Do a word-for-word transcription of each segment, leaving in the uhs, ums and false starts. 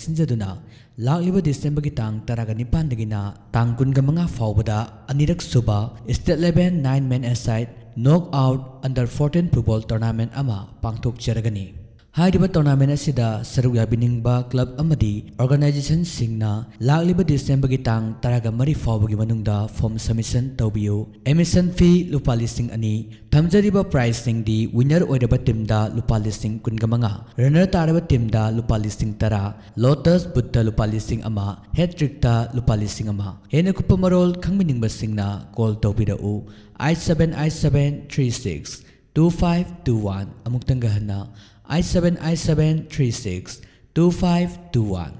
ꯁꯤꯟꯖꯗꯨꯅ ꯂꯥꯛꯂꯤꯕ ꯗꯤꯁꯦꯝꯕꯔꯒꯤ ꯇꯥꯡ ꯇꯔꯥꯒ ꯅꯤꯄꯥꯟꯗꯒꯤꯅ ꯇꯥꯡ ꯀꯨꯟꯒ ꯃꯉꯥ ꯐꯥꯎꯕꯗ ꯑꯅꯤꯔꯛ ꯁꯨꯕ State Level Nine Man Aside Knock Out Under Fourteen Football Tournament ꯑꯃ ꯄꯥꯡꯊꯣꯛꯆꯔꯒꯅꯤ꯫ ꯍꯥꯏꯔꯤꯕ tournament ꯑꯁꯤꯗ ꯁꯔꯨꯛ ꯌꯥꯕꯤꯅꯤꯡꯕ club ꯑꯃꯗꯤ organizationꯁꯤꯡꯅ ꯂꯥꯛꯂꯤꯕ ꯗꯤꯁꯦꯝꯕꯔꯒꯤ ꯇꯥꯡ ꯇꯔꯥꯒ ꯃꯔꯤ ꯐꯥꯎꯕꯒꯤ ꯃꯅꯨꯡꯗ form submission ꯇꯧꯕꯤꯌꯨ꯫ Admission fee ꯂꯨꯄꯥ ꯂꯤꯁꯤꯡ ꯑꯅꯤ꯫ ꯊꯝꯖꯔꯤꯕ prizeꯁꯤꯡꯗꯤ winner ꯑꯣꯏꯔꯕ teamꯗ ꯂꯨꯄꯥ ꯂꯤꯁꯤꯡ ꯀꯨꯟꯒ ꯃꯉꯥ, runner ꯇꯥꯔꯕ teamꯗ ꯂꯨꯄꯥ ꯂꯤꯁꯤꯡ ꯇꯔꯥ, Lotus Bootꯇ ꯂꯨꯄꯥ ꯂꯤꯁꯤꯡ ꯑꯃ, Hat Trickꯇ ꯂꯨꯄꯥ ꯂꯤꯁꯤꯡ ꯑꯃ꯫ ꯍꯦꯟꯅ ꯀꯨꯞꯄ ꯃꯔꯣꯜ ꯈꯪꯕꯤꯅꯤꯡꯕꯁꯤꯡꯅ call ꯇꯧꯕꯤꯔꯛꯎ, eight seven eight seven three six two five two one꯫ ꯑꯃꯨꯛꯇꯪꯒ ꯍꯟꯅ, eight seven eight seven three six two five two one꯫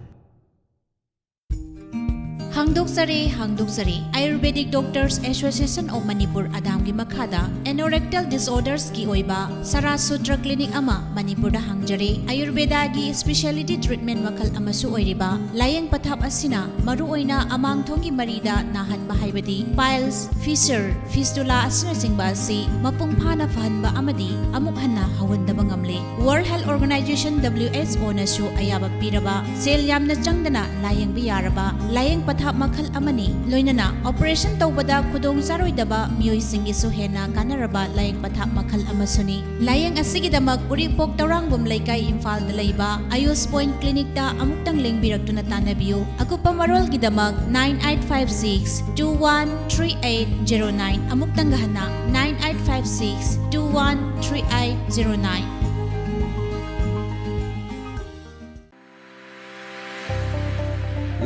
ꯍꯥꯡꯗꯣꯛꯆꯔꯦ, ꯍꯥꯡꯗꯣꯛꯆꯔꯦ꯫ Ayurvedic Doctors Association of Manipur, ꯑꯗꯥꯝꯒꯤ ꯃꯈꯥꯗ anorectal disordersꯀꯤ ꯑꯣꯏꯕ ꯁꯔꯥ ꯁꯨꯇ꯭ꯔ clinic ꯑꯃ ꯃꯅꯤꯄꯨꯔꯗ ꯍꯥꯡꯖꯔꯦ꯫ ꯑꯌꯨꯔꯕꯦꯗꯥꯒꯤ speciality treatment ꯃꯈꯜ ꯑꯃꯁꯨ ꯑꯣꯏꯔꯤꯕ ꯂꯥꯌꯦꯡ ꯄꯊꯥꯞ ꯑꯁꯤꯅ ꯃꯔꯨꯑꯣꯏꯅ ꯑꯃꯥꯡꯊꯣꯡꯒꯤ ꯃꯔꯤꯗ ꯅꯥꯍꯟꯕ ꯍꯥꯏꯕꯗꯤ piles, fissure, fistula ꯑꯁꯤꯅꯆꯤꯡꯕ ꯑꯁꯤ ꯃꯄꯨꯡ ꯐꯥꯅ ꯐꯍꯟꯕ ꯑꯃꯗꯤ ꯑꯃꯨꯛ ꯍꯟꯅ ꯍꯧꯍꯟꯗꯕ ꯉꯝꯂꯦ꯫ World Health Organization, WHOꯅꯁꯨ ꯑꯌꯥꯕ ꯄꯤꯔꯕ, ꯁꯦꯜ ꯌꯥꯝꯅ ꯆꯪꯗꯅ ꯂꯥꯌꯦꯡꯕ ꯌꯥꯔꯕ ꯂꯥꯌꯦꯡ ꯄꯊꯥꯞ ꯃꯈꯜ ꯑꯃꯅꯤ꯫ ꯂꯣꯏꯅꯅ operation ꯇꯧꯕꯗ ꯈꯨꯗꯣꯡ ꯆꯥꯔꯣꯏꯗꯕ ꯃꯤꯑꯣꯏꯁꯤꯡꯒꯤꯁꯨ ꯍꯦꯟꯅ ꯀꯥꯟꯅꯔꯕ ꯂꯥꯌꯦꯡ ꯄꯊꯥꯞ ꯃꯈꯜ ꯑꯃꯁꯨꯅꯤ꯫ ꯂꯥꯌꯦꯡ ꯑꯁꯤꯒꯤꯗꯃꯛ ꯎꯔꯤꯄꯣꯛ ꯇꯧꯔꯥꯡꯕꯝ ꯂꯩꯀꯥꯏ, ꯏꯝꯐꯥꯜꯗ ꯂꯩꯕ Ayush Point Clinicꯇ ꯑꯃꯨꯛꯇꯪ ꯂꯦꯡꯕꯤꯔꯛꯇꯨꯅ ꯇꯥꯟꯅꯕꯤꯌꯨ꯫ ꯑꯀꯨꯞꯄ ꯃꯔꯣꯜꯒꯤꯗꯃꯛ nine eight five six two one three eight zero nine, ꯑꯃꯨꯛꯇꯪꯒ ꯍꯟꯅ, nine eight five six two one three eight zero nine꯫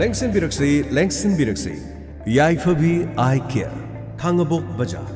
ꯂꯦꯡꯁꯤꯟꯕꯤꯔꯛꯁꯤ, ꯂꯦꯡꯁꯤꯟꯕꯤꯔꯛꯁꯤ꯫ ꯌꯥꯏꯐꯕꯤ Eye Care, ꯈꯥꯡꯉꯕꯣꯛ ꯕꯖꯥꯔ꯫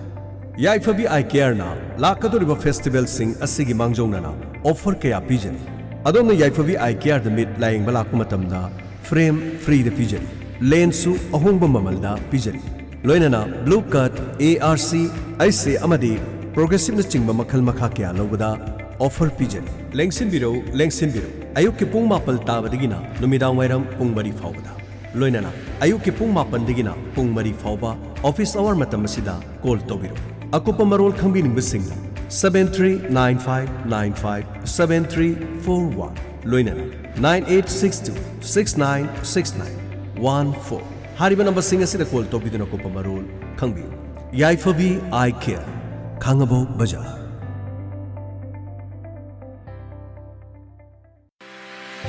ꯌꯥꯏꯐꯕꯤ Eye Careꯅ ꯂꯥꯛꯀꯗꯧꯔꯤꯕ festivalꯁꯤꯡ ꯑꯁꯤꯒꯤ ꯃꯥꯡꯖꯧꯅꯅ offer ꯀꯌꯥ ꯄꯤꯖꯔꯤ꯫ ꯑꯗꯣꯝꯅ ꯌꯥꯏꯐꯕꯤ Eye Careꯗ ꯃꯤꯠ ꯂꯥꯌꯦꯡꯕ ꯂꯥꯛꯄ ꯃꯇꯝꯗ frame freeꯗ ꯄꯤꯖꯔꯤ꯫ Lensꯁꯨ ꯑꯍꯣꯡꯕ ꯃꯃꯜꯗ ꯄꯤꯖꯔꯤ꯫ ꯂꯣꯏꯅꯅ blue cut, ARC, ꯑꯩꯁꯦ ꯑꯃꯗꯤ progressiveꯅꯆꯤꯡꯕ ꯃꯈꯜ ꯃꯈꯥ ꯀꯌꯥ ꯂꯧꯕꯗ offer ꯄꯤꯖꯔꯤ꯫ ꯂꯦꯡꯁꯤꯟꯕꯤꯔꯧ, ꯂꯦꯡꯁꯤꯟꯕꯤꯔꯧ꯫ ꯑꯌꯨꯛꯀꯤ ꯄꯨꯡ ꯃꯥꯄꯜ ꯇꯥꯕꯗꯒꯤꯅ ꯅꯨꯃꯤꯗꯥꯡ ꯋꯥꯏꯔꯝ ꯄꯨꯡ ꯃꯔꯤ ꯐꯥꯎꯕꯗ꯫ ꯂꯣꯏꯅꯅ ꯑꯌꯨꯛꯀꯤ ꯄꯨꯡ ꯃꯥꯄꯟꯗꯒꯤꯅ ꯄꯨꯡ ꯃꯔꯤ ꯐꯥꯎꯕ office hour ꯃꯇꯝ ꯑꯁꯤꯗ call ꯇꯧꯕꯤꯔꯛꯎ꯫ ꯑꯀꯨꯞꯄ ꯃꯔꯣꯜ ꯈꯪꯕꯤꯅꯤꯡꯕꯁꯤꯡꯅ seven three nine five nine five seven three four one꯫ ꯂꯣꯏꯅꯅ nine eight six two six nine six nine one four꯫ ꯍꯥꯏꯔꯤꯕ ꯅꯝꯕꯔꯁꯤꯡ ꯑꯁꯤꯗ ꯀꯣꯜ ꯇꯧꯕꯤꯗꯨꯅ ꯑꯀꯨꯞꯄ ꯃꯔꯣꯜ ꯈꯪꯕꯤꯌꯨ꯫ ꯌꯥꯏꯐꯕꯤ ꯑꯥꯏ ꯀꯦꯌꯔ, ꯈꯥꯡꯉꯕꯣꯛ ꯕꯖꯥꯔ꯫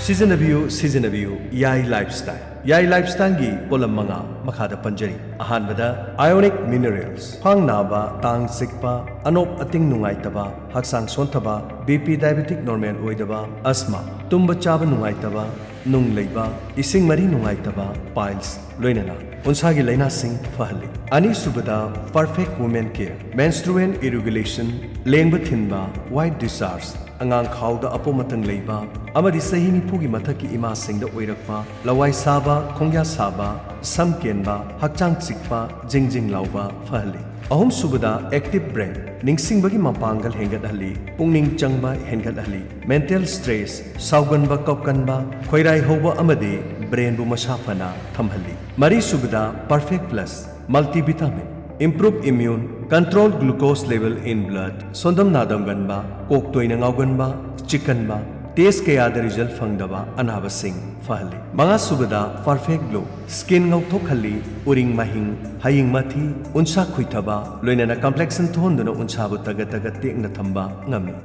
ꯁꯤꯖꯤꯟꯅꯕꯤꯌꯨ, ꯁꯤꯖꯤꯟꯅꯕꯤꯌꯨ, ꯌꯥꯏ ꯂꯥꯏꯐꯁ꯭ꯇꯥꯏꯜ꯫ ꯌꯥꯏ ꯂꯥꯏꯐꯁ꯭ꯇꯥꯏꯜꯒꯤ ꯄꯣꯠꯂꯝ ꯃꯉꯥ ꯃꯈꯥꯗ ꯄꯟꯖꯔꯤ꯫ ꯑꯍꯥꯟꯕꯗ, ꯑꯥꯏꯑꯣꯅꯤꯛ ꯃꯤꯅꯔꯦꯜꯁ, ꯈ꯭ꯋꯥꯡ ꯅꯥꯕ, ꯇꯥꯡ ꯆꯤꯛꯄ, ꯑꯅꯣꯞ ꯑꯇꯤꯡ ꯅꯨꯡꯉꯥꯏꯇꯕ, ꯍꯛꯆꯥꯡ ꯁꯣꯟꯊꯕ, ꯕꯤ ꯄꯤ ꯗꯥꯏꯕꯦꯇꯤꯛ ꯅꯣꯔꯃꯦꯜ ꯑꯣꯏꯗꯕ, ꯑꯁꯃꯥ, ꯇꯨꯝꯕ ꯆꯥꯕ ꯅꯨꯡꯉꯥꯏꯇꯕ, ꯅꯨꯡ ꯂꯩꯕ, ꯏꯁꯤꯡ ꯃꯔꯤ ꯅꯨꯡꯉꯥꯏꯇꯕ, ꯄꯥꯏꯜꯁ, ꯂꯣꯏꯅꯅ ꯎꯟꯁꯥꯒꯤ ꯂꯥꯏꯅꯥꯁꯤꯡ ꯐꯍꯜꯂꯤ꯫ ꯑꯅꯤꯁꯨꯕꯗ, ꯄꯔꯐꯦꯛ ꯋꯨꯃꯦꯟ ꯀꯦꯌꯔ, ꯃꯦꯟꯁꯇ꯭ꯔꯨꯑꯦꯜ ꯏꯔꯤꯒꯨꯂꯦꯁꯟ, ꯂꯦꯡꯕ ꯊꯤꯟꯕ, ꯋꯥꯏꯠ ꯗꯤꯁꯆꯥꯔꯖ, ꯑꯉꯥꯡ ꯈꯥꯎꯗ ꯑꯄꯣꯝ ꯑꯇꯪ ꯂꯩꯕ ꯑꯃꯗꯤ ꯆꯍꯤ ꯅꯤꯐꯨꯒꯤ ꯃꯊꯛꯀꯤ ꯏꯃꯥꯁꯤꯡꯗ ꯑꯣꯏꯔꯛꯄ ꯂꯋꯥꯏ ꯁꯥꯕ, ꯈꯣꯡꯌꯥ ꯁꯥꯕ, ꯁꯝ ꯀꯦꯟꯕ, ꯍꯛꯆꯥꯡ ꯆꯤꯛꯄ, ꯖꯤꯡ ꯖꯤꯡ ꯂꯥꯎꯕ ꯐꯍꯜꯂꯤ꯫ ꯑꯍꯨꯝꯁꯨꯕꯗ, ꯑꯦꯛꯇꯤꯚ ꯕ꯭ꯔꯦꯟ, ꯅꯤꯡꯁꯤꯡꯕꯒꯤ ꯃꯄꯥꯡꯒꯜ ꯍꯦꯟꯒꯠꯍꯜꯂꯤ, ꯄꯨꯛꯅꯤꯡ ꯆꯪꯕ ꯍꯦꯟꯒꯠꯍꯜꯂꯤ, ꯃꯦꯟꯇꯦꯜ ꯁ꯭ꯇ꯭ꯔꯦꯁ, ꯁꯥꯎꯒꯟꯕ, ꯀꯞꯀꯟꯕ, ꯈꯣꯏꯔꯥꯏ ꯍꯧꯕ ꯑꯃꯗꯤ ꯕ꯭ꯔꯦꯟꯕꯨ ꯃꯁꯥ ꯐꯅ ꯊꯝꯍꯜꯂꯤ꯫ ꯃꯔꯤꯁꯨꯕꯗ, perfect plus, multivitamin, improve immune, control glucose level in blood, ꯁꯣꯟꯗꯝ ꯅꯥꯗꯝꯒꯟꯕ, ꯀꯣꯛ ꯇꯣꯏꯅ ꯉꯥꯎꯒꯟꯕ, ꯆꯤꯛꯀꯟꯕ, ꯇꯦꯁ ꯀꯌꯥꯗ ꯔꯤꯖꯜ ꯐꯪꯗꯕ ꯑꯅꯥꯕꯁꯤꯡ ꯐꯍꯜꯂꯤ꯫ ꯃꯉꯥꯁꯨꯕꯗ, ꯄꯔꯐꯦꯛ ꯒ꯭ꯂꯣ, ꯁ꯭ꯀꯤꯟ ꯉꯧꯊꯣꯛꯍꯜꯂꯤ, ꯎꯔꯤꯡ ꯃꯍꯤꯡ, ꯍꯌꯤꯡ ꯃꯊꯤ, ꯎꯟꯁꯥ ꯈꯨꯏꯊꯕ, ꯂꯣꯏꯅꯅ ꯀꯝꯄ꯭ꯂꯦꯛꯁꯟ ꯊꯣꯛꯍꯟꯗꯨꯅ ꯎꯟꯁꯥꯕꯨ ꯇꯒꯠ ꯇꯒꯠ ꯇꯦꯛꯅ ꯊꯝꯕ ꯉꯝꯃꯤ꯫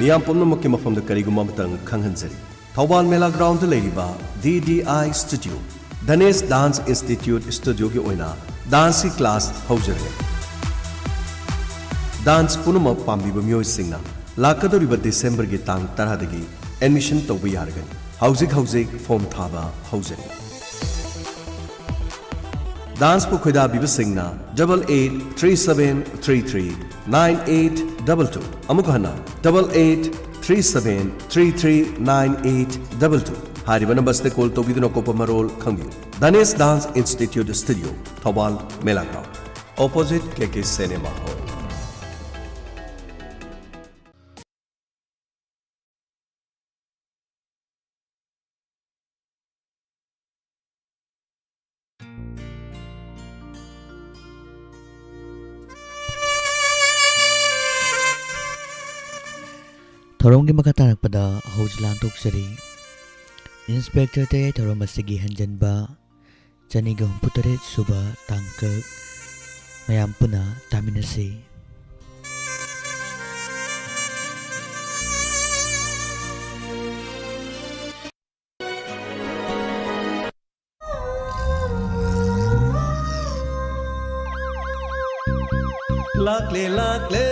ꯃꯤꯌꯥꯝ ꯄꯨꯝꯅꯃꯛꯀꯤ ꯃꯐꯝꯗ ꯀꯔꯤꯒꯨꯝꯕ ꯑꯃꯇꯪ ꯈꯪꯍꯟꯖꯔꯤ꯫ ꯊꯧꯕꯥꯜ ꯃꯦꯂꯥ ꯒ꯭ꯔꯥꯎꯟꯗ ꯂꯩꯔꯤꯕ D D I studio, Dhanesh dance institute ꯁ꯭ꯇꯨꯗꯤꯑꯣꯒꯤ ꯑꯣꯏꯅ ꯗꯥꯟꯁꯀꯤ ꯀ꯭ꯂꯥꯁ ꯍꯧꯖꯔꯒꯅꯤ꯫ ꯗꯥꯟꯁ ꯄꯨꯝꯅꯃꯛ ꯄꯥꯝꯕꯤꯕ ꯃꯤꯑꯣꯏꯁꯤꯡꯅ ꯂꯥꯛꯀꯗꯧꯔꯤꯕ ꯗꯤꯁꯦꯝꯕꯔꯒꯤ ꯇꯥꯡ ꯇꯔꯥꯗꯒꯤ ꯑꯦꯗꯃꯤꯁꯟ ꯇꯧꯕ ꯌꯥꯔꯒꯅꯤ꯫ ꯍꯧꯖꯤꯛ ꯍꯧꯖꯤꯛ ꯐꯣꯔꯝ ꯊꯥꯕ ꯍꯧꯖꯔꯤ꯫ ꯗꯥꯟꯁꯄꯨ ꯈꯣꯏꯗꯥꯕꯤꯕꯁꯤꯡꯅ double eight three seven three three nine eight double two, ꯑꯃꯨꯛ ꯍꯟꯅ, double eight three seven three three nine eight double two ꯍꯥꯏꯔꯤꯕ ꯅꯝꯕꯔꯁꯤꯗ ꯀꯣꯜ ꯇꯧꯕꯤꯗꯨꯅ ꯑꯀꯨꯞꯄ ꯃꯔꯣꯜ ꯈꯪꯕꯤꯌꯨ꯫ ꯙꯅꯦꯁ ꯗꯥꯟꯁ ꯏꯟꯁꯇꯤꯇ꯭ꯌꯨꯠ ꯁ꯭ꯇꯨꯗꯤꯑꯣ, ꯊꯧꯕꯥꯜ ꯃꯦꯂꯥ ꯒ꯭ꯔꯥꯎꯟ, ꯑꯣꯄꯣꯖꯤꯠ ꯀꯦ ꯀꯦ ꯁꯤꯅꯦꯃꯥ ꯍꯣꯜ꯫ ꯊꯧꯔꯝꯒꯤ ꯃꯈꯥ ꯇꯥꯔꯛꯄꯗ ꯍꯧꯖꯤꯛ ꯂꯥꯟꯊꯣꯛꯆꯔꯤ꯫ ꯏꯟꯁꯄꯦꯛꯇꯔ ꯇꯌꯥꯏ ꯊꯧꯔꯝ ꯑꯁꯤꯒꯤ ꯍꯟꯖꯟꯕ ꯆꯅꯤꯒ ꯍꯨꯝꯐꯨꯇꯔꯦꯠ ꯁꯨꯕ ꯇꯥꯡꯀꯛ ꯃꯌꯥꯝ ꯄꯨꯟꯅ ꯇꯥꯃꯤꯟꯅꯁꯤ꯫ ꯂꯥꯛꯂꯦ, ꯂꯥꯛꯂꯦ꯫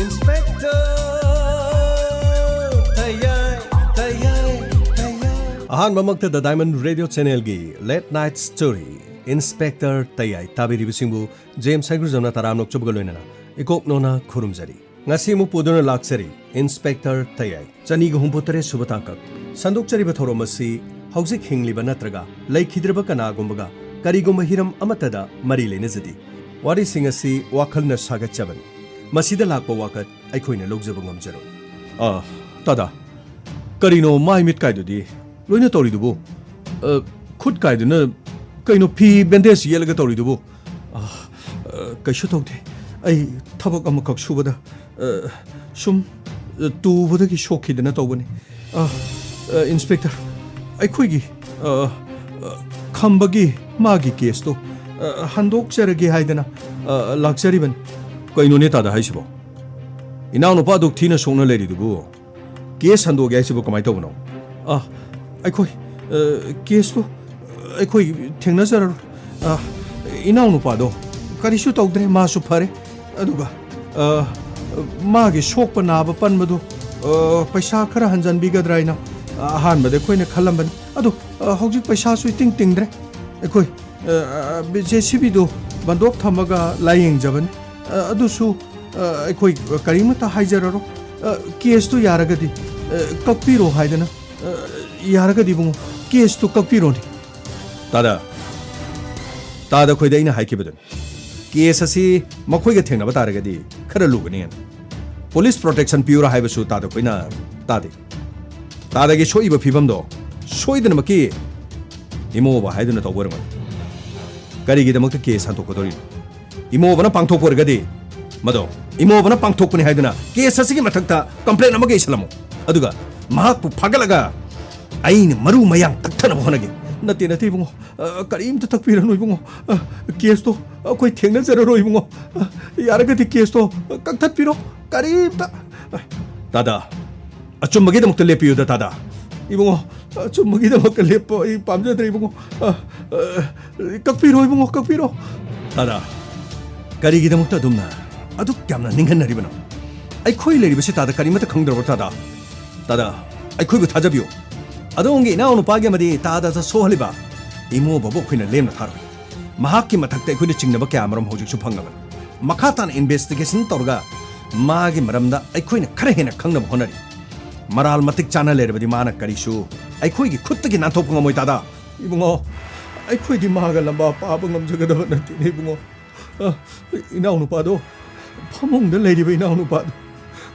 ꯏꯟꯁꯄꯦꯛꯇꯔ ꯇꯌꯥꯏ, ꯇꯌꯥꯏ, ꯇꯌꯥꯏ꯫ ꯑꯍꯥꯟꯕꯃꯛꯇꯗ Diamond Radio Channelꯒꯤ Late Night Story, inspector Tayai ꯇꯥꯕꯤꯔꯤꯕꯁꯤꯡꯕꯨ ꯖꯦꯝꯁ ꯍꯩꯒ꯭ꯔꯨꯖꯝꯅ ꯇꯔꯥꯝꯅ ꯑꯣꯛꯆꯕꯒ ꯂꯣꯏꯅꯅ ꯏꯀꯣꯛ ꯅꯣꯅ ꯈꯨꯔꯨꯝꯖꯔꯤ꯫ ꯉꯁꯤ ꯑꯃꯨꯛ ꯄꯨꯗꯨꯅ ꯂꯥꯛꯆꯔꯤ ꯏꯟꯁꯄꯦꯛꯇꯔ ꯇꯌꯥꯏ꯫ ꯆꯅꯤꯒ ꯍꯨꯝꯐꯨꯇꯔꯦꯠ ꯁꯨꯕ ꯇꯥꯡꯀꯛ꯫ ꯁꯟꯗꯣꯛꯆꯔꯤꯕ ꯊꯧꯔꯝ ꯑꯁꯤ ꯍꯧꯖꯤꯛ ꯍꯤꯡꯂꯤꯕ ꯅꯠꯇ꯭ꯔꯒ ꯂꯩꯈꯤꯗ꯭ꯔꯕ ꯀꯅꯥꯒꯨꯝꯕꯒ ꯀꯔꯤꯒꯨꯝꯕ ꯍꯤꯔꯝ ꯑꯃꯠꯇꯗ ꯃꯔꯤ ꯂꯩꯅꯖꯗꯦ꯫ ꯋꯥꯔꯤꯁꯤꯡ ꯑꯁꯤ ꯋꯥꯈꯜꯅ ꯁꯥꯒꯠꯆꯕꯅꯤ꯫ ꯃꯁꯤꯗ ꯂꯥꯛꯄ ꯋꯥꯀꯠ ꯑꯩꯈꯣꯏꯅ ꯂꯧꯖꯕ ꯉꯝꯖꯔꯣꯏ꯫ ꯑ, ꯇꯥꯗꯥ, ꯀꯔꯤꯅꯣ ꯃꯥꯏ ꯃꯤꯠ ꯀꯥꯏꯗꯨꯗꯤ? ꯂꯣꯏꯅ ꯇꯧꯔꯤꯗꯨꯕꯨ? ꯑ, ꯈꯨꯠ ꯀꯥꯏꯗꯨꯅ ꯀꯩꯅꯣ ꯐꯤ ꯕꯦꯟꯗꯦꯖ ꯌꯦꯠꯂꯒ ꯇꯧꯔꯤꯗꯨꯕꯨ? ꯑ, ꯑ, ꯀꯩꯁꯨ ꯇꯧꯗꯦ꯫ ꯑꯩ ꯊꯕꯛ ꯑꯃꯈꯛ ꯁꯨꯕꯗ, ꯑ, ꯁꯨꯝ, ꯑ, ꯇꯨꯕꯗꯒꯤ ꯁꯣꯛꯈꯤꯗꯅ ꯇꯧꯕꯅꯤ꯫ ꯑ, ꯑ, ꯏꯟꯁꯄꯦꯛꯇꯔ, ꯑꯩꯈꯣꯏꯒꯤ, ꯑ, ꯑ, ꯈꯝꯕꯒꯤ ꯃꯥꯒꯤ ꯀꯦꯁꯇꯣ, ꯑ, ꯍꯟꯗꯣꯛꯆꯔꯒꯦ ꯍꯥꯏꯗꯅ, ꯑ, ꯂꯥꯛꯆꯔꯤꯕꯅꯤ꯫ ꯀꯩꯅꯣꯅꯦ ꯇꯥꯗ ꯍꯥꯏꯁꯤꯕꯣ? ꯏꯅꯥꯎꯅꯨꯄꯥ ꯑꯗꯨꯛ ꯊꯤꯅ ꯁꯣꯛꯅ ꯂꯩꯔꯤꯗꯨꯕꯨ? ꯀꯦꯁ ꯍꯟꯗꯣꯛꯑꯒꯦ ꯍꯥꯏꯁꯤꯕꯨ ꯀꯃꯥꯏꯅ ꯇꯧꯕꯅꯣ? ꯑ, ꯑꯩꯈꯣꯏ, ꯑ, ꯀꯦꯁꯇꯨ ꯑꯩꯈꯣꯏ ꯊꯦꯡꯅꯖꯔꯔꯣꯏ꯫ ꯑ, ꯏꯅꯥꯎꯅꯨꯄꯥꯗꯣ ꯀꯔꯤꯁꯨ ꯇꯧꯗ꯭ꯔꯦ, ꯃꯥꯁꯨ ꯐꯔꯦ꯫ ꯑꯗꯨꯒ, ꯑ, ꯃꯥꯒꯤ ꯁꯣꯛꯄ ꯅꯥꯕ ꯄꯟꯕꯗꯨ, ꯑ, ꯄꯩꯁꯥ ꯈꯔ ꯍꯟꯖꯟꯕꯤꯒꯗ꯭ꯔꯥ ꯍꯥꯏꯅ, ꯑ, ꯑꯍꯥꯟꯕꯗ ꯑꯩꯈꯣꯏꯅ ꯈꯜꯂꯝꯕꯅꯤ꯫ ꯑꯗꯣ, ꯑ, ꯍꯧꯖꯤꯛ ꯄꯩꯁꯥꯁꯨ ꯏꯇꯤꯡ ꯇꯤꯡꯗ꯭ꯔꯦ꯫ ꯑꯩꯈꯣꯏ, ꯑ, ꯑ, ꯖꯦ ꯁꯤ ꯕꯤꯗꯨ ꯕꯟꯗꯣꯞ ꯊꯝꯃꯒ ꯂꯥꯌꯦꯡꯖꯕꯅꯤ꯫ ꯑ, ꯑꯗꯨꯁꯨ, ꯑ, ꯑꯩꯈꯣꯏ ꯀꯔꯤꯃꯠꯇ ꯍꯥꯏꯖꯔꯔꯣꯏ꯫ ꯑ, ꯀꯦꯁꯇꯨ ꯌꯥꯔꯒꯗꯤ, ꯑ, ꯀꯛꯄꯤꯔꯣ ꯍꯥꯏꯗꯅ, ꯑ, ꯌꯥꯔꯒꯗꯤ ꯏꯕꯨꯡꯉꯣ, ꯀꯦꯁꯇꯨ ꯀꯛꯄꯤꯔꯣꯅꯦ꯫ ꯇꯥꯗ, ꯇꯥꯗ ꯈꯣꯏꯗ ꯑꯩꯅ ꯍꯥꯏꯈꯤꯕꯗꯨꯅꯤ꯫ ꯀꯦꯁ ꯑꯁꯤ ꯃꯈꯣꯏꯒ ꯊꯦꯡꯅꯕ ꯇꯥꯔꯒꯗꯤ ꯈꯔ ꯂꯨꯒꯅꯤ ꯍꯥꯏꯅ꯫ ꯄꯨꯂꯤꯁ ꯄ꯭ꯔꯣꯇꯦꯛꯁꯟ ꯄꯤꯌꯨꯔꯥ ꯍꯥꯏꯕꯁꯨ ꯇꯥꯗ ꯈꯣꯏꯅ ꯇꯥꯗꯦ꯫ ꯇꯥꯗꯒꯤ ꯁꯣꯛꯏꯕ ꯐꯤꯕꯝꯗꯣ ꯁꯣꯏꯗꯅꯃꯛꯀꯤ ꯏꯃꯣꯕ ꯍꯥꯏꯗꯨꯅ ꯇꯧꯕ ꯑꯣꯏꯔꯝꯒꯅꯤ꯫ ꯀꯔꯤꯒꯤꯗꯃꯛꯇ ꯀꯦꯁ ꯍꯟꯗꯣꯛꯀꯗꯧꯔꯤꯅꯣ? ꯏꯃꯣꯕꯅ ꯄꯥꯡꯊꯣꯛꯄ ꯑꯣꯏꯔꯒꯗꯤ ꯃꯗꯣ ꯏꯃꯣꯕꯅ ꯄꯥꯡꯊꯣꯛꯄꯅꯤ ꯍꯥꯏꯗꯨꯅ ꯀꯦꯁ ꯑꯁꯤꯒꯤ ꯃꯊꯛꯇ ꯀꯝꯄ꯭ꯂꯦꯟ ꯑꯃꯒ ꯏꯁꯜꯂꯝꯃꯨ꯫ ꯑꯗꯨꯒ ꯃꯍꯥꯛꯄꯨ ꯐꯥꯒꯠꯂꯒ ꯑꯩꯅ ꯃꯔꯨ ꯃꯌꯥꯡ ꯇꯛꯊꯅꯕ ꯍꯣꯠꯅꯒꯦ꯫ ꯅꯠꯇꯦ, ꯅꯠꯇꯦ ꯏꯕꯨꯡꯉꯣ, ꯑ, ꯀꯔꯤꯝꯇ ꯇꯛꯄꯤꯔꯅꯨ ꯏꯕꯨꯡꯉꯣ꯫ ꯑ, ꯀꯦꯁꯇꯣ ꯑꯩꯈꯣꯏ ꯊꯦꯡꯅꯖꯔꯔꯣꯏ ꯏꯕꯨꯡꯉꯣ꯫ ꯑ, ꯌꯥꯔꯒꯗꯤ ꯀꯦꯁꯇꯣ ꯀꯛꯊꯠꯄꯤꯔꯣ꯫ ꯀꯔꯤꯝꯇ꯫ ꯑ, ꯇꯥꯗ, ꯑꯆꯨꯝꯕꯒꯤꯗꯃꯛꯇ ꯂꯦꯞꯄꯤꯌꯨꯗ ꯇꯥꯗ꯫ ꯏꯕꯨꯡꯉꯣ, ꯑꯆꯨꯝꯕꯒꯤꯗꯃꯛꯇ ꯂꯦꯞꯄ ꯑꯩ ꯄꯥꯝꯖꯗ꯭ꯔꯦ ꯏꯕꯨꯡꯉꯣ꯫ ꯑ, ꯑ, ꯀꯛꯄꯤꯔꯣ ꯏꯕꯨꯡꯉꯣ, ꯀꯛꯄꯤꯔꯣ꯫ ꯇꯥꯗ, ꯀꯔꯤꯒꯤꯗꯃꯛꯇ ꯑꯗꯨꯝꯅ ꯑꯗꯨꯛ ꯌꯥꯝꯅ ꯅꯤꯡꯍꯟꯅꯔꯤꯕꯅꯣ? ꯑꯩꯈꯣꯏ ꯂꯩꯔꯤꯕꯁꯤ ꯇꯥꯗ ꯀꯔꯤꯃꯠꯇ ꯈꯪꯗ꯭ꯔꯕ꯭ꯔꯣ ꯇꯥꯗ? ꯇꯥꯗ, ꯑꯩꯈꯣꯏꯕꯨ ꯊꯥꯖꯕꯤꯌꯨ꯫ ꯑꯗꯣꯝꯒꯤ ꯏꯅꯥꯎꯅꯨꯄꯥꯒꯤ ꯑꯃꯗꯤ ꯇꯥꯗꯗ ꯁꯣꯛꯍꯜꯂꯤꯕ ꯏꯃꯣꯕꯕꯨ ꯑꯩꯈꯣꯏꯅ ꯂꯦꯝꯅ ꯊꯥꯔꯣꯏ꯫ ꯃꯍꯥꯛꯀꯤ ꯃꯊꯛꯇ ꯑꯩꯈꯣꯏꯅ ꯆꯤꯡꯅꯕ ꯀꯌꯥ ꯑꯃꯔꯣꯝ ꯍꯧꯖꯤꯛꯁꯨ ꯐꯪꯂꯕꯅꯤ꯫ ꯃꯈꯥ ꯇꯥꯅ ꯏꯟꯚꯦꯁꯇꯤꯒꯦꯁꯟ ꯇꯧꯔꯒ ꯃꯥꯒꯤ ꯃꯔꯝꯗ ꯑꯩꯈꯣꯏꯅ ꯈꯔ ꯍꯦꯟꯅ ꯈꯪꯅꯕ ꯍꯣꯠꯅꯔꯤ꯫ ꯃꯔꯥꯜ ꯃꯇꯤꯛ ꯆꯥꯅ ꯂꯩꯔꯕꯗꯤ ꯃꯥꯅ ꯀꯔꯤꯁꯨ ꯑꯩꯈꯣꯏꯒꯤ ꯈꯨꯠꯇꯒꯤ ꯅꯥꯟꯊꯣꯛꯄ ꯉꯝꯃꯣꯏ ꯇꯥꯗ꯫ ꯏꯕꯨꯡꯉꯣ, ꯑꯩꯈꯣꯏꯗꯤ ꯃꯥꯒ ꯂꯝꯕꯥ ꯄꯥꯕ ꯉꯝꯖꯒꯗꯕ ꯅꯠꯇꯦꯅꯦ ꯏꯕꯨꯡꯉꯣ꯫ ꯑ, ꯏꯅꯥꯎꯅꯨꯄꯥꯗꯣ ꯐꯃꯨꯡꯗ ꯂꯩꯔꯤꯕ ꯏꯅꯥꯎꯅꯨꯄꯥꯗꯣ,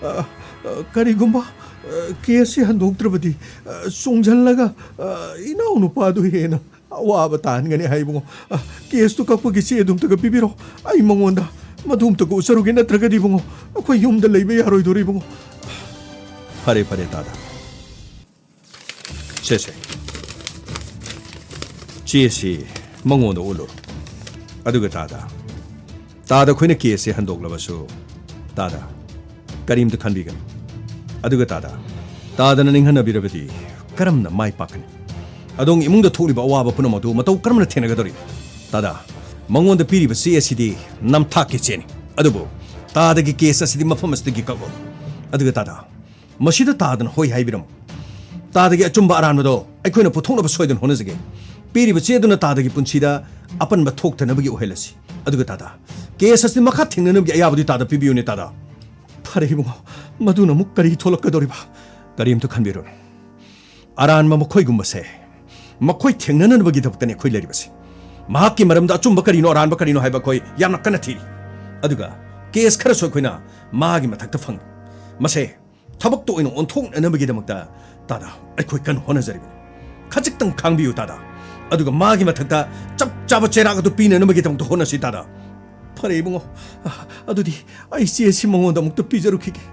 ꯑ, ꯑ, ꯀꯔꯤꯒꯨꯝꯕ, ꯑ, ꯀꯦꯁꯁꯤ ꯍꯟꯗꯣꯛꯇ꯭ꯔꯕꯗꯤ, ꯑ, ꯆꯣꯡꯁꯤꯜꯂꯒ, ꯑ, ꯏꯅꯥꯎꯅꯨꯄꯥꯗꯨ ꯍꯦꯟꯅ ꯑꯋꯥꯕ ꯇꯥꯍꯟꯒꯅꯤ ꯍꯥꯏ ꯏꯕꯨꯡꯉꯣ꯫ ꯑ, ꯀꯦꯁꯇꯨ ꯀꯛꯄꯒꯤ ꯆꯦ ꯑꯗꯨꯝꯇꯒ ꯄꯤꯕꯤꯔꯣ꯫ ꯑꯩ ꯃꯉꯣꯟꯗ ꯃꯗꯨ ꯑꯝꯇꯒ ꯎꯠꯆꯔꯨꯒꯦ, ꯅꯠꯇ꯭ꯔꯒꯗꯤ ꯏꯕꯨꯡꯉꯣ, ꯑꯩꯈꯣꯏ ꯌꯨꯝꯗ ꯂꯩꯕ ꯌꯥꯔꯣꯏꯗꯣꯔꯤ ꯏꯕꯨꯡꯉꯣ꯫ ꯐꯔꯦ, ꯐꯔꯦ ꯇꯥꯗ꯫ ꯁꯦ, ꯁꯦ꯫ ꯆꯦꯁꯤ ꯃꯉꯣꯟꯗ ꯎꯠꯂꯨ꯫ ꯑꯗꯨꯒ ꯇꯥꯗ, ꯇꯥꯗ ꯑꯩꯈꯣꯏꯅ ꯀꯦꯁꯁꯦ ꯍꯟꯗꯣꯛꯂꯕꯁꯨ, ꯇꯥꯗ, ꯀꯔꯤꯝꯇ ꯈꯟꯕꯤꯒꯅꯨ꯫ ꯑꯗꯨꯒ ꯇꯥꯗ, ꯇꯥꯗꯅ ꯅꯤꯡꯍꯟꯅꯕꯤꯔꯕꯗꯤ ꯀꯔꯝꯅ ꯃꯥꯏ ꯄꯥꯛꯀꯅꯤ? ꯑꯗꯣꯝꯒꯤ ꯏꯃꯨꯡꯗ ꯊꯣꯛꯂꯤꯕ ꯑꯋꯥꯕ ꯄꯨꯝꯅꯃꯛ ꯑꯗꯨ ꯃꯇꯧ ꯀꯔꯝꯅ ꯊꯦꯡꯅꯒꯗꯧꯔꯤ? ꯇꯥꯗ, ꯃꯉꯣꯟꯗ ꯄꯤꯔꯤꯕ ꯆꯦ ꯑꯁꯤꯗꯤ ꯅꯝꯊꯥꯛꯀꯤ ꯆꯦꯅꯤ꯫ ꯑꯗꯨꯕꯨ ꯇꯥꯗꯒꯤ ꯀꯦꯁ ꯑꯁꯤꯗꯤ ꯃꯐꯝ ꯑꯁꯤꯗꯒꯤ ꯀꯛꯂꯣ꯫ ꯑꯗꯨꯒ ꯇꯥꯗ, ꯃꯁꯤꯗ ꯇꯥꯗꯅ ꯍꯣꯏ ꯍꯥꯏꯕꯤꯔꯝꯃꯨ꯫ ꯇꯥꯗꯒꯤ ꯑꯆꯨꯝꯕ ꯑꯔꯥꯟꯕꯗꯣ ꯑꯩꯈꯣꯏꯅ ꯄꯨꯊꯣꯛꯅꯕ ꯁꯣꯏꯗꯅ ꯍꯣꯠꯅꯖꯒꯦ꯫ ꯄꯤꯔꯤꯕ ꯆꯦ ꯑꯗꯨꯅ ꯇꯥꯗꯒꯤ ꯄꯨꯟꯁꯤꯗ ꯑꯄꯟꯕ ꯊꯣꯛꯇꯅꯕꯒꯤ ꯑꯣꯏꯍꯜꯂꯁꯤ꯫ ꯑꯗꯨꯒ ꯇꯥꯗ, ꯀꯦꯁ ꯑꯁꯤ ꯃꯈꯥ ꯊꯦꯡꯅꯅꯕꯒꯤ ꯑꯌꯥꯕꯗꯨ ꯇꯥꯗ ꯄꯤꯕꯤꯌꯨꯅꯦ ꯇꯥꯗ꯫ ꯐꯔꯦ ꯏꯕꯨꯡꯉꯣ, ꯃꯗꯨꯅ ꯑꯃꯨꯛ ꯀꯔꯤ ꯊꯣꯛꯂꯛꯀꯗꯧꯔꯤꯕ? ꯀꯔꯤꯝꯇ ꯈꯟꯕꯤꯔꯨꯅꯨ꯫ ꯑꯔꯥꯟꯕ ꯃꯈꯣꯏꯒꯨꯝꯕꯁꯦ ꯃꯈꯣꯏ ꯊꯦꯡꯅꯅꯕꯒꯤꯗꯃꯛꯇꯅꯤ ꯑꯩꯈꯣꯏ ꯂꯩꯔꯤꯕꯁꯤ꯫ ꯃꯍꯥꯛꯀꯤ ꯃꯔꯝꯗ ꯑꯆꯨꯝꯕ ꯀꯔꯤꯅꯣ, ꯑꯔꯥꯟꯕ ꯀꯔꯤꯅꯣ ꯍꯥꯏꯕ ꯑꯩꯈꯣꯏ ꯌꯥꯝꯅ ꯀꯟꯅ ꯊꯤꯔꯤ꯫ ꯑꯗꯨꯒ ꯀꯦꯁ ꯈꯔꯁꯨ ꯑꯩꯈꯣꯏꯅ ꯃꯥꯒꯤ ꯃꯊꯛꯇ ꯐꯪꯂꯤ꯫ ꯃꯁꯦ ꯊꯕꯛꯇ ꯑꯣꯏꯅ ꯑꯣꯟꯊꯣꯛꯅꯅꯕꯒꯤꯗꯃꯛꯇ ꯇꯥꯗ ꯑꯩꯈꯣꯏ ꯀꯟꯅ ꯍꯣꯠꯅꯖꯔꯤꯕꯅꯤ꯫ ꯈꯖꯤꯛꯇꯪ ꯈꯥꯡꯕꯤꯌꯨ ꯇꯥꯗ꯫ ꯑꯗꯨꯒ ꯃꯥꯒꯤ ꯃꯊꯛꯇ ꯆꯞ ꯆꯥꯕ ꯆꯩꯔꯥꯛ ꯑꯗꯨ ꯄꯤꯅꯅꯕꯒꯤꯗꯃꯛꯇ ꯍꯣꯠꯅꯁꯤ ꯇꯥꯗ꯫ ꯐꯔꯦ ꯏꯕꯨꯡꯉꯣ, ꯑꯗꯨꯗꯤ ꯑꯩ ꯆꯦꯁꯤ ꯃꯉꯣꯟꯗ ꯑꯃꯨꯛꯇ ꯄꯤꯖꯔꯨꯈꯤꯒꯦ꯫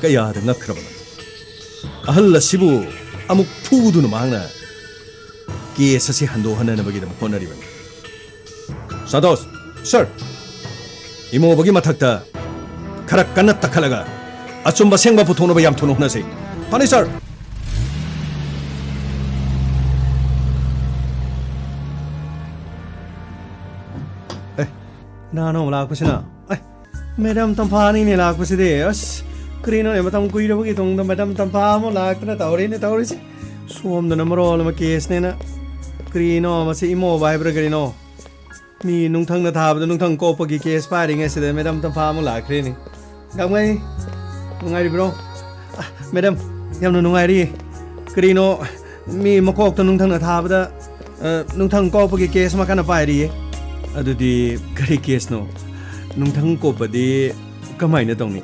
ꯀꯌꯥꯗ ꯉꯛꯈ꯭ꯔꯕꯅꯣ? ꯑꯍꯜ ꯑꯁꯤꯕꯨ ꯑꯃꯨꯛ ꯐꯨꯗꯨꯅ ꯃꯍꯥꯛꯅ ꯀꯦꯁ ꯑꯁꯤ ꯍꯟꯗꯣꯛꯍꯟꯅꯅꯕꯒꯤꯗꯃꯛ ꯍꯣꯠꯅꯔꯤꯕꯅꯤ꯫ ꯁꯟꯇꯣꯁ, ꯁꯔ, ꯏꯃꯣꯕꯒꯤ ꯃꯊꯛꯇ ꯈꯔ ꯀꯟꯅ ꯇꯛꯈꯠꯂꯒ ꯑꯆꯨꯝꯕ ꯑꯁꯦꯡꯕ ꯄꯨꯊꯣꯛꯅꯕ ꯌꯥꯝ ꯊꯨꯅ ꯍꯣꯠꯅꯁꯤ꯫ ꯐꯅꯤ, ꯁꯔ꯫ ꯑꯦ, ꯀꯅꯥꯅꯣ ꯂꯥꯛꯄꯁꯤꯅ? ꯑꯦ, ꯃꯦꯗꯥꯝ ꯇꯝꯐꯥꯅꯤꯅꯦ ꯂꯥꯛꯄꯁꯤꯗꯤ꯫ ꯑꯁ, ꯀꯔꯤꯅꯣꯅꯦ, ꯃꯇꯝ ꯀꯨꯏꯔꯕꯒꯤ ꯇꯨꯡꯗ ꯃꯦꯗꯥꯝ ꯇꯝꯐꯥ ꯑꯃꯨꯛ ꯂꯥꯛꯇꯅ ꯇꯧꯔꯤꯅꯦ ꯇꯧꯔꯤꯁꯦ꯫ ꯁꯣꯝꯗꯅ ꯃꯔꯣꯜ ꯑꯃ ꯀꯦꯁꯅꯦꯅ꯫ ꯀꯔꯤꯅꯣ ꯃꯁꯤ, ꯏꯃꯣꯕ ꯍꯥꯏꯕ꯭ꯔꯥ ꯀꯔꯤꯅꯣ? ꯃꯤ ꯅꯨꯡꯊꯪꯅ ꯊꯥꯕꯗ ꯅꯨꯡꯊꯪ ꯀꯣꯛꯄꯒꯤ ꯀꯦꯁ ꯄꯥꯏꯔꯤꯉꯩꯁꯤꯗ ꯃꯦꯗꯥꯝ ꯇꯝꯐꯥ ꯑꯃꯨꯛ ꯂꯥꯛꯈ꯭ꯔꯦꯅꯦ꯫ ꯒꯥꯡꯃꯩ, ꯅꯨꯡꯉꯥꯏꯔꯤꯕ꯭ꯔꯣ? ꯑ, ꯃꯦꯗꯥꯝ, ꯌꯥꯝꯅ ꯅꯨꯡꯉꯥꯏꯔꯤ꯫ ꯀꯔꯤꯅꯣ, ꯃꯤ ꯃꯀꯣꯛꯇ ꯅꯨꯡꯊꯪꯅ ꯊꯥꯕꯗ, ꯑ, ꯅꯨꯡꯊꯪ ꯀꯣꯛꯄꯒꯤ ꯀꯦꯁ ꯑꯃ ꯀꯟꯅ ꯄꯥꯏꯔꯤꯌꯦ꯫ ꯑꯗꯨꯗꯤ ꯀꯔꯤ ꯀꯦꯁꯅꯣ? ꯅꯨꯡꯊꯪ ꯀꯣꯞꯄꯗꯤ ꯀꯃꯥꯏꯅ ꯇꯧꯅꯤ?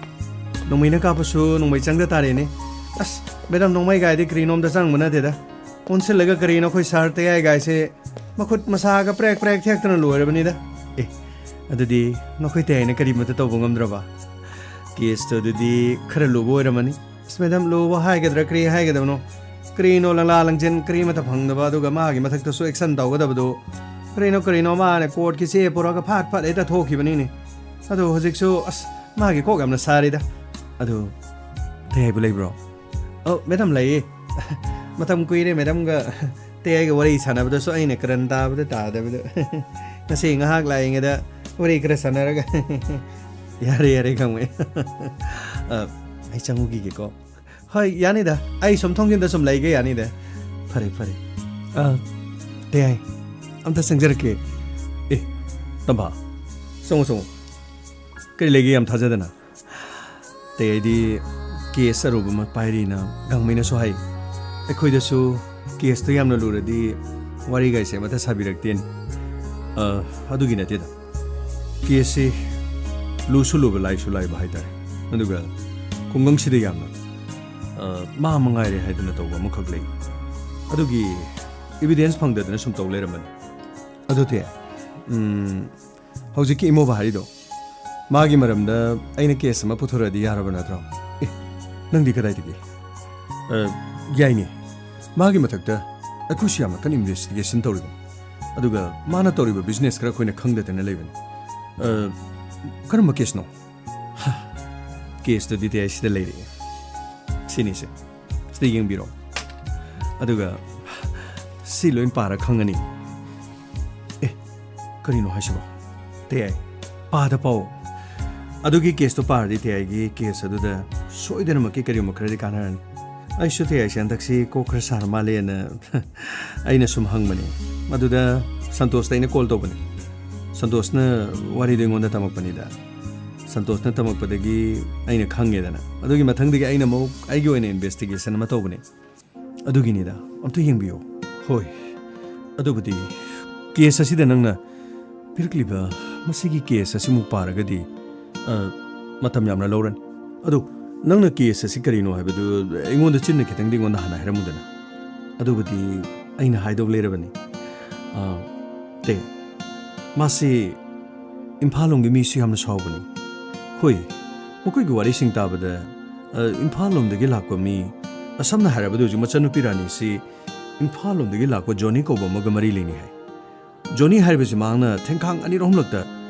ꯅꯣꯡꯃꯩꯅ ꯀꯥꯞꯄꯁꯨ ꯅꯣꯡꯃꯩ ꯆꯪꯗ ꯇꯥꯔꯦꯅꯦ꯫ ꯑꯁ, ꯃꯦꯗꯥꯝ, ꯅꯣꯡꯃꯩ ꯒꯥꯏꯗꯤ ꯀꯔꯤꯅꯣꯝꯇ ꯆꯪꯕ ꯅꯠꯇꯦꯗ꯫ ꯑꯣꯟꯁꯤꯜꯂꯒ ꯀꯔꯤꯅꯣ ꯑꯩꯈꯣꯏ ꯁꯥꯔ ꯇꯌꯥꯏ ꯒꯥꯏꯁꯦ ꯃꯈꯨꯠ ꯃꯁꯥꯒ ꯄ꯭ꯔꯦꯛ ꯄ꯭ꯔꯦꯛ ꯊꯦꯛꯇꯅ ꯂꯣꯏꯔꯕꯅꯤꯗ꯫ ꯑꯦ, ꯑꯗꯨꯗꯤ ꯅꯈꯣꯏ ꯇꯌꯥꯏꯅ ꯀꯔꯤꯃꯠꯇ ꯇꯧꯕ ꯉꯝꯗ꯭ꯔꯕ? ꯀꯦꯁꯇꯣ ꯑꯗꯨꯗꯤ ꯈꯔ ꯂꯨꯕ ꯑꯣꯏꯔꯝꯃꯅꯤ꯫ ꯑꯁ, ꯃꯦꯗꯥꯝ, ꯂꯨꯕ ꯍꯥꯏꯒꯗ꯭ꯔꯥ ꯀꯔꯤ ꯍꯥꯏꯒꯗꯕꯅꯣ? ꯀꯔꯤꯅꯣ ꯂꯪꯂꯥ ꯂꯪꯖꯦꯟ ꯀꯔꯤ ꯑꯃꯠꯇ ꯐꯪꯗꯕ, ꯑꯗꯨꯒ ꯃꯥꯒꯤ ꯃꯊꯛꯇꯁꯨ ꯑꯦꯛꯁꯟ ꯇꯧꯒꯗꯕꯗꯨ? ꯀꯔꯤꯅꯣ ꯀꯔꯤꯅꯣ ꯃꯥꯅ ꯀꯣꯔꯠꯀꯤ ꯆꯦ ꯄꯨꯔꯛꯑꯒ ꯐꯥꯠ ꯐꯥꯠ ꯍꯦꯛꯇ ꯊꯣꯛꯈꯤꯕꯅꯤꯅꯦ꯫ ꯑꯗꯣ ꯍꯧꯖꯤꯛꯁꯨ, ꯑꯁ, ꯃꯥꯒꯤ ꯀꯣꯛ ꯌꯥꯝꯅ ꯁꯥꯔꯤꯗ꯫ ꯑꯗꯨ ꯇꯌꯥꯏꯕꯨ ꯂꯩꯕ꯭ꯔꯣ? ꯑꯧ, ꯃꯦꯗꯥꯝ ꯂꯩꯌꯦ꯫ ꯃꯇꯝ ꯀꯨꯏꯔꯦ ꯃꯦꯗꯥꯝꯒ ꯇꯌꯥꯏꯒ ꯋꯥꯔꯤ ꯁꯥꯟꯅꯕꯗꯁꯨ ꯑꯩꯅ ꯀꯔꯟ ꯇꯥꯕꯗ ꯇꯥꯗꯕꯗ꯫ ꯉꯁꯤ ꯉꯥꯏꯍꯥꯛ ꯂꯥꯛꯏꯉꯩꯗ ꯋꯥꯔꯤ ꯈꯔ ꯁꯥꯟꯅꯔꯒ꯫ ꯌꯥꯔꯦ, ꯌꯥꯔꯦ, ꯈꯪꯉꯦ꯫ ꯑ, ꯑꯩ ꯆꯪꯉꯨꯈꯤꯒꯦꯀꯣ꯫ ꯍꯣꯏ, ꯌꯥꯅꯤꯗ꯫ ꯑꯩ ꯁꯨꯝ ꯊꯣꯡꯖꯤꯟꯗ ꯁꯨꯝ ꯂꯩꯒꯦ, ꯌꯥꯅꯤꯗ꯫ ꯐꯔꯦ, ꯐꯔꯦ꯫ ꯑ, ꯇꯌꯥꯏ, ꯑꯝꯇ ꯆꯪꯖꯔꯛꯀꯦ꯫ ꯑꯦ, ꯇꯝꯐꯥ, ꯆꯪꯉꯣ, ꯆꯪꯉꯣ꯫ ꯀꯔꯤ ꯂꯩꯒꯦ ꯌꯥꯝ ꯊꯥꯖꯗꯅ? ꯇꯌꯥꯏꯗꯤ ꯀꯦꯁ ꯑꯔꯨꯕ ꯑꯃ ꯄꯥꯏꯔꯤꯅ ꯒꯥꯡꯃꯩꯅꯁꯨ ꯍꯥꯏ꯫ ꯑꯩꯈꯣꯏꯗꯁꯨ ꯀꯦꯁꯇꯣ ꯌꯥꯝꯅ ꯂꯨꯔꯗꯤ ꯋꯥꯔꯤꯒꯥꯏꯁꯦ ꯑꯃꯠꯇ ꯁꯥꯕꯤꯔꯛꯇꯦꯅꯦ꯫ ꯑ, ꯑꯗꯨꯒꯤ ꯅꯠꯇꯦꯗ꯫ ꯀꯦꯁꯁꯤ ꯂꯨꯁꯨ ꯂꯨꯕ, ꯂꯥꯏꯁꯨ ꯂꯥꯏꯕ ꯍꯥꯏꯇꯥꯔꯦ꯫ ꯑꯗꯨꯒ ꯈꯨꯡꯒꯪꯁꯤꯗ ꯌꯥꯝꯅ, ꯑ, ꯃꯥ ꯃꯉꯥꯏꯔꯦ ꯍꯥꯏꯗꯅ ꯇꯧꯕ ꯑꯃꯈꯛ ꯂꯩ꯫ ꯑꯗꯨꯒꯤ ꯏꯕꯤꯗꯦꯟꯁ ꯐꯪꯗꯗꯅ ꯁꯨꯝ ꯇꯧ ꯂꯩꯔꯝꯕꯅꯤ꯫ ꯑꯗꯨꯗꯤ, ꯎꯝ, ꯍꯧꯖꯤꯛꯀꯤ ꯏꯃꯣꯕ ꯍꯥꯏꯔꯤꯗꯣ, ꯃꯥꯒꯤ ꯃꯔꯝꯗ ꯑꯩꯅ ꯀꯦꯁ ꯑꯃ ꯄꯨꯊꯣꯔꯛꯑꯗꯤ ꯌꯥꯔꯕ ꯅꯠꯇ꯭ꯔꯣ? ꯑꯦ, ꯅꯪꯗꯤ ꯀꯗꯥꯏꯗꯒꯤ? ꯑ, ꯌꯥꯏꯅꯦ꯫ ꯃꯥꯒꯤ ꯃꯊꯛꯇ ꯑꯩꯈꯣꯏꯁꯨ ꯌꯥꯝꯅ ꯀꯟꯅ ꯏꯟꯚꯦꯁꯇꯤꯒꯦꯁꯟ ꯇꯧꯔꯤꯕꯅꯤ꯫ ꯑꯗꯨꯒ ꯃꯥꯅ ꯇꯧꯔꯤꯕ ꯕꯤꯖꯤꯅꯦꯁ ꯈꯔ ꯑꯩꯈꯣꯏꯅ ꯈꯪꯗꯗꯅ ꯂꯩꯕꯅꯤ꯫ ꯑ, ꯀꯔꯝꯕ ꯀꯦꯁꯅꯣ? ꯍ, ꯀꯦꯁꯇꯨꯗꯤ ꯇꯦ ꯑꯩ ꯁꯤꯗ ꯂꯩꯔꯦ꯫ ꯁꯤꯅꯤꯁꯦ꯫ ꯁꯤꯗ ꯌꯦꯡꯕꯤꯔꯣ꯫ ꯑꯗꯨꯒ ꯁꯤ ꯂꯣꯏ ꯄꯥꯔ ꯈꯪꯉꯅꯤ꯫ ꯑꯦ, ꯀꯔꯤꯅꯣ ꯍꯥꯏꯁꯤꯕꯣ? ꯇꯦ ꯑꯥꯏ, ꯄꯥꯗ ꯄꯥꯎ꯫ ꯑꯗꯨꯒꯤ ꯀꯦꯁꯇꯣ ꯄꯥꯔꯗꯤ ꯇꯦ ꯑꯥꯏꯒꯤ ꯀꯦꯁ ꯑꯗꯨꯗ ꯁꯣꯏꯗꯅꯃꯛꯀꯤ ꯀꯔꯤꯒꯨꯝꯕ ꯈꯔꯗꯤ ꯀꯥꯟꯅꯔꯅꯤ꯫ ꯑꯩꯁꯨ ꯇꯦ ꯑꯥꯏꯁꯦ ꯍꯟꯗꯛꯁꯤ ꯀꯣꯛ ꯈꯔ ꯁꯥꯔ ꯃꯥꯜꯂꯦꯅ ꯑꯩꯅ ꯁꯨꯝ ꯍꯪꯕꯅꯤ꯫ ꯑꯗꯨꯗ ꯁꯟꯇꯣꯁꯇ ꯑꯩꯅ ꯀꯣꯜ ꯇꯧꯕꯅꯤ꯫ ꯁꯟꯇꯣꯁꯅ ꯋꯥꯔꯤꯗꯣ ꯑꯩꯉꯣꯟꯗ ꯇꯝꯃꯛꯄꯅꯤꯗ꯫ ꯁꯟꯇꯣꯁꯅ ꯇꯝꯃꯛꯄꯗꯒꯤ ꯑꯩꯅ ꯈꯪꯉꯦꯗꯅ꯫ ꯑꯗꯨꯒꯤ ꯃꯊꯪꯗꯒꯤ ꯑꯩꯅ ꯑꯃꯨꯛ ꯑꯩꯒꯤ ꯑꯣꯏꯅ ꯏꯟꯚꯦꯁꯇꯤꯒꯦꯁꯟ ꯑꯃ ꯇꯧꯕꯅꯦ꯫ ꯑꯗꯨꯒꯤꯅꯤꯗ, ꯑꯝꯇ ꯌꯦꯡꯕꯤꯌꯨ꯫ ꯍꯣꯏ, ꯑꯗꯨꯕꯨꯗꯤ ꯀꯦꯁ ꯑꯁꯤꯗ ꯅꯪꯅ ꯄꯤꯔꯛꯂꯤꯕ ꯃꯁꯤꯒꯤ ꯀꯦꯁ ꯑꯁꯤꯃꯨꯛ ꯄꯥꯔꯒꯗꯤ, ꯑ, ꯃꯇꯝ ꯌꯥꯝꯅ ꯂꯧꯔꯅꯤ꯫ ꯑꯗꯨ ꯅꯪꯅ ꯀꯦꯁ ꯑꯁꯤ ꯀꯔꯤꯅꯣ ꯍꯥꯏꯕꯗꯨ ꯑꯩꯉꯣꯟꯗ ꯆꯤꯟꯅ ꯈꯤꯇꯪꯗꯤ ꯑꯩꯉꯣꯟꯗ ꯍꯥꯟꯅ ꯍꯥꯏꯔꯝꯃꯨꯗꯅ꯫ ꯑꯗꯨꯕꯨꯗꯤ ꯑꯩꯅ ꯍꯥꯏꯗꯧ ꯂꯩꯔꯕꯅꯤ꯫ ꯑ, ꯇꯦ, ꯃꯥꯁꯤ ꯏꯝꯐꯥꯜ ꯂꯣꯝꯒꯤ ꯃꯤꯁꯨ ꯌꯥꯝꯅ ꯁꯥꯎꯕꯅꯤ꯫ ꯍꯣꯏ, ꯃꯈꯣꯏꯒꯤ ꯋꯥꯔꯤꯁꯤꯡ ꯇꯥꯕꯗ, ꯑ, ꯏꯝꯐꯥꯜ ꯂꯣꯝꯗꯒꯤ ꯂꯥꯛꯄ ꯃꯤ, ꯑ, ꯁꯝꯅ ꯍꯥꯏꯔꯕꯗ ꯍꯧꯖꯤꯛ ꯃꯆꯟꯅꯨꯄꯤ ꯔꯥꯅꯤꯁꯤ ꯏꯝꯐꯥꯜ ꯂꯣꯝꯗꯒꯤ ꯂꯥꯛꯄ ꯖꯣꯅꯤ ꯀꯧꯕ ꯑꯃꯒ ꯃꯔꯤ ꯂꯩꯅꯩ ꯍꯥꯏ꯫ ꯖꯣꯅꯤ ꯍꯥꯏꯔꯤꯕꯁꯤ ꯃꯍꯥꯛꯅ ꯊꯦꯡꯈꯥꯡ ꯑꯅꯤꯔꯛ ꯑꯍꯨꯝꯂꯛꯇ,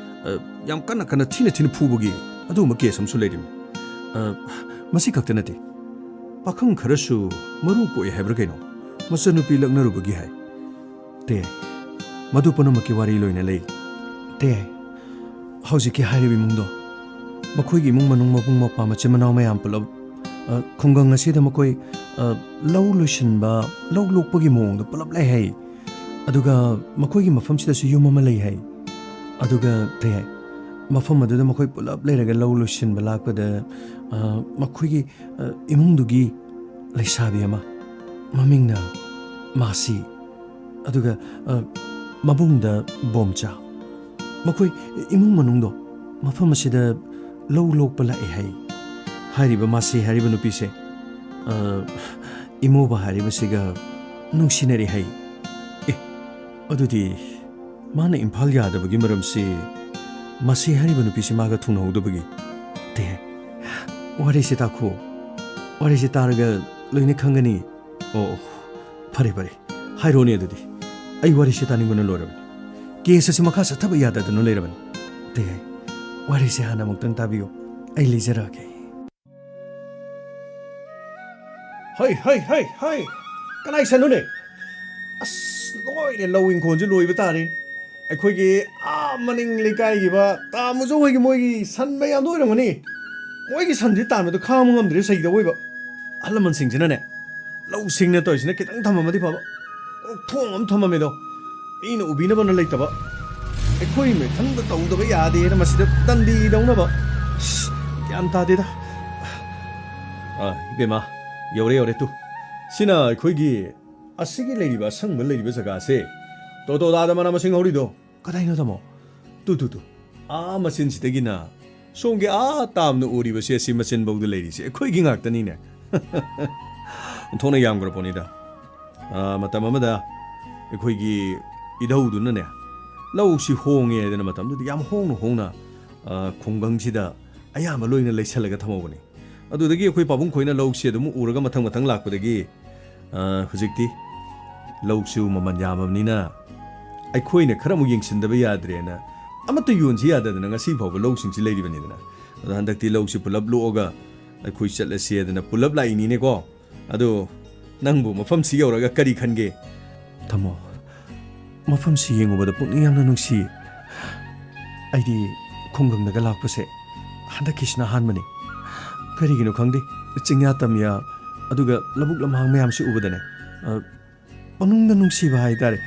ꯑ, ꯌꯥꯝ ꯀꯟꯅ ꯀꯟꯅ ꯊꯤꯅ ꯊꯤꯅ ꯐꯨꯕꯒꯤ ꯑꯗꯨꯒꯨꯝꯕ ꯀꯦꯁ ꯑꯃꯁꯨ ꯂꯩꯔꯤꯕꯅꯤ꯫ ꯑ, ꯃꯁꯤ ꯈꯛꯇ ꯅꯠꯇꯦ, ꯄꯥꯈꯪ ꯈꯔꯁꯨ ꯃꯔꯨ ꯀꯣꯛꯏ ꯍꯥꯏꯕ꯭ꯔꯥ ꯀꯩꯅꯣ, ꯃꯆꯟꯅꯨꯄꯤ ꯂꯛꯅꯔꯨꯕꯒꯤ ꯍꯥꯏ꯫ ꯇꯦ, ꯃꯗꯨ ꯄꯨꯝꯅꯃꯛꯀꯤ ꯋꯥꯔꯤ ꯂꯣꯏꯅ ꯂꯩ꯫ ꯇꯦ, ꯍꯧꯖꯤꯛꯀꯤ ꯍꯥꯏꯔꯤꯕ ꯏꯃꯨꯡꯗꯣ, ꯃꯈꯣꯏꯒꯤ ꯏꯃꯨꯡ ꯃꯅꯨꯡ, ꯃꯕꯨꯡ ꯃꯧꯄ꯭ꯋꯥ, ꯃꯆꯤꯟ ꯃꯅꯥꯎ ꯃꯌꯥꯝ ꯄꯨꯂꯞ, ꯑ, ꯈꯨꯡꯒꯪ ꯑꯁꯤꯗ ꯃꯈꯣꯏ, ꯑ, ꯂꯧ ꯂꯣꯏꯁꯤꯟꯕ, ꯂꯧ ꯂꯣꯛꯄꯒꯤ ꯃꯑꯣꯡꯗ ꯄꯨꯂꯞ ꯂꯩ ꯍꯥꯏ꯫ ꯑꯗꯨꯒ ꯃꯈꯣꯏꯒꯤ ꯃꯐꯝꯁꯤꯗꯁꯨ ꯌꯨꯝ ꯑꯃ ꯂꯩ ꯍꯥꯏ꯫ ꯑꯗꯨꯒ ꯀꯩ ꯍꯥꯏ, ꯃꯐꯝ ꯑꯗꯨꯗ ꯃꯈꯣꯏ ꯄꯨꯂꯞ ꯂꯩꯔꯒ ꯂꯧ ꯂꯣꯏꯁꯤꯟꯕ ꯂꯥꯛꯄꯗ, ꯑ, ꯃꯈꯣꯏꯒꯤ, ꯑ, ꯏꯃꯨꯡꯗꯨꯒꯤ ꯂꯩꯁꯥꯕꯤ ꯑꯃ, ꯃꯃꯤꯡꯅ ꯃꯥꯁꯤ, ꯑꯗꯨꯒ, ꯑ, ꯃꯕꯨꯡꯗ ꯕꯣꯝꯆꯥ, ꯃꯈꯣꯏ ꯏꯃꯨꯡ ꯃꯅꯨꯡꯗꯣ ꯃꯐꯝ ꯑꯁꯤꯗ ꯂꯧ ꯂꯣꯛꯄ ꯂꯥꯛꯑꯦ ꯍꯥꯏ꯫ ꯍꯥꯏꯔꯤꯕ ꯃꯥꯁꯤ ꯍꯥꯏꯔꯤꯕ ꯅꯨꯄꯤꯁꯦ, ꯑ, ꯏꯃꯣꯕ ꯍꯥꯏꯔꯤꯕꯁꯤꯒ ꯅꯨꯡꯁꯤꯅꯔꯦ ꯍꯥꯏ꯫ ꯑꯦ, ꯑꯗꯨꯗꯤ ꯃꯥꯅ ꯏꯝꯐꯥꯜ ꯌꯥꯗꯕꯒꯤ ꯃꯔꯝꯁꯤ ꯃꯁꯤ ꯍꯥꯏꯔꯤꯕ ꯅꯨꯄꯤꯁꯤ ꯃꯥꯒ ꯊꯨꯡꯅꯍꯧꯗꯕꯒꯤ꯫ ꯇꯦ, ꯋꯥꯔꯤꯁꯤ ꯇꯥꯈꯣ꯫ ꯋꯥꯔꯤꯁꯤ ꯇꯥꯔꯒ ꯂꯣꯏꯅ ꯈꯪꯒꯅꯤ꯫ ꯑꯣ, ꯑꯣ, ꯐꯔꯦ, ꯐꯔꯦ꯫ ꯍꯥꯏꯔꯣꯅꯦ ꯑꯗꯨꯗꯤ꯫ ꯑꯩ ꯋꯥꯔꯤꯁꯤ ꯇꯥꯅꯤꯡꯕꯅ ꯂꯣꯏꯔꯕꯅꯤ꯫ ꯀꯦꯁ ꯑꯁꯤ ꯃꯈꯥ ꯆꯠꯊꯕ ꯌꯥꯗꯗꯨꯅ ꯂꯩꯔꯕꯅꯤ꯫ ꯇꯦ, ꯋꯥꯔꯤꯁꯤ ꯍꯥꯟꯅ ꯑꯃꯨꯛꯇꯪ ꯇꯥꯕꯤꯌꯨ꯫ ꯑꯩ ꯂꯤꯖꯔꯛꯑꯒꯦ꯫ ꯍꯩ, ꯍꯩ, ꯍꯩ, ꯍꯩ! ꯀꯅꯥꯏ ꯁꯟꯅꯣꯅꯦ? ꯑꯁ, ꯂꯣꯏꯔꯦ, ꯂꯧ ꯏꯪꯈꯣꯜꯁꯨ ꯂꯣꯏꯕ ꯇꯥꯔꯦ꯫ ꯑꯩꯈꯣꯏꯒꯤ ꯑꯥ ꯃꯅꯤꯡ ꯂꯩꯀꯥꯏꯒꯤꯕ ꯇꯥꯃꯨꯖꯧ ꯍꯣꯏꯒꯤ ꯃꯣꯏꯒꯤ ꯁꯟ ꯃꯌꯥꯝꯗꯣ ꯑꯣꯏꯔꯝꯒꯅꯤ꯫ ꯃꯣꯏꯒꯤ ꯁꯟꯁꯦ ꯇꯥꯟꯕꯗꯣ ꯈꯥꯡꯕ ꯉꯝꯗ꯭ꯔꯦ, ꯁꯩꯗ ꯑꯣꯏꯕ꯫ ꯑꯍꯜ ꯂꯃꯟꯁꯤꯡꯁꯤꯅꯅꯦ, ꯂꯧ ꯁꯤꯡꯅ ꯇꯧꯔꯤꯁꯤꯅ ꯈꯤꯇꯪ ꯊꯝꯃꯝꯃꯗꯤ ꯐꯕ꯫ ꯀꯣꯛꯊꯣꯡ ꯑꯃ ꯊꯝꯃꯝꯃꯦꯗꯣ꯫ ꯃꯤꯅ ꯎꯕꯤꯅꯕꯅ ꯂꯩꯇꯕ꯫ ꯑꯩꯈꯣꯏ ꯃꯊꯟꯗ ꯇꯧꯗꯕ ꯌꯥꯗꯦꯅ ꯃꯁꯤꯗ ꯇꯟꯗꯤ ꯇꯧꯅꯕ꯫ ꯑꯁ, ꯒ꯭ꯌꯥꯟ ꯇꯥꯗꯦꯗ꯫ ꯑꯥ, ꯏꯕꯦꯝꯃ, ꯌꯧꯔꯦ, ꯌꯧꯔꯦ, ꯇꯨ꯫ ꯁꯤꯅ ꯑꯩꯈꯣꯏꯒꯤ ꯑꯁꯤꯒꯤ ꯂꯩꯔꯤꯕ ꯑꯁꯪꯕ ꯂꯩꯔꯤꯕ ꯖꯒꯥꯁꯦ꯫ ꯇꯣ, ꯇꯣ, ꯇꯥꯗ ꯃꯅꯥ ꯃꯁꯤꯡ ꯍꯧꯔꯤꯗꯣ꯫ ꯀꯗꯥꯏꯅꯣ, ꯇꯥꯃꯣ? ꯇꯨ, ꯇꯨ, ꯇꯨ꯫ ꯑꯥ ꯃꯆꯤꯟꯁꯤꯗꯒꯤꯅ ꯁꯣꯝꯒꯤ ꯑꯥ ꯇꯥꯝꯅ ꯎꯔꯤꯕꯁꯦ, ꯑꯁꯤ ꯃꯆꯤꯟꯐꯧꯗ ꯂꯩꯔꯤꯁꯦ ꯑꯩꯈꯣꯏꯒꯤ ꯉꯥꯛꯇꯅꯤꯅꯦ꯫ ꯑꯣꯟꯊꯣꯛꯅ ꯌꯥꯝꯈ꯭ꯔ ꯄꯣꯠꯅꯤꯗ꯫ ꯑꯥ, ꯃꯇꯝ ꯑꯃꯗ ꯑꯩꯈꯣꯏꯒꯤ ꯏꯙꯧꯗꯨꯅꯅꯦ, ꯂꯧꯁꯤ ꯍꯣꯡꯉꯦ ꯍꯥꯏꯗꯅ ꯃꯇꯝꯗꯨꯗ ꯌꯥꯝ ꯍꯣꯡꯅ ꯍꯣꯡꯅ, ꯑꯥ, ꯈꯨꯡꯒꯪꯁꯤꯗ ꯑꯌꯥꯝꯕ ꯂꯣꯏꯅ ꯂꯩꯁꯜꯂꯒ ꯊꯝꯍꯧꯕꯅꯤ꯫ ꯑꯗꯨꯗꯒꯤ ꯑꯩꯈꯣꯏ ꯄꯥꯕꯨꯡ ꯈꯣꯏꯅ ꯂꯧꯁꯤ ꯑꯗꯨꯝ ꯎꯔꯒ ꯃꯊꯪ ꯃꯊꯪ ꯂꯥꯛꯄꯗꯒꯤ, ꯑꯥ, ꯍꯧꯖꯤꯛꯇꯤ ꯂꯧꯁꯨ ꯃꯃꯜ ꯌꯥꯝꯃꯕꯅꯤꯅ ꯑꯩꯈꯣꯏꯅ ꯈꯔ ꯑꯃꯨꯛ ꯌꯦꯡꯁꯤꯟꯗꯕ ꯌꯥꯗ꯭ꯔꯦꯅ ꯑꯃꯠꯇ ꯌꯣꯟꯁꯤ ꯌꯥꯗꯗꯅ ꯉꯁꯤ ꯐꯥꯎꯕ ꯂꯧꯁꯤꯡꯁꯤ ꯂꯩꯔꯤꯕꯅꯤꯗꯅ꯫ ꯑꯗꯣ ꯍꯟꯗꯛꯇꯤ ꯂꯧꯁꯤ ꯄꯨꯂꯞ ꯂꯣꯛꯑꯒ ꯑꯩꯈꯣꯏ ꯆꯠꯂꯁꯤ ꯍꯥꯏꯗꯅ ꯄꯨꯂꯞ ꯂꯥꯛꯏꯅꯤꯅꯦꯀꯣ꯫ ꯑꯗꯣ ꯅꯪꯕꯨ ꯃꯐꯝꯁꯤ ꯌꯧꯔꯒ ꯀꯔꯤ ꯈꯟꯒꯦ? ꯇꯥꯃꯣ, ꯃꯐꯝꯁꯤ ꯌꯦꯡꯉꯨꯕꯗ ꯄꯨꯛꯅꯤꯡ ꯌꯥꯝꯅ ꯅꯨꯡꯁꯤ꯫ ꯑꯩꯗꯤ ꯈꯨꯡꯒꯪꯗꯒ ꯂꯥꯛꯄꯁꯦ ꯍꯟꯗꯛꯀꯤꯁꯤꯅ ꯑꯍꯥꯟꯕꯅꯤ꯫ ꯀꯔꯤꯒꯤꯅꯣ ꯈꯪꯗꯦ, ꯆꯤꯡꯌꯥ ꯇꯝꯌꯥ, ꯑꯗꯨꯒ ꯂꯧꯕꯨꯛ ꯂꯝꯍꯥꯡ ꯃꯌꯥꯝꯁꯤ ꯎꯕꯗꯅꯦ, ꯑ, ꯄꯨꯛꯅꯤꯡꯗ ꯅꯨꯡꯁꯤꯕ ꯍꯥꯏꯇꯥꯔꯦ꯫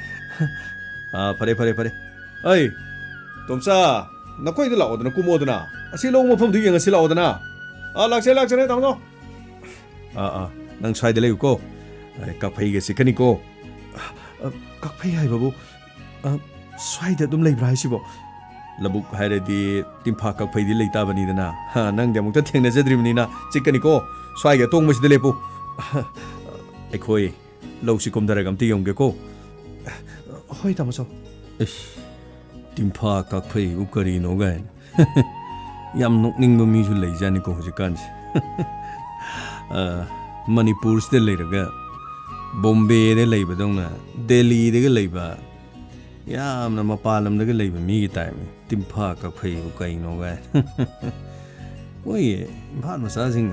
ꯑꯥ, ꯐꯔꯦ, ꯐꯔꯦ, ꯐꯔꯦ꯫ ꯑꯩ, ꯇꯣꯝꯆꯥ, ꯅꯈꯣꯏꯗ ꯂꯥꯛꯑꯣꯗꯅ, ꯀꯨꯝꯃꯣꯗꯅ꯫ ꯑꯁꯤ ꯂꯧ ꯃꯐꯝꯗꯨ ꯌꯦꯡꯉꯁꯤ ꯂꯥꯛꯑꯣꯗꯅ꯫ ꯑꯥ, ꯂꯥꯛꯆꯔꯦ, ꯂꯥꯛꯆꯔꯦ, ꯇꯥꯃꯣ꯫ ꯑꯥ, ꯑꯥ, ꯅꯪ ꯁ꯭ꯋꯥꯏꯗ ꯂꯩꯌꯨꯀꯣ꯫ ꯑꯦ, ꯀꯛꯐꯩꯒ ꯆꯤꯛꯀꯅꯤꯀꯣ꯫ ꯑ, ꯀꯛꯐꯩ ꯍꯥꯏꯕꯕꯨ, ꯑ, ꯁ꯭ꯋꯥꯏꯗ ꯑꯗꯨꯝ ꯂꯩꯕ꯭ꯔꯥ ꯍꯥꯏꯁꯤꯕꯣ? ꯂꯧꯕꯨꯛ ꯍꯥꯏꯔꯗꯤ ꯇꯤꯝꯐꯥ ꯀꯛꯐꯩꯗꯤ ꯂꯩꯇꯥꯕꯅꯤꯗꯅ꯫ ꯍꯥ, ꯅꯪꯗꯤ ꯑꯃꯨꯛꯇ ꯊꯦꯡꯅꯖꯗ꯭ꯔꯤꯕꯅꯤꯅ ꯆꯤꯛꯀꯅꯤꯀꯣ꯫ ꯁ꯭ꯋꯥꯏꯒꯤ ꯑꯇꯣꯡꯕꯁꯤꯗ ꯂꯦꯞꯄꯨ꯫ ꯑꯩꯈꯣꯏ ꯂꯧꯁꯤ ꯀꯨꯝꯊꯔꯒ ꯑꯝꯇ ꯌꯦꯡꯒꯦꯀꯣ꯫ ꯍꯣꯏ, ꯇꯥꯃꯣ ꯆꯧ꯫ ꯑꯁ, ꯇꯤꯝꯐꯥ ꯀꯛꯐꯩꯕꯨ ꯀꯔꯤꯅꯣ ꯀꯥꯏꯅ꯫ ꯌꯥꯝ ꯅꯣꯛꯅꯤꯡꯕ ꯃꯤꯁꯨ ꯂꯩꯖꯥꯠꯅꯤꯀꯣ ꯍꯧꯖꯤꯛꯀꯥꯟꯁꯦ꯫ ꯑ, ꯃꯅꯤꯄꯨꯔꯁꯤꯗ ꯂꯩꯔꯒ ꯕꯣꯝꯕꯦꯗ ꯂꯩꯕꯗꯧꯅ ꯗꯦꯜꯂꯤꯗꯒ ꯂꯩꯕ, ꯌꯥꯝꯅ ꯃꯄꯥꯟ ꯂꯝꯗꯒ ꯂꯩꯕ ꯃꯤꯒꯤ ꯇꯥꯏꯞꯅꯤ꯫ ꯇꯤꯝꯐꯥ ꯀꯛꯐꯩꯕꯨ ꯀꯩꯅꯣ ꯀꯥꯏꯅ꯫ ꯃꯣꯏꯒꯤ ꯏꯝꯐꯥꯜ ꯃꯆꯥꯁꯤꯡ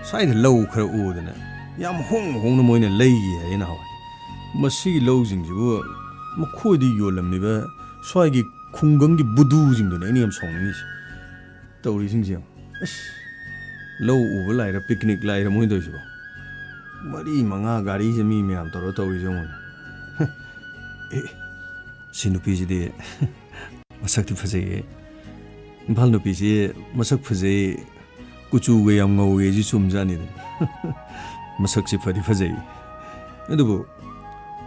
ꯁ꯭ꯋꯥꯏꯗ ꯂꯧ ꯈꯔ ꯎꯗꯅ ꯌꯥꯝ ꯍꯣꯡꯅ ꯍꯣꯡꯅ ꯃꯣꯏꯅ ꯂꯩꯈꯤ ꯍꯥꯏꯌꯦ ꯅꯍꯥꯟꯋꯥꯏ꯫ ꯃꯁꯤꯒꯤ ꯂꯧꯁꯤꯡꯁꯤꯕꯨ ꯃꯈꯣꯏꯗ ꯌꯣꯜꯂꯝꯃꯤꯕ ꯁ꯭ꯋꯥꯏꯒꯤ ꯈꯨꯡꯒꯪꯒꯤ ꯕꯨꯗꯨꯁꯤꯡꯗꯨꯅꯦ ꯑꯩꯅ ꯌꯥꯝ ꯁꯥꯎꯅꯤꯡꯉꯤꯁꯦ꯫ ꯇꯧꯔꯤꯁꯤꯡꯁꯦ ꯌꯦꯡꯉꯣ꯫ ꯑꯁ, ꯂꯧ ꯎꯕ ꯂꯥꯏꯔ, ꯄꯤꯛꯅꯤꯛ ꯂꯥꯏꯔ ꯃꯣꯏ ꯇꯧꯔꯤꯁꯤꯕꯣ꯫ ꯃꯔꯤ ꯃꯉꯥ ꯒꯥꯔꯤꯁꯦ ꯃꯤ ꯃꯌꯥꯝ ꯇꯧꯔ ꯇꯧꯔꯤꯁꯦ ꯌꯦꯡꯉꯣ꯫ ꯑꯦ, ꯁꯤ ꯅꯨꯄꯤꯁꯤꯗꯤ ꯃꯁꯛꯇꯤ ꯐꯖꯩꯌꯦ꯫ ꯏꯝꯐꯥꯜ ꯅꯨꯄꯤꯁꯤ ꯃꯁꯛ ꯐꯖꯩ, ꯀꯨꯆꯨꯒ ꯌꯥꯝ ꯉꯧꯋꯦ, ꯁꯤ ꯆꯨꯝꯖꯥꯠꯅꯤꯗ꯫ ꯃꯁꯛꯁꯤ ꯐꯗꯤ ꯐꯖꯩ, ꯑꯗꯨꯕꯨ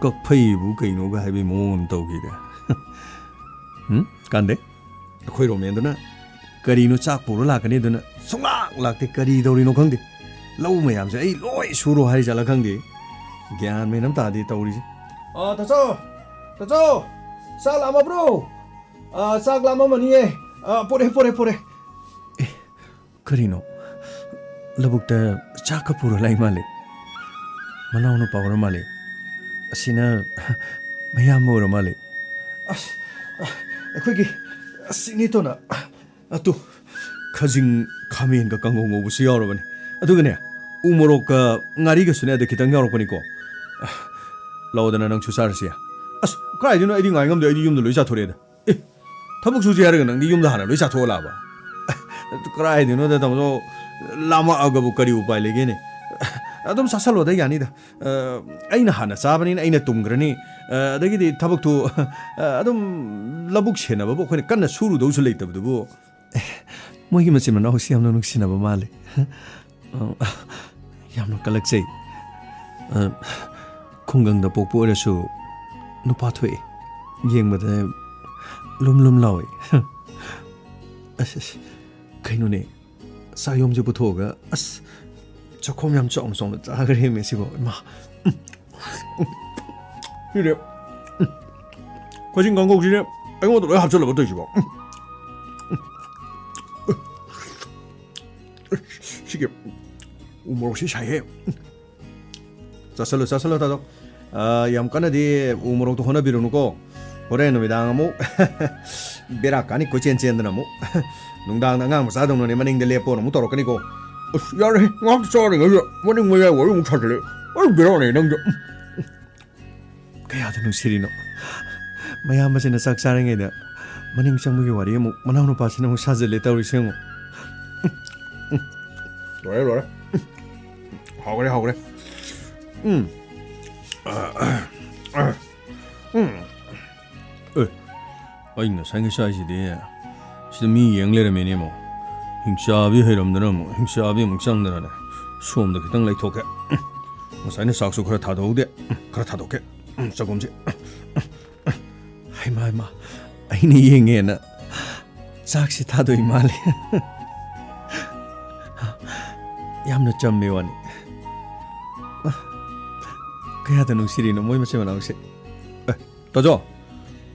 ꯀꯛꯐꯩꯕꯨ ꯀꯩꯅꯣꯒ ꯍꯥꯏꯕꯒꯤ ꯃꯑꯣꯡ ꯑꯃ ꯇꯧꯈꯤꯗ꯫ ꯎꯝ? ꯀꯥꯟꯗꯦ꯫ ꯑꯩꯈꯣꯏ ꯔꯣꯃꯦꯟꯗꯨꯅ ꯀꯔꯤꯅꯣ ꯆꯥꯛ ꯄꯨꯔ ꯂꯥꯛꯀꯅꯤ ꯑꯗꯨꯅ ꯁꯨꯡꯂꯥꯛ ꯂꯥꯛꯇꯦ꯫ ꯀꯔꯤ ꯇꯧꯔꯤꯅꯣ ꯈꯪꯗꯦ꯫ ꯂꯧ ꯃꯌꯥꯝꯁꯦ ꯑꯩ ꯂꯣꯏ ꯁꯨꯔꯣ ꯍꯥꯏ ꯖꯥꯠꯂ ꯈꯪꯗꯦ꯫ ꯒ꯭ꯌꯥꯟ ꯃꯦꯟ ꯑꯃ ꯇꯥꯗꯦ ꯇꯧꯔꯤꯁꯦ꯫ ꯑ, ꯇꯥꯆꯧ! ꯇꯥꯆꯧ! ꯆꯥꯛ ꯂꯥꯝꯃꯕ꯭ꯔꯣ? ꯑ, ꯆꯥꯛ ꯂꯥꯝꯃꯝꯃꯅꯤꯌꯦ꯫ ꯑ, ꯄꯣꯔꯦ, ꯄꯣꯔꯦ, ꯄꯣꯔꯦ꯫ ꯑꯦ, ꯀꯔꯤꯅꯣ? ꯂꯧꯕꯨꯛꯇ ꯆꯥꯛꯀ ꯄꯨꯔ ꯂꯥꯛꯏ ꯃꯥꯜꯂꯦ꯫ ꯃꯅꯥꯎꯅꯨꯄꯥ ꯑꯣꯏꯔ ꯃꯥꯜꯂꯦ꯫ ꯑꯁꯤꯅ ꯃꯌꯥꯝꯕ ꯑꯣꯏꯔ ꯃꯥꯜꯂꯦ꯫ ꯑꯁ, ꯑ, ꯑꯩꯈꯣꯏꯒꯤ ꯁꯤꯒꯅꯦꯆꯔꯅ ꯑꯗꯨ ꯈꯖꯤꯡ, ꯈꯥꯃꯦꯟꯒ ꯀꯥꯡꯉꯧ ꯉꯧꯕꯁꯨ ꯌꯥꯎꯔꯕꯅꯤ꯫ ꯑꯗꯨꯒꯅꯦ, ꯎ ꯃꯣꯔꯣꯛꯀ ꯉꯥꯔꯤꯒꯁꯨꯅꯦ ꯑꯗ ꯈꯤꯇꯪ ꯌꯥꯎꯔꯛꯄꯅꯤꯀꯣ꯫ ꯂꯧꯗꯅ ꯅꯪꯁꯨ ꯆꯥꯔꯁꯤ꯫ ꯑꯁ, ꯀꯥꯏꯗꯩꯅꯣ, ꯑꯩꯗꯤ ꯉꯥꯏ ꯉꯝꯗꯦ, ꯑꯩꯗꯤ ꯌꯨꯝꯗ ꯂꯣꯏ ꯆꯥꯊꯣꯔꯛꯑꯦꯗ꯫ ꯑꯦ, ꯊꯕꯛ ꯁꯨꯁꯤ ꯍꯥꯏꯔꯒ ꯅꯪꯗꯤ ꯌꯨꯝꯗ ꯍꯥꯟꯅ ꯂꯣꯏ ꯆꯥꯊꯣꯛꯑ ꯂꯥꯛꯑꯕ? ꯀꯗꯥꯏꯗꯩꯅꯣꯗ ꯇꯥꯃꯣ, ꯂꯥꯝꯃꯛꯑꯒꯕꯨ ꯀꯔꯤ ꯎꯄꯥꯏ ꯂꯩꯒꯦꯅꯦ? ꯑꯗꯨꯝ ꯆꯥꯁꯜꯂꯣꯗ, ꯌꯥꯅꯤꯗ꯫ ꯑ, ꯑꯩꯅ ꯍꯥꯟꯅ ꯆꯥꯕꯅꯤꯅ ꯑꯩꯅ ꯇꯨꯝꯈ꯭ꯔꯅꯤ꯫ ꯑ, ꯑꯗꯒꯤꯗꯤ ꯊꯕꯛꯇꯨ, ꯑ, ꯑꯗꯨꯝ ꯂꯧꯕꯨꯛ ꯁꯦꯟꯅꯕꯕꯨ ꯑꯩꯈꯣꯏꯅ ꯀꯟꯅ ꯁꯨꯔꯨꯗꯧꯁꯨ ꯂꯩꯇꯕꯗꯨꯕꯨ꯫ ꯑꯦ, ꯃꯣꯏꯒꯤ ꯃꯆꯤꯟ ꯃꯅꯥꯎꯁꯤ ꯌꯥꯝꯅ ꯅꯨꯡꯁꯤꯅꯕ ꯃꯥꯜꯂꯦ꯫ ꯑ, ꯌꯥꯝꯅ ꯀꯜꯂꯛꯆꯩ꯫ ꯑ, ꯈꯨꯡꯒꯪꯗ ꯄꯣꯛꯄ ꯑꯣꯏꯔꯁꯨ ꯅꯨꯄꯥ ꯊꯣꯛꯑꯦ꯫ ꯌꯦꯡꯕꯗ ꯂꯨꯝ ꯂꯨꯝ ꯂꯥꯎꯋꯦ꯫ ꯑꯁ, ꯑꯁ, ꯀꯩꯅꯣꯅꯦ? ꯆꯥꯌꯣꯝꯁꯦ ꯄꯨꯊꯣꯛꯑꯒ, ꯑꯁ, ꯆꯥꯛꯈꯣꯝ ꯌꯥꯝ ꯆꯥꯎꯅ ꯆꯥꯎꯅ ꯆꯥꯈ꯭ꯔꯦꯃꯦ ꯁꯤꯕꯣ꯫ ꯏꯃꯥ꯫ ꯁꯤꯗꯤ ꯀꯛꯆꯤꯡ ꯀꯥꯡꯒꯧꯁꯤꯅꯦ ꯑꯩꯉꯣꯟꯗ ꯂꯣꯏ ꯍꯥꯞꯆꯜꯂꯕ ꯇꯧꯔꯤꯁꯤꯕꯣ꯫ ꯎꯝ꯫ ꯎꯝ꯫ ꯁꯤꯒꯤ ꯎ ꯃꯣꯔꯣꯛꯁꯤ ꯁꯥꯏꯍꯦ꯫ ꯎꯝ꯫ ꯆꯥꯁꯜꯂꯨ, ꯆꯥꯁꯜꯂꯨ, ꯇꯥꯗꯣ꯫ ꯑ, ꯌꯥꯝ ꯀꯟꯅꯗꯤ ꯎ ꯃꯣꯔꯣꯛꯇꯣ ꯍꯣꯠꯅꯕꯤꯔꯨꯅꯨꯀꯣ꯫ ꯍꯣꯔꯦꯟ ꯅꯨꯃꯤꯗꯥꯡ ꯑꯃꯨꯛ ꯕꯦꯔꯥ ꯀꯥꯅꯤ, ꯀꯣꯏꯆꯦꯟ ꯆꯦꯟꯗꯅ ꯑꯃꯨꯛ꯫ ꯅꯨꯡꯗꯥꯡꯗ ꯑꯉꯥꯡ ꯃꯆꯥꯗꯧꯅꯅꯦ ꯃꯅꯤꯡꯗ ꯂꯦꯞꯄꯣꯅ ꯑꯃꯨꯛ ꯇꯧꯔꯛꯀꯅꯤꯀꯣ꯫ ꯑꯁ, ꯌꯥꯔꯦꯍꯦ, ꯉꯥꯏꯍꯥꯛ ꯆꯥꯔꯤꯉꯩꯗ ꯃꯅꯤꯡ ꯃꯌꯥꯏ ꯋꯥꯔꯤ ꯑꯃꯨꯛ ꯁꯥꯖꯜꯂꯛꯑꯦ꯫ ꯑꯩ ꯕꯦꯔꯥꯅꯦ ꯅꯪꯗꯤ꯫ ꯎꯝ꯫ ꯀꯌꯥꯗ ꯅꯨꯡꯁꯤꯔꯤꯅꯣ꯫ ꯃꯌꯥꯝꯕꯁꯤꯅ ꯆꯥꯛ ꯆꯥꯔꯤꯉꯩꯗ ꯃꯅꯤꯡ ꯆꯪꯕꯒꯤ ꯋꯥꯔꯤ ꯑꯃꯨꯛ ꯃꯅꯥꯎꯅꯨꯄꯥꯁꯤꯅ ꯑꯃꯨꯛ ꯁꯥꯖꯤꯜꯂꯦ ꯇꯧꯔꯤꯁꯦ ꯌꯦꯡꯉꯣ꯫ ꯂꯣꯏꯔꯦ, ꯂꯣꯏꯔꯦ꯫ ꯍꯥꯎꯈ꯭ꯔꯦ, ꯍꯥꯎꯈ꯭ꯔꯦ꯫ ꯎꯝ꯫ ꯎꯝ꯫ ꯑꯦ, ꯑꯩ ꯉꯁꯥꯏ ꯉꯁꯥꯏꯁꯤꯗꯤ ꯁꯤꯗ ꯃꯤ ꯌꯦꯡ ꯂꯩꯔꯝꯃꯤꯅꯦ ꯑꯃꯨꯛ꯫ ꯍꯤꯡꯆꯥꯕꯤ ꯍꯩꯔꯝꯗꯅ ꯑꯃꯨꯛ, ꯍꯤꯡꯆꯥꯕꯤ ꯑꯃꯨꯛ ꯆꯪꯗꯅꯅꯦ꯫ ꯁꯣꯝꯗ ꯈꯤꯇꯪ ꯂꯩꯊꯣꯛꯀꯦ꯫ ꯉꯁꯥꯏꯅ ꯆꯥꯛꯁꯨ ꯈꯔ ꯊꯥꯗꯣꯛꯍꯧꯗꯦ꯫ ꯈꯔ ꯊꯥꯗꯣꯛꯀꯦ꯫ ꯆꯒꯨꯝꯁꯦ꯫ ꯍꯩꯃꯥ, ꯍꯩꯃꯥ, ꯑꯩꯅ ꯌꯦꯡꯉꯦꯅ ꯆꯥꯛꯁꯦ ꯊꯥꯗꯣꯛꯏ ꯃꯥꯜꯂꯦ꯫ ꯌꯥꯝꯅ ꯆꯝꯕꯩ ꯋꯥꯅꯤ꯫ ꯀꯌꯥꯗ ꯅꯨꯡꯁꯤꯔꯤꯅꯣ ꯃꯣꯏ ꯃꯆꯤꯟ ꯃꯅꯥꯎꯁꯦ꯫ ꯑꯦ, ꯇꯥꯖꯣ,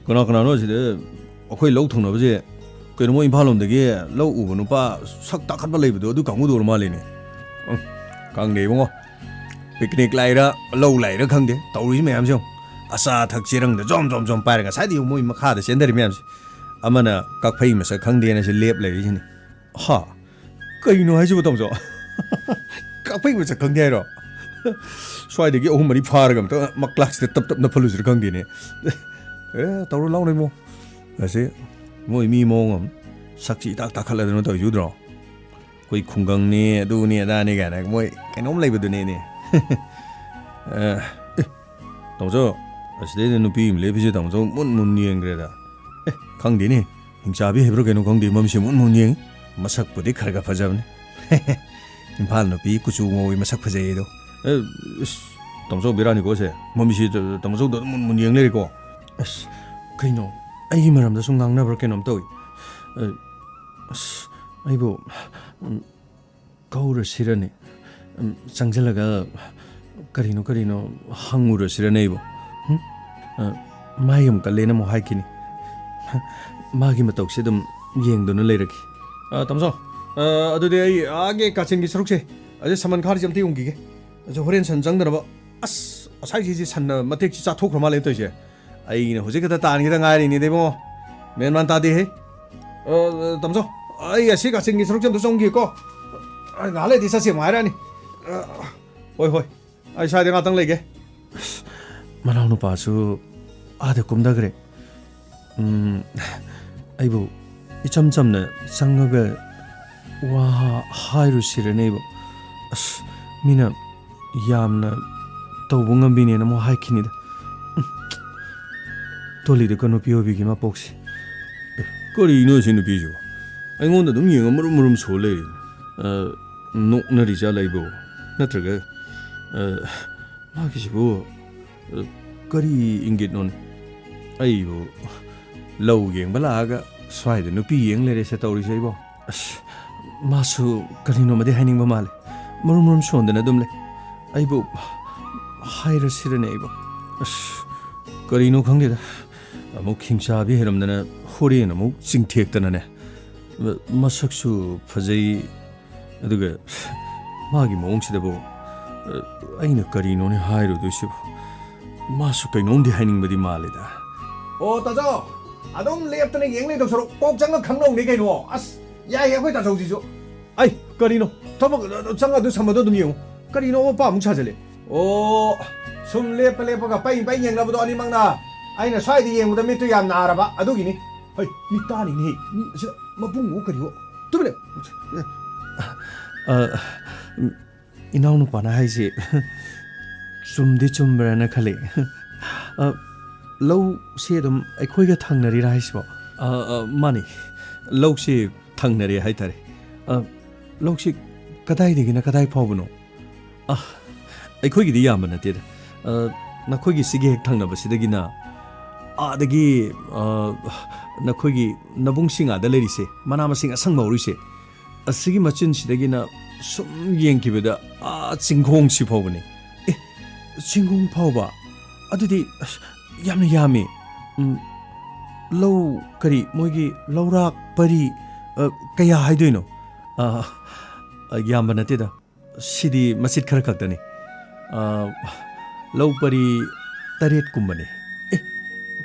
ꯀꯅꯥ ꯀꯅꯥꯅꯣ ꯁꯤꯗ ꯑꯩꯈꯣꯏ ꯂꯧ ꯊꯪꯅꯕꯁꯦ? ꯀꯩꯅꯣ, ꯃꯣꯏ ꯏꯝꯐꯥꯜ ꯂꯣꯝꯗꯒꯤ ꯂꯧ ꯎꯕ ꯅꯨꯄꯥ ꯁꯛ ꯇꯥꯈꯠꯄ ꯂꯩꯕꯗꯣ, ꯑꯗꯨ ꯀꯥꯡꯕꯨꯗꯣ ꯑꯣꯏꯔ ꯃꯥꯜꯂꯦꯅꯦ꯫ ꯎꯝ, ꯈꯪꯗꯦ ꯏꯕꯨꯡꯉꯣ, ꯄꯤꯛꯅꯤꯛ ꯂꯥꯛꯏꯔꯥ ꯂꯧ ꯂꯥꯛꯏꯔꯥ ꯈꯪꯗꯦ, ꯇꯧꯔꯤꯁꯤ ꯃꯌꯥꯝꯁꯦ ꯌꯦꯡꯉꯣ꯫ ꯑꯆꯥ ꯑꯊꯛ ꯆꯦꯔꯪꯗ ꯖꯣꯝ ꯖꯣꯝ ꯖꯣꯝ ꯄꯥꯏꯔꯒ ꯉꯁꯥꯏꯗꯒꯤ ꯃꯣꯏ ꯃꯈꯥꯗ ꯆꯦꯟꯊꯔꯤ ꯃꯌꯥꯝꯁꯦ꯫ ꯑꯃꯅ ꯀꯛꯐꯩ ꯃꯁꯛ ꯈꯪꯗꯦꯅ ꯁꯤ ꯂꯦꯞ ꯂꯩꯔꯤꯁꯤꯅꯤ꯫ ꯍꯥ? ꯀꯩꯅꯣ ꯍꯥꯏꯁꯤꯕꯣ, ꯇꯥꯃꯣꯆꯧ? ꯀꯛꯐꯩ ꯃꯁꯛ ꯈꯪꯗꯦ ꯍꯥꯏꯔꯣ? ꯁ꯭ꯋꯥꯏꯗꯒꯤ ꯑꯍꯨꯝ ꯃꯔꯤ ꯐꯥꯔꯒ ꯑꯝꯇ ꯃꯛꯂꯥꯛꯁꯤꯗ ꯇꯞ ꯇꯞꯅ ꯐꯜꯂꯨꯁꯤꯔ ꯈꯪꯗꯦꯅꯦ꯫ ꯑꯦ, ꯇꯧꯔꯣ ꯂꯥꯎꯅꯦ ꯏꯕꯨꯡꯉꯣ꯫ ꯑꯁꯤ ꯃꯣꯏ ꯃꯤ ꯃꯑꯣꯡ ꯑꯃ, ꯁꯛꯁꯤ ꯏꯇꯥꯛ ꯇꯥꯈꯠꯂꯗꯅ ꯇꯧꯔꯤꯁꯤ ꯎꯗ꯭ꯔꯣ? ꯑꯩꯈꯣꯏ ꯈꯨꯡꯒꯪꯅꯤ, ꯑꯗꯨꯅꯤ ꯑꯗꯥꯅꯤ ꯀꯥꯏꯅ ꯃꯣꯏ ꯀꯩꯅꯣꯝ ꯂꯩꯕꯗꯨꯅꯤꯅꯦ꯫ ꯑꯦ, ꯑꯦ, ꯇꯥꯃꯣꯆꯧ, ꯑꯁꯤꯗꯩꯗ ꯅꯨꯄꯤ ꯑꯃ ꯂꯦꯞꯄꯤꯁꯦ ꯇꯥꯃꯣꯆꯧ ꯃꯨꯟ ꯃꯨꯟ ꯌꯦꯡꯈ꯭ꯔꯦꯗ꯫ ꯑꯦ, ꯈꯪꯗꯦꯅꯦ, ꯍꯤꯡꯆꯥꯕꯤ ꯍꯩꯕ꯭ꯔꯥ ꯀꯩꯅꯣ ꯈꯪꯗꯦ, ꯃꯃꯤꯠꯁꯦ ꯃꯨꯟ ꯃꯨꯟ ꯌꯦꯡꯉꯤ꯫ ꯃꯁꯛꯄꯨꯗꯤ ꯈꯔ ꯈꯔ ꯐꯖꯕꯅꯤ꯫ ꯏꯝꯐꯥꯜ ꯅꯨꯄꯤ ꯀꯨꯆꯨ ꯉꯧꯏ, ꯃꯁꯛ ꯐꯖꯩ ꯑꯗꯣ꯫ ꯑꯦ, ꯏꯁ, ꯇꯥꯃꯣꯆꯧ ꯕꯦꯔꯥꯅꯤꯀꯣ ꯁꯦ꯫ ꯃꯃꯤꯠꯁꯤ ꯇꯥꯃꯣꯆꯧꯗ ꯑꯗꯨꯝ ꯃꯨꯟ ꯃꯨꯟ ꯌꯦꯡ ꯂꯩꯔꯦꯀꯣ꯫ ꯑꯁ, ꯀꯩꯅꯣ, ꯑꯩꯒꯤ ꯃꯔꯝꯗ ꯁꯨꯝ ꯉꯥꯡꯅꯕ꯭ꯔꯥ ꯀꯩꯅꯣꯝ ꯇꯧꯏ꯫ ꯑꯦ, ꯑꯁ, ꯑꯩꯕꯨ, ꯎꯝ, ꯀꯧꯔꯁꯤꯔꯅꯦ? ꯎꯝ, ꯆꯪꯁꯤꯜꯂꯒ ꯀꯔꯤꯅꯣ ꯀꯔꯤꯅꯣ ꯍꯪꯉꯨꯔꯁꯤꯔꯅꯦ ꯑꯩꯕꯨ? ꯎꯝ? ꯑ, ꯃꯥꯏ ꯌꯥꯝ ꯀꯜꯂꯦꯅ ꯑꯃꯨꯛ ꯍꯥꯏꯈꯤꯅꯤ꯫ ꯃꯥꯒꯤ ꯃꯇꯧꯁꯦ ꯑꯗꯨꯝ ꯌꯦꯡꯗꯨꯅ ꯂꯩꯔꯒꯦ꯫ ꯑ, ꯇꯥꯃꯣꯆꯧ, ꯑ, ꯑꯗꯨꯗꯤ ꯑꯩ ꯑꯥꯒꯤ ꯀꯥꯆꯤꯟꯒꯤ ꯁꯔꯨꯛꯁꯦ, ꯑꯗꯩ ꯁꯃꯟ ꯈꯥꯔꯁꯦ ꯑꯝꯇ ꯌꯣꯟꯈꯤꯒꯦ꯫ ꯑꯗꯨ ꯍꯣꯔꯦꯟ ꯁꯟ ꯆꯪꯗꯅꯕ꯫ ꯑꯁ, ꯉꯁꯥꯏꯒꯤꯁꯤ ꯁꯟꯅ ꯃꯇꯦꯛꯁꯤ ꯆꯥꯊꯣꯛꯈ꯭ꯔ ꯃꯥꯜꯂꯦ ꯇꯧꯔꯤꯁꯦ꯫ ꯑꯩꯅ ꯍꯧꯖꯤꯛ ꯈꯛꯇ ꯇꯥꯟꯈꯤꯗ ꯉꯥꯏꯔꯤꯅꯤꯗ ꯏꯕꯨꯡꯉꯣ꯫ ꯃꯦꯟ ꯃꯥꯟ ꯇꯥꯗꯦꯍꯦ꯫ ꯑ, ꯇꯥꯃꯣꯆꯧ, ꯑꯩ ꯑꯁꯤ ꯀꯥꯆꯤꯟꯒꯤ ꯁꯔꯨꯛꯁꯦ ꯑꯝꯇ ꯆꯪꯈꯤꯒꯦꯀꯣ꯫ ꯑ, ꯉꯥꯏꯍꯥꯛ ꯂꯩꯔꯗꯤ ꯆꯠꯁꯦ ꯑꯃꯨꯛ ꯍꯥꯏꯔꯛꯑꯅꯤ꯫ ꯑ, ꯍꯣꯏ, ꯍꯣꯏ꯫ ꯑꯩ ꯁ꯭ꯋꯥꯏꯗ ꯉꯥꯛꯇꯪ ꯂꯩꯒꯦ꯫ ꯑꯁ, ꯃꯅꯥꯎꯅꯨꯄꯥꯁꯨ ꯑꯥꯗ ꯀꯨꯝꯊꯈ꯭ꯔꯦ꯫ ꯎꯝ, ꯑꯩꯕꯨ ꯏꯆꯝ ꯆꯝꯅ ꯆꯪꯉꯒ ꯋꯥ ꯍꯥꯏꯔꯨꯁꯤꯔꯅꯦ ꯑꯩꯕꯨ꯫ ꯑꯁ, ꯃꯤꯅ ꯌꯥꯝꯅ ꯇꯧꯕ ꯉꯝꯕꯤꯅꯦꯅ ꯑꯃꯨꯛ ꯍꯥꯏꯈꯤꯅꯤꯗ꯫ ꯎꯝ, ꯇꯣꯂꯤꯗꯀ ꯅꯨꯄꯤ ꯑꯣꯏꯕꯤꯒꯤ ꯃꯄꯣꯛꯁꯤ꯫ ꯑꯦ, ꯀꯔꯤꯅꯣ ꯁꯤ ꯅꯨꯄꯤꯁꯤꯕꯨ? ꯑꯩꯉꯣꯟꯗ ꯑꯗꯨꯝ ꯌꯦꯡꯉ ꯃꯔꯨꯝ ꯃꯔꯨꯝ ꯁꯣ ꯂꯩꯔꯦ꯫ ꯑ, ꯅꯣꯛꯅꯔꯤ ꯖꯥꯠꯂ ꯑꯩꯕꯨ? ꯅꯠꯇ꯭ꯔꯒ, ꯑ, ꯃꯥꯒꯤꯁꯤꯕꯨ, ꯑ, ꯀꯔꯤ ꯏꯪꯒꯤꯠꯅꯣꯅꯦ? ꯑꯩꯕꯨ ꯂꯧ ꯌꯦꯡꯕ ꯂꯥꯛꯑꯒ ꯁ꯭ꯋꯥꯏꯗ ꯅꯨꯄꯤ ꯌꯦꯡ ꯂꯩꯔꯦꯁꯦ ꯇꯧꯔꯤꯁꯦ ꯑꯩꯕꯣ꯫ ꯑꯁ, ꯃꯥꯁꯨ ꯀꯔꯤꯅꯣꯃꯗꯤ ꯍꯥꯏꯅꯤꯡꯕ ꯃꯥꯜꯂꯦ꯫ ꯃꯔꯨꯝ ꯃꯔꯨꯝ ꯁꯣꯟꯗꯅ ꯑꯗꯨꯝ ꯂꯩ꯫ ꯑꯩꯕꯨ ꯍꯥꯏꯔꯁꯤꯔꯅꯦ ꯑꯩꯕꯨ? ꯑꯁ, ꯀꯔꯤꯅꯣ ꯈꯪꯗꯦꯗ꯫ ꯑꯃꯨꯛ ꯈꯤꯡꯆꯥꯕꯤ ꯍꯩꯔꯝꯗꯅ ꯍꯣꯔꯦꯟ ꯑꯃꯨꯛ ꯆꯤꯡꯊꯦꯛꯇꯅꯅꯦ꯫ ꯃ-, ꯃꯁꯛꯁꯨ ꯐꯖꯩ, ꯑꯗꯨꯒ ꯃꯥꯒꯤ ꯃꯑꯣꯡꯁꯤꯗꯕꯨ, ꯑ, ꯑꯩꯅ ꯀꯔꯤꯅꯣꯅꯦ ꯍꯥꯏꯔꯨꯗꯣꯏꯁꯤꯕꯨ? ꯃꯥꯁꯨ ꯀꯩꯅꯣꯝꯗꯤ ꯍꯥꯏꯅꯤꯡꯕꯗꯤ ꯃꯥꯜꯂꯦꯗ꯫ ꯑꯣ, ꯇꯥꯖꯧ, ꯑꯗꯨꯝ ꯂꯦꯞꯇꯅ ꯌꯦꯡ ꯂꯩꯗꯧ ꯁꯔꯨꯛ ꯀꯣꯛ ꯆꯪꯉ ꯈꯪꯗꯧꯅꯤ ꯀꯩꯅꯣ꯫ ꯑꯁ, ꯌꯥꯏꯌꯦ, ꯑꯩꯈꯣꯏ ꯇꯥꯖꯧꯁꯤꯁꯨ꯫ ꯑꯩ, ꯀꯔꯤꯅꯣ? ꯊꯕꯛ, ꯑ, ꯆꯪꯉ ꯑꯗꯨ ꯁꯝꯕꯗꯣ ꯑꯗꯨꯝ ꯌꯦꯡꯉꯨ꯫ ꯀꯔꯤꯅꯣ ꯃꯄꯥ ꯑꯃꯨꯛ ꯁꯥꯖꯜꯂꯦ? ꯑꯣ, ꯁꯨꯝ ꯂꯦꯞꯄ ꯂꯦꯞꯄꯒ ꯄꯩ ꯄꯩ ꯌꯦꯡꯅꯕꯗꯣ ꯑꯅꯤꯃꯛꯅ꯫ ꯑꯩꯅ ꯁ꯭ꯋꯥꯏꯗ ꯌꯦꯡꯕꯗ ꯃꯤꯠꯇꯨ ꯌꯥꯝ ꯅꯥꯔꯕ, ꯑꯗꯨꯒꯤꯅꯤ꯫ ꯍꯩ, ꯃꯤ ꯇꯥꯅꯤꯅꯦꯍꯦ꯫ ꯃꯤ ꯑꯁꯤꯗ ꯃꯕꯨꯡꯉꯣ ꯀꯔꯤꯑꯣ꯫ ꯇꯨꯃꯤꯟ ꯂꯩꯌꯨ꯫ ꯑ, ꯏꯅꯥꯎꯅꯨꯄꯥꯅ ꯍꯥꯏꯁꯦ ꯆꯨꯝꯗꯤ ꯆꯨꯝꯕ꯭ꯔꯥꯅ ꯈꯜꯂꯦ꯫ ꯑ, ꯂꯧꯁꯦ ꯑꯗꯨꯝ ꯑꯩꯈꯣꯏꯒ ꯊꯪꯅꯔꯤꯔꯥ ꯍꯥꯏꯁꯤꯕꯣ? ꯑ, ꯑ, ꯃꯥꯅꯤ꯫ ꯂꯧꯁꯦ ꯊꯪꯅꯔꯦ ꯍꯥꯏꯇꯥꯔꯦ꯫ ꯑ, ꯂꯧꯁꯦ ꯀꯗꯥꯏꯗꯒꯤꯅ ꯀꯗꯥꯏ ꯐꯥꯎꯕꯅꯣ? ꯑ, ꯑꯩꯈꯣꯏꯒꯤꯗꯤ ꯌꯥꯝꯕ ꯅꯠꯇꯦꯗ꯫ ꯑ, ꯅꯈꯣꯏꯒꯤ ꯁꯤꯒꯤ ꯍꯦꯛ ꯊꯪꯅꯕꯁꯤꯗꯒꯤꯅ ꯑꯥꯗꯒꯤ, ꯑ, ꯅꯈꯣꯏꯒꯤ ꯅꯕꯨꯡꯁꯤꯡ ꯑꯥꯗ ꯂꯩꯔꯤꯁꯦ, ꯃꯅꯥ ꯃꯁꯤꯡ ꯑꯁꯪꯕ ꯍꯧꯔꯤꯁꯦ, ꯑꯁꯤꯒꯤ ꯃꯆꯤꯟꯁꯤꯗꯒꯤꯅ ꯁꯨꯝ ꯌꯦꯡꯈꯤꯕꯗ ꯑꯥ ꯆꯤꯡꯈꯣꯡꯁꯤ ꯐꯥꯎꯕꯅꯤ꯫ ꯑꯦ, ꯆꯤꯡꯈꯣꯡ ꯐꯥꯎꯕ? ꯑꯗꯨꯗꯤ ꯑꯁ, ꯌꯥꯝꯅ ꯌꯥꯝꯃꯤ꯫ ꯎꯝ, ꯂꯧ ꯀꯔꯤ, ꯃꯣꯏꯒꯤ ꯂꯧꯔꯥꯛ ꯄꯔꯤ, ꯑ, ꯀꯌꯥ ꯍꯥꯏꯗꯣꯏꯅꯣ? ꯑ, ꯑ, ꯌꯥꯝꯕ ꯅꯠꯇꯦꯗ꯫ ꯁꯤꯗꯤ ꯃꯆꯤꯠ ꯈꯔ ꯈꯛꯇꯅꯤ꯫ ꯑ, ꯂꯧ ꯄꯔꯤ ꯇꯔꯦꯠꯀꯨꯝꯕꯅꯤ꯫ ꯑꯦ,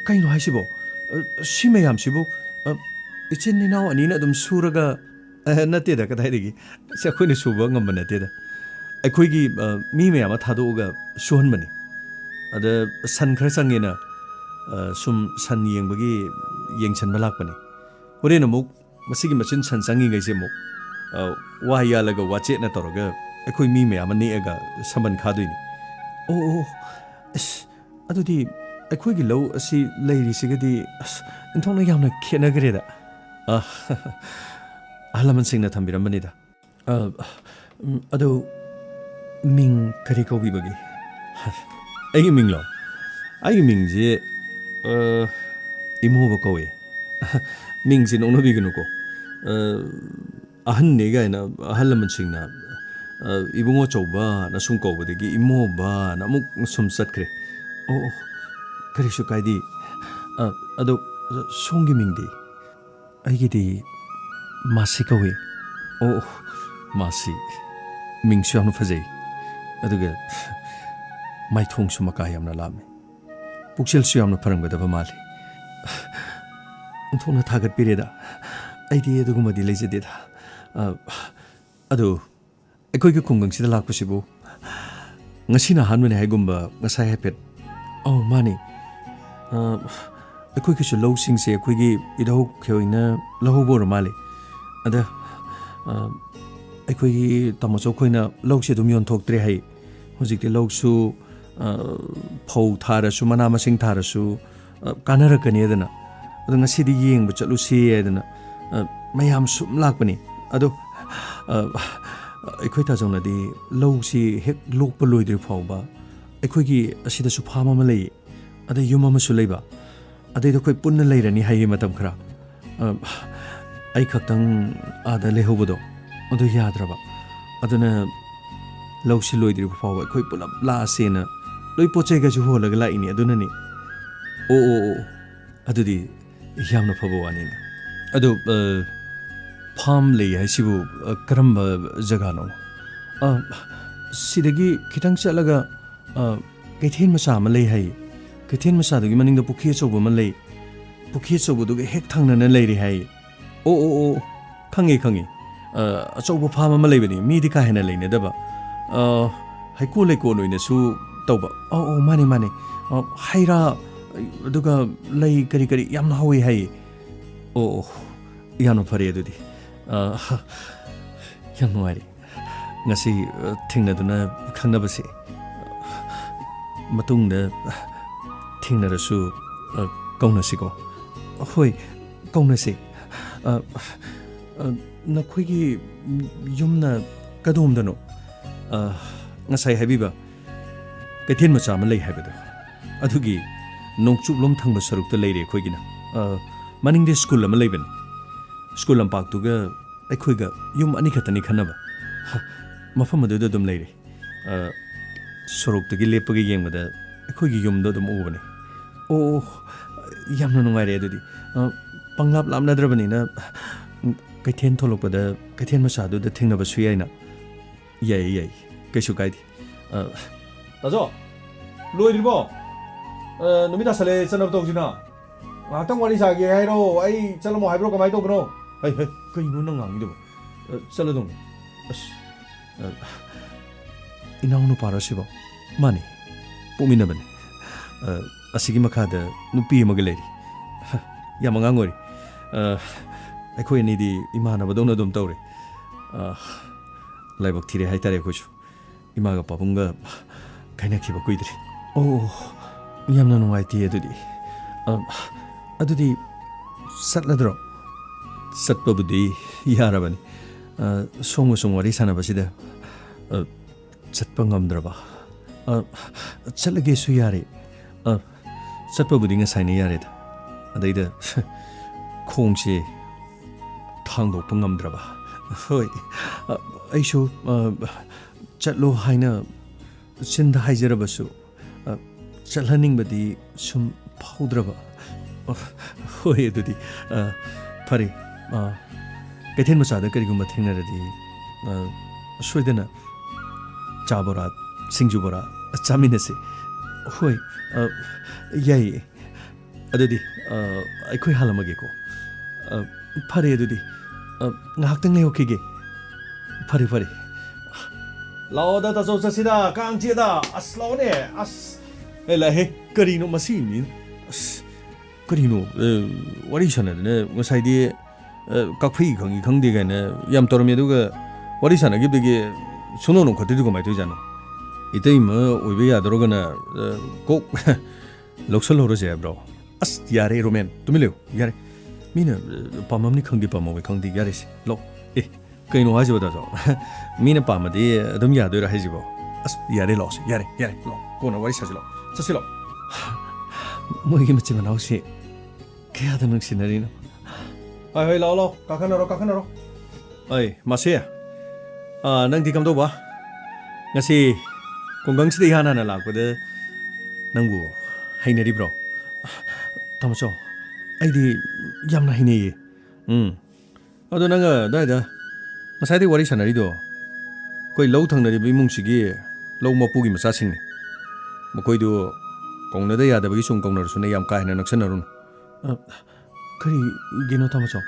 ꯀꯩꯅꯣ ꯍꯥꯏꯁꯤꯕꯣ? ꯑ, ꯁꯤ ꯃꯌꯥꯝꯁꯤꯕꯨ, ꯑ, ꯏꯆꯤꯟ ꯏꯅꯥꯎ ꯑꯅꯤꯅ ꯑꯗꯨꯝ ꯁꯨꯔꯒ, ꯑ, ꯅꯠꯇꯦꯗ, ꯀꯗꯥꯏꯗꯒꯤ? ꯁꯤ ꯑꯩꯈꯣꯏꯅ ꯁꯨꯕ ꯉꯝꯕ ꯅꯠꯇꯦꯗ꯫ ꯑꯩꯈꯣꯏꯒꯤ, ꯑ, ꯃꯤ ꯃꯌꯥꯝ ꯑꯃ ꯊꯥꯗꯣꯛꯑꯒ ꯁꯨꯍꯟꯕꯅꯤ꯫ ꯑꯗ ꯁꯟ ꯈꯔ ꯆꯪꯉꯦꯅ, ꯑ, ꯁꯨꯝ ꯁꯟ ꯌꯦꯡꯕꯒꯤ ꯌꯦꯡꯁꯟꯕ ꯂꯥꯛꯄꯅꯤ꯫ ꯍꯣꯔꯦꯟ ꯑꯃꯨꯛ ꯃꯁꯤꯒꯤ ꯃꯆꯤꯟ ꯁꯟ ꯆꯪꯉꯤꯉꯩꯁꯦ ꯑꯃꯨꯛ, ꯑ, ꯋꯥ ꯌꯥꯜꯂꯒ ꯋꯥꯆꯦꯠꯅ ꯇꯧꯔꯒ ꯑꯩꯈꯣꯏ ꯃꯤ ꯃꯌꯥꯝ ꯑꯃ ꯅꯦꯛꯑꯒ ꯁꯝꯕꯟ ꯈꯥꯗꯣꯏꯅꯤ꯫ ꯑꯣ, ꯑꯣ, ꯑꯁ, ꯑꯗꯨꯗꯤ ꯑꯩꯈꯣꯏꯒꯤ ꯂꯧ ꯑꯁꯤ ꯂꯩꯔꯤꯁꯤꯒꯗꯤ, ꯑꯁ, ꯏꯟꯊꯣꯛꯅ ꯌꯥꯝꯅ ꯈꯦꯠꯅꯈ꯭ꯔꯦꯗ꯫ ꯑ, ꯑꯍꯜ ꯂꯃꯟꯁꯤꯡꯅ ꯊꯝꯕꯤꯔꯝꯕꯅꯤꯗ꯫ ꯑ, ꯎꯝ, ꯑꯗꯨ ꯃꯤꯡ ꯀꯔꯤ ꯀꯧꯕꯤꯕꯒꯦ? ꯑꯩꯒꯤ ꯃꯤꯡꯂꯣ? ꯑꯩꯒꯤ ꯃꯤꯡꯁꯦ, ꯑ, ꯏꯃꯣꯕ ꯀꯧꯋꯦ꯫ ꯃꯤꯡꯁꯦ ꯅꯣꯛꯅꯕꯤꯒꯅꯨꯀꯣ꯫ ꯑ, ꯑꯍꯟꯅꯦ ꯀꯥꯏꯅ ꯑꯍꯜ ꯂꯃꯟꯁꯤꯡꯅ, ꯑ, "ꯏꯕꯨꯡꯉꯣ ꯆꯧꯕꯅ" ꯁꯨꯝ ꯀꯧꯕꯗꯒꯤ "ꯏꯃꯣꯕꯅ" ꯑꯃꯨꯛ ꯁꯨꯝ ꯆꯠꯈ꯭ꯔꯦ꯫ ꯑꯣ, ꯑꯣ, ꯀꯔꯤꯁꯨ ꯀꯥꯏꯗꯦ꯫ ꯑ, ꯑꯗꯣ ꯁꯣꯝꯒꯤ ꯃꯤꯡꯗꯤ? ꯑꯩꯒꯤꯗꯤ ꯃꯥꯁꯤ ꯀꯧꯏ꯫ ꯑꯣ, ꯑꯣ, ꯃꯥꯁꯤ꯫ ꯃꯤꯡꯁꯨ ꯌꯥꯝꯅ ꯐꯖꯩ꯫ ꯑꯗꯨꯒ ꯃꯥꯏꯊꯣꯡꯁꯨ ꯃꯀꯥ ꯌꯥꯝꯅ ꯂꯥꯝꯃꯤ꯫ ꯄꯨꯛꯆꯦꯜꯁꯨ ꯌꯥꯝꯅ ꯐꯔꯝꯒꯗꯕ ꯃꯥꯜꯂꯤ꯫ ꯑꯣꯟꯊꯣꯛꯅ ꯊꯥꯒꯠꯄꯤꯔꯦꯗ꯫ ꯑꯩꯗꯤ ꯑꯗꯨꯒꯨꯝꯕꯗꯤ ꯂꯩꯖꯗꯦꯗ꯫ ꯑ, ꯑꯗꯨ ꯑꯩꯈꯣꯏꯒꯤ ꯈꯨꯡꯒꯪꯁꯤꯗ ꯂꯥꯛꯄꯁꯤꯕꯨ ꯉꯁꯤꯅ ꯑꯍꯥꯟꯕꯅꯤ ꯍꯥꯏꯒꯨꯝꯕ, ꯉꯁꯥꯏ ꯍꯥꯏꯐꯦꯠ꯫ ꯑꯧ, ꯃꯥꯅꯤ꯫ ꯑ, ꯑꯩꯈꯣꯏꯒꯤꯁꯨ ꯂꯧꯁꯤꯡꯁꯦ ꯑꯩꯈꯣꯏꯒꯤ ꯏꯙꯧ ꯈꯦꯋꯩꯅ ꯂꯧꯍꯧꯕ ꯑꯣꯏꯔ ꯃꯥꯜꯂꯦ꯫ ꯑꯗ, ꯑ, ꯑꯩꯈꯣꯏꯒꯤ ꯇꯥꯃꯣꯆꯧ ꯈꯣꯏꯅ ꯂꯧꯁꯦ ꯑꯗꯨꯝ ꯌꯣꯟꯊꯣꯛꯇ꯭ꯔꯦ ꯍꯥꯏ꯫ ꯍꯧꯖꯤꯛꯇꯤ ꯂꯧꯁꯨ, ꯑ, ꯐꯧ ꯊꯥꯔꯁꯨ, ꯃꯅꯥ ꯃꯁꯤꯡ ꯊꯥꯔꯁꯨ, ꯑ, ꯀꯥꯟꯅꯔꯛꯀꯅꯤ ꯍꯥꯏꯗꯅ꯫ ꯑꯗꯣ ꯉꯁꯤꯗꯤ ꯌꯦꯡꯕ ꯆꯠꯂꯨꯁꯤ ꯍꯥꯏꯗꯅ, ꯑ, ꯃꯌꯥꯝ ꯁꯨꯝ ꯂꯥꯛꯄꯅꯤ꯫ ꯑꯗꯣ, ꯑ, ꯑꯩꯈꯣꯏ ꯇꯥꯖꯧꯅꯗꯤ ꯂꯧꯁꯤ ꯍꯦꯛ ꯂꯣꯛꯄ ꯂꯣꯏꯗ꯭ꯔꯤ ꯐꯥꯎꯕ ꯑꯩꯈꯣꯏꯒꯤ ꯑꯁꯤꯗꯁꯨ ꯐꯥꯝ ꯑꯃ ꯂꯩꯌꯦ, ꯑꯗꯩ ꯌꯨꯝ ꯑꯃꯁꯨ ꯂꯩꯕ, ꯑꯗꯩꯗ ꯑꯩꯈꯣꯏ ꯄꯨꯟꯅ ꯂꯩꯔꯅꯤ ꯍꯥꯏꯌꯦ ꯃꯇꯝ ꯈꯔ꯫ ꯑ, ꯑꯩ ꯈꯛꯇꯪ ꯑꯥꯗ ꯂꯩꯍꯧꯕꯗꯣ, ꯑꯗꯨ ꯌꯥꯗ꯭ꯔꯕ꯫ ꯑꯗꯨꯅ ꯂꯧꯁꯤ ꯂꯣꯏꯗ꯭ꯔꯤꯕ ꯐꯥꯎꯕ ꯑꯩꯈꯣꯏ ꯄꯨꯂꯞ ꯂꯥꯛꯑꯁꯦꯅ ꯂꯣꯏ ꯄꯣꯠ ꯆꯩꯒꯁꯨ ꯍꯣꯜꯂꯒ ꯂꯥꯛꯏꯅꯤ꯫ ꯑꯗꯨꯅꯅꯤ꯫ ꯑꯣ, ꯑꯣ, ꯑꯣ, ꯑꯗꯨꯗꯤ ꯌꯥꯝꯅ ꯐꯕ ꯋꯥꯅꯤꯅꯦ꯫ ꯑꯗꯣ, ꯑ, ꯐꯥꯝ ꯂꯩ ꯍꯥꯏꯁꯤꯕꯨ, ꯑ, ꯀꯔꯝꯕ ꯖꯒꯥꯅꯣ? ꯑ, ꯁꯤꯗꯒꯤ ꯈꯤꯇꯪ ꯆꯠꯂꯒ, ꯑ, ꯀꯩꯊꯦꯜ ꯃꯆꯥ ꯑꯃ ꯂꯩ ꯍꯥꯏꯌꯦ꯫ ꯀꯩꯊꯦꯜ ꯃꯆꯥꯗꯨꯒꯤ ꯃꯅꯤꯡꯗ ꯄꯨꯈ꯭ꯔꯤ ꯑꯆꯧꯕ ꯑꯃ ꯂꯩ꯫ ꯄꯨꯈ꯭ꯔꯤ ꯑꯆꯧꯕꯗꯨꯒ ꯍꯦꯛ ꯊꯪꯅꯅ ꯂꯩꯔꯦ ꯍꯥꯏꯌꯦ꯫ ꯑꯣ, ꯑꯣ, ꯑꯣ, ꯈꯪꯉꯦ, ꯈꯪꯉꯦ꯫ ꯑ, ꯑꯆꯧꯕ ꯐꯥꯝ ꯑꯃ ꯂꯩꯕꯅꯤ, ꯃꯤꯗꯤ ꯀꯥ ꯍꯦꯟꯅ ꯂꯩꯅꯗꯕ꯫ ꯑ, ꯍꯩꯀꯣꯜ ꯂꯩꯀꯣꯜ ꯑꯣꯏꯅꯁꯨ ꯇꯧꯕ꯫ ꯑꯧ, ꯑꯧ, ꯃꯥꯅꯦ, ꯃꯥꯅꯦ꯫ ꯑ, ꯍꯩ ꯔꯥ, ꯑꯗꯨꯒ ꯂꯩ ꯀꯔꯤ ꯀꯔꯤ ꯌꯥꯝꯅ ꯍꯧꯋꯤ ꯍꯥꯏꯌꯦ꯫ ꯑꯣ, ꯑꯣ, ꯌꯥꯝꯅ ꯐꯔꯦ ꯑꯗꯨꯗꯤ꯫ ꯑ, ꯌꯥꯝ ꯅꯨꯡꯉꯥꯏꯔꯦ꯫ ꯉꯁꯤ, ꯑ, ꯊꯦꯡꯅꯗꯨꯅ ꯈꯪꯅꯕꯁꯦ꯫ ꯃꯇꯨꯡꯗ ꯊꯦꯡꯅꯔꯁꯨ, ꯑ, ꯀꯧꯅꯁꯤꯀꯣ꯫ ꯍꯣꯏ, ꯀꯧꯅꯁꯤ꯫ ꯑ, ꯑ, ꯅꯈꯣꯏꯒꯤ ꯌꯨꯝꯅ ꯀꯗꯣꯝꯗꯅꯣ? ꯑ, ꯉꯁꯥꯏ ꯍꯥꯏꯕꯤꯕ ꯀꯩꯊꯦꯜ ꯃꯆꯥ ꯑꯃ ꯂꯩ ꯍꯥꯏꯕꯗꯣ, ꯑꯗꯨꯒꯤ ꯅꯣꯡꯆꯨꯞꯂꯣꯝ ꯊꯪꯕ ꯁꯔꯨꯛꯇ ꯂꯩꯔꯦ ꯑꯩꯈꯣꯏꯒꯤꯅ꯫ ꯑ, ꯃꯅꯤꯡꯗ ꯁ꯭ꯀꯨꯜ ꯑꯃ ꯂꯩꯕꯅꯤ꯫ ꯁ꯭ꯀꯨꯜ ꯂꯝꯄꯥꯛꯇꯨꯒ ꯑꯩꯈꯣꯏꯒ ꯌꯨꯝ ꯑꯅꯤꯈꯛꯇꯅꯤ ꯈꯟꯅꯕ꯫ ꯍ, ꯃꯐꯝ ꯑꯗꯨꯗ ꯑꯗꯨꯝ ꯂꯩꯔꯦ꯫ ꯑ, ꯁꯣꯔꯣꯛꯇꯒꯤ ꯂꯦꯞꯄꯒ ꯌꯦꯡꯕꯗ ꯑꯩꯈꯣꯏꯒꯤ ꯌꯨꯝꯗꯣ ꯑꯗꯨꯝ ꯎꯕꯅꯦ꯫ ꯑꯣ, ꯑꯣ, ꯌꯥꯝꯅ ꯅꯨꯡꯉꯥꯏꯔꯦ ꯑꯗꯨꯗꯤ꯫ ꯑ, ꯄꯪꯂꯥꯞ ꯂꯥꯞꯅꯗ꯭ꯔꯕꯅꯤꯅ, ꯎꯝ, ꯀꯩꯊꯦꯜ ꯊꯣꯛꯂꯛꯄꯗ ꯀꯩꯊꯦꯜ ꯃꯆꯥꯗꯨꯗ ꯊꯦꯡꯅꯕꯁꯨ ꯌꯥꯏꯅ꯫ ꯌꯥꯏꯌꯦ, ꯌꯥꯏꯌꯦ, ꯀꯩꯁꯨ ꯀꯥꯏꯗꯦ꯫ ꯑ, ꯇꯥꯖꯣ, ꯂꯣꯏꯗ꯭ꯔꯤꯕꯣ? ꯑ, ꯅꯨꯃꯤꯠ ꯇꯥꯁꯜꯂꯦ, ꯆꯠꯅꯕ ꯇꯧꯁꯤꯅ꯫ ꯉꯥꯏꯍꯥꯛꯇꯪ ꯋꯥꯔꯤ ꯁꯥꯒꯦ ꯍꯥꯏꯔꯣ? ꯑꯩ ꯆꯠꯂꯝꯃꯣ ꯍꯥꯏꯕ꯭ꯔꯣ? ꯀꯃꯥꯏꯅ ꯇꯧꯕꯅꯣ? ꯍꯩ, ꯍꯩ, ꯀꯩꯅꯣ ꯅꯪ ꯉꯥꯡꯉꯤꯗꯨꯕꯣ? ꯑ, ꯆꯠꯂꯗꯧꯅꯤ꯫ ꯑꯁ, ꯑ, ꯏꯅꯥꯎ ꯅꯨꯄꯥꯔꯣ ꯁꯤꯕꯣ? ꯃꯥꯅꯤ, ꯄꯣꯛꯃꯤꯟꯅꯕꯅꯤ꯫ ꯑ, ꯑꯁꯤꯒꯤ ꯃꯈꯥꯗ ꯅꯨꯄꯤ ꯑꯃꯒ ꯂꯩꯔꯤ꯫ ꯍ, ꯌꯥꯝ ꯑꯉꯥꯡ ꯑꯣꯏꯔꯤ꯫ ꯑ, ꯑꯩꯈꯣꯏ ꯑꯅꯤꯗꯤ ꯏꯃꯥꯟꯅꯕꯗꯧꯅ ꯑꯗꯨꯝ ꯇꯧꯔꯦ꯫ ꯑ, ꯂꯥꯏꯕꯛ ꯊꯤꯔꯦ ꯍꯥꯏꯇꯥꯔꯦ ꯑꯩꯈꯣꯏꯁꯨ꯫ ꯏꯃꯥꯒ ꯄꯥꯕꯨꯡꯒ ꯀꯥꯏꯅꯈꯤꯕ ꯀꯨꯏꯗ꯭ꯔꯤ꯫ ꯑꯣ, ꯌꯥꯝꯅ ꯅꯨꯡꯉꯥꯏꯇꯦ ꯑꯗꯨꯗꯤ꯫ ꯑ, ꯑꯗꯨꯗꯤ ꯆꯠꯂꯗ꯭ꯔꯣ? ꯆꯠꯄꯕꯨꯗꯤ ꯌꯥꯔꯕꯅꯤ꯫ ꯑ, ꯁꯣꯝꯒ ꯁꯨꯝ ꯋꯥꯔꯤ ꯁꯥꯟꯅꯕꯁꯤꯗ, ꯑ, ꯆꯠꯄ ꯉꯝꯗ꯭ꯔꯕ꯫ ꯑ, ꯆꯠꯂꯒꯦꯁꯨ ꯌꯥꯔꯦ꯫ ꯑ, ꯆꯠꯄꯕꯨꯗꯤ ꯉꯁꯥꯏꯅ ꯌꯥꯔꯦꯗ꯫ ꯑꯗꯩꯗ ꯈꯣꯡꯁꯦ ꯊꯥꯡꯗꯣꯛꯄ ꯉꯝꯗ꯭ꯔꯕ꯫ ꯍꯣꯏ, ꯑ, ꯑꯩꯁꯨ, ꯑ, ꯆꯠꯂꯣ ꯍꯥꯏꯅ ꯆꯤꯟꯗ ꯍꯥꯏꯖꯔꯕꯁꯨ, ꯑ, ꯆꯠꯍꯟꯅꯤꯡꯕꯗꯤ ꯁꯨꯝ ꯐꯥꯎꯗ꯭ꯔꯕ? ꯑ, ꯍꯣꯏ, ꯑꯗꯨꯗꯤ, ꯑ, ꯐꯔꯦ꯫ ꯑ, ꯀꯩꯊꯦꯜ ꯃꯆꯥꯗ ꯀꯔꯤꯒꯨꯝꯕ ꯊꯦꯡꯅꯔꯗꯤ, ꯑ, ꯁꯣꯏꯗꯅ ꯆꯥ ꯕꯣꯔꯥ, ꯁꯤꯡꯖꯨ ꯕꯣꯔꯥ ꯆꯥꯃꯤꯟꯅꯁꯤ꯫ ꯍꯣꯏ, ꯑ, ꯌꯥꯏꯌꯦ꯫ ꯑꯗꯨꯗꯤ, ꯑ, ꯑꯩꯈꯣꯏ ꯍꯜꯂꯝꯃꯒꯦꯀꯣ꯫ ꯑ, ꯐꯔꯦ ꯑꯗꯨꯗꯤ꯫ ꯑ, ꯉꯥꯏꯍꯥꯛꯇꯪ ꯂꯩꯍꯧꯈꯤꯒꯦ꯫ ꯐꯔꯦ, ꯐꯔꯦ꯫ ꯂꯥꯛꯑꯣꯗ, ꯇꯥꯆꯧ, ꯆꯠꯁꯤꯗ, ꯀꯥꯡ ꯆꯤꯛꯑꯦꯗ꯫ ꯑꯁ, ꯂꯥꯛꯑꯣꯅꯦ꯫ ꯑꯁ, ꯑꯦ, ꯂꯥꯛꯑꯦꯍꯦ꯫ ꯀꯔꯤꯅꯣ ꯃꯁꯤ ꯃꯤ? ꯑꯁ, ꯀꯔꯤꯅꯣ? ꯑ, ꯋꯥꯔꯤ ꯁꯥꯟꯅꯗꯅ ꯉꯁꯥꯏꯗꯤ, ꯑ, ꯀꯥꯐꯩ ꯈꯪꯉꯤ ꯈꯪꯗꯦ ꯀꯥꯏꯅ ꯌꯥꯝ ꯇꯧꯔꯝꯃꯤ, ꯑꯗꯨꯒ ꯋꯥꯔꯤ ꯁꯥꯟꯅꯈꯤꯕꯗꯒꯤ ꯁꯨꯡꯅꯣꯡ ꯅꯣꯡꯈꯠꯇ꯭ꯔꯤꯗꯨ ꯀꯃꯥꯏꯅ ꯇꯧꯔꯤꯖꯥꯠꯅꯣ? ꯏꯇꯩꯃ ꯑꯣꯏꯕ ꯌꯥꯗꯧꯔꯒꯅ, ꯑ, ꯀꯣꯛ ꯂꯧꯁꯜꯍꯧꯔꯁꯦ ꯍꯥꯏꯕ꯭ꯔꯣ? ꯑꯁ, ꯌꯥꯔꯦ, ꯔꯣꯃꯦꯟ, ꯇꯨꯃꯤꯟ ꯂꯩꯌꯨ, ꯌꯥꯔꯦ꯫ ꯃꯤꯅ, ꯑ, ꯄꯥꯝꯃꯝꯅꯤ ꯈꯪꯗꯦ, ꯄꯥꯝꯃꯝꯃꯣꯏ ꯈꯪꯗꯦ, ꯌꯥꯔꯦꯁꯦ, ꯂꯧ꯫ ꯑꯦ, ꯀꯩꯅꯣ ꯍꯥꯏꯁꯤꯕꯣ, ꯗꯥ ꯖꯣꯟ? ꯃꯤꯅ ꯄꯥꯝꯃꯗꯤ ꯑꯗꯨꯝ ꯌꯥꯗꯣꯏꯔꯥ ꯍꯥꯏꯁꯤꯕꯣ? ꯑꯁ, ꯌꯥꯔꯦ, ꯂꯥꯛꯑꯣꯁꯦ, ꯌꯥꯔꯦ, ꯌꯥꯔꯦ, ꯂꯥꯛꯑꯣ, ꯀꯣꯟꯅ ꯋꯥꯔꯤ ꯁꯥꯁꯤ, ꯂꯥꯛꯑꯣ, ꯆꯠꯁꯤ, ꯂꯥꯛꯑꯣ꯫ ꯃꯣꯏꯒꯤ ꯃꯆꯤꯟ ꯃꯅꯥꯎꯁꯤ ꯀꯌꯥꯗ ꯅꯨꯡꯁꯤꯅꯔꯤꯅꯣ? ꯍꯣꯏ, ꯍꯣꯏ, ꯂꯥꯛꯑꯣ, ꯂꯥꯛꯑꯣ, ꯀꯥꯈꯠꯅꯔꯣ, ꯀꯥꯈꯠꯅꯔꯣ꯫ ꯑꯩ, ꯃꯥꯁꯤ, ꯑꯥ, ꯅꯪꯗꯤ ꯀꯝꯗꯧꯕ? ꯉꯁꯤ ꯈꯨꯡꯒꯪꯁꯤꯗ ꯏꯍꯥꯟ ꯍꯥꯟꯅ ꯂꯥꯛꯄꯗ ꯅꯪꯕꯨ ꯍꯩꯅꯔꯤꯕ꯭ꯔꯣ? ꯇꯥꯃꯣꯆꯧ, ꯑꯩꯗꯤ ꯌꯥꯝꯅ ꯍꯩꯅꯩꯌꯦ꯫ ꯎꯝ꯫ ꯑꯗꯣ ꯅꯪ ꯑꯗꯥꯏꯗ ꯉꯁꯥꯏꯗꯩ ꯋꯥꯔꯤ ꯁꯥꯟꯅꯔꯤꯗꯣ ꯑꯩꯈꯣꯏ ꯂꯧ ꯊꯪꯅꯔꯤꯕ ꯏꯃꯨꯡꯁꯤꯒꯤ ꯂꯧ ꯃꯄꯨꯒꯤ ꯃꯆꯥꯁꯤꯡꯅꯤ꯫ ꯃꯈꯣꯏꯗꯨ ꯀꯧꯅꯗ ꯌꯥꯗꯕꯒꯤ ꯁꯨꯝ ꯀꯧꯅꯔꯁꯨꯅꯦ, ꯌꯥꯝ ꯀꯥ ꯍꯦꯟꯅ ꯅꯛꯁꯟꯅꯔꯨꯅꯨ꯫ ꯑ, ꯀꯔꯤꯒꯤꯅꯣ, ꯇꯥꯃꯣꯆꯧ?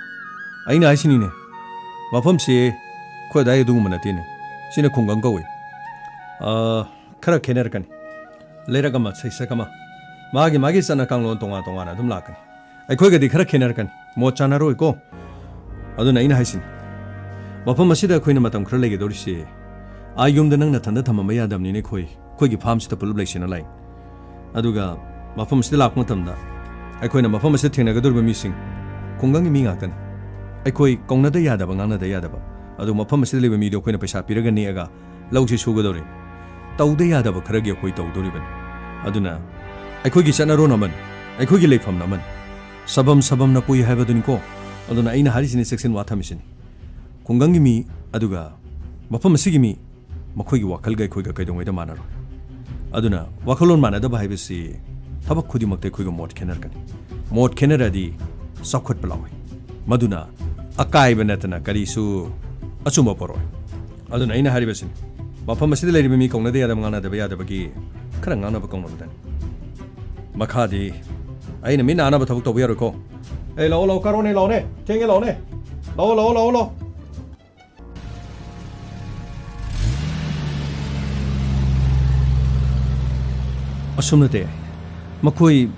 ꯑꯩꯅ ꯍꯥꯏꯁꯤꯅꯤꯅꯦ, ꯃꯐꯝꯁꯤ ꯑꯩꯈꯣꯏ ꯑꯗꯥꯏ ꯑꯗꯨꯒꯨꯝꯕ ꯅꯠꯇꯦꯅꯦ꯫ ꯁꯤꯅ ꯈꯨꯡꯒꯪ ꯀꯧꯏ꯫ ꯑ, ꯈꯔ ꯈꯦꯠꯅꯔꯛꯀꯅꯤ꯫ ꯂꯩꯔꯛ ꯑꯃ, ꯁꯩꯁꯛ ꯑꯃ, ꯃꯥꯒꯤ ꯃꯥꯒꯤ ꯆꯠꯅ ꯀꯥꯡꯂꯣꯟ ꯇꯣꯉꯥꯟ ꯇꯣꯉꯥꯟꯅ ꯑꯗꯨꯝ ꯂꯥꯛꯀꯅꯤ꯫ ꯑꯩꯈꯣꯏꯒꯗꯤ ꯈꯔ ꯈꯦꯠꯅꯔꯛꯀꯅꯤ, ꯃꯣꯠ ꯆꯥꯅꯔꯣꯏꯀꯣ꯫ ꯑꯗꯨꯅ ꯑꯩꯅ ꯍꯥꯏꯁꯤꯅꯤ, ꯃꯐꯝ ꯑꯁꯤꯗ ꯑꯩꯈꯣꯏꯅ ꯃꯇꯝ ꯈꯔ ꯂꯩꯒꯗꯧꯔꯤꯁꯦ, ꯑꯥ ꯌꯨꯝꯗ ꯅꯪ ꯅꯊꯟꯗ ꯊꯝꯃꯝꯕ ꯌꯥꯗꯕꯅꯤꯅ ꯑꯩꯈꯣꯏ, ꯑꯩꯈꯣꯏꯒꯤ ꯐꯥꯝꯁꯤꯗ ꯄꯨꯂꯞ ꯂꯩꯁꯤꯅ ꯂꯥꯛꯏ꯫ ꯑꯗꯨꯒ ꯃꯐꯝ ꯑꯁꯤꯗ ꯂꯥꯛꯄ ꯃꯇꯝꯗ ꯑꯩꯈꯣꯏꯅ ꯃꯐꯝ ꯑꯁꯤꯗ ꯊꯦꯡꯅꯒꯗꯧꯔꯤꯕ ꯃꯤꯁꯤꯡ ꯈꯨꯡꯒꯪꯒꯤ ꯃꯤ ꯉꯥꯛꯇꯅꯤ꯫ ꯑꯩꯈꯣꯏ ꯀꯧꯅꯗ ꯌꯥꯗꯕ, ꯉꯥꯡꯅꯗ ꯌꯥꯗꯕ꯫ ꯑꯗꯨ ꯃꯐꯝ ꯑꯁꯤꯗ ꯂꯩꯕ ꯃꯤꯗꯣ ꯑꯩꯈꯣꯏꯅ ꯄꯩꯁꯥ ꯄꯤꯔꯒ ꯅꯦꯛꯑꯒ ꯂꯧꯁꯤ ꯁꯨꯒꯗꯧꯔꯤꯅꯤ꯫ ꯇꯧꯗ ꯌꯥꯗꯕ ꯈꯔꯒꯤ ꯑꯩꯈꯣꯏ ꯇꯧꯗꯧꯔꯤꯕꯅꯤ꯫ ꯑꯗꯨꯅ ꯑꯩꯈꯣꯏꯒꯤ ꯆꯠꯅꯔꯣꯟ ꯑꯃꯅꯤ, ꯑꯩꯈꯣꯏꯒꯤ ꯂꯩꯐꯝ ꯑꯃꯅꯤ꯫ ꯁꯕꯝ ꯁꯕꯝꯅ ꯄꯨꯏ ꯍꯥꯏꯕꯗꯨꯅꯤꯀꯣ꯫ ꯑꯗꯨꯅ ꯑꯩꯅ ꯍꯥꯏꯔꯤꯁꯤꯅꯤ ꯆꯦꯛꯁꯤꯟ ꯋꯥ ꯊꯝꯃꯤꯁꯤꯅꯤ꯫ ꯈꯨꯡꯒꯪꯒꯤ ꯃꯤ ꯑꯗꯨꯒ ꯃꯐꯝ ꯑꯁꯤꯒꯤ ꯃꯤ, ꯃꯈꯣꯏꯒꯤ ꯋꯥꯈꯜꯒ ꯑꯩꯈꯣꯏꯒ ꯀꯩꯗꯧꯉꯩꯗ ꯃꯥꯟꯅꯔꯣꯏ꯫ ꯑꯗꯨꯅ ꯋꯥꯈꯜꯂꯣꯟ ꯃꯥꯟꯅꯗꯕ ꯍꯥꯏꯕꯁꯤ ꯊꯕꯛ ꯈꯨꯗꯤꯡꯃꯛꯇ ꯑꯩꯈꯣꯏꯒ ꯃꯣꯠ ꯈꯦꯠꯅꯔꯛꯀꯅꯤ꯫ ꯃꯣꯠ ꯈꯦꯠꯅꯔꯗꯤ ꯆꯥꯎꯈꯠꯄ ꯂꯥꯛꯑꯣꯏ꯫ ꯃꯗꯨꯅ ꯑꯀꯥꯏꯕ ꯅꯠꯇꯅ ꯀꯔꯤꯁꯨ ꯑꯆꯨꯝꯕ ꯄꯣꯔꯛꯑꯣꯏ꯫ ꯑꯗꯨꯅ ꯑꯩꯅ ꯍꯥꯏꯔꯤꯕꯁꯤꯅꯤ, ꯃꯐꯝ ꯑꯁꯤꯗ ꯂꯩꯔꯤꯕ ꯃꯤ ꯀꯧꯅꯗ ꯌꯥꯗꯕ, ꯉꯥꯡꯅꯗꯕ ꯌꯥꯗꯕꯒꯤ ꯈꯔ ꯉꯥꯡꯅꯕ ꯀꯧꯅꯕꯗꯅꯤ꯫ ꯃꯈꯥꯗꯤ ꯑꯩꯅ ꯃꯤꯠ ꯅꯥꯅꯕ ꯊꯕꯛ ꯇꯧꯕ ꯌꯥꯔꯣꯏꯀꯣ꯫ ꯑꯦ, ꯂꯥꯛꯑꯣ, ꯂꯥꯛꯑꯣ, ꯀꯥꯔꯣꯅꯦ, ꯂꯥꯛꯑꯣꯅꯦ, ꯊꯦꯡꯉꯦ, ꯂꯥꯛꯑꯣꯅꯦ, ꯂꯥꯛꯑꯣ, ꯂꯥꯛꯑꯣ, ꯂꯥꯛꯑꯣ, ꯂꯥꯛꯑꯣ꯫ ꯑꯁꯨꯝ ꯅꯠꯇꯦ, ꯃꯈꯣꯏ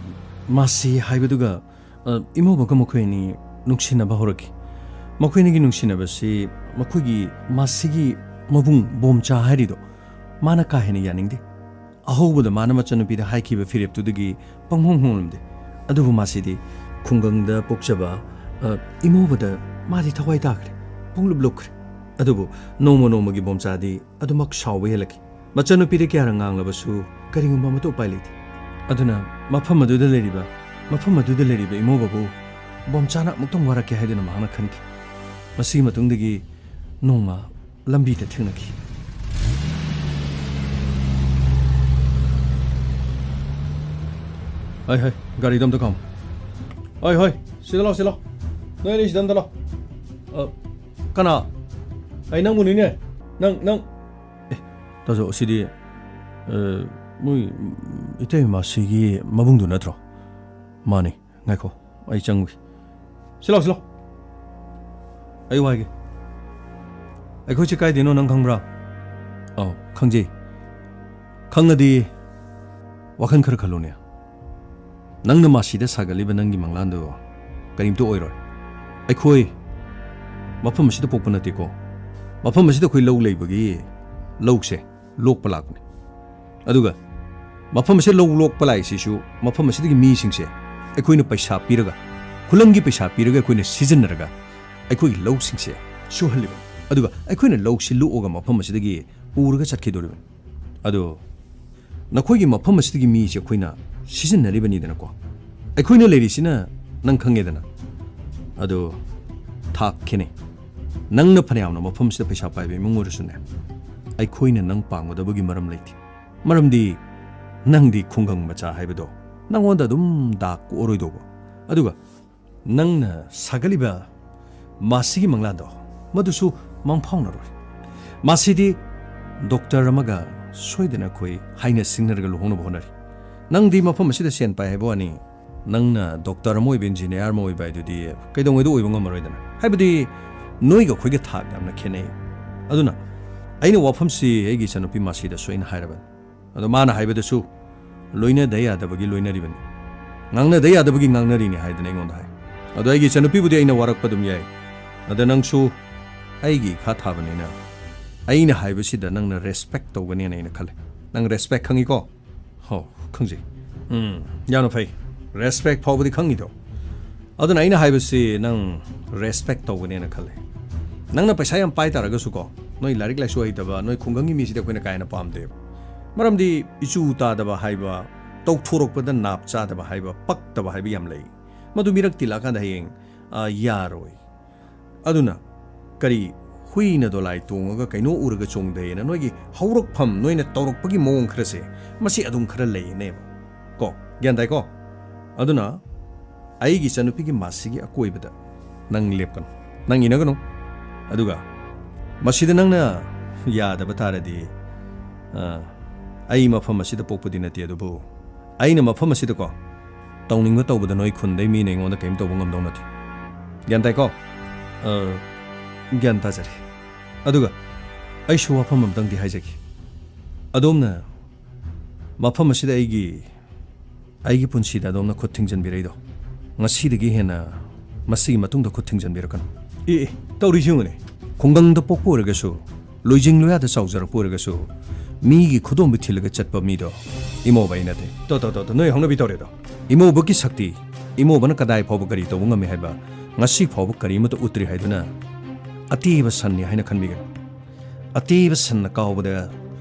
ꯃꯥꯁꯤ ꯍꯥꯏꯕꯗꯨꯒ, ꯑ, ꯏꯃꯧꯕꯒ ꯃꯈꯣꯏ ꯑꯅꯤ ꯅꯨꯡꯁꯤꯅꯕ ꯍꯧꯔꯛꯈꯤ꯫ ꯃꯈꯣꯏ ꯑꯅꯤꯒꯤ ꯅꯨꯡꯁꯤꯅꯕꯁꯤ ꯃꯈꯣꯏꯒꯤ ꯃꯥꯁꯤꯒꯤ ꯃꯕꯨꯡ ꯕꯣꯝꯆꯥ ꯍꯥꯏꯔꯤꯗꯣ, ꯃꯥꯅ ꯀꯥ ꯍꯦꯟꯅ ꯌꯥꯅꯤꯡꯗꯦ꯫ ꯑꯍꯧꯕꯗ ꯃꯥꯅ ꯃꯆꯟꯅꯨꯄꯤꯗ ꯍꯥꯏꯈꯤꯕ ꯐꯤꯔꯦꯞꯇꯨꯗꯒꯤ ꯄꯪꯍꯣꯡ ꯍꯣꯡꯂꯝꯗꯦ꯫ ꯑꯗꯨꯕꯨ ꯃꯥꯁꯤꯗꯤ ꯈꯨꯡꯒꯪꯗ ꯄꯣꯛꯆꯕ, ꯑ, ꯏꯃꯧꯕꯗ ꯃꯥꯗꯤ ꯊꯋꯥꯏ ꯇꯥꯈ꯭ꯔꯦ, ꯄꯨꯡꯂꯨꯞ ꯂꯨꯞꯈ꯭ꯔꯦ꯫ ꯑꯗꯨꯕꯨ ꯅꯣꯡꯃ ꯅꯣꯡꯃꯒꯤ ꯕꯣꯝꯆꯥꯗꯤ ꯑꯗꯨꯃꯛ ꯁꯥꯎꯕ ꯍꯦꯜꯂꯛꯈꯤ꯫ ꯃꯆꯟꯅꯨꯄꯤꯗ ꯀꯌꯥꯔꯛ ꯉꯥꯡꯂꯕꯁꯨ ꯀꯔꯤꯒꯨꯝꯕ ꯑꯃꯠꯇ ꯎꯄꯥꯏ ꯂꯩꯇꯦ꯫ ꯑꯗꯨꯅ ꯃꯐꯝ ꯑꯗꯨꯗ ꯂꯩꯔꯤꯕ, ꯃꯐꯝ ꯑꯗꯨꯗ ꯂꯩꯔꯤꯕ ꯏꯃꯧꯕꯕꯨ ꯕꯣꯝꯆꯥꯅ ꯑꯃꯨꯛꯇꯪ ꯋꯥꯔꯛꯀꯦ ꯍꯥꯏꯗꯨꯅ ꯃꯍꯥꯛꯅ ꯈꯟꯈꯤ꯫ ꯃꯁꯤꯒꯤ ꯃꯇꯨꯡꯗꯒꯤ ꯅꯣꯡꯃ ꯂꯝꯕꯤꯗ ꯊꯦꯡꯅꯈꯤ꯫ "ꯍꯣꯏ, ꯍꯣꯏ, ꯒꯥꯔꯤꯗꯣ ꯑꯝꯇ ꯈꯥꯝꯃꯣ꯫ ꯍꯣꯏ, ꯍꯣꯏ, ꯁꯤꯗ ꯂꯥꯛꯑꯣ, ꯁꯤꯗ ꯂꯥꯛꯑꯣ꯫ ꯅꯣꯏ ꯑꯅꯤ ꯁꯤꯗ ꯑꯝꯇ ꯂꯥꯛꯑꯣ꯫" "ꯑ, ꯀꯅꯥ?" "ꯑꯩ ꯅꯪꯕꯨꯅꯤꯅꯦ꯫ ꯅꯪ, ꯅꯪ꯫" "ꯑꯦ, ꯇꯥꯖꯧ, ꯑꯁꯤꯗꯤ, ꯑ, ꯃꯣꯏ ꯏꯇꯩꯃꯁꯤꯒꯤ ꯃꯕꯨꯡꯗꯨ ꯅꯠꯇ꯭ꯔꯣ?" "ꯃꯥꯅꯤ꯫ ꯉꯥꯏꯈꯣ, ꯑꯩ ꯆꯪꯉꯨꯒꯦ꯫" "ꯁꯤ ꯂꯥꯎ, ꯁꯤ ꯂꯥꯎ꯫ ꯑꯩ ꯋꯥ ꯍꯥꯏꯒꯦ꯫ ꯑꯩꯈꯣꯏꯁꯦ ꯀꯥꯏꯗꯩꯅꯣ ꯅꯪ ꯈꯪꯕ꯭ꯔꯥ?" "ꯑꯧ, ꯈꯪꯖꯩ꯫" "ꯈꯪꯉꯗꯤ ꯋꯥꯈꯜ ꯈꯔ ꯈꯜꯂꯨꯅꯦ꯫ ꯅꯪꯅ ꯃꯥꯁꯤꯗ ꯁꯥꯒꯠꯂꯤꯕ ꯅꯪꯒꯤ ꯃꯪꯂꯥꯟꯗꯣ ꯀꯔꯤꯝꯇ ꯑꯣꯏꯔꯣꯏ꯫ ꯑꯩꯈꯣꯏ ꯃꯐꯝ ꯑꯁꯤꯗ ꯄꯣꯛꯄ ꯅꯠꯇꯦꯀꯣ꯫ ꯃꯐꯝ ꯑꯁꯤꯗ ꯑꯩꯈꯣꯏ ꯂꯧ ꯂꯩꯕꯒꯤ ꯂꯧꯁꯦ ꯂꯣꯛꯄ ꯂꯥꯛꯄꯅꯤ꯫ ꯑꯗꯨꯒ ꯃꯐꯝ ꯑꯁꯤꯗ ꯂꯧ ꯂꯣꯛꯄ ꯂꯥꯛꯏꯁꯤꯁꯨ ꯃꯐꯝ ꯑꯁꯤꯗꯒꯤ ꯃꯤꯁꯤꯡꯁꯦ ꯑꯩꯈꯣꯏꯅ ꯄꯩꯁꯥ ꯄꯤꯔꯒ, ꯈꯨꯂꯪꯒꯤ ꯄꯩꯁꯥ ꯄꯤꯔꯒ ꯑꯩꯈꯣꯏꯅ ꯁꯤꯖꯤꯟꯅꯔꯒ ꯑꯩꯈꯣꯏꯒꯤ ꯂꯧꯁꯤꯡꯁꯦ ꯁꯨꯍꯜꯂꯤꯕꯅꯤ꯫ ꯑꯗꯨꯒ ꯑꯩꯈꯣꯏꯅ ꯂꯧꯁꯤ ꯂꯣꯛꯑꯒ ꯃꯐꯝ ꯑꯁꯤꯗꯒꯤ ꯄꯨꯔꯒ ꯆꯠꯈꯤꯗꯣꯔꯤꯕꯅꯤ꯫ ꯑꯗꯣ ꯅꯈꯣꯏꯒꯤ ꯃꯐꯝ ꯑꯁꯤꯗꯒꯤ ꯃꯤꯁꯦ ꯑꯩꯈꯣꯏꯅ ꯁꯤꯖꯤꯟꯅꯔꯤꯕꯅꯤꯗꯅꯀꯣ꯫ ꯑꯩꯈꯣꯏꯅ ꯂꯩꯔꯤꯁꯤꯅ ꯅꯪ ꯈꯪꯉꯦꯗꯅ꯫ ꯑꯗꯣ ꯊꯥꯛ ꯈꯦꯠꯅꯩ꯫ ꯅꯪꯅ ꯐꯅꯌꯥꯝꯅ ꯃꯐꯝꯁꯤꯗ ꯄꯩꯁꯥ ꯄꯥꯏꯕ ꯏꯃꯨꯡ ꯑꯣꯏꯔꯁꯨꯅꯦ, ꯑꯩꯈꯣꯏꯅ ꯅꯪ ꯄꯥꯝꯒꯗꯕꯒꯤ ꯃꯔꯝ ꯂꯩꯇꯦ꯫ ꯃꯔꯝꯗꯤ ꯅꯪꯗꯤ ꯈꯨꯡꯒꯪ ꯃꯆꯥ ꯍꯥꯏꯕꯗꯣ ꯅꯪꯉꯣꯟꯗ ꯑꯗꯨꯝ ꯗꯥꯛ ꯀꯣꯛꯑꯔꯣꯏꯗꯧꯕ꯫ ꯑꯗꯨꯒ ꯅꯪꯅ ꯁꯥꯒꯠꯂꯤꯕ ꯃꯁꯤꯒꯤ ꯃꯪꯂꯥꯟꯗꯣ, ꯃꯗꯨꯁꯨ ꯃꯪꯐꯥꯎꯅꯔꯣꯏ꯫ ꯃꯁꯤꯗꯤ ꯗꯣꯛꯇꯔ ꯑꯃꯒ ꯁꯣꯏꯗꯅ ꯑꯩꯈꯣꯏ ꯍꯥꯏꯅ ꯁꯤꯡꯅꯔꯒ ꯂꯨꯍꯣꯡꯅꯕ ꯍꯣꯠꯅꯔꯤ꯫ ꯅꯪꯗꯤ ꯃꯐꯝ ꯑꯁꯤꯗ ꯁꯦꯟ ꯄꯥꯏ ꯍꯥꯏꯕ ꯋꯥꯅꯤ, ꯅꯪꯅ ꯗꯣꯛꯇꯔ ꯑꯃ ꯑꯣꯏꯕ, ꯏꯟꯖꯤꯅꯤꯌꯥꯔ ꯑꯃ ꯑꯣꯏꯕ ꯍꯥꯏꯗꯨꯗꯤ ꯀꯩꯗꯧꯉꯩꯗ ꯑꯣꯏꯕ ꯉꯝꯃꯔꯣꯏꯗꯅ꯫ ꯍꯥꯏꯕꯗꯤ ꯅꯣꯏꯒ ꯑꯩꯈꯣꯏꯒ ꯊꯥꯛ ꯌꯥꯝꯅ ꯈꯦꯠꯅꯩ꯫ ꯑꯗꯨꯅ ꯑꯩꯅ ꯋꯥꯐꯝꯁꯤ ꯑꯩꯒꯤ ꯏꯆꯟꯅꯨꯄꯤ ꯃꯁꯤꯗꯁꯨ ꯑꯩꯅ ꯍꯥꯏꯔꯕꯅꯤ꯫ ꯑꯗꯣ ꯃꯥꯅ ꯍꯥꯏꯕꯗꯁꯨ ꯂꯣꯏꯅꯗ ꯌꯥꯗꯕꯒꯤ ꯂꯣꯏꯅꯔꯤꯕꯅꯤ, ꯉꯥꯡꯅꯗ ꯌꯥꯗꯕꯒꯤ ꯉꯥꯡꯅꯔꯤꯅꯤ ꯍꯥꯏꯗꯅ ꯑꯩꯉꯣꯟꯗ ꯍꯥꯏ꯫ ꯑꯗꯣ ꯑꯩꯒꯤ ꯏꯆꯟꯅꯨꯄꯤꯕꯨꯗꯤ ꯑꯩꯅ ꯋꯥꯔꯛꯄ ꯑꯗꯨꯝ ꯌꯥꯏ꯫ ꯑꯗ ꯅꯪꯁꯨ ꯑꯩꯒꯤ ꯏꯈꯥ ꯊꯥꯕꯅꯤꯅ ꯑꯩꯅ ꯍꯥꯏꯕꯁꯤꯗ ꯅꯪꯅ ꯔꯦꯁꯄꯦꯛ ꯇꯧꯒꯅꯦꯅ ꯑꯩꯅ ꯈꯜꯂꯦ꯫ ꯅꯪ ꯔꯦꯁꯄꯦꯛ ꯈꯪꯉꯤꯀꯣ? ꯍꯣ, ꯈꯪꯖꯩ꯫ ꯎꯝ, ꯌꯥꯝꯅ ꯐꯩ꯫ ꯔꯦꯁꯄꯦꯛ ꯐꯥꯎꯕꯗꯤ ꯈꯪꯉꯤꯗꯣ꯫ ꯑꯗꯨꯅ ꯑꯩꯅ ꯍꯥꯏꯕꯁꯤ ꯅꯪ ꯔꯦꯁꯄꯦꯛ ꯇꯧꯒꯅꯦꯅ ꯈꯜꯂꯦ꯫ ꯅꯪꯅ ꯄꯩꯁꯥ ꯌꯥꯝ ꯄꯥꯏ ꯇꯥꯔꯒꯁꯨꯀꯣ, ꯅꯣꯏ ꯂꯥꯏꯔꯤꯛ ꯂꯥꯏꯁꯨ ꯍꯩꯇꯕ, ꯅꯣꯏ ꯈꯨꯡꯒꯪꯒꯤ ꯃꯤꯁꯤꯗꯤ ꯑꯩꯈꯣꯏꯅ ꯀꯥ ꯍꯦꯟꯅ ꯄꯥꯝꯗꯦꯕ꯫ ꯃꯔꯝꯗꯤ ꯏꯆꯨ ꯇꯥꯗꯕ ꯍꯥꯏꯕ, ꯇꯧꯊꯣꯔꯛꯄꯗ ꯅꯥꯞ ꯆꯥꯗꯕ ꯍꯥꯏꯕ, ꯄꯛꯇꯕ ꯍꯥꯏꯕ ꯌꯥꯝ ꯂꯩ꯫ ꯃꯗꯨ ꯃꯤꯔꯛ ꯇꯤꯜꯂꯛꯑꯀꯥꯟꯗ ꯍꯌꯦꯡ, ꯑ, ꯌꯥꯔꯣꯏ꯫ ꯑꯗꯨꯅ ꯀꯔꯤ, ꯍꯨꯏꯅ ꯗꯣꯂꯥꯏ ꯇꯣꯡꯉꯒ ꯀꯩꯅꯣ ꯎꯔꯒ ꯆꯣꯡꯊꯩꯅ ꯅꯣꯏꯒꯤ ꯍꯧꯔꯛꯐꯝ, ꯅꯣꯏꯅ ꯇꯧꯔꯛꯄꯒꯤ ꯃꯑꯣꯡ ꯈꯔꯁꯦ, ꯃꯁꯤ ꯑꯗꯨꯝ ꯈꯔ ꯂꯩꯅꯦꯕ꯫ ꯀꯣ, ꯒ꯭ꯌꯥꯟ ꯇꯥꯏꯀꯣ? ꯑꯗꯨꯅ ꯑꯩꯒꯤ ꯏꯆꯟꯅꯨꯄꯤꯒꯤ ꯃꯥꯁꯤꯒꯤ ꯑꯀꯣꯏꯕꯗ ꯅꯪ ꯂꯦꯞꯀꯅꯨ, ꯅꯪ ꯏꯟꯅꯒꯅꯨ꯫ ꯑꯗꯨꯒ ꯃꯁꯤꯗ ꯅꯪꯅ ꯌꯥꯗꯕ ꯇꯥꯔꯗꯤ, ꯑ, ꯑꯩ ꯃꯐꯝ ꯑꯁꯤꯗ ꯄꯣꯛꯄꯗꯤ ꯅꯠꯇꯦ, ꯑꯗꯨꯕꯨ ꯑꯩꯅ ꯃꯐꯝ ꯑꯁꯤꯗꯀꯣ ꯇꯧꯅꯤꯡꯕ ꯇꯧꯕꯗ ꯅꯣꯏ ꯈꯨꯟꯗꯩ ꯃꯤꯅ ꯑꯩꯉꯣꯟꯗ ꯀꯔꯤꯝ ꯇꯧꯕ ꯉꯝꯗꯧ ꯅꯠꯇꯦ꯫ ꯒ꯭ꯌꯥꯟ ꯇꯥꯏꯀꯣ? ꯑ, ꯒ꯭ꯌꯥꯟ ꯇꯥꯖꯔꯦ꯫ ꯑꯗꯨꯒ ꯑꯩꯁꯨ ꯋꯥꯐꯝ ꯑꯝꯇꯪꯗꯤ ꯍꯥꯏꯖꯒꯦ꯫ ꯑꯗꯣꯝꯅ ꯃꯐꯝ ꯑꯁꯤꯗ ꯑꯩꯒꯤ, ꯑꯩꯒꯤ ꯄꯨꯟꯁꯤꯗ ꯑꯗꯣꯝꯅ ꯈꯨꯠ ꯊꯤꯡꯖꯤꯟꯕꯤꯔꯛꯏꯗꯣ, ꯉꯁꯤꯗꯒꯤ ꯍꯦꯟꯅ ꯃꯁꯤꯒꯤ ꯃꯇꯨꯡꯗ ꯈꯨꯠ ꯊꯤꯡꯖꯤꯟꯕꯤꯔꯛꯀꯅꯨ꯫ ꯑꯦ, ꯑꯦ, ꯇꯧꯔꯤꯁꯤ ꯌꯦꯡꯉꯨꯅꯦ꯫ ꯈꯨꯡꯒꯪꯗ ꯄꯣꯛꯄ ꯑꯣꯏꯔꯒꯁꯨ, ꯂꯣꯏꯖꯤꯡ ꯂꯣꯌꯥꯗ ꯆꯥꯎꯖꯔꯛꯄ ꯑꯣꯏꯔꯒꯁꯨ, ꯃꯤꯒꯤ ꯈꯨꯗꯣꯝꯕꯤ ꯊꯤꯜꯂꯒ ꯆꯠꯄ ꯃꯤꯗꯣ ꯏꯃꯧꯕ ꯑꯩ ꯅꯠꯇꯦ꯫ ꯇꯣ, ꯇꯣ, ꯇꯣ, ꯇꯣ, ꯅꯣꯏ ꯍꯧꯅꯕꯤ ꯇꯧꯔꯦꯗꯣ꯫ ꯏꯃꯧꯕꯒꯤ ꯁꯛꯇꯤ, ꯏꯃꯧꯕꯅ ꯀꯗꯥꯏ ꯐꯥꯎꯕ ꯀꯔꯤ ꯇꯧꯕ ꯉꯝꯃꯤ ꯍꯥꯏꯕ ꯉꯁꯤ ꯐꯥꯎꯕ ꯀꯔꯤꯃꯠꯇ ꯎꯠꯇ꯭ꯔꯤ ꯍꯥꯏꯗꯨꯅ ꯑꯇꯦꯕ ꯁꯟꯅꯤ ꯍꯥꯏꯅ ꯈꯟꯕꯤꯒꯅꯨ꯫ ꯑꯇꯦꯕ ꯁꯟꯅ ꯀꯥꯎꯕꯗ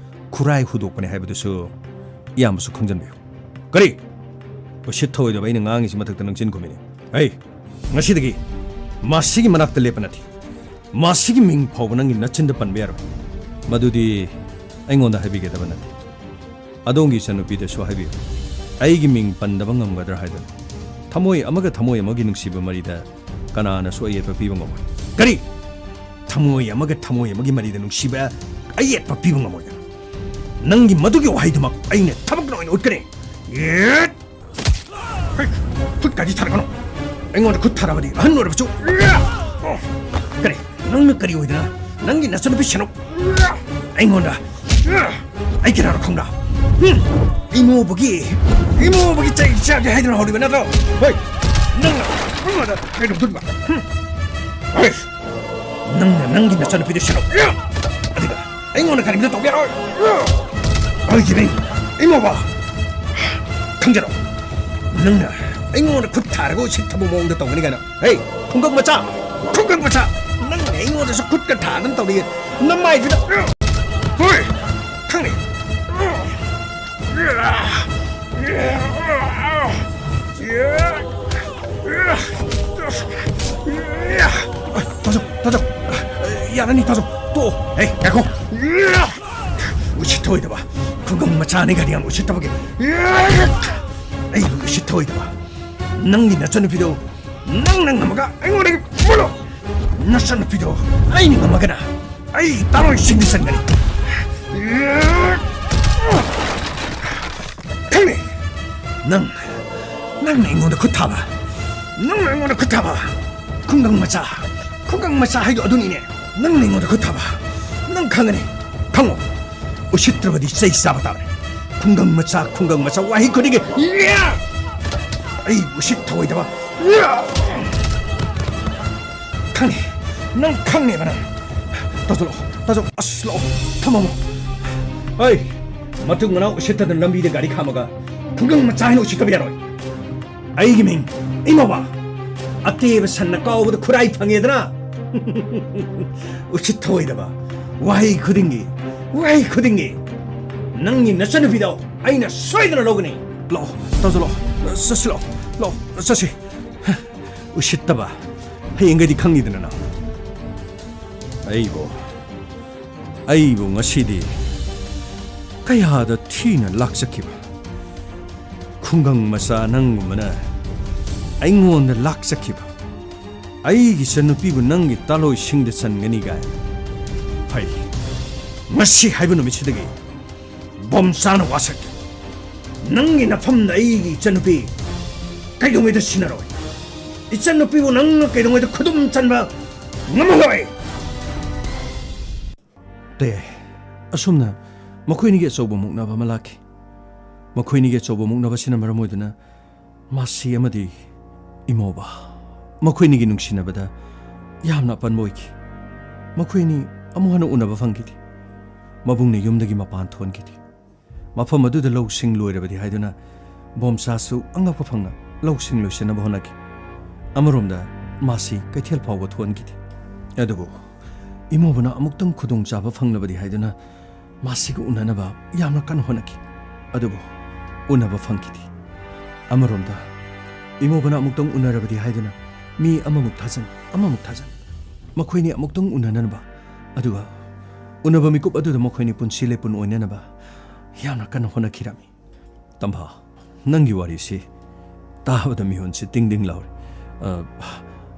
ꯈꯨꯔꯥꯏ ꯍꯨꯗꯣꯛꯄꯅꯤ ꯍꯥꯏꯕꯗꯨꯁꯨ ꯏꯌꯥꯝꯕꯁꯨ ꯈꯪꯖꯟꯕꯤꯌꯨ꯫ ꯀꯔꯤ? ꯎꯁꯤꯠ ꯊꯑꯣꯏꯗꯕ ꯑꯩꯅ ꯉꯥꯡꯉꯤꯁꯤ ꯃꯊꯛꯇ ꯅꯪ ꯆꯤꯟ ꯈꯨꯝꯃꯤꯅꯦ꯫ ꯑꯩ ꯉꯁꯤꯗꯒꯤ ꯃꯁꯤꯒꯤ ꯃꯅꯥꯛꯇ ꯂꯦꯞꯄ ꯅꯠꯇꯦ꯫ ꯃꯁꯤꯒꯤ ꯃꯤꯡ ꯐꯥꯎꯕ ꯅꯪꯒꯤ ꯅꯆꯤꯟꯗ ꯄꯟꯕ ꯌꯥꯔꯣꯏ꯫ ꯃꯗꯨꯗꯤ ꯑꯩꯉꯣꯟꯗ ꯍꯥꯏꯕꯤꯒꯗꯕ ꯅꯠꯇꯦ꯫ ꯑꯗꯣꯝꯒꯤ ꯏꯆꯟꯅꯨꯄꯤꯗꯁꯨ ꯍꯥꯏꯕꯤꯌꯨ꯫ ꯑꯩꯒꯤ ꯃꯤꯡ ꯄꯟꯗꯕ ꯉꯝꯒꯗ꯭ꯔꯥ ꯍꯥꯏꯗꯅ꯫ ꯊꯃꯣꯏ ꯑꯃꯒ ꯊꯃꯣꯏ ꯑꯃꯒꯤ ꯅꯨꯡꯁꯤꯕ ꯃꯔꯤꯗ ꯀꯅꯥꯅꯁꯨ ꯑꯌꯦꯠꯄ ꯄꯤꯕ ꯉꯝꯃꯣꯏ꯫ ꯀꯔꯤ? ꯊꯃꯣꯏ ꯑꯃꯒ ꯊꯃꯣꯏ ꯑꯃꯒꯤ ꯃꯔꯤꯗ ꯅꯨꯡꯁꯤꯕ ꯑꯌꯦꯠꯄ ꯄꯤꯕ ꯉꯝꯃꯣꯏꯗꯅ꯫ ꯅꯪꯒꯤ ꯃꯗꯨꯒꯤ ꯋꯥꯍꯩꯗꯨꯃꯛ ꯑꯩꯅ ꯊꯕꯛꯅ ꯑꯣꯏꯅ ꯎꯠꯀꯅꯤ꯫ ꯌꯦꯠ! ꯍꯩ, ꯈꯨꯠꯀꯗꯤ ꯊꯥꯔꯛꯀꯅꯨ꯫ ꯑꯩꯉꯣꯟꯗ ꯈꯨꯠ ꯊꯥꯔꯕꯗꯤ ꯑꯍꯟ ꯑꯣꯏꯔꯕꯁꯨ꯫ ꯀꯔꯤ? ꯅꯪꯅ ꯀꯔꯤ ꯑꯣꯏꯗꯅ? ꯅꯪꯒꯤ ꯅꯆꯟꯅꯨꯄꯤ ꯁꯦꯅꯣꯛ ꯑꯩꯉꯣꯟꯗ ꯑꯩ ꯀꯅꯥꯅꯣ ꯈꯪꯕ꯭ꯔꯥ? ꯍꯨꯝ! ꯏꯃꯣꯕꯒꯤ, ꯏꯃꯣꯕꯒꯤ ꯆꯩ ꯆꯥꯒꯦ ꯍꯥꯏꯗꯨꯅ ꯍꯧꯔꯤꯕ ꯅꯠꯇ꯭ꯔꯣ? ꯍꯣꯏ, ꯅꯪꯅ ꯑꯩꯉꯣꯟꯗ ꯀꯩꯗꯧꯗꯣꯔꯤꯕ? ꯍꯨꯝ! ꯍꯣꯏ, ꯅꯪꯅ ꯅꯪꯒꯤ ꯅꯆꯟꯅꯨꯄꯤꯗ ꯁꯦꯅꯣꯛ, ꯑꯗꯨꯒ ꯑꯩꯉꯣꯟꯗ ꯀꯔꯤꯝꯇ ꯇꯧꯕ ꯌꯥꯔꯣꯏ꯫ ꯑꯩꯒꯤ ꯃꯤꯡ ꯏꯃꯣꯕ꯫ ꯈꯪꯖꯔꯣ, ꯅꯪꯅ ꯑꯩꯉꯣꯟꯗ ꯈꯨꯠ ꯊꯥꯔꯒ ꯎꯁꯤꯠꯇꯕ ꯃꯑꯣꯡꯗ ꯇꯧꯒꯅꯤ ꯀꯥꯏꯅ꯫ ꯍꯦ, ꯈꯨꯡꯒꯪ ꯃꯆꯥ, ꯈꯨꯡꯒꯪ ꯃꯆꯥ, ꯅꯪꯅ ꯑꯩꯉꯣꯟꯗꯁꯨ ꯈꯨꯠꯀ ꯊꯥꯗꯅ ꯇꯧꯔꯤꯌꯦ꯫ ꯅꯃꯥꯏꯗꯨꯗ꯫ ꯍꯣꯏ, ꯈꯪꯅꯤ꯫ ꯇꯥꯖꯧ, ꯇꯥꯖꯧ, ꯌꯥꯔꯅꯤ, ꯇꯥꯖꯧ, ꯇꯣꯛꯑꯣ꯫ ꯍꯦ, ꯉꯥꯏꯈꯣ꯫ ꯎꯁꯤꯠꯊꯑꯣꯏꯗꯕ ꯈꯨꯡꯒꯪ ꯃꯆꯥꯅꯤ ꯀꯥꯏꯅ ꯌꯥꯝ ꯎꯁꯤꯠꯇꯕꯒꯤ꯫ ꯑꯩꯕꯨ ꯎꯁꯤꯠꯊꯑꯣꯏꯗꯕ ꯅꯪꯒꯤ ꯅꯆꯟꯅꯨꯄꯤꯗꯣ ꯅꯪꯅ ꯉꯝꯃꯒ ꯑꯩꯉꯣꯟꯗꯒꯤ ꯄꯨꯔꯣ꯫ ꯅꯆꯟꯅꯨꯄꯤꯗꯣ ꯑꯩꯅ ꯉꯝꯃꯒꯅ ꯑꯩ ꯇꯥꯔꯣꯏ ꯁꯤꯡꯗꯤ ꯆꯟꯒꯅꯤ꯫ ꯈꯪꯅꯤ꯫ ꯅꯪ, ꯅꯪꯅ ꯑꯩꯉꯣꯟꯗ ꯈꯨꯠ ꯊꯥꯕ, ꯅꯪꯅ ꯑꯩꯉꯣꯟꯗ ꯈꯨꯠ ꯊꯥꯕ꯫ ꯈꯨꯡꯒꯪ ꯃꯆꯥ, ꯈꯨꯡꯒꯪ ꯃꯆꯥ ꯍꯥꯏꯗꯣ ꯑꯗꯨꯅꯤꯅꯦ꯫ ꯅꯪꯅ ꯑꯩꯉꯣꯟꯗ ꯈꯨꯠ ꯊꯥꯕ꯫ ꯅꯪ ꯈꯪꯒꯅꯤ꯫ ꯈꯪꯉꯣ꯫ ꯎꯁꯤꯠꯇ꯭ꯔꯕꯗꯤ ꯆꯩ ꯆꯥꯕ ꯇꯥꯕꯅꯤ꯫ ꯈꯨꯡꯒꯪ ꯃꯆꯥ, ꯈꯨꯡꯒꯪ ꯃꯆꯥ ꯋꯥꯍꯩ ꯈꯨꯗꯤꯡꯒꯤ꯫ ꯑꯩ ꯎꯁꯤꯠ ꯊꯑꯣꯏꯗꯕ꯫ ꯈꯪꯉꯦ꯫ ꯅꯪ ꯈꯪꯉꯦꯕ ꯅꯪ꯫ ꯇꯥꯖꯧ ꯂꯥꯛꯑꯣ, ꯇꯥꯖꯧ, ꯑꯁ ꯂꯥꯛꯑꯣ, ꯊꯝꯃꯝꯃꯣ꯫ ꯍꯩ, ꯃꯇꯨꯡ ꯃꯅꯥꯎ ꯎꯁꯤꯠꯇꯗꯅ ꯂꯝꯕꯤꯗ ꯒꯥꯔꯤ ꯈꯥꯝꯃꯒ ꯈꯨꯡꯒꯪ ꯃꯆꯥ ꯍꯥꯏꯅ ꯎꯁꯤꯠꯇꯕ ꯌꯥꯔꯣꯏ꯫ ꯑꯩꯒꯤ ꯃꯤꯡ ꯏꯃꯣꯕ꯫ ꯑꯇꯦꯕ ꯁꯟꯅ ꯀꯥꯎꯕꯗ ꯈꯨꯔꯥꯏ ꯐꯪꯉꯦꯗꯅ꯫ ꯎꯁꯤꯠ ꯊꯑꯣꯏꯗꯕ ꯋꯥꯍꯩ ꯈꯨꯗꯤꯡꯒꯤ, ꯋꯥꯍꯩ ꯈꯨꯗꯤꯡꯒꯤ ꯅꯪꯒꯤ ꯅꯆꯟꯅꯨꯄꯤꯗꯣ ꯑꯩꯅ ꯁꯣꯏꯗꯅ ꯂꯧꯒꯅꯤ꯫ ꯂꯥꯛꯑꯣ, ꯇꯥꯖꯧ ꯂꯥꯛꯑꯣ, ꯆꯠꯁꯤ ꯂꯥꯛꯑꯣ, ꯂꯥꯛꯑꯣ, ꯆꯠꯁꯤ꯫ ꯎꯁꯤꯠꯇꯕ, ꯍꯌꯦꯡꯒꯩꯗꯤ ꯈꯪꯅꯤꯗꯅ ꯅꯪ꯫ ꯑꯩꯕꯨ, ꯑꯩꯕꯨ ꯉꯁꯤꯗꯤ ꯀꯌꯥꯗ ꯊꯤꯅ ꯂꯥꯛꯆꯈꯤꯕ꯫ ꯈꯨꯡꯒꯪ ꯃꯆꯥ ꯅꯪꯒꯨꯝꯕꯅ ꯑꯩꯉꯣꯟꯗ ꯂꯥꯛꯆꯈꯤꯕ, ꯑꯩꯒꯤ ꯏꯆꯟꯅꯨꯄꯤꯕꯨ ꯅꯪꯒꯤ ꯇꯥꯂꯣꯏꯁꯤꯡꯗ ꯆꯟꯒꯅꯤ ꯀꯥꯏ꯫ ꯐꯩ, ꯉꯁꯤ ꯍꯥꯏꯕ ꯅꯨꯃꯤꯠꯁꯤꯗꯒꯤ ꯕꯣꯝꯆꯥꯅ ꯋꯥꯁꯛꯀꯦ꯫ ꯅꯪꯒꯤ ꯅꯐꯝꯗ ꯑꯩꯒꯤ ꯏꯆꯟꯅꯨꯄꯤ ꯀꯩꯗꯧꯉꯩꯗ ꯁꯤꯟꯅꯔꯣꯏ꯫ ꯏꯆꯟꯅꯨꯄꯤꯕꯨ ꯅꯪꯅ ꯀꯩꯗꯧꯉꯩꯗ ꯈꯨꯗꯨꯝ ꯆꯟꯕ ꯉꯝꯍꯜꯂꯣꯏ꯫ ꯇꯌꯥꯏ, ꯑꯁꯨꯝꯅ ꯃꯈꯣꯏꯅꯤꯒꯤ ꯑꯆꯧꯕ ꯃꯨꯛꯅꯕ ꯑꯃ ꯂꯥꯛꯈꯤ꯫ ꯃꯈꯣꯏꯅꯤꯒꯤ ꯑꯆꯧꯕ ꯃꯨꯛꯅꯕꯁꯤꯅ ꯃꯔꯝ ꯑꯣꯏꯗꯨꯅ ꯃꯥꯁꯤ ꯑꯃꯗꯤ ꯏꯃꯧꯕ ꯃꯈꯣꯏꯅꯤꯒꯤ ꯅꯨꯡꯁꯤꯅꯕꯗ ꯌꯥꯝꯅ ꯑꯄꯟꯕ ꯑꯣꯏꯈꯤ꯫ ꯃꯈꯣꯏꯅꯤ ꯑꯃꯨꯛ ꯍꯟꯅ ꯎꯅꯕ ꯐꯪꯈꯤꯗꯦ꯫ ꯃꯕꯨꯡꯅ ꯌꯨꯝꯗꯒꯤ ꯃꯄꯥꯟ ꯊꯣꯟꯈꯤꯗꯦ꯫ ꯃꯐꯝ ꯑꯗꯨꯗ ꯂꯧꯁꯤꯡ ꯂꯣꯏꯔꯕꯗꯤ ꯍꯥꯏꯗꯨꯅ ꯕꯣꯝꯆꯥꯁꯨ ꯑꯉꯛꯄ ꯐꯪꯅ ꯂꯧꯁꯤꯡ ꯂꯣꯏꯁꯤꯟꯅꯕ ꯍꯣꯠꯅꯈꯤ꯫ ꯑꯃꯔꯣꯝꯗ ꯃꯥꯁꯤ ꯀꯩꯊꯦꯜ ꯐꯥꯎꯕ ꯊꯣꯟꯈꯤꯗꯦ꯫ ꯑꯗꯨꯕꯨ ꯏꯃꯧꯕꯅ ꯑꯃꯨꯛꯇꯪ ꯈꯨꯗꯣꯡꯆꯥꯕ ꯐꯪꯂꯕꯗꯤ ꯍꯥꯏꯗꯨꯅ ꯃꯥꯁꯤꯒ ꯎꯅꯅꯕ ꯌꯥꯝꯅ ꯀꯟꯅ ꯍꯣꯠꯅꯈꯤ꯫ ꯑꯗꯨꯕꯨ ꯎꯅꯕ ꯐꯪꯈꯤꯗꯦ꯫ ꯑꯃꯔꯣꯝꯗ ꯏꯃꯧꯕꯅ ꯑꯃꯨꯛꯇꯪ ꯎꯅꯔꯕꯗꯤ ꯍꯥꯏꯗꯨꯅ ꯃꯤ ꯑꯃꯃꯨꯛ ꯊꯥꯖꯟ, ꯑꯃꯃꯨꯛ ꯊꯥꯖꯟ, ꯃꯈꯣꯏꯅꯤ ꯑꯃꯨꯛꯇꯪ ꯎꯅꯅꯅꯕ, ꯑꯗꯨꯒ ꯎꯅꯕ ꯃꯤꯀꯨꯞ ꯑꯗꯨꯗ ꯃꯈꯣꯏꯅꯤ ꯄꯨꯟꯁꯤ ꯂꯦꯞꯄꯨꯟ ꯑꯣꯏꯅꯅꯕ ꯌꯥꯝꯅ ꯀꯟꯅ ꯍꯣꯠꯅꯈꯤꯔꯝꯃꯤ꯫ ꯇꯝꯐꯥ, ꯅꯪꯒꯤ ꯋꯥꯔꯤꯁꯤ ꯇꯥꯕꯗ ꯃꯤꯍꯨꯟꯁꯤ ꯇꯤꯡ ꯇꯤꯡ ꯂꯥꯎꯔꯦ꯫ ꯑ,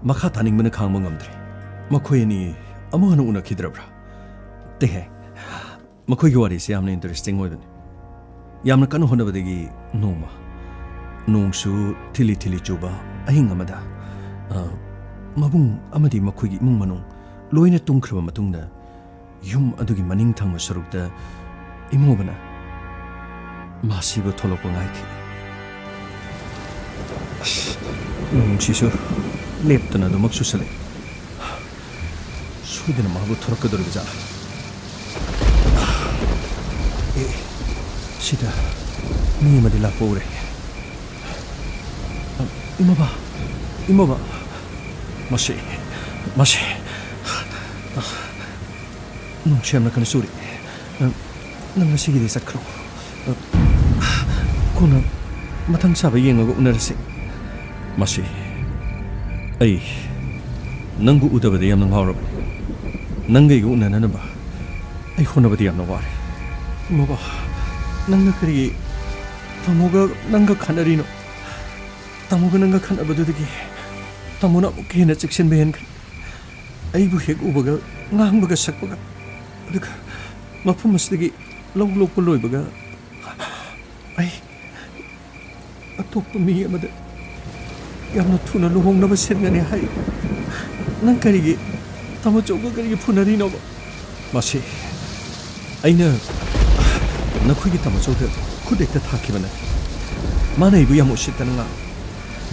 ꯃꯈꯥ ꯇꯥꯅꯤꯡꯕꯅ ꯈꯥꯡꯕ ꯉꯝꯗ꯭ꯔꯦ꯫ ꯃꯈꯣꯏ ꯑꯅꯤ ꯑꯃꯨꯛ ꯍꯟꯅ ꯎꯅꯈꯤꯗ꯭ꯔꯕ꯭ꯔꯥ? ꯇꯦꯍꯦ, ꯃꯈꯣꯏꯒꯤ ꯋꯥꯔꯤꯁꯤ ꯌꯥꯝꯅ interesting ꯑꯣꯏꯕꯅꯤ꯫ ꯌꯥꯝꯅ ꯀꯟꯅ ꯍꯣꯠꯅꯕꯗꯒꯤ ꯅꯣꯡꯃ ꯅꯣꯡꯁꯨ ꯊꯤꯂꯤ ꯊꯤꯂꯤ ꯆꯨꯕ ꯑꯍꯤꯡ ꯑꯃꯗ, ꯑ, ꯃꯕꯨꯡ ꯑꯃꯗꯤ ꯃꯈꯣꯏꯒꯤ ꯏꯃꯨꯡ ꯃꯅꯨꯡ ꯂꯣꯏꯅ ꯇꯨꯝꯈ꯭ꯔꯕ ꯃꯇꯨꯡꯗ, ꯌꯨꯝ ꯑꯗꯨꯒꯤ ꯃꯅꯤꯡ ꯊꯪꯕ ꯁꯔꯨꯛꯇ ꯏꯃꯧꯕꯅ ꯃꯥꯁꯤꯕꯨ ꯊꯣꯛꯂꯛꯄ ꯉꯥꯏꯈꯤ꯫ ꯑꯁ, ꯅꯣꯡꯁꯤꯁꯨ ꯂꯦꯞꯇꯅ ꯑꯗꯨꯃꯛ ꯆꯨꯁꯜꯂꯛꯏ꯫ ꯁꯣꯏꯗꯅ ꯃꯥꯕꯨ ꯊꯣꯔꯛꯀꯗꯧꯔꯤꯕ ꯖꯥꯠꯂ? ꯑꯦ, ꯁꯤꯗ ꯃꯤ ꯑꯃꯗꯤ ꯂꯥꯛꯄ ꯎꯔꯦ꯫ ꯏꯃꯧꯕ, ꯏꯃꯧꯕ, ꯃꯁꯤ, ꯃꯁꯤ, ꯅꯣꯡꯁꯤ ꯌꯥꯝꯅ ꯀꯟꯅ ꯆꯨꯔꯤ꯫ ꯅꯪ ꯉꯁꯤꯒꯤꯗꯤ ꯆꯠꯈ꯭ꯔꯣ꯫ ꯀꯣꯟꯅ ꯃꯊꯪ ꯆꯥꯕ ꯌꯦꯡꯉꯒ ꯎꯅꯔꯁꯤ꯫ ꯃꯁꯤ, ꯑꯩ ꯅꯪꯕꯨ ꯎꯗꯕꯗ ꯌꯥꯝꯅ ꯉꯥꯎꯔꯕꯅꯤ꯫ ꯅꯪꯒ ꯑꯩꯒ ꯎꯅꯅꯅꯕ ꯑꯩ ꯍꯣꯠꯅꯕꯗ ꯌꯥꯝꯅ ꯋꯥꯔꯦ꯫ ꯏꯃꯧꯕ, ꯅꯪꯅ ꯀꯔꯤ ꯇꯥꯃꯣꯒ ꯅꯪꯒ ꯈꯠꯅꯔꯤꯅꯣ? ꯇꯥꯃꯣꯒ ꯅꯪꯒ ꯈꯠꯅꯕꯗꯨꯗꯒꯤ ꯇꯥꯃꯣꯅ ꯑꯃꯨꯛꯀ ꯍꯦꯟꯅ ꯆꯦꯛꯁꯤꯟꯕ ꯍꯦꯟꯈ꯭ꯔꯦ꯫ ꯑꯩꯕꯨ ꯍꯦꯛ ꯎꯕꯒ ꯉꯥꯡꯕꯒ ꯁꯛꯄꯒ, ꯑꯗꯨꯒ ꯃꯐꯝ ꯑꯁꯤꯗꯒꯤ ꯂꯧ ꯂꯣꯛꯄ ꯂꯣꯏꯕꯒ ꯑꯩ ꯑꯇꯣꯞꯄ ꯃꯤ ꯑꯃꯗ ꯌꯥꯝꯅ ꯊꯨꯅ ꯂꯨꯍꯣꯡꯅꯕ ꯁꯤꯟꯒꯅꯤ ꯍꯥꯏ꯫ ꯅꯪ ꯀꯔꯤꯒꯤ ꯇꯥꯃꯣꯆꯧꯒ ꯀꯔꯤꯒꯤ ꯐꯨꯅꯔꯤꯅꯣꯕ? ꯃꯁꯤ ꯑꯩꯅ ꯅꯈꯣꯏꯒꯤ ꯇꯥꯃꯣꯆꯧꯗ ꯈꯨꯠ ꯍꯦꯛꯇ ꯊꯥꯈꯤꯕ ꯅꯠꯇꯦ꯫ ꯃꯥꯅ ꯑꯩꯕꯨ ꯌꯥꯝ ꯎꯁꯤꯠꯇꯅ ꯉꯥꯡ-,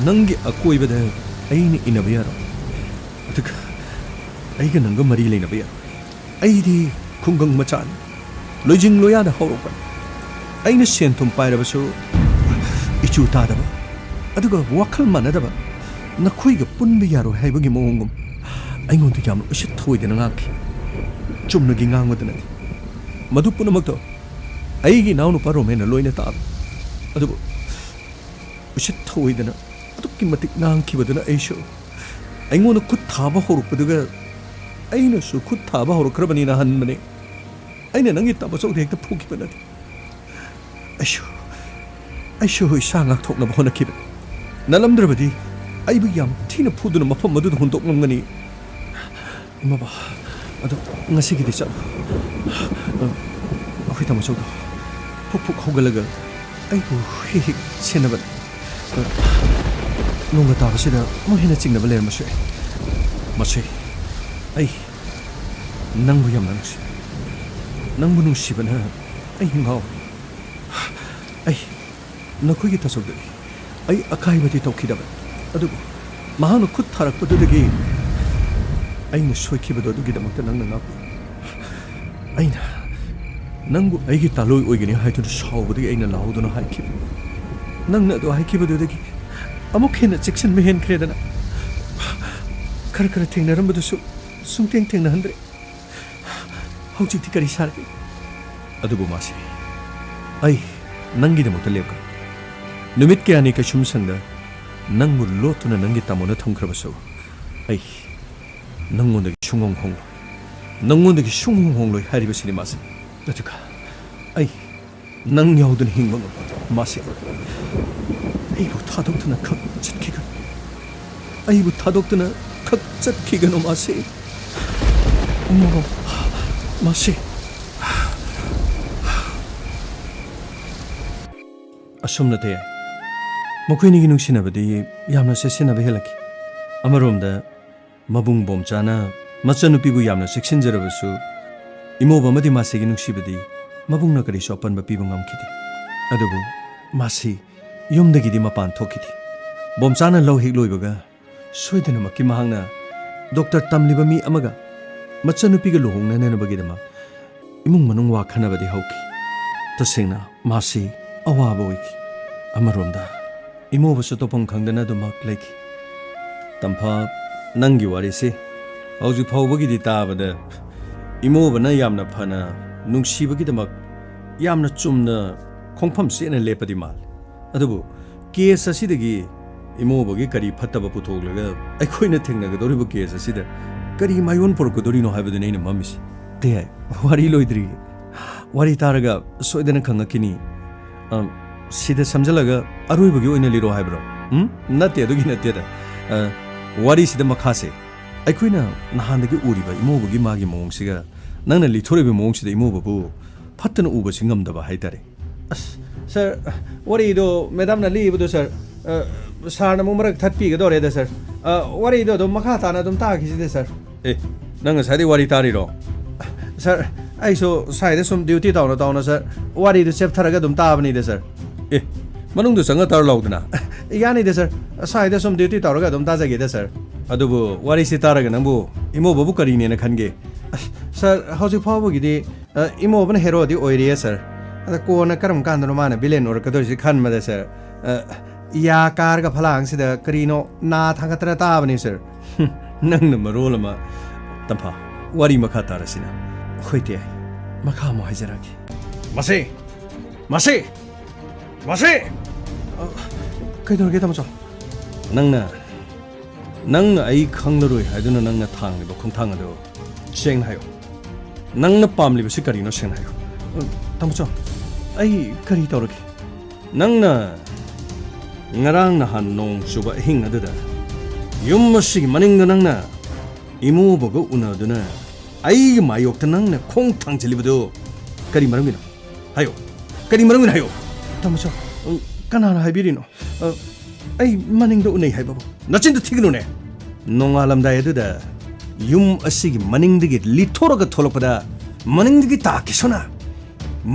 ꯅꯪꯒꯤ ꯑꯀꯣꯏꯕꯗ ꯑꯩꯅ ꯏꯟꯅꯕ ꯌꯥꯔꯣꯏ, ꯑꯗꯨꯒ ꯑꯩꯒ ꯅꯪꯒ ꯃꯔꯤ ꯂꯩꯅꯕ ꯌꯥꯔꯣꯏ꯫ ꯑꯩꯗꯤ ꯈꯨꯡꯒꯪ ꯃꯆꯥꯅꯤ, ꯂꯣꯏꯖꯤꯡ ꯂꯣꯌꯥꯗ ꯍꯧꯔꯛꯄꯅꯤ꯫ ꯑꯩꯅ ꯁꯦꯟ ꯊꯨꯝ ꯄꯥꯏꯔꯕꯁꯨ ꯏꯆꯨ ꯇꯥꯗꯕ, ꯑꯗꯨꯒ ꯋꯥꯈꯜ ꯃꯥꯟꯅꯗꯕ ꯅꯈꯣꯏꯒ ꯄꯨꯟꯕ ꯌꯥꯔꯣꯏ ꯍꯥꯏꯕꯒꯤ ꯃꯑꯣꯡꯒꯨꯝ ꯑꯩꯉꯣꯟꯗ ꯌꯥꯝꯅ ꯎꯁꯤꯠ ꯊꯑꯣꯏꯗꯅ ꯉꯥꯡꯈꯤ꯫ ꯆꯨꯝꯅꯒꯤ ꯉꯥꯡꯕꯗ ꯅꯠꯇꯦ꯫ ꯃꯗꯨ ꯄꯨꯝꯅꯃꯛꯇꯣ ꯑꯩꯒꯤ ꯏꯅꯥꯎꯅꯨꯄꯥ ꯔꯣꯃꯦꯟꯅ ꯂꯣꯏꯅ ꯇꯥꯕ꯫ ꯑꯗꯨꯕꯨ ꯎꯁꯤꯠ ꯊꯑꯣꯏꯗꯅ ꯑꯗꯨꯛꯀꯤ ꯃꯇꯤꯛ ꯉꯥꯡꯈꯤꯕꯗꯨꯅ ꯑꯩꯁꯨ ꯑꯩꯉꯣꯟꯗ ꯈꯨꯠ ꯊꯥꯕ ꯍꯧꯔꯛꯄꯗꯨꯒ ꯑꯩꯅꯁꯨ ꯈꯨꯠ ꯊꯥꯕ ꯍꯧꯔꯛꯈ꯭ꯔꯕꯅꯤꯅ ꯍꯟꯕꯅꯦ꯫ ꯑꯩꯅ ꯅꯪꯒꯤ ꯇꯥꯃꯣꯆꯧꯗ ꯍꯦꯛꯇ ꯐꯨꯈꯤꯕ ꯅꯠꯇꯦ꯫ ꯑꯩꯁꯨ, ꯑꯩꯁꯨ ꯏꯁꯥ ꯉꯥꯛꯊꯣꯛꯅꯕ ꯍꯣꯠꯅꯈꯤꯕꯅꯤ꯫ ꯅꯠꯂꯝꯗ꯭ꯔꯕꯗꯤ ꯑꯩꯕꯨ ꯌꯥꯝ ꯊꯤꯅ ꯐꯨꯗꯨꯅ ꯃꯐꯝ ꯑꯗꯨꯗ ꯍꯨꯟꯗꯣꯛꯂꯝꯒꯅꯤ꯫ ꯏꯃꯥꯕ, ꯑꯗꯣ ꯉꯁꯤꯒꯤꯗꯤ ꯆꯠꯂꯣ꯫ ꯑꯩꯈꯣꯏ ꯇꯥꯃꯣꯆꯧꯗꯣ ꯐꯨꯛ ꯐꯨꯛ ꯍꯧꯒꯠꯂꯒ ꯑꯩꯕꯨ ꯍꯦꯛ ꯍꯦꯛ ꯁꯦꯟꯅꯕꯅꯤ꯫ ꯅꯣꯡꯒ ꯇꯥꯕꯁꯤꯗ ꯑꯃꯨꯛ ꯍꯦꯟꯅ ꯆꯤꯡꯅꯕ ꯂꯩꯔꯝꯕꯁꯨ ꯌꯥꯏ꯫ ꯃꯁꯤ ꯑꯩ ꯅꯪꯕꯨ ꯌꯥꯝꯅ ꯅꯨꯡꯁꯤ꯫ ꯅꯪꯕꯨ ꯅꯨꯡꯁꯤꯕꯅ ꯑꯩ ꯉꯥꯎꯔꯦ꯫ ꯑꯩ ꯅꯈꯣꯏꯒꯤ ꯇꯥꯆꯧꯗꯗꯤ ꯑꯩ ꯑꯀꯥꯏꯕꯗꯤ ꯇꯧꯈꯤꯗꯕꯅꯤ, ꯑꯗꯨꯕꯨ ꯃꯍꯥꯛꯅ ꯈꯨꯠ ꯊꯥꯔꯛꯄꯗꯨꯗꯒꯤ ꯑꯩꯅ ꯁꯣꯏꯈꯤꯕꯗꯣ ꯑꯗꯨꯒꯤꯗꯃꯛꯇ ꯅꯪꯅ ꯉꯥꯛꯄꯤꯌꯨ꯫ ꯑꯩꯅ ꯅꯪꯕꯨ ꯑꯩꯒꯤ ꯇꯥꯂꯣꯏ ꯑꯣꯏꯒꯅꯤ ꯍꯥꯏꯗꯨꯅ ꯁꯥꯎꯕꯗꯒꯤ ꯑꯩꯅ ꯂꯥꯎꯗꯨꯅ ꯍꯥꯏꯈꯤꯕ꯫ ꯅꯪꯅ ꯑꯗꯨ ꯍꯥꯏꯈꯤꯕꯗꯨꯗꯒꯤ ꯑꯃꯨꯛ ꯍꯦꯟꯅ ꯆꯦꯛꯁꯤꯟꯕ ꯍꯦꯟꯈ꯭ꯔꯦꯗꯅ꯫ ꯈꯔ ꯈꯔ ꯊꯦꯡꯅꯔꯝꯕꯗꯨꯁꯨ ꯁꯨꯡꯊꯦꯡ ꯊꯦꯡꯅꯍꯟꯗ꯭ꯔꯦ꯫ ꯍꯧꯖꯤꯛꯇꯤ ꯀꯔꯤ ꯁꯥꯔꯒꯦ? ꯑꯗꯨꯕꯨ ꯃꯥꯁꯤ ꯑꯩ ꯅꯪꯒꯤꯗꯃꯛꯇ ꯂꯦꯞꯀꯅꯤ꯫ ꯅꯨꯃꯤꯠ ꯀꯌꯥꯅꯤ ꯀꯩꯁꯨꯝꯁꯪꯗ ꯅꯪꯕꯨ ꯂꯣꯠꯇꯨꯅ ꯅꯪꯒꯤ ꯇꯥꯃꯣꯅ ꯊꯝꯈ꯭ꯔꯕꯁꯨ ꯑꯩ ꯅꯪꯉꯣꯟꯗꯒꯤ ꯁꯨꯡꯍꯣꯡ ꯍꯣꯡꯂꯣꯏ꯫ ꯅꯪꯉꯣꯟꯗꯒꯤ ꯁꯨꯡꯍꯣꯡ ꯍꯣꯡꯂꯣꯏ ꯍꯥꯏꯔꯤꯕꯁꯤꯅꯤ ꯃꯥꯁꯤ꯫ ꯑꯗꯨꯒ ꯑꯩ ꯅꯪ ꯌꯥꯎꯗꯅ ꯍꯤꯡꯕ ꯉꯝꯃꯣꯏ, ꯃꯥꯁꯤ꯫ ꯑꯩꯕꯨ ꯊꯥꯗꯣꯛꯇꯨꯅ ꯈꯛ ꯆꯠꯈꯤꯒꯅꯨ꯫ ꯑꯩꯕꯨ ꯊꯥꯗꯣꯛꯇꯨꯅ ꯈꯛ ꯆꯠꯈꯤꯒꯅꯨ, ꯃꯥꯁꯤ꯫ ꯃꯥꯁꯤ꯫ ꯑꯁꯨꯝꯅ ꯇꯌꯥꯏ꯫ ꯃꯈꯣꯏꯅꯤꯒꯤ ꯅꯨꯡꯁꯤꯅꯕꯗꯤ ꯌꯥꯝꯅ ꯆꯦꯠꯁꯤꯟꯅꯕ ꯍꯦꯜꯂꯛꯈꯤ꯫ ꯑꯃꯔꯣꯝꯗ, ꯃꯕꯨꯡ ꯕꯣꯝꯆꯥꯅ ꯃꯆꯟꯅꯨꯄꯤꯕꯨ ꯌꯥꯝꯅ ꯆꯦꯛꯁꯤꯟꯖꯔꯕꯁꯨ, ꯏꯃꯣꯕ ꯑꯃꯗꯤ ꯃꯥꯁꯤꯒꯤ ꯅꯨꯡꯁꯤꯕꯗꯤ ꯃꯕꯨꯡꯅ ꯀꯔꯤꯁꯨ ꯑꯄꯟꯕ ꯄꯤꯕ ꯉꯝꯈꯤꯗꯦ꯫ ꯑꯗꯨꯕꯨ ꯃꯥꯁꯤ ꯌꯨꯝꯗꯒꯤꯗꯤ ꯃꯄꯥꯟ ꯊꯣꯛꯈꯤꯗꯦ꯫ ꯕꯣꯝꯆꯥꯅ ꯂꯧ ꯍꯦꯛ ꯂꯣꯏꯕꯒ ꯁꯣꯏꯗꯅꯃꯛꯀꯤ ꯃꯍꯥꯛꯅ ꯗꯣꯛꯇꯔ ꯇꯝꯂꯤꯕ ꯃꯤ ꯑꯃꯒ ꯃꯆꯟꯅꯨꯄꯤꯒ ꯂꯨꯍꯣꯡꯅꯅꯕꯒꯤꯗꯃꯛ ꯏꯃꯨꯡ ꯃꯅꯨꯡ ꯋꯥ ꯈꯟꯅꯕꯗꯤ ꯍꯧꯈꯤ꯫ ꯇꯁꯦꯡꯅ ꯃꯥꯁꯤ ꯑꯋꯥꯕ ꯑꯣꯏꯈꯤ꯫ ꯑꯃꯔꯣꯝꯗ, ꯏꯃꯣꯕꯁꯨ ꯇꯧꯐꯝ ꯈꯪꯗꯅ ꯑꯗꯨꯃꯛ ꯂꯩꯈꯤ꯫ ꯇꯝꯐꯥ, ꯅꯪꯒꯤ ꯋꯥꯔꯤꯁꯤ ꯍꯧꯖꯤꯛ ꯐꯥꯎꯕꯒꯤꯗꯤ ꯇꯥꯕꯗ ꯏꯃꯣꯕꯅ ꯌꯥꯝꯅ ꯐꯅ ꯅꯨꯡꯁꯤꯕꯒꯤꯗꯃꯛ ꯌꯥꯝꯅ ꯆꯨꯝꯅ ꯈꯣꯡꯐꯝ ꯆꯦꯠꯅ ꯂꯦꯞꯄꯗꯤ ꯃꯥꯜꯂꯤ꯫ ꯑꯗꯨꯕꯨ ꯀꯦꯁ ꯑꯁꯤꯗꯒꯤ ꯏꯃꯣꯕꯒꯤ ꯀꯔꯤ ꯐꯠꯇꯕ ꯄꯨꯊꯣꯛꯂꯒ ꯑꯩꯈꯣꯏꯅ ꯊꯦꯡꯅꯒꯗꯧꯔꯤꯕ ꯀꯦꯁ ꯑꯁꯤꯗ ꯀꯔꯤ ꯃꯥꯏꯑꯣꯟ ꯄꯨꯔꯛꯀꯗꯧꯔꯤꯅꯣ ꯍꯥꯏꯕꯗꯨꯅꯤ ꯑꯩꯅ ꯃꯝꯃꯤꯁꯤ꯫ ꯇꯦ, ꯋꯥꯔꯤ ꯂꯣꯏꯗ꯭ꯔꯤ꯫ ꯋꯥꯔꯤ ꯇꯥꯔꯒ ꯁꯣꯏꯗꯅ ꯈꯪꯉꯛꯈꯤꯅꯤ꯫ ꯑ, ꯁꯤꯗ ꯁꯝꯖꯜꯂꯒ ꯑꯔꯣꯏꯕꯒꯤ ꯑꯣꯏꯅ ꯂꯤꯔꯣ ꯍꯥꯏꯕ꯭ꯔꯣ? ꯎꯝ? ꯅꯠꯇꯦ, ꯑꯗꯨꯒꯤ ꯅꯠꯇꯦꯗ꯫ ꯑ, ꯋꯥꯔꯤꯁꯤꯗ ꯃꯈꯥꯁꯦ, ꯑꯩꯈꯣꯏꯅ ꯅꯍꯥꯟꯗꯒꯤ ꯎꯔꯤꯕ ꯏꯃꯣꯕꯒꯤ ꯃꯥꯒꯤ ꯃꯑꯣꯡꯁꯤꯒ ꯅꯪꯅ ꯂꯤꯊꯣꯔꯛꯏꯕ ꯃꯑꯣꯡꯁꯤꯗ ꯏꯃꯣꯕꯕꯨ ꯐꯠꯇꯅ ꯎꯕꯁꯤ ꯉꯝꯗꯕ ꯍꯥꯏꯇꯥꯔꯦ꯫ ꯑꯁ, ꯁꯥꯔ, ꯋꯥꯔꯤꯗꯣ ꯃꯦꯗꯥꯝꯅ ꯂꯤꯕꯗꯣ, ꯁꯥꯔ, ꯑ, ꯁꯥꯔꯅ ꯑꯃꯨꯛ ꯃꯔꯛ ꯊꯠꯄꯤꯒꯗꯧꯔꯦꯗ, ꯁꯥꯔ꯫ ꯑ, ꯋꯥꯔꯤꯗꯣ ꯑꯗꯨꯝ ꯃꯈꯥ ꯇꯥꯅ ꯑꯗꯨꯝ ꯇꯥꯈꯤꯁꯤꯗ, ꯁꯥꯔ꯫ ꯑꯦ, ꯅꯪ ꯉꯁꯥꯏꯗꯩ ꯋꯥꯔꯤ ꯇꯥꯔꯤꯔꯣ? ꯁꯥꯔ, ꯑꯩꯁꯨ ꯁ꯭ꯋꯥꯏꯗ ꯁꯨꯝ ꯗ꯭ꯌꯨꯇꯤ ꯇꯧꯅ ꯇꯧꯅ, ꯁꯥꯔ, ꯋꯥꯔꯤꯗꯨ ꯆꯦꯞꯊꯔꯒ ꯑꯗꯨꯝ ꯇꯥꯕꯅꯤꯗ, ꯁꯥꯔ꯫ ꯑꯦ, ꯃꯅꯨꯡꯗ ꯆꯪꯉ ꯇꯥꯔꯨ ꯂꯥꯎꯗꯅ꯫ ꯌꯥꯅꯤꯗ, ꯁꯥꯔ꯫ ꯁ꯭ꯋꯥꯏꯗ ꯁꯨꯝ ꯗ꯭ꯌꯨꯇꯤ ꯇꯧꯔꯒ ꯑꯗꯨꯝ ꯇꯥꯖꯒꯦꯗ, ꯁꯥꯔ꯫ ꯑꯗꯨꯕꯨ ꯋꯥꯔꯤꯁꯤ ꯇꯥꯔꯒ ꯅꯪꯕꯨ ꯏꯃꯣꯕꯕꯨ ꯀꯔꯤꯅꯦꯅ ꯈꯟꯒꯦ? ꯑꯁ, ꯁꯥꯔ, ꯍꯧꯖꯤꯛ ꯐꯥꯎꯕꯒꯤꯗꯤ, ꯑ, ꯏꯃꯣꯕꯅ ꯍꯦꯔꯣꯗꯤ ꯑꯣꯏꯔꯤꯌꯦ, ꯁꯥꯔ꯫ ꯑꯗ ꯀꯣꯟꯅ ꯀꯔꯝ ꯀꯥꯟꯗꯅꯣ ꯃꯥꯅ ꯚꯤꯂꯦꯟ ꯑꯣꯏꯔꯛꯀꯗꯣꯏꯁꯤ ꯈꯟꯕꯗ, ꯁꯥꯔ, ꯑ, ꯌꯥ ꯀꯥꯔꯒ ꯐꯂꯥꯡꯁꯤꯗ ꯀꯔꯤꯅꯣ ꯅꯥ ꯊꯥꯡꯒꯠꯇꯅ ꯇꯥꯕꯅꯤ, ꯁꯥꯔ꯫ ꯍꯨꯝ, ꯅꯪꯅ ꯃꯔꯣꯜ ꯑꯃ꯫ ꯇꯝꯐꯥ, ꯋꯥꯔꯤ ꯃꯈꯥ ꯇꯥꯔꯁꯤꯅ꯫ ꯍꯣꯏ, ꯇꯦ, ꯃꯈꯥ ꯑꯃꯨꯛ ꯍꯥꯏꯖꯔꯛꯀꯦ꯫ ꯃꯁꯤ! ꯃꯁꯤ! ꯃꯁꯤ! ꯑ, ꯀꯩꯗꯧꯔꯒꯦ, ꯇꯥꯃꯣꯆꯧ? ꯅꯪꯅ, ꯅꯪꯅ ꯑꯩ ꯈꯪꯂꯔꯣꯏ ꯍꯥꯏꯗꯨꯅ ꯅꯪꯅ ꯊꯥꯡꯂꯤꯕ ꯈꯣꯡꯊꯥꯡ ꯑꯗꯨ ꯁꯦꯡꯅ ꯍꯥꯏꯌꯨ꯫ ꯅꯪꯅ ꯄꯥꯝꯂꯤꯕꯁꯤ ꯀꯔꯤꯅꯣ, ꯁꯦꯡꯅ ꯍꯥꯏꯌꯨ꯫ ꯑ, ꯇꯥꯃꯣꯆꯧ, ꯑꯩ ꯀꯔꯤ ꯇꯧꯔꯒꯦ? ꯅꯪꯅ ꯉꯔꯥꯡ ꯅꯍꯥꯟ ꯅꯣꯡ ꯆꯨꯕ ꯑꯍꯤꯡ ꯑꯗꯨꯗ ꯌꯨꯝ ꯑꯁꯤꯒꯤ ꯃꯅꯤꯡꯗ ꯅꯪꯅ ꯏꯃꯨꯕꯒ ꯎꯅꯗꯨꯅ ꯑꯩꯒꯤ ꯃꯥꯌꯣꯛꯇ ꯅꯪꯅ ꯈꯣꯡ ꯊꯥꯡꯖꯤꯜꯂꯤꯕꯗꯨ ꯀꯔꯤ ꯃꯔꯝꯒꯤꯅꯣ? ꯍꯥꯏꯌꯣ꯫ ꯀꯔꯤ ꯃꯔꯝꯒꯤꯅꯣ ꯍꯥꯏꯌꯣ꯫ ꯇꯥꯃꯣꯆꯧ, ꯎꯝ, ꯀꯅꯥꯅ ꯍꯥꯏꯕꯤꯔꯤꯅꯣ? ꯑ, ꯑꯩ ꯃꯅꯤꯡꯗ ꯎꯅꯩ ꯍꯥꯏꯕꯕꯨ? ꯅꯆꯤꯟꯗꯨ ꯊꯤꯒꯅꯨꯅꯦ꯫ ꯅꯣꯡꯉꯥꯜꯂꯝꯗꯥꯏ ꯑꯗꯨꯗ ꯌꯨꯝ ꯑꯁꯤꯒꯤ ꯃꯅꯤꯡꯗꯒꯤ ꯂꯤꯊꯣꯔꯒ ꯊꯣꯛꯂꯛꯄꯗ ꯃꯅꯤꯡꯗꯒꯤ ꯇꯥ ꯀꯦꯁꯣꯅ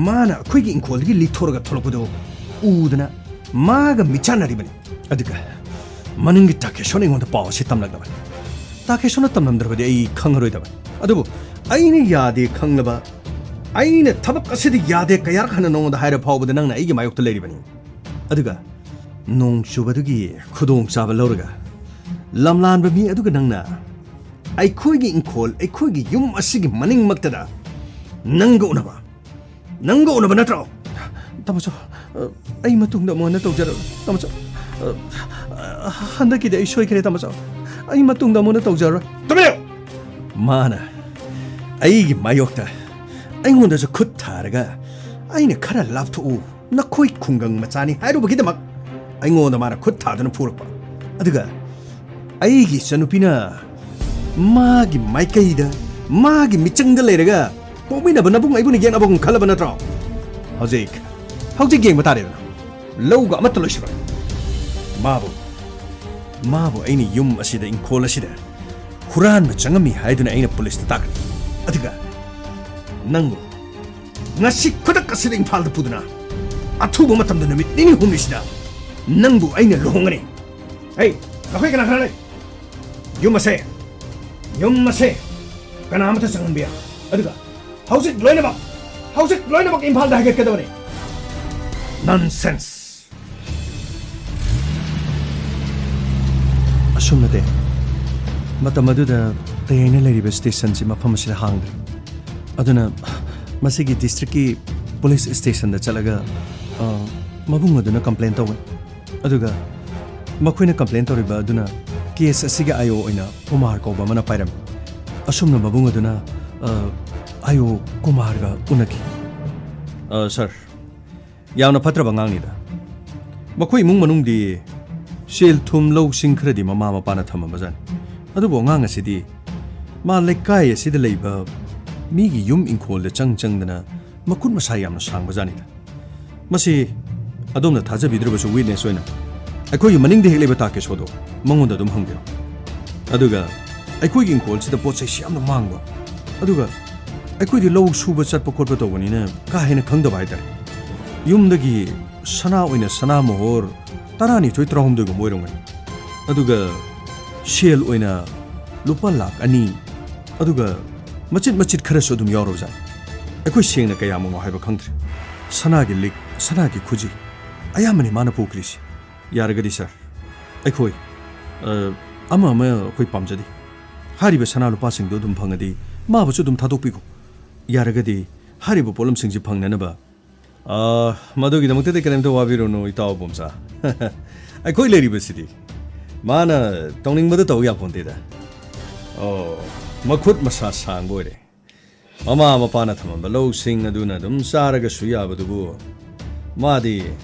ꯃꯥꯅ ꯑꯩꯈꯣꯏꯒꯤ ꯏꯪꯈꯣꯜꯗꯒꯤ ꯂꯤꯊꯣꯔꯒ ꯊꯣꯛꯂꯛꯄꯗꯨ ꯎꯗꯅ ꯃꯥꯒ ꯃꯤꯠꯆꯥꯟꯅꯔꯤꯕꯅꯤ꯫ ꯑꯗꯨꯒ ꯃꯅꯤꯡꯒꯤ ꯇꯥ ꯀꯦꯁꯣꯅ ꯑꯩꯉꯣꯟꯗ ꯄꯥꯎ ꯑꯁꯤ ꯇꯝꯂꯛꯂꯕꯅꯤ꯫ ꯇꯥ ꯀꯦꯁꯣꯅ ꯇꯝꯂꯝꯗ꯭ꯔꯕꯗꯤ ꯑꯩ ꯈꯪꯉꯔꯣꯏꯗꯕꯅꯤ꯫ ꯑꯗꯨꯕꯨ ꯑꯩꯅ ꯌꯥꯗꯦ ꯈꯪꯂꯕ, ꯑꯩꯅ ꯊꯕꯛ ꯑꯁꯤꯗ ꯌꯥꯗꯦ ꯀꯌꯥꯔꯛ ꯍꯟꯅ ꯅꯉꯣꯟꯗ ꯍꯥꯏꯔ ꯐꯥꯎꯕꯗ ꯅꯪꯅ ꯑꯩꯒꯤ ꯃꯥꯌꯣꯛꯇ ꯂꯩꯔꯤꯕꯅꯤ꯫ ꯑꯗꯨꯒ ꯅꯣꯡ ꯆꯨꯕꯗꯨꯒꯤ ꯈꯨꯗꯣꯡꯆꯥꯕ ꯂꯧꯔꯒ ꯂꯝꯂꯥꯟꯕ ꯃꯤ ꯑꯗꯨꯒ ꯅꯪꯅ ꯑꯩꯈꯣꯏꯒꯤ ꯏꯪꯈꯣꯜ, ꯑꯩꯈꯣꯏꯒꯤ ꯌꯨꯝ ꯑꯁꯤꯒꯤ ꯃꯅꯤꯡꯃꯛꯇꯗ ꯅꯪꯒ ꯎꯅꯕ, ꯅꯪꯒ ꯎꯅꯕ ꯅꯠꯇ꯭ꯔꯣ? ꯇꯥꯃꯣꯆꯧ, ꯑ, ꯑꯩ ꯃꯇꯨꯡꯗ ꯑꯃꯨꯛ ꯍꯟꯅ ꯇꯧꯖꯔꯔꯣꯏ, ꯇꯥꯃꯣꯆꯧ꯫ ꯑ, ꯑ, ꯍꯟꯗꯛꯀꯤꯗꯤ ꯑꯩ ꯁꯣꯏꯈ꯭ꯔꯦ, ꯇꯥꯃꯣꯆꯧ꯫ ꯑꯩ ꯃꯇꯨꯡꯗ ꯑꯃꯨꯛ ꯍꯟꯅ ꯇꯧꯖꯔꯔꯣꯏ꯫ ꯇꯨꯃꯤꯟ ꯂꯩꯌꯨ! ꯃꯥꯅ ꯑꯩꯒꯤ ꯃꯥꯌꯣꯛꯇ ꯑꯩꯉꯣꯟꯗꯁꯨ ꯈꯨꯠ ꯊꯥꯔꯒ ꯑꯩꯅ ꯈꯔ ꯂꯥꯞꯊꯣꯛꯎ, ꯅꯈꯣꯏ ꯈꯨꯡꯒꯪ ꯃꯆꯥꯅꯤ ꯍꯥꯏꯔꯨꯕꯒꯤꯗꯃꯛ ꯑꯩꯉꯣꯟꯗ ꯃꯥꯅ ꯈꯨꯠ ꯊꯥꯗꯨꯅ ꯐꯨꯔꯛꯄ꯫ ꯑꯗꯨꯒ ꯑꯩꯒꯤ ꯏꯆꯟꯅꯨꯄꯤꯅ ꯃꯥꯒꯤ ꯃꯥꯏꯀꯩꯗ, ꯃꯥꯒꯤ ꯃꯤꯆꯪꯗ ꯂꯩꯔꯒ ꯄꯣꯛꯃꯤꯟꯅꯕ ꯅꯕꯨꯡ ꯑꯩꯕꯨꯅ ꯌꯦꯠꯅꯕꯒꯨꯝ ꯈꯜꯂꯕ ꯅꯠꯇ꯭ꯔꯣ? ꯍꯧꯖꯤꯛ, ꯍꯧꯖꯤꯛ ꯌꯦꯡꯕ ꯇꯥꯔꯦꯗꯅ꯫ ꯂꯧꯒ ꯑꯃꯠꯇ ꯂꯣꯏꯁꯤꯜꯂꯣꯏ꯫ ꯃꯥꯕꯨ, ꯃꯥꯕꯨ ꯑꯩꯅ ꯌꯨꯝ ꯑꯁꯤꯗ, ꯏꯪꯈꯣꯜ ꯑꯁꯤꯗ ꯍꯨꯔꯥꯟꯕ ꯆꯪꯉꯝꯃꯤ ꯍꯥꯏꯗꯨꯅ ꯑꯩꯅ ꯄꯨꯂꯤꯁꯇ ꯇꯥꯛꯀꯅꯤ꯫ ꯑꯗꯨꯒ ꯅꯪꯕꯨ ꯉꯁꯤ ꯈꯨꯗꯛ ꯑꯁꯤꯗ ꯏꯝꯐꯥꯜꯗ ꯄꯨꯗꯨꯅ ꯑꯊꯨꯕ ꯃꯇꯝꯗ ꯅꯨꯃꯤꯠ ꯅꯤꯅꯤ ꯍꯨꯝꯅꯤꯁꯤꯗ ꯅꯪꯕꯨ ꯑꯩꯅ ꯂꯨꯍꯣꯡꯒꯅꯤ꯫ ꯑꯩ, ꯅꯈꯣꯏ ꯀꯅꯥ ꯀꯅꯥ ꯂꯩ? ꯌꯨꯝ ꯑꯁꯦ, ꯌꯨꯝ ꯑꯁꯦ ꯀꯅꯥ ꯑꯃꯠꯇ ꯆꯪꯍꯟꯕ ꯌꯥꯔꯣꯏ꯫ ꯑꯗꯨꯒ ꯍꯧꯖꯤꯛ ꯂꯣꯏꯅꯃꯛ, ꯍꯧꯖꯤꯛ ꯂꯣꯏꯅꯃꯛ ꯏꯝꯐꯥꯜꯗ ꯍꯥꯏꯒꯠꯀꯗꯕꯅꯤ꯫ Nonsense! ꯑꯁꯨꯝ ꯅꯠꯇꯦ꯫ ꯃꯇꯝ ꯑꯗꯨꯗ ꯇꯌꯥꯏꯅ ꯂꯩꯔꯤꯕ ꯁ꯭ꯇꯦꯁꯟꯁꯤ ꯃꯐꯝ ꯑꯁꯤꯗ ꯍꯥꯡꯗ꯭ꯔꯦ꯫ ꯑꯗꯨꯅ ꯃꯁꯤꯒꯤ ꯗꯤꯁꯇ꯭ꯔꯤꯛꯀꯤ ꯄꯨꯂꯤꯁ ꯁ꯭ꯇꯦꯁꯟꯗ ꯆꯠꯂꯒ, ꯑ, ꯃꯕꯨꯡ ꯑꯗꯨꯅ ꯀꯝꯄ꯭ꯂꯦꯟ ꯇꯧꯒꯅꯤ꯫ ꯑꯗꯨꯒ ꯃꯈꯣꯏꯅ ꯀꯝꯄ꯭ꯂꯦꯟ ꯇꯧꯔꯤꯕ ꯑꯗꯨꯅ ꯀꯦꯁ ꯑꯁꯤꯒꯤ ꯑꯥꯏ ꯑꯣ ꯑꯣꯏꯅ ꯀꯨꯃꯥꯔ ꯀꯧꯕ ꯑꯃꯅ ꯄꯥꯏꯔꯝꯃꯤ꯫ ꯑꯁꯨꯝꯅ ꯃꯕꯨꯡ ꯑꯗꯨꯅ, ꯑ, ꯑꯥꯏ ꯑꯣ ꯀꯨꯃꯥꯔꯒ ꯎꯅꯈꯤ꯫ ꯑ, ꯁꯥꯔ, ꯌꯥꯝꯅ ꯐꯠꯇ꯭ꯔꯕ ꯑꯉꯥꯡꯅꯤꯗ꯫ ꯃꯈꯣꯏ ꯏꯃꯨꯡ ꯃꯅꯨꯡꯗꯤ ꯁꯦꯜ ꯊꯨꯝ ꯂꯧꯁꯤꯡ ꯈꯔꯗꯤ ꯃꯃꯥ ꯃꯄꯥꯅ ꯊꯝꯃꯝꯕꯖꯥꯠꯅꯤ꯫ ꯑꯗꯨꯕꯨ ꯑꯉꯥꯡ ꯑꯁꯤꯗꯤ ꯃꯥ ꯂꯩꯀꯥꯏ ꯑꯁꯤꯗ ꯂꯩꯕ ꯃꯤꯒꯤ ꯌꯨꯝ ꯏꯪꯈꯣꯜꯗ ꯆꯪ ꯆꯪꯗꯅ ꯃꯈꯨꯠ ꯃꯁꯥ ꯌꯥꯝꯅ ꯁꯥꯡꯕꯖꯥꯠꯅꯤꯗ꯫ ꯃꯁꯤ ꯑꯗꯣꯝꯅ ꯊꯥꯖꯕꯤꯗ꯭ꯔꯕꯁꯨ ꯋꯤꯠꯅꯦꯁ ꯑꯣꯏꯅ ꯑꯩꯈꯣꯏꯒꯤ ꯃꯅꯤꯡꯗ ꯍꯦꯛ ꯂꯩꯕ ꯇꯥꯀꯦꯁꯣꯗꯣ ꯃꯉꯣꯟꯗ ꯑꯗꯨꯝ ꯍꯪꯕꯤꯔꯣ꯫ ꯑꯗꯨꯒ ꯑꯩꯈꯣꯏꯒꯤ ꯏꯪꯈꯣꯜꯁꯤꯗ ꯄꯣꯠ ꯆꯩꯁꯤ ꯌꯥꯝꯅ ꯃꯥꯡꯕ, ꯑꯗꯨꯒ ꯑꯩꯈꯣꯏꯗꯤ ꯂꯧ ꯁꯨꯕ ꯆꯠꯄ ꯈꯣꯠꯄ ꯇꯧꯕꯅꯤꯅ ꯀꯥ ꯍꯦꯟꯅ ꯈꯪꯗꯕ ꯍꯥꯏꯇꯥꯔꯦ꯫ ꯌꯨꯝꯗꯒꯤ ꯁꯅꯥ ꯑꯣꯏꯅ ꯁꯅꯥ ꯃꯣꯍꯣꯔ ꯇꯔꯥꯅꯤꯊꯣꯏ ꯇꯔꯥꯍꯨꯝꯗꯣꯏꯒꯨꯝꯕ ꯑꯣꯏꯔꯝꯒꯅꯤ꯫ ꯑꯗꯨꯒ ꯁꯦꯜ ꯑꯣꯏꯅ ꯂꯨꯄꯥ ꯂꯥꯛ ꯑꯅꯤ, ꯑꯗꯨꯒ ꯃꯆꯤꯠ ꯃꯆꯤꯠ ꯈꯔꯁꯨ ꯑꯗꯨꯝ ꯌꯥꯎꯔꯕꯖꯥꯠꯅꯤ꯫ ꯑꯩꯈꯣꯏ ꯁꯦꯡꯅ ꯀꯌꯥꯃꯨꯛꯅꯣ ꯍꯥꯏꯕ ꯈꯪꯗ꯭ꯔꯦ꯫ ꯁꯅꯥꯒꯤ ꯂꯤꯛ, ꯁꯅꯥꯒꯤ ꯈꯨꯖꯤ, ꯑꯌꯥꯝꯕꯅꯤ ꯃꯥꯅ ꯄꯨꯈ꯭ꯔꯤꯁꯤ꯫ ꯌꯥꯔꯒꯗꯤ ꯁꯥꯔ, ꯑꯩꯈꯣꯏ, ꯑ, ꯑꯃ ꯑꯃ ꯑꯩꯈꯣꯏ ꯄꯥꯝꯖꯗꯦ꯫ ꯍꯥꯏꯔꯤꯕ ꯁꯅꯥ ꯂꯨꯄꯥꯁꯤꯡꯗꯨ ꯑꯗꯨꯝ ꯐꯪꯉꯗꯤ ꯃꯥꯕꯨꯁꯨ ꯑꯗꯨꯝ ꯊꯥꯗꯣꯛꯄꯤꯈꯣ꯫ ꯌꯥꯔꯒꯗꯤ ꯍꯥꯏꯔꯤꯕ ꯄꯣꯠꯂꯝꯁꯤꯡꯁꯤ ꯐꯪꯅꯅꯕ꯫ ꯑ, ꯃꯗꯨꯒꯤꯗꯃꯛꯇꯗꯤ ꯀꯔꯤꯝꯇ ꯋꯥꯕꯤꯔꯨꯅꯨ, ꯏꯇꯥꯎ ꯕꯣꯝꯆꯥ꯫ ꯑꯩꯈꯣꯏ ꯂꯩꯔꯤꯕꯁꯤꯗꯤ ꯃꯥꯅ ꯇꯧꯅꯤꯡꯕꯗ ꯇꯧ ꯌꯥꯄꯣꯟꯇꯦꯗ꯫ ꯑꯣ, ꯃꯈꯨꯠ ꯃꯁꯥ ꯁꯥꯡꯕ ꯑꯣꯏꯔꯦ꯫ ꯃꯃꯥ ꯃꯄꯥꯅ ꯊꯝꯃꯝꯕ ꯂꯧꯁꯤꯡ ꯑꯗꯨꯅ ꯑꯗꯨꯝ ꯆꯥꯔꯒꯁꯨ ꯌꯥꯕꯗꯨꯕꯨ ꯃꯥꯗꯤ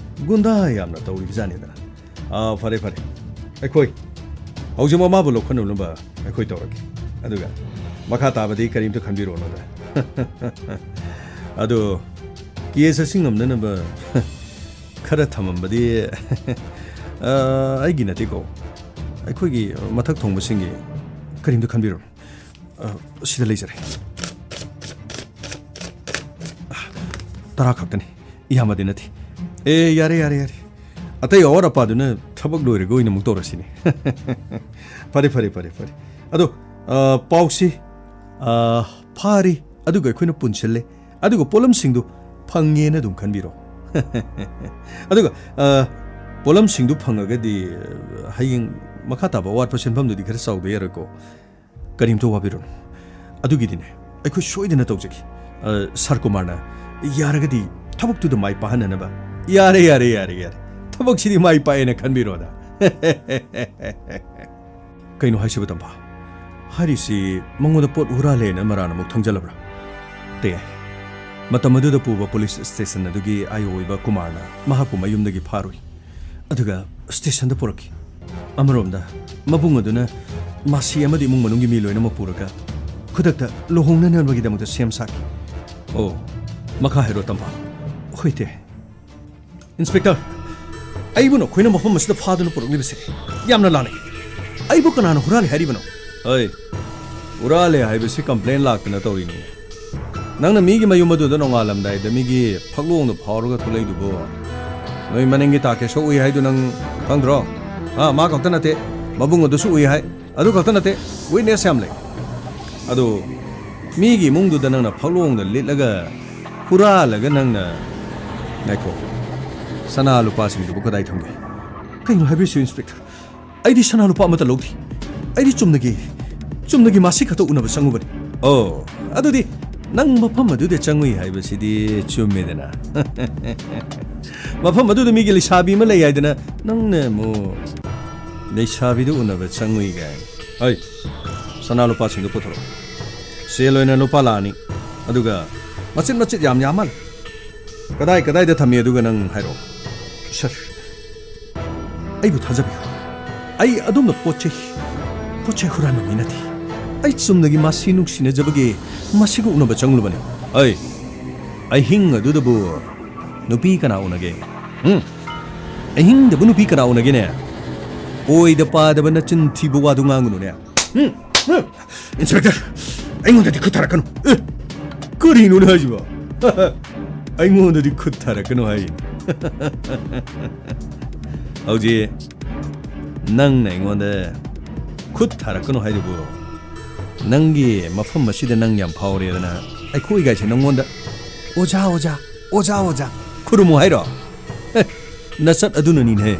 ꯒꯨꯟꯗꯥ ꯌꯥꯝꯅ ꯇꯧꯔꯤꯕꯖꯥꯠꯅꯤꯗꯅ꯫ ꯑꯥ, ꯐꯔꯦ, ꯐꯔꯦ꯫ ꯑꯩꯈꯣꯏ ꯍꯧꯖꯤꯛꯃꯛ ꯃꯥꯕꯨ ꯂꯧꯈꯠꯅꯕ ꯑꯩꯈꯣꯏ ꯇꯧꯔꯒꯦ꯫ ꯑꯗꯨꯒ ꯃꯈꯥ ꯇꯥꯕꯗꯤ ꯀꯔꯤꯝꯇ ꯈꯟꯕꯤꯔꯨꯅꯨꯗ꯫ ꯑꯗꯣ ꯀꯦꯁ ꯑꯁꯤ ꯉꯝꯅꯅꯕ ꯈꯔ ꯊꯝꯃꯝꯕꯗꯤ, ꯑꯥ, ꯑꯩꯒꯤ ꯅꯠꯇꯦꯀꯣ, ꯑꯩꯈꯣꯏꯒꯤ ꯃꯊꯛ ꯊꯣꯡꯕꯁꯤꯡꯒꯤ꯫ ꯀꯔꯤꯝꯇ ꯈꯟꯕꯤꯔꯨꯅꯨ꯫ ꯑ, ꯁꯤꯗ ꯂꯩꯖꯔꯦ꯫ ꯇꯔꯥ ꯈꯛꯇꯅꯤ, ꯏꯌꯥꯝꯕꯗꯤ ꯅꯠꯇꯦ꯫ ꯑꯦ, ꯌꯥꯔꯦ, ꯌꯥꯔꯦ, ꯌꯥꯔꯦ꯫ ꯑꯇꯩ ꯑꯋꯥꯠ ꯑꯄꯥꯗꯨꯅ ꯊꯕꯛ ꯂꯣꯏꯔꯒ ꯑꯣꯏꯅ ꯑꯃꯨꯛ ꯇꯧꯔꯁꯤꯅꯦ꯫ ꯐꯔꯦ, ꯐꯔꯦ, ꯐꯔꯦ, ꯐꯔꯦ꯫ ꯑꯗꯣ, ꯑ, ꯄꯥꯎꯁꯤ, ꯑ, ꯐꯥꯔꯤ, ꯑꯗꯨꯒ ꯑꯩꯈꯣꯏꯅ ꯄꯨꯟꯁꯤꯜꯂꯦ, ꯑꯗꯨꯒ ꯄꯣꯠꯂꯝꯁꯤꯡꯗꯨ ꯐꯪꯉꯦꯅ ꯑꯗꯨꯝ ꯈꯟꯕꯤꯔꯣ꯫ ꯑꯗꯨꯒ, ꯑ, ꯄꯣꯠꯂꯝꯁꯤꯡꯗꯨ ꯐꯪꯉꯒꯗꯤ, ꯑ, ꯍꯌꯦꯡ ꯃꯈꯥ ꯇꯥꯕ ꯑꯋꯥꯠꯄ ꯁꯦꯟꯐꯝꯗꯨꯗꯤ ꯈꯔ ꯆꯥꯎꯗ ꯌꯥꯔꯣꯏꯀꯣ꯫ ꯀꯔꯤꯝꯇ ꯋꯥꯕꯤꯔꯨꯅꯨ꯫ ꯑꯗꯨꯒꯤꯗꯤꯅꯦ, ꯑꯩꯈꯣꯏ ꯁꯣꯏꯗꯅ ꯇꯧꯖꯒꯦ꯫ ꯑ, ꯁꯥꯔ ꯀꯨꯃꯥꯔꯅ ꯌꯥꯔꯒꯗꯤ ꯊꯕꯛꯇꯨꯗ ꯃꯥꯏ ꯄꯥꯛꯍꯟꯅꯅꯕ꯫ ꯌꯥꯔꯦ, ꯌꯥꯔꯦ, ꯌꯥꯔꯦ, ꯌꯥꯔꯦ꯫ ꯊꯕꯛꯁꯤꯗꯤ ꯃꯥꯏ ꯄꯥꯛꯑꯦꯅ ꯈꯟꯕꯤꯔꯣꯗ꯫ ꯀꯩꯅꯣ ꯍꯥꯏꯁꯤꯕ, ꯇꯝꯐꯥ? ꯍꯥꯏꯔꯤꯁꯤ ꯃꯉꯣꯟꯗ ꯄꯣꯠ ꯍꯨꯔꯥꯜꯂꯦꯅ ꯃꯔꯥꯟ ꯑꯃꯨꯛ ꯊꯪꯖꯜꯂꯕ꯭ꯔꯥ? ꯇꯌꯥꯏ꯫ ꯃꯇꯝ ꯑꯗꯨꯗ ꯄꯨꯕ ꯄꯨꯂꯤꯁ ꯁ꯭ꯇꯦꯁꯟ ꯑꯗꯨꯒꯤ ꯑꯥꯏ ꯑꯣ ꯑꯣꯏꯕ ꯀꯨꯃꯥꯔꯅ ꯃꯍꯥꯛꯄꯨ ꯃꯌꯨꯝꯗꯒꯤ ꯐꯥꯔꯨꯏ꯫ ꯑꯗꯨꯒ ꯁ꯭ꯇꯦꯁꯟꯗ ꯄꯨꯔꯛꯈꯤ꯫ ꯑꯃꯔꯣꯝꯗ, ꯃꯕꯨꯡ ꯑꯗꯨꯅ ꯃꯥꯁꯤ ꯑꯃꯗꯤ ꯏꯃꯨꯡ ꯃꯅꯨꯡꯒꯤ ꯃꯤ ꯂꯣꯏꯅꯃꯛ ꯄꯨꯔꯒ ꯈꯨꯗꯛꯇ ꯂꯨꯍꯣꯡꯅꯅꯕꯒꯤꯗꯃꯛꯇ ꯁꯦꯝ ꯁꯥꯈꯤ꯫ ꯑꯣ, ꯃꯈꯥ ꯍꯥꯏꯔꯣ, ꯇꯝꯐꯥ꯫ ꯍꯣꯏ, ꯇꯦ꯫ ꯏꯟꯁꯄꯦꯛꯇꯔ, ꯑꯩꯕꯨ ꯅꯈꯣꯏꯅ ꯃꯐꯝ ꯑꯁꯤꯗ ꯐꯥꯗꯨꯅ ꯄꯨꯔꯛꯂꯤꯕꯁꯦ ꯌꯥꯝꯅ ꯂꯥꯟꯅꯩ꯫ ꯑꯩꯕꯨ ꯀꯅꯥꯅ ꯍꯨꯔꯥꯜꯂꯤ ꯍꯥꯏꯔꯤꯕꯅꯣ? ꯍꯣꯏ, ꯍꯨꯔꯥꯜꯂꯦ ꯍꯥꯏꯕꯁꯤ ꯀꯝꯄ꯭ꯂꯦꯟ ꯂꯥꯛꯇꯅ ꯇꯧꯔꯤꯅꯤ꯫ ꯅꯪꯅ ꯃꯤꯒꯤ ꯃꯌꯨꯝ ꯑꯗꯨꯗ ꯅꯣꯡꯉꯥꯜꯂꯝꯗꯥꯏꯗ ꯃꯤꯒꯤ ꯐꯛꯂꯣꯡꯗ ꯐꯥꯎꯔꯒ ꯊꯣꯛꯂꯛꯏꯗꯨꯕꯨ? ꯅꯣꯏ ꯃꯅꯤꯡꯒꯤ ꯇꯥꯀꯦꯁꯣ ꯎꯏ ꯍꯥꯏꯗꯨ ꯅꯪ ꯈꯪꯗ꯭ꯔꯣ? ꯍꯥ, ꯃꯥ ꯈꯛꯇ ꯅꯠꯇꯦ, ꯃꯕꯨꯡ ꯑꯗꯨꯁꯨ ꯎꯏ ꯍꯥꯏ꯫ ꯑꯗꯨ ꯈꯛꯇ ꯅꯠꯇꯦ, ꯋꯤꯠꯅꯦꯁ ꯌꯥꯝ ꯂꯩ꯫ ꯑꯗꯨ ꯃꯤꯒꯤ ꯏꯃꯨꯡꯗꯨꯗ ꯅꯪꯅ ꯐꯛꯂꯣꯡꯗ ꯂꯤꯠꯂꯒ ꯍꯨꯔꯥꯜꯂꯒ ꯅꯪꯅ, ꯉꯥꯏꯈꯣ, ꯁꯅꯥ ꯂꯨꯄꯥꯁꯤꯡꯗꯨꯕꯨ ꯀꯗꯥꯏ ꯊꯝꯒꯦ? ꯀꯩꯅꯣ ꯍꯥꯏꯕꯤꯔꯤꯁꯤ, ꯏꯟꯁꯄꯦꯛꯇꯔ? ꯑꯩꯗꯤ ꯁꯅꯥ ꯂꯨꯄꯥ ꯑꯃꯠꯇ ꯂꯧꯗꯦ꯫ ꯑꯩꯗꯤ ꯆꯨꯝꯅꯒꯤ, ꯆꯨꯝꯅꯒꯤ ꯃꯥꯁꯤ ꯈꯛꯇ ꯎꯅꯕ ꯆꯪꯉꯨꯕꯅꯤ꯫ ꯑꯣ, ꯑꯗꯨꯗꯤ ꯅꯪ ꯃꯐꯝ ꯑꯗꯨꯗ ꯆꯪꯉꯨꯏ ꯍꯥꯏꯕꯁꯤꯗꯤ ꯆꯨꯝꯃꯦꯗꯅ꯫ ꯃꯐꯝ ꯑꯗꯨꯗ ꯃꯤꯒꯤ ꯂꯩꯁꯥꯕꯤ ꯑꯃ ꯂꯩ ꯍꯥꯏꯗꯅ ꯅꯪꯅ ꯑꯃꯨꯛ ꯂꯩꯁꯥꯕꯤꯗꯨ ꯎꯅꯕ ꯆꯪꯉꯨꯏ ꯀꯥꯏꯅ꯫ ꯍꯩ, ꯁꯅꯥ ꯂꯨꯄꯥꯁꯤꯡꯗꯨ ꯄꯨꯊꯣꯔꯛꯑꯣ꯫ ꯁꯦꯜ ꯑꯣꯏꯅ ꯂꯨꯄꯥ ꯂꯥꯛ ꯑꯅꯤ꯫ ꯑꯗꯨꯒ ꯃꯆꯤꯠ ꯃꯆꯤꯠ ꯌꯥꯝ ꯌꯥꯝ ꯃꯥꯜꯂꯦ꯫ ꯀꯗꯥꯏ ꯀꯗꯥꯏꯗ ꯊꯝꯃꯤ ꯑꯗꯨꯒ ꯅꯪ ꯍꯥꯏꯔꯛꯑꯣ꯫ ꯁꯥꯔ, ꯑꯩꯕꯨ ꯊꯥꯖꯕꯤꯌꯨ꯫ ꯑꯩ ꯑꯗꯨꯝꯕ ꯄꯣꯠ ꯆꯩ, ꯄꯣꯠ ꯆꯩ ꯍꯨꯔꯥꯟꯕ ꯃꯤ ꯅꯠꯇꯦ꯫ ꯑꯩ ꯆꯨꯝꯅꯒꯤ ꯃꯥꯁꯤ ꯅꯨꯡꯁꯤꯅꯖꯕꯒꯤ ꯃꯁꯤꯒ ꯎꯅꯕ ꯆꯪꯂꯨꯕꯅꯤ꯫ ꯑꯩ, ꯑꯍꯤꯡ ꯑꯗꯨꯗꯕꯨ ꯅꯨꯄꯤ ꯀꯅꯥ ꯎꯅꯒꯦ? ꯎꯝ? ꯑꯍꯤꯡꯗꯕꯨ ꯅꯨꯄꯤ ꯀꯅꯥ ꯎꯅꯒꯦꯅꯦ? ꯑꯣꯏꯗ ꯄꯥꯗꯕ ꯅꯆꯤꯟ ꯊꯤꯕ ꯋꯥꯗꯨ ꯉꯥꯡꯒꯅꯨꯅꯦ꯫ ꯎꯝ? ꯎꯝ? ꯏꯟꯁꯄꯦꯛꯇꯔ, ꯑꯩꯉꯣꯟꯗꯗꯤ ꯈꯨꯠ ꯊꯥꯔꯛꯀꯅꯨ꯫ ꯑꯦ, ꯀꯔꯤꯅꯣꯅꯦ ꯍꯥꯏꯁꯤꯕꯣ? ꯑꯩꯉꯣꯟꯗꯗꯤ ꯈꯨꯠ ꯊꯥꯔꯛꯀꯅꯨ ꯍꯥꯏꯔꯤꯅꯦ꯫ ꯍꯧꯖꯤꯛ ꯅꯪꯅ ꯑꯩꯉꯣꯟꯗ ꯈꯨꯠ ꯊꯥꯔꯛꯀꯅꯨ ꯍꯥꯏꯗꯨꯕꯨ, ꯅꯪꯒꯤ ꯃꯐꯝ ꯑꯁꯤꯗ ꯅꯪ ꯌꯥꯝ ꯐꯥꯎꯔꯦꯗꯅ ꯑꯩꯈꯣꯏꯒꯥꯏꯁꯦ ꯅꯪꯉꯣꯟꯗ "ꯑꯣꯖꯥ, ꯑꯣꯖꯥ, ꯑꯣꯖꯥ, ꯑꯣꯖꯥ" ꯈꯨꯔꯨꯝꯃꯨ ꯍꯥꯏꯔꯣ? ꯑꯦ, ꯅꯆꯠ ꯑꯗꯨꯅꯅꯤꯅꯦ꯫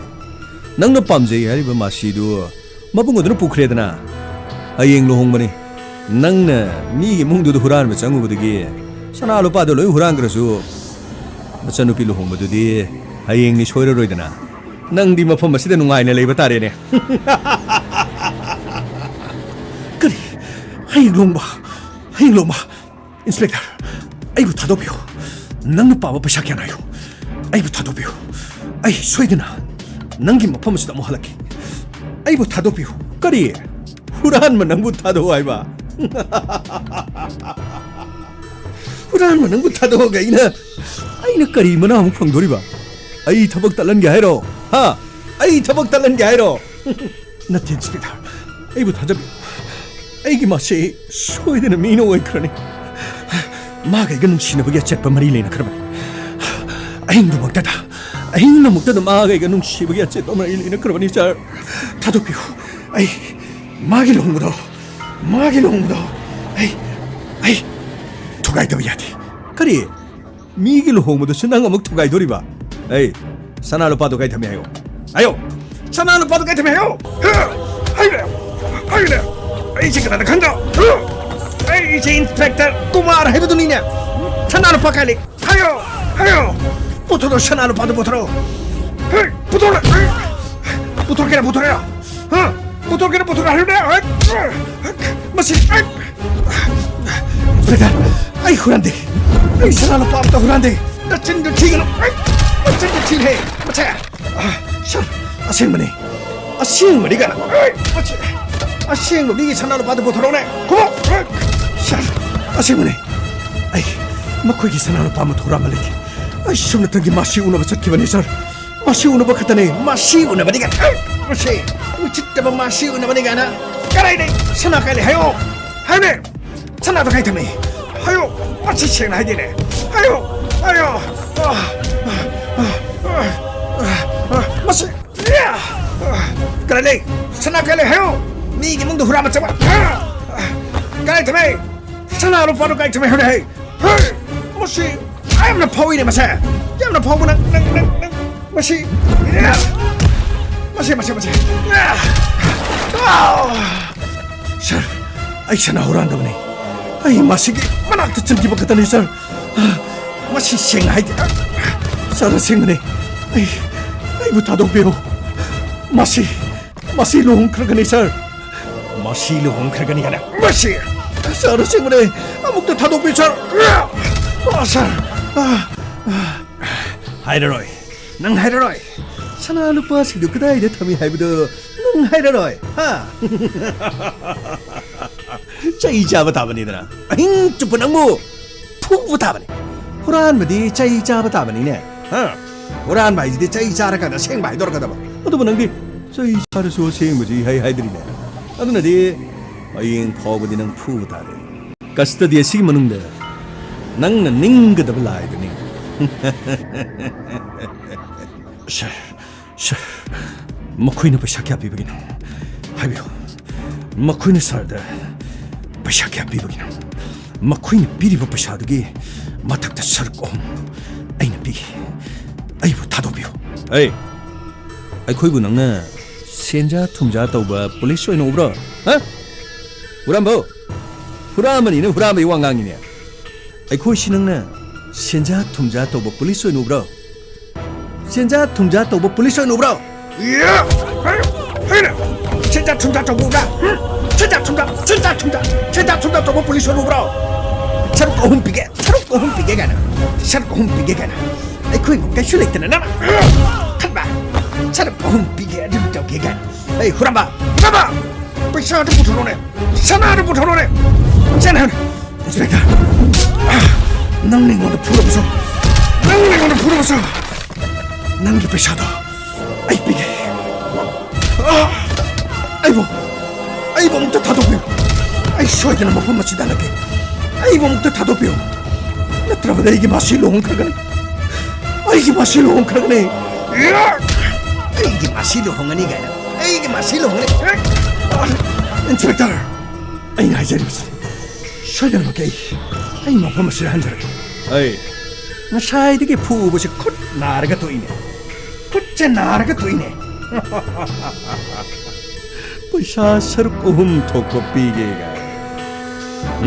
ꯅꯪꯅ ꯄꯥꯝꯖꯩ ꯍꯥꯏꯔꯤꯕ ꯃꯥꯁꯤꯗꯨ ꯃꯕꯨꯡ ꯑꯗꯨꯅ ꯄꯨꯈ꯭ꯔꯦꯗꯅ꯫ ꯍꯌꯦꯡ ꯂꯨꯍꯣꯡꯕꯅꯤ꯫ ꯅꯪꯅ ꯃꯤꯒꯤ ꯏꯃꯨꯡꯗꯨꯗ ꯍꯨꯔꯥꯟꯕ ꯆꯪꯉꯨꯕꯗꯒꯤ ꯁꯅꯥ ꯂꯨꯄꯥꯗꯣ ꯂꯣꯏ ꯍꯨꯔꯥꯟꯈ꯭ꯔꯁꯨ, ꯃꯆꯟꯅꯨꯄꯤ ꯂꯨꯍꯣꯡꯕꯗꯨꯗꯤ ꯍꯌꯦꯡꯅꯤ ꯁꯣꯏꯔꯔꯣꯏꯗꯅ꯫ ꯅꯪꯗꯤ ꯃꯐꯝ ꯑꯁꯤꯗ ꯅꯨꯡꯉꯥꯏꯅ ꯂꯩꯕ ꯇꯥꯔꯦꯅꯦ꯫ ꯀꯔꯤ? ꯍꯌꯦꯡ ꯂꯨꯍꯣꯡꯕ? ꯍꯌꯦꯡ ꯂꯨꯍꯣꯡꯕ? ꯏꯟꯁꯄꯦꯛꯇꯔ, ꯑꯩꯕꯨ ꯊꯥꯗꯣꯛꯄꯤꯌꯨ꯫ ꯅꯪꯅ ꯄꯥꯕ ꯄꯩꯁꯥ ꯀꯌꯥꯅꯣ ꯍꯥꯏꯌꯨ꯫ ꯑꯩꯕꯨ ꯊꯥꯗꯣꯛꯄꯤꯌꯨ꯫ ꯑꯩ ꯁꯣꯏꯗꯅ ꯅꯪꯒꯤ ꯃꯐꯝ ꯑꯁꯤꯗ ꯑꯃꯨꯛ ꯍꯜꯂꯛꯀꯦ꯫ ꯑꯩꯕꯨ ꯊꯥꯗꯣꯛꯄꯤꯌꯨ꯫ ꯀꯔꯤ? ꯍꯨꯔꯥꯟꯕ ꯅꯪꯕꯨ ꯊꯥꯗꯣꯛꯑꯣ ꯍꯥꯏꯕ? ꯍꯨꯔꯥꯟꯕ ꯅꯪꯕꯨ ꯊꯥꯗꯣꯛꯑꯒ ꯑꯩꯅ, ꯑꯩꯅ ꯀꯔꯤ ꯃꯅꯥ ꯑꯃꯨꯛ ꯐꯪꯗꯣꯔꯤꯕ? ꯑꯩ ꯊꯕꯛ ꯇꯠꯍꯟꯒꯦ ꯍꯥꯏꯔꯣ? ꯍꯥ? ꯑꯩ ꯊꯕꯛ ꯇꯠꯍꯟꯒꯦ ꯍꯥꯏꯔꯣ? ꯅꯠꯇꯦ, ꯏꯟꯁꯄꯦꯛꯇꯔ, ꯑꯩꯕꯨ ꯊꯥꯖꯕꯤꯌꯨ꯫ ꯑꯩꯒꯤ ꯃꯥꯁꯤ ꯁꯣꯏꯗꯅ ꯃꯤꯅ ꯑꯣꯏꯈ꯭ꯔꯅꯤ꯫ ꯃꯥꯒ ꯑꯩꯒ ꯅꯨꯡꯁꯤꯅꯕꯒꯤ ꯑꯆꯦꯠꯄ ꯃꯔꯤ ꯂꯩꯅꯈ꯭ꯔꯕꯅꯤ꯫ ꯑꯍꯤꯡꯗꯨꯃꯛꯇꯗ, ꯑꯍꯤꯡꯗꯨꯃꯛꯇꯗ ꯃꯥꯒ ꯑꯩꯒ ꯅꯨꯡꯁꯤꯕꯒꯤ ꯑꯆꯦꯠꯄ ꯃꯔꯤ ꯂꯩꯅꯈ꯭ꯔꯕꯅꯤ, ꯁꯥꯔ꯫ ꯊꯥꯗꯣꯛꯄꯤꯌꯨ꯫ ꯑꯩ ꯃꯥꯒꯤ ꯂꯨꯍꯣꯡꯕꯗꯣ, ꯃꯥꯒꯤ ꯂꯨꯍꯣꯡꯕꯗꯣ ꯑꯩ, ꯑꯩ ꯊꯨꯒꯥꯏꯗꯕ ꯌꯥꯗꯦ꯫ ꯀꯔꯤ? ꯃꯤꯒꯤ ꯂꯨꯍꯣꯡꯕꯗꯁꯨ ꯅꯪ ꯑꯃꯨꯛ ꯊꯨꯒꯥꯏꯗꯣꯔꯤꯕ? ꯑꯩ, ꯁꯅꯥ ꯂꯨꯄꯥꯗꯣ ꯀꯥꯏ ꯊꯝꯃꯦ ꯍꯥꯏꯌꯣ? ꯍꯥꯏꯌꯣ! ꯁꯅꯥ ꯂꯨꯄꯥꯗꯣ ꯀꯥꯏ ꯊꯝꯃꯦ ꯍꯥꯏꯌꯣ! ꯍꯥꯏꯌꯨꯅꯦ! ꯍꯥꯏꯌꯨꯅꯦ! ꯑꯩꯁꯦ ꯀꯅꯥꯅ ꯈꯪꯗ? ꯑꯩꯁꯦ ꯏꯟꯁꯄꯦꯛꯇꯔ ꯀꯨꯃꯥꯔ ꯍꯥꯏꯕꯗꯨꯅꯤꯅꯦ! ꯁꯅꯥ ꯂꯨꯄꯥ ꯀꯥꯏ ꯂꯩ? ꯍꯥꯏꯌꯣ! ꯍꯥꯏꯌꯣ! ꯄꯨꯊꯣꯔꯛꯑꯣ, ꯁꯅꯥ ꯂꯨꯄꯥꯗꯣ ꯄꯨꯊꯣꯔꯛꯑꯣ! ꯍꯦ! ꯄꯨꯊꯣꯔꯛꯑꯣ! ꯄꯨꯊꯣꯔꯛꯀꯦꯔꯥ, ꯄꯨꯊꯣꯔꯛꯑꯣ! ꯍꯥ? ꯄꯨꯊꯣꯔꯛꯀꯦꯔꯥ, ꯄꯨꯊꯣꯔꯛꯑꯣ! ꯍꯥꯏꯌꯨꯅꯦ! ꯍꯦ! ꯃꯁꯤ, ꯍꯦ! ꯕ꯭ꯔꯗꯔ, ꯑꯩ ꯍꯨꯔꯥꯟꯗꯦ꯫ ꯑꯩ ꯁꯅꯥ ꯂꯨꯄꯥ ꯑꯝꯇ ꯍꯨꯔꯥꯟꯗꯦ꯫ ꯅꯆꯤꯟꯗꯨ ꯊꯤꯒꯅꯨ꯫ ꯑꯩ ꯅꯆꯤꯟꯗꯨ ꯊꯤꯔꯦ꯫ ꯃꯁꯦ꯫ ꯑ, ꯁꯥꯔ, ꯑꯁꯦꯡꯕꯅꯦ꯫ ꯑꯁꯦꯡꯕꯅꯤ ꯀꯥꯏꯅ꯫ ꯑꯩ ꯃꯁꯤ, ꯑꯁꯦꯡꯕ ꯃꯤꯒꯤ ꯁꯅꯥ ꯂꯨꯄꯥꯗꯨ ꯄꯨꯊꯣꯔꯛꯎꯅꯦ꯫ ꯈꯨꯃꯣ꯫ ꯁꯥꯔ, ꯑꯁꯦꯡꯕꯅꯦ꯫ ꯑꯩ ꯃꯈꯣꯏꯒꯤ ꯁꯅꯥ ꯂꯨꯄꯥ ꯑꯃ ꯍꯨꯔꯥꯟꯕ ꯂꯩꯇꯦ꯫ ꯑꯩ ꯁꯨꯞꯅꯇꯪꯒꯤ ꯃꯥꯁꯤ ꯎꯅꯕ ꯆꯠꯈꯤꯕꯅꯤ, ꯁꯥꯔ꯫ ꯃꯥꯁꯤ ꯎꯅꯕ ꯈꯛꯇꯅꯦ, ꯃꯥꯁꯤ ꯎꯅꯕꯅꯤ ꯀꯥꯏꯅ꯫ ꯃꯁꯤ ꯎꯁꯤꯠꯇꯕ ꯃꯥꯁꯤ ꯎꯅꯕꯅꯤ ꯀꯥꯏꯅ꯫ ꯀꯗꯥꯏꯗꯩ? ꯁꯅꯥ ꯀꯥꯏ ꯂꯩ? ꯍꯥꯏꯌꯣ! ꯍꯥꯏꯌꯨꯅꯦ! ꯁꯅꯥꯗꯣ ꯀꯥꯏ ꯊꯝꯃꯤ? ꯍꯥꯏꯌꯣ! ꯃꯁꯤ ꯁꯦꯡꯅ ꯍꯥꯏꯗꯦꯅꯦ! ꯍꯥꯏꯌꯣ! ꯍꯥꯏꯌꯣ! ꯑ, ꯑ, ꯑ, ꯑ, ꯃꯁꯤ, ꯌꯥ! ꯑ, ꯀꯗꯥꯏ ꯂꯩ? ꯁꯅꯥ ꯀꯥꯏ ꯂꯩ? ꯍꯥꯏꯌꯣ! ꯃꯤꯒꯤ ꯏꯃꯨꯡꯗ ꯍꯨꯔꯥꯟꯕ ꯆꯪꯕ! ꯑ, ꯑ, ꯀꯗꯥꯏ ꯊꯝꯃꯤ? ꯁꯅꯥ ꯂꯨꯄꯥꯗꯣ ꯀꯥꯏ ꯊꯝꯃꯤ? ꯍꯥꯏꯌꯨꯅꯦ! ꯍꯩ! ꯍꯩ! ꯃꯁꯤ ꯌꯥꯝꯅ ꯐꯥꯎꯏꯅꯦ ꯃꯁꯦ! ꯌꯥꯝꯅ ꯐꯥꯎꯕ ꯅꯪ, ꯅꯪ, ꯅꯪ, ꯅꯪ, ꯃꯁꯤ, ꯃꯁꯤ, ꯃꯁꯤ, ꯃꯁꯤ! ꯑꯥ! ꯁꯥꯔ, ꯑꯩ ꯁꯅꯥ ꯍꯨꯔꯥꯟꯗꯕꯅꯤ꯫ ꯑꯩ ꯃꯁꯤꯒꯤ ꯃꯅꯥꯛꯇ ꯆꯪꯈꯤꯕ ꯈꯛꯇꯅꯤ, ꯁꯥꯔ꯫ ꯃꯁꯤ ꯁꯦꯡꯅ ꯍꯥꯏꯗꯤ, ꯁꯥꯔ, ꯑꯁꯦꯡꯕꯅꯤ꯫ ꯑꯩ, ꯑꯩꯕꯨ ꯊꯥꯗꯣꯛꯄꯤꯔꯣ꯫ ꯃꯁꯤ ꯃꯁꯤ ꯂꯨꯍꯣꯡꯈ꯭ꯔꯒꯅꯤ, ꯁꯥꯔ꯫ ꯃꯁꯤ ꯂꯨꯍꯣꯡꯈ꯭ꯔꯒꯅꯤ ꯍꯥꯏꯅ꯫ ꯃꯁꯤ! ꯁꯥꯔ, ꯑꯁꯦꯡꯕꯅꯦ꯫ ꯑꯃꯨꯛꯇ ꯊꯥꯗꯣꯛꯄꯤꯌꯨ, ꯁꯥꯔ꯫ ꯑ, ꯁꯥꯔ! ꯑ, ꯑ꯫ ꯍꯥꯏꯔꯔꯣꯏ꯫ ꯅꯪ ꯍꯥꯏꯔꯔꯣꯏ꯫ ꯁꯅꯥ ꯂꯨꯄꯥꯁꯤꯡꯗꯨ ꯀꯗꯥꯏꯗ ꯊꯝꯃꯤ ꯍꯥꯏꯕꯗꯨ ꯅꯪ ꯍꯥꯏꯔꯔꯣꯏ, ꯍꯥ? ꯆꯩ ꯆꯥꯕ ꯇꯥꯕꯅꯤꯗꯅ꯫ ꯑꯍꯤꯡ ꯆꯨꯞꯄ ꯅꯪꯕꯨ ꯐꯨꯕ ꯇꯥꯕꯅꯤ꯫ ꯍꯨꯔꯥꯟꯕꯗꯤ ꯆꯩ ꯆꯥꯕ ꯇꯥꯕꯅꯤꯅꯦ, ꯍꯥ? ꯍꯨꯔꯥꯟꯕ ꯍꯥꯏꯁꯤꯗꯤ ꯆꯩ ꯆꯥꯔꯀꯥꯟꯗ ꯑꯁꯦꯡꯕ ꯍꯥꯏꯗꯣꯔꯛꯀꯗꯕ꯫ ꯑꯗꯨꯕꯨ ꯅꯪꯗꯤ ꯆꯩ ꯆꯥꯔꯁꯨ ꯑꯁꯦꯡꯕꯁꯤ ꯍꯥꯏ ꯍꯥꯏꯗ꯭ꯔꯤꯅꯦ꯫ ꯑꯗꯨꯅꯗꯤ ꯍꯌꯦꯡ ꯐꯥꯎꯕꯗꯤ ꯅꯪ ꯐꯨꯕ ꯇꯥꯔꯦ꯫ ꯀꯁꯇꯗꯤ ꯑꯁꯤꯒꯤ ꯃꯅꯨꯡꯗ ꯅꯪꯅ ꯅꯤꯡꯒꯗꯕ ꯂꯥꯏꯗꯨꯅꯤ꯫ ꯁꯥꯔ, ꯁꯥꯔ, ꯃꯈꯣꯏꯅ ꯄꯩꯁꯥ ꯀꯌꯥ ꯄꯤꯕꯒꯤꯅꯣ? ꯍꯥꯏꯕꯤꯌꯨ꯫ ꯃꯈꯣꯏꯅ ꯁꯥꯔꯗ ꯄꯩꯁꯥ ꯀꯌꯥ ꯄꯤꯕꯒꯤꯅꯣ? ꯃꯈꯣꯏꯅ ꯄꯤꯔꯤꯕ ꯄꯩꯁꯥꯗꯨꯒꯤ ꯃꯊꯛꯇ ꯁꯔꯨꯛ ꯑꯍꯨꯝ ꯑꯩꯅ ꯄꯤꯒꯦ꯫ ꯑꯩꯕꯨ ꯊꯥꯗꯣꯛꯄꯤꯌꯨ꯫ ꯑꯩ, ꯑꯩꯈꯣꯏꯕꯨ ꯅꯪꯅ ꯁꯦꯟꯖꯥ ꯊꯨꯝꯖꯥ ꯇꯧꯕ ꯄꯨꯂꯤꯁ ꯑꯣꯏꯅ ꯎꯕ꯭ꯔꯣ? ꯍꯥ? ꯍꯨꯔꯥꯟꯕ? ꯍꯨꯔꯥꯟꯕꯅꯤꯅ ꯍꯨꯔꯥꯟꯕꯒꯤ ꯋꯥ ꯉꯥꯡꯉꯤꯅꯦ꯫ ꯑꯩꯈꯣꯏꯁꯤ ꯅꯪꯅ ꯁꯦꯟꯖꯥ ꯊꯨꯝꯖꯥ ꯇꯧꯕ ꯄꯨꯂꯤꯁ ꯑꯣꯏꯅ ꯎꯕ꯭ꯔꯣ? ꯁꯦꯟꯖꯥ ꯊꯨꯝꯖꯥ ꯇꯧꯕ ꯄꯨꯂꯤꯁ ꯑꯣꯏꯅ ꯎꯕ꯭ꯔꯣ? ꯁꯦꯟꯖꯥ ꯊꯨꯝꯖꯥ ꯇꯧꯕ ꯎꯕ꯭ꯔꯥ? ꯎꯝ? ꯁꯦꯟꯖꯥ ꯊꯨꯝꯖꯥ, ꯁꯦꯟꯖꯥ ꯊꯨꯝꯖꯥ, ꯁꯦꯟꯖꯥ ꯊꯨꯝꯖꯥ ꯇꯧꯕ ꯄꯨꯂꯤꯁ ꯑꯣꯏꯅ ꯎꯕ꯭ꯔꯣ? ꯁꯔꯨꯛ ꯑꯍꯨꯝ ꯄꯤꯒꯦ, ꯁꯔꯨꯛ ꯑꯍꯨꯝ ꯄꯤꯒꯦ ꯀꯥꯏꯅ, ꯁꯔꯨꯛ ꯑꯍꯨꯝ ꯄꯤꯒꯦ ꯀꯥꯏꯅ꯫ ꯑꯩꯈꯣꯏꯕꯨ ꯀꯩꯁꯨ ꯂꯩꯇꯅ ꯅꯪꯅ ꯈꯟꯕ, ꯁꯔꯨꯛ ꯑꯍꯨꯝ ꯄꯤꯒꯦ, ꯑꯗꯨꯝ ꯇꯧꯒꯦ ꯀꯥꯏꯅ꯫ ꯑꯩ ꯍꯨꯔꯥꯟꯕ, ꯍꯨꯔꯥꯟꯕ! ꯄꯩꯁꯥꯗꯨ ꯄꯨꯊꯣꯔꯛꯑꯣꯅꯦ! ꯁꯅꯥꯗꯨ ꯄꯨꯊꯣꯔꯛꯑꯣꯅꯦ! ꯁꯅꯥꯗꯨ! ꯏꯟꯁꯄꯦꯛꯇꯔ, ꯅꯪꯅ ꯑꯩꯉꯣꯟꯗ ꯐꯨꯔꯕꯁꯨ, ꯅꯪꯅ ꯑꯩꯉꯣꯟꯗ ꯐꯨꯔꯕꯁꯨ, ꯅꯪꯒꯤ ꯄꯩꯁꯥꯗꯣ ꯑꯩ ꯄꯤꯒꯦ꯫ ꯑꯩꯕꯨ, ꯑꯩꯕꯨ ꯑꯃꯨꯛꯇ ꯊꯥꯗꯣꯛꯄꯤꯌꯨ꯫ ꯑꯩ ꯁꯣꯏꯗꯅ ꯃꯐꯝ ꯑꯁꯤꯗ ꯍꯜꯂꯛꯀꯦ꯫ ꯑꯩꯕꯨ ꯑꯃꯨꯛꯇ ꯊꯥꯗꯣꯛꯄꯤꯌꯨ꯫ ꯅꯠꯇ꯭ꯔꯕꯗꯤ ꯑꯩꯒꯤ ꯃꯥꯁꯤ ꯂꯨꯍꯣꯡꯈ꯭ꯔꯒꯅꯤ꯫ ꯑꯩꯒꯤ ꯃꯥꯁꯤ ꯂꯨꯍꯣꯡꯈ꯭ꯔꯒꯅꯤ꯫ ꯑꯩꯒꯤ ꯃꯥꯁꯤ ꯂꯨꯍꯣꯡꯒꯅꯤ ꯀꯥꯏꯅ꯫ ꯑꯩꯒꯤ ꯃꯥꯁꯤ ꯂꯨꯍꯣꯡꯒꯅꯤ꯫ ꯏꯟꯁꯄꯦꯛꯇꯔ, ꯑꯩꯅ ꯍꯥꯏꯖꯔꯤꯕꯁꯤ ꯁꯣꯏꯗꯅꯃꯛꯀꯤ ꯑꯩ, ꯑꯩ ꯃꯐꯝ ꯑꯁꯤꯗ ꯍꯟꯖꯔꯛꯀꯦ꯫ ꯑꯩ ꯉꯁꯥꯏꯗꯒꯤ ꯐꯨꯕꯁꯤ ꯈꯨꯠ ꯅꯥꯔꯒ ꯇꯣꯛꯏꯅꯦ꯫ ꯈꯨꯠꯁꯦ ꯅꯥꯔꯒ ꯇꯣꯛꯏꯅꯦ꯫ ꯄꯩꯁꯥ ꯁꯔꯨꯛ ꯑꯍꯨꯝ ꯊꯣꯛꯄ ꯄꯤꯒꯦ ꯀꯥꯏ꯫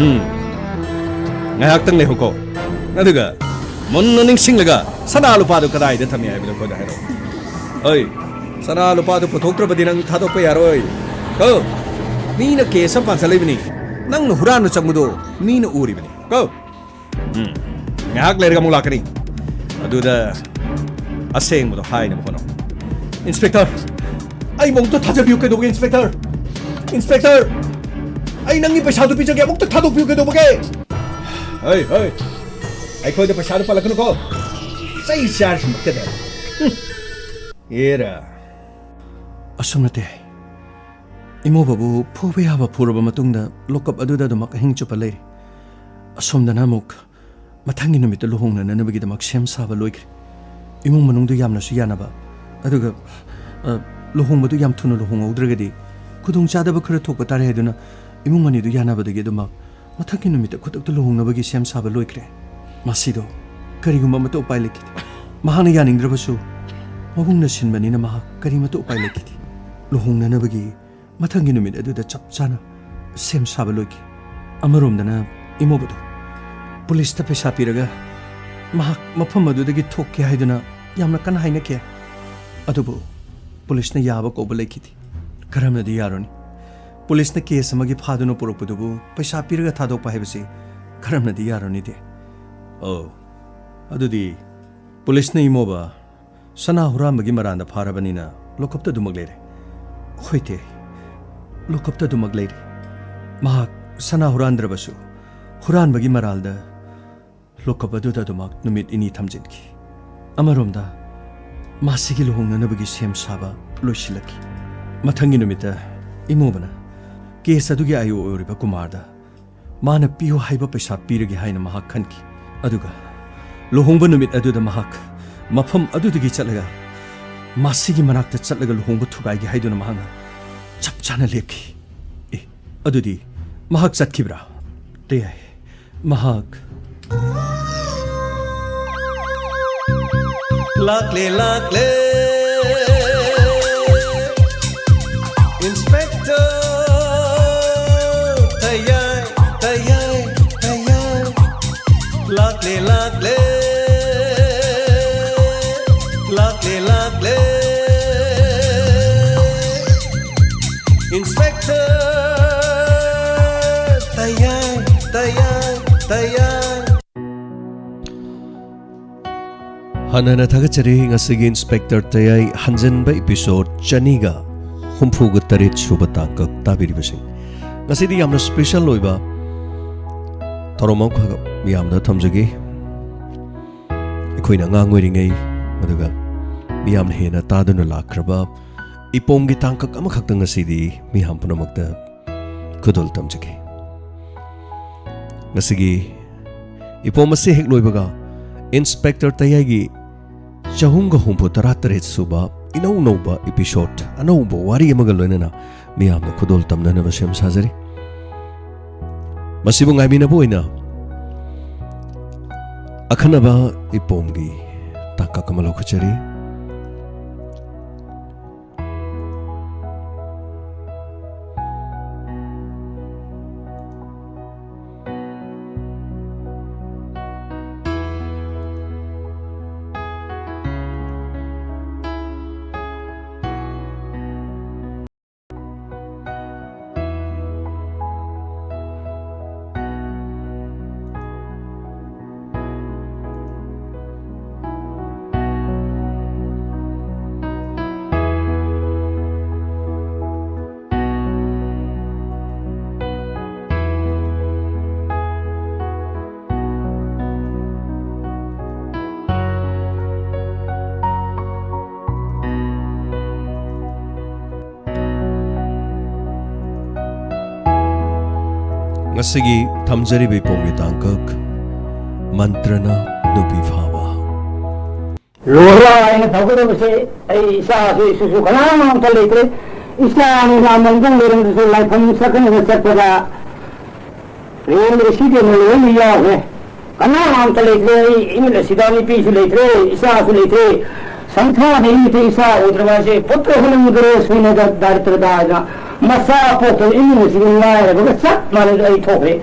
ꯎꯝ꯫ ꯉꯥꯏꯍꯥꯛꯇꯪ ꯂꯩꯍꯧꯀꯣ꯫ ꯑꯗꯨꯒ ꯃꯨꯟꯅ ꯅꯤꯡꯁꯤꯡꯂꯒ ꯁꯅꯥ ꯂꯨꯄꯥꯗꯨ ꯀꯗꯥꯏꯗ ꯊꯝꯃꯤ ꯍꯥꯏꯕꯗꯨ ꯑꯩꯈꯣꯏꯗ ꯍꯥꯏꯔꯛꯑꯣ꯫ ꯍꯣꯏ, ꯁꯅꯥ ꯂꯨꯄꯥꯗꯨ ꯄꯨꯊꯣꯛꯇ꯭ꯔꯕꯗꯤ ꯅꯪ ꯊꯥꯗꯣꯛꯄ ꯌꯥꯔꯣꯏ꯫ ꯀꯣ? ꯃꯤꯅ ꯀꯦꯁ ꯑꯃ ꯄꯥꯟꯁꯜꯂꯛꯏꯕꯅꯤ꯫ ꯅꯪꯅ ꯍꯨꯔꯥꯟꯕ ꯆꯪꯕꯗꯨ ꯃꯤꯅ ꯎꯔꯤꯕꯅꯤ꯫ ꯀꯣ? ꯎꯝ꯫ ꯉꯥꯏꯍꯥꯛ ꯂꯩꯔꯒ ꯑꯃꯨꯛ ꯂꯥꯛꯀꯅꯤ꯫ ꯑꯗꯨꯗ ꯑꯁꯦꯡꯕꯗꯣ ꯍꯥꯏꯅꯕ ꯍꯣꯠꯅꯧ꯫ ꯏꯟꯁꯄꯦꯛꯇꯔ, ꯑꯩꯕꯨ ꯑꯃꯨꯛꯇ ꯊꯥꯖꯕꯤꯌꯨ꯫ ꯀꯩꯗꯧꯕꯒꯦ, ꯏꯟꯁꯄꯦꯛꯇꯔ? ꯏꯟꯁꯄꯦꯛꯇꯔ, ꯑꯩ ꯅꯪꯒꯤ ꯄꯩꯁꯥꯗꯨ ꯄꯤꯖꯒꯦ, ꯑꯃꯨꯛꯇ ꯊꯥꯗꯣꯛꯄꯤꯌꯨ꯫ ꯀꯩꯗꯧꯕꯒꯦ? ꯍꯩ, ꯍꯩ, ꯑꯩꯈꯣꯏꯗ ꯄꯩꯁꯥꯗꯨ ꯄꯜꯂꯛꯀꯅꯨꯀꯣ꯫ ꯆꯩ ꯆꯥꯔꯁꯤ ꯃꯛꯇꯗ꯫ ꯍꯨꯝ꯫ ꯑꯦꯔꯥ꯫ ꯑꯁꯨꯝ ꯅꯠꯇꯦ꯫ ꯏꯃꯣꯕꯕꯨ ꯐꯨꯕ ꯌꯥꯕ ꯐꯨꯔꯕ ꯃꯇꯨꯡꯗ ꯂꯣꯀꯞ ꯑꯗꯨꯗ ꯑꯗꯨꯃꯛ ꯑꯍꯤꯡ ꯆꯨꯞꯄ ꯂꯩꯔꯤ꯫ ꯑꯁꯣꯝꯗꯅ ꯑꯃꯨꯛ ꯃꯊꯪꯒꯤ ꯅꯨꯃꯤꯠꯇ ꯂꯨꯍꯣꯡꯅꯅꯕꯒꯤꯗꯃꯛ ꯁꯦꯝ ꯁꯥꯕ ꯂꯣꯏꯈ꯭ꯔꯦ꯫ ꯏꯃꯨꯡ ꯃꯅꯨꯡꯗꯨ ꯌꯥꯝꯅꯁꯨ ꯌꯥꯅꯕ, ꯑꯗꯨꯒ, ꯑ, ꯂꯨꯍꯣꯡꯕꯗꯨ ꯌꯥꯝ ꯊꯨꯅ ꯂꯨꯍꯣꯡꯍꯧꯗ꯭ꯔꯒꯗꯤ ꯈꯨꯗꯣꯡꯆꯥꯗꯕ ꯈꯔ ꯊꯣꯛꯄ ꯇꯥꯔꯦ ꯍꯥꯏꯗꯨꯅ ꯏꯃꯨꯡ ꯑꯅꯤꯗꯨ ꯌꯥꯅꯕꯗꯒꯤ ꯑꯗꯨꯃꯛ ꯃꯊꯪꯒꯤ ꯅꯨꯃꯤꯠꯇ ꯈꯨꯗꯛꯇ ꯂꯨꯍꯣꯡꯅꯕꯒꯤ ꯁꯦꯝ ꯁꯥꯕ ꯂꯣꯏꯈ꯭ꯔꯦ꯫ ꯃꯁꯤꯗꯣ ꯀꯔꯤꯒꯨꯝꯕ ꯑꯃꯠꯇ ꯎꯄꯥꯏ ꯂꯩꯈꯤꯗꯦ꯫ ꯃꯍꯥꯛꯅ ꯌꯥꯅꯤꯡꯗ꯭ꯔꯕꯁꯨ ꯃꯕꯨꯡꯅ ꯁꯤꯟꯕꯅꯤꯅ ꯃꯍꯥꯛ ꯀꯔꯤꯃꯠꯇ ꯎꯄꯥꯏ ꯂꯩꯈꯤꯗꯦ꯫ ꯂꯨꯍꯣꯡꯅꯅꯕꯒꯤ ꯃꯊꯪꯒꯤ ꯅꯨꯃꯤꯠ ꯑꯗꯨꯗ ꯆꯞ ꯆꯥꯅ ꯁꯦꯝ ꯁꯥꯕ ꯂꯣꯏꯈꯤ꯫ ꯑꯃꯔꯣꯝꯗꯅ ꯏꯃꯣꯕꯗꯨ ꯄꯨꯂꯤꯁꯇ ꯄꯩꯁꯥ ꯄꯤꯔꯒ ꯃꯍꯥꯛ ꯃꯐꯝ ꯑꯗꯨꯗꯒꯤ ꯊꯣꯛꯀꯦ ꯍꯥꯏꯗꯨꯅ ꯌꯥꯝꯅ ꯀꯟꯅ ꯍꯥꯏꯅꯈꯤ꯫ ꯑꯗꯨꯕꯨ ꯄꯨꯂꯤꯁꯅ ꯌꯥꯕ ꯀꯧꯕ ꯂꯩꯈꯤꯗꯦ꯫ ꯀꯔꯝꯅꯗꯤ ꯌꯥꯔꯨꯅꯤ? ꯄꯨꯂꯤꯁꯅ ꯀꯦꯁ ꯑꯃꯒꯤ ꯐꯥꯗꯨꯅ ꯄꯨꯔꯛꯄꯗꯨꯕꯨ ꯄꯩꯁꯥ ꯄꯤꯔꯒ ꯊꯥꯗꯣꯛꯄ ꯍꯥꯏꯕꯁꯤ ꯀꯔꯝꯅꯗꯤ ꯌꯥꯔꯨꯅꯤꯗꯦ? ꯑꯣ, ꯑꯗꯨꯗꯤ ꯄꯨꯂꯤꯁꯅ ꯏꯃꯣꯕ ꯁꯅꯥ ꯍꯨꯔꯥꯟꯕꯒꯤ ꯃꯔꯥꯟꯗ ꯐꯥꯔꯕꯅꯤꯅ ꯂꯣꯀꯞꯇ ꯑꯗꯨꯃꯛ ꯂꯩꯔꯦ꯫ ꯍꯣꯏ ꯇꯦ, ꯂꯣꯀꯞꯇ ꯑꯗꯨꯃꯛ ꯂꯩꯔꯦ꯫ ꯃꯍꯥꯛ ꯁꯅꯥ ꯍꯨꯔꯥꯟꯗ꯭ꯔꯕꯁꯨ ꯍꯨꯔꯥꯟꯕꯒꯤ ꯃꯔꯥꯜꯗ ꯂꯣꯀꯞ ꯑꯗꯨꯗ ꯑꯗꯨꯃꯛ ꯅꯨꯃꯤꯠ ꯅꯤꯅꯤ ꯊꯝꯖꯤꯟꯈꯤ꯫ ꯑꯃꯔꯣꯝꯗ ꯃꯥꯁꯤꯒꯤ ꯂꯨꯍꯣꯡꯅꯅꯕꯒꯤ ꯁꯦꯝ ꯁꯥꯕ ꯂꯣꯏꯁꯤꯜꯂꯛꯈꯤ꯫ ꯃꯊꯪꯒꯤ ꯅꯨꯃꯤꯠꯇ ꯏꯃꯣꯕꯅ ꯀꯦꯁ ꯑꯗꯨꯒꯤ ꯑꯥꯏ ꯑꯣ ꯑꯣꯏꯔꯤꯕ ꯀꯨꯃꯥꯔꯗ ꯃꯥꯅ ꯄꯤꯌꯨ ꯍꯥꯏꯕ ꯄꯩꯁꯥ ꯄꯤꯔꯒꯦ ꯍꯥꯏꯅ ꯃꯍꯥꯛ ꯈꯟꯈꯤ꯫ ꯑꯗꯨꯒ ꯂꯨꯍꯣꯡꯕ ꯅꯨꯃꯤꯠ ꯑꯗꯨꯗ ꯃꯍꯥꯛ ꯃꯐꯝ ꯑꯗꯨꯗꯒꯤ ꯆꯠꯂꯒ ꯃꯥꯁꯤꯒꯤ ꯃꯅꯥꯛꯇ ꯆꯠꯂꯒ ꯂꯨꯍꯣꯡꯕ ꯊꯨꯒꯥꯏꯒꯦ ꯍꯥꯏꯗꯨꯅ ꯃꯍꯥꯛꯅ ꯆꯞ ꯆꯥꯅ ꯂꯦꯞꯈꯤ꯫ ꯑꯦ, ꯑꯗꯨꯗꯤ ꯃꯍꯥꯛ ꯆꯠꯈꯤꯕ꯭ꯔꯥ? ꯇꯦ, ꯃꯍꯥꯛ ꯂꯥꯛꯂꯦ, ꯂꯥꯛꯂꯦ, ꯏꯟꯁꯄꯦꯛꯇꯔ ꯇꯌꯥꯏ, ꯇꯌꯥꯏ, ꯇꯌꯥꯏ꯫ ꯂꯥꯛꯂꯦ, ꯂꯥꯛꯂꯦ, ꯂꯥꯛꯂꯦ, ꯂꯥꯛꯂꯦ, ꯏꯟꯁꯄꯦꯛꯇꯔ ꯇꯌꯥꯏ, ꯇꯌꯥꯏ, ꯇꯌꯥꯏ꯫ ꯑꯅꯅ ꯊꯥꯒꯠꯆꯔꯤ꯫ ꯉꯁꯤꯒꯤ ꯏꯟꯁꯄꯦꯛꯇꯔ ꯇꯌꯥꯏ ꯍꯟꯖꯤꯟꯕ ꯏꯄꯤꯁꯣꯗ ꯆꯅꯤꯒ ꯍꯨꯝꯐꯨꯒ ꯇꯔꯦꯠ ꯁꯨꯕ ꯇꯥꯡꯀꯛ ꯇꯥꯕꯤꯔꯤꯕꯁꯤꯡ꯫ ꯉꯁꯤꯗꯤ ꯌꯥꯝꯅ ꯁ꯭ꯄꯦꯁꯦꯜ ꯑꯣꯏꯕ ꯊꯧꯔꯝ ꯑꯃꯈꯛ ꯃꯤꯌꯥꯝꯗ ꯊꯝꯖꯒꯦ꯫ ꯑꯩꯈꯣꯏꯅ ꯑꯉꯥꯡ ꯑꯣꯏꯔꯤꯉꯩ, ꯑꯗꯨꯒ ꯃꯤꯌꯥꯝꯅ ꯍꯦꯟꯅ ꯇꯥꯗꯨꯅ ꯂꯥꯛꯈ꯭ꯔꯕ ꯏꯄꯣꯝꯒꯤ ꯇꯥꯡꯀꯛ ꯑꯃꯈꯛꯇ ꯉꯁꯤꯗꯤ ꯃꯤꯌꯥꯝ ꯄꯨꯝꯅꯃꯛꯇ ꯈꯨꯗꯣꯜ ꯇꯝꯖꯒꯦ꯫ ꯉꯁꯤꯒꯤ ꯏꯄꯣꯝ ꯑꯁꯤ ꯍꯦꯛ ꯂꯣꯏꯕꯒ ꯏꯟꯁꯄꯦꯛꯇꯔ ꯇꯌꯥꯏꯒꯤ ꯆꯍꯨꯝꯒ ꯍꯨꯝꯐꯨ ꯇꯔꯥ ꯇꯔꯦꯠ ꯁꯨꯕ ꯏꯅꯧ ꯅꯧꯕ ꯏꯄꯤꯁꯣꯗ, ꯑꯅꯧꯕ ꯋꯥꯔꯤ ꯑꯃꯒ ꯂꯣꯏꯅꯅ ꯃꯤꯌꯥꯝꯅ ꯈꯨꯗꯣꯜ ꯇꯝꯅꯅꯕ ꯁꯦꯝ ꯁꯥꯖꯔꯤ꯫ ꯃꯁꯤꯕꯨ ꯉꯥꯏꯃꯤꯟꯅꯕ ꯑꯣꯏꯅ ꯑꯈꯟꯅꯕ ꯏꯄꯣꯝꯒꯤ ꯇꯥꯡꯀꯛ ꯑꯃ ꯂꯧꯈꯠꯆꯔꯤ꯫ ꯉꯁꯤꯒꯤ ꯊꯝꯖꯔꯤꯕ ꯏꯄꯣꯝꯒꯤ ꯇꯥꯡꯀꯛ, ꯃꯟꯇ꯭ꯔꯅ ꯅꯨꯄꯤ ꯐꯥꯕ꯫ ꯂꯣꯏꯔꯦ ꯑꯩꯅ ꯇꯧꯒꯗꯕꯁꯦ꯫ ꯑꯩ ꯏꯆꯥꯁꯨ ꯏꯁꯨꯁꯨ ꯀꯅꯥꯝꯇ ꯂꯩꯇ꯭ꯔꯦ꯫ ꯏꯆꯥ ꯑꯅꯤ ꯂꯥꯃꯟꯗꯪ ꯂꯩꯔꯝꯕꯁꯨ ꯂꯥꯏꯐꯝ ꯆꯠꯀꯅꯤꯅ ꯆꯠꯄꯗ ꯔꯦꯟ ꯑꯦꯁꯤꯗꯦꯟꯅ ꯂꯣꯏꯅ ꯌꯥꯎꯈ꯭ꯔꯦ꯫ ꯀꯅꯥꯝꯇ ꯂꯩꯇ꯭ꯔꯦ꯫ ꯑꯩ ꯏꯃꯤꯠ ꯑꯁꯤꯗ ꯅꯨꯄꯤꯁꯨ ꯂꯩꯇ꯭ꯔꯦ, ꯏꯆꯥꯁꯨ ꯂꯩꯇ꯭ꯔꯦ꯫ ꯁꯪꯁꯥꯔꯗ ꯏꯃꯤꯠꯇ ꯏꯆꯥ ꯎꯗ꯭ꯔꯕ ꯍꯥꯏꯁꯦ ꯄꯨꯠꯇ ꯍꯨꯅꯝꯒꯔꯦ ꯁꯨꯏꯅꯗ ꯗꯥꯔꯤꯗ꯭ꯔꯗ ꯍꯥꯏꯅ ꯃꯆꯥ ꯄꯣꯛꯇꯕ ꯏꯃꯨꯡ ꯑꯁꯤꯒꯤ ꯂꯥꯏꯔꯕꯒ ꯆꯞ ꯃꯥꯟꯅꯅ ꯑꯩ ꯊꯣꯛꯈ꯭ꯔꯦ꯫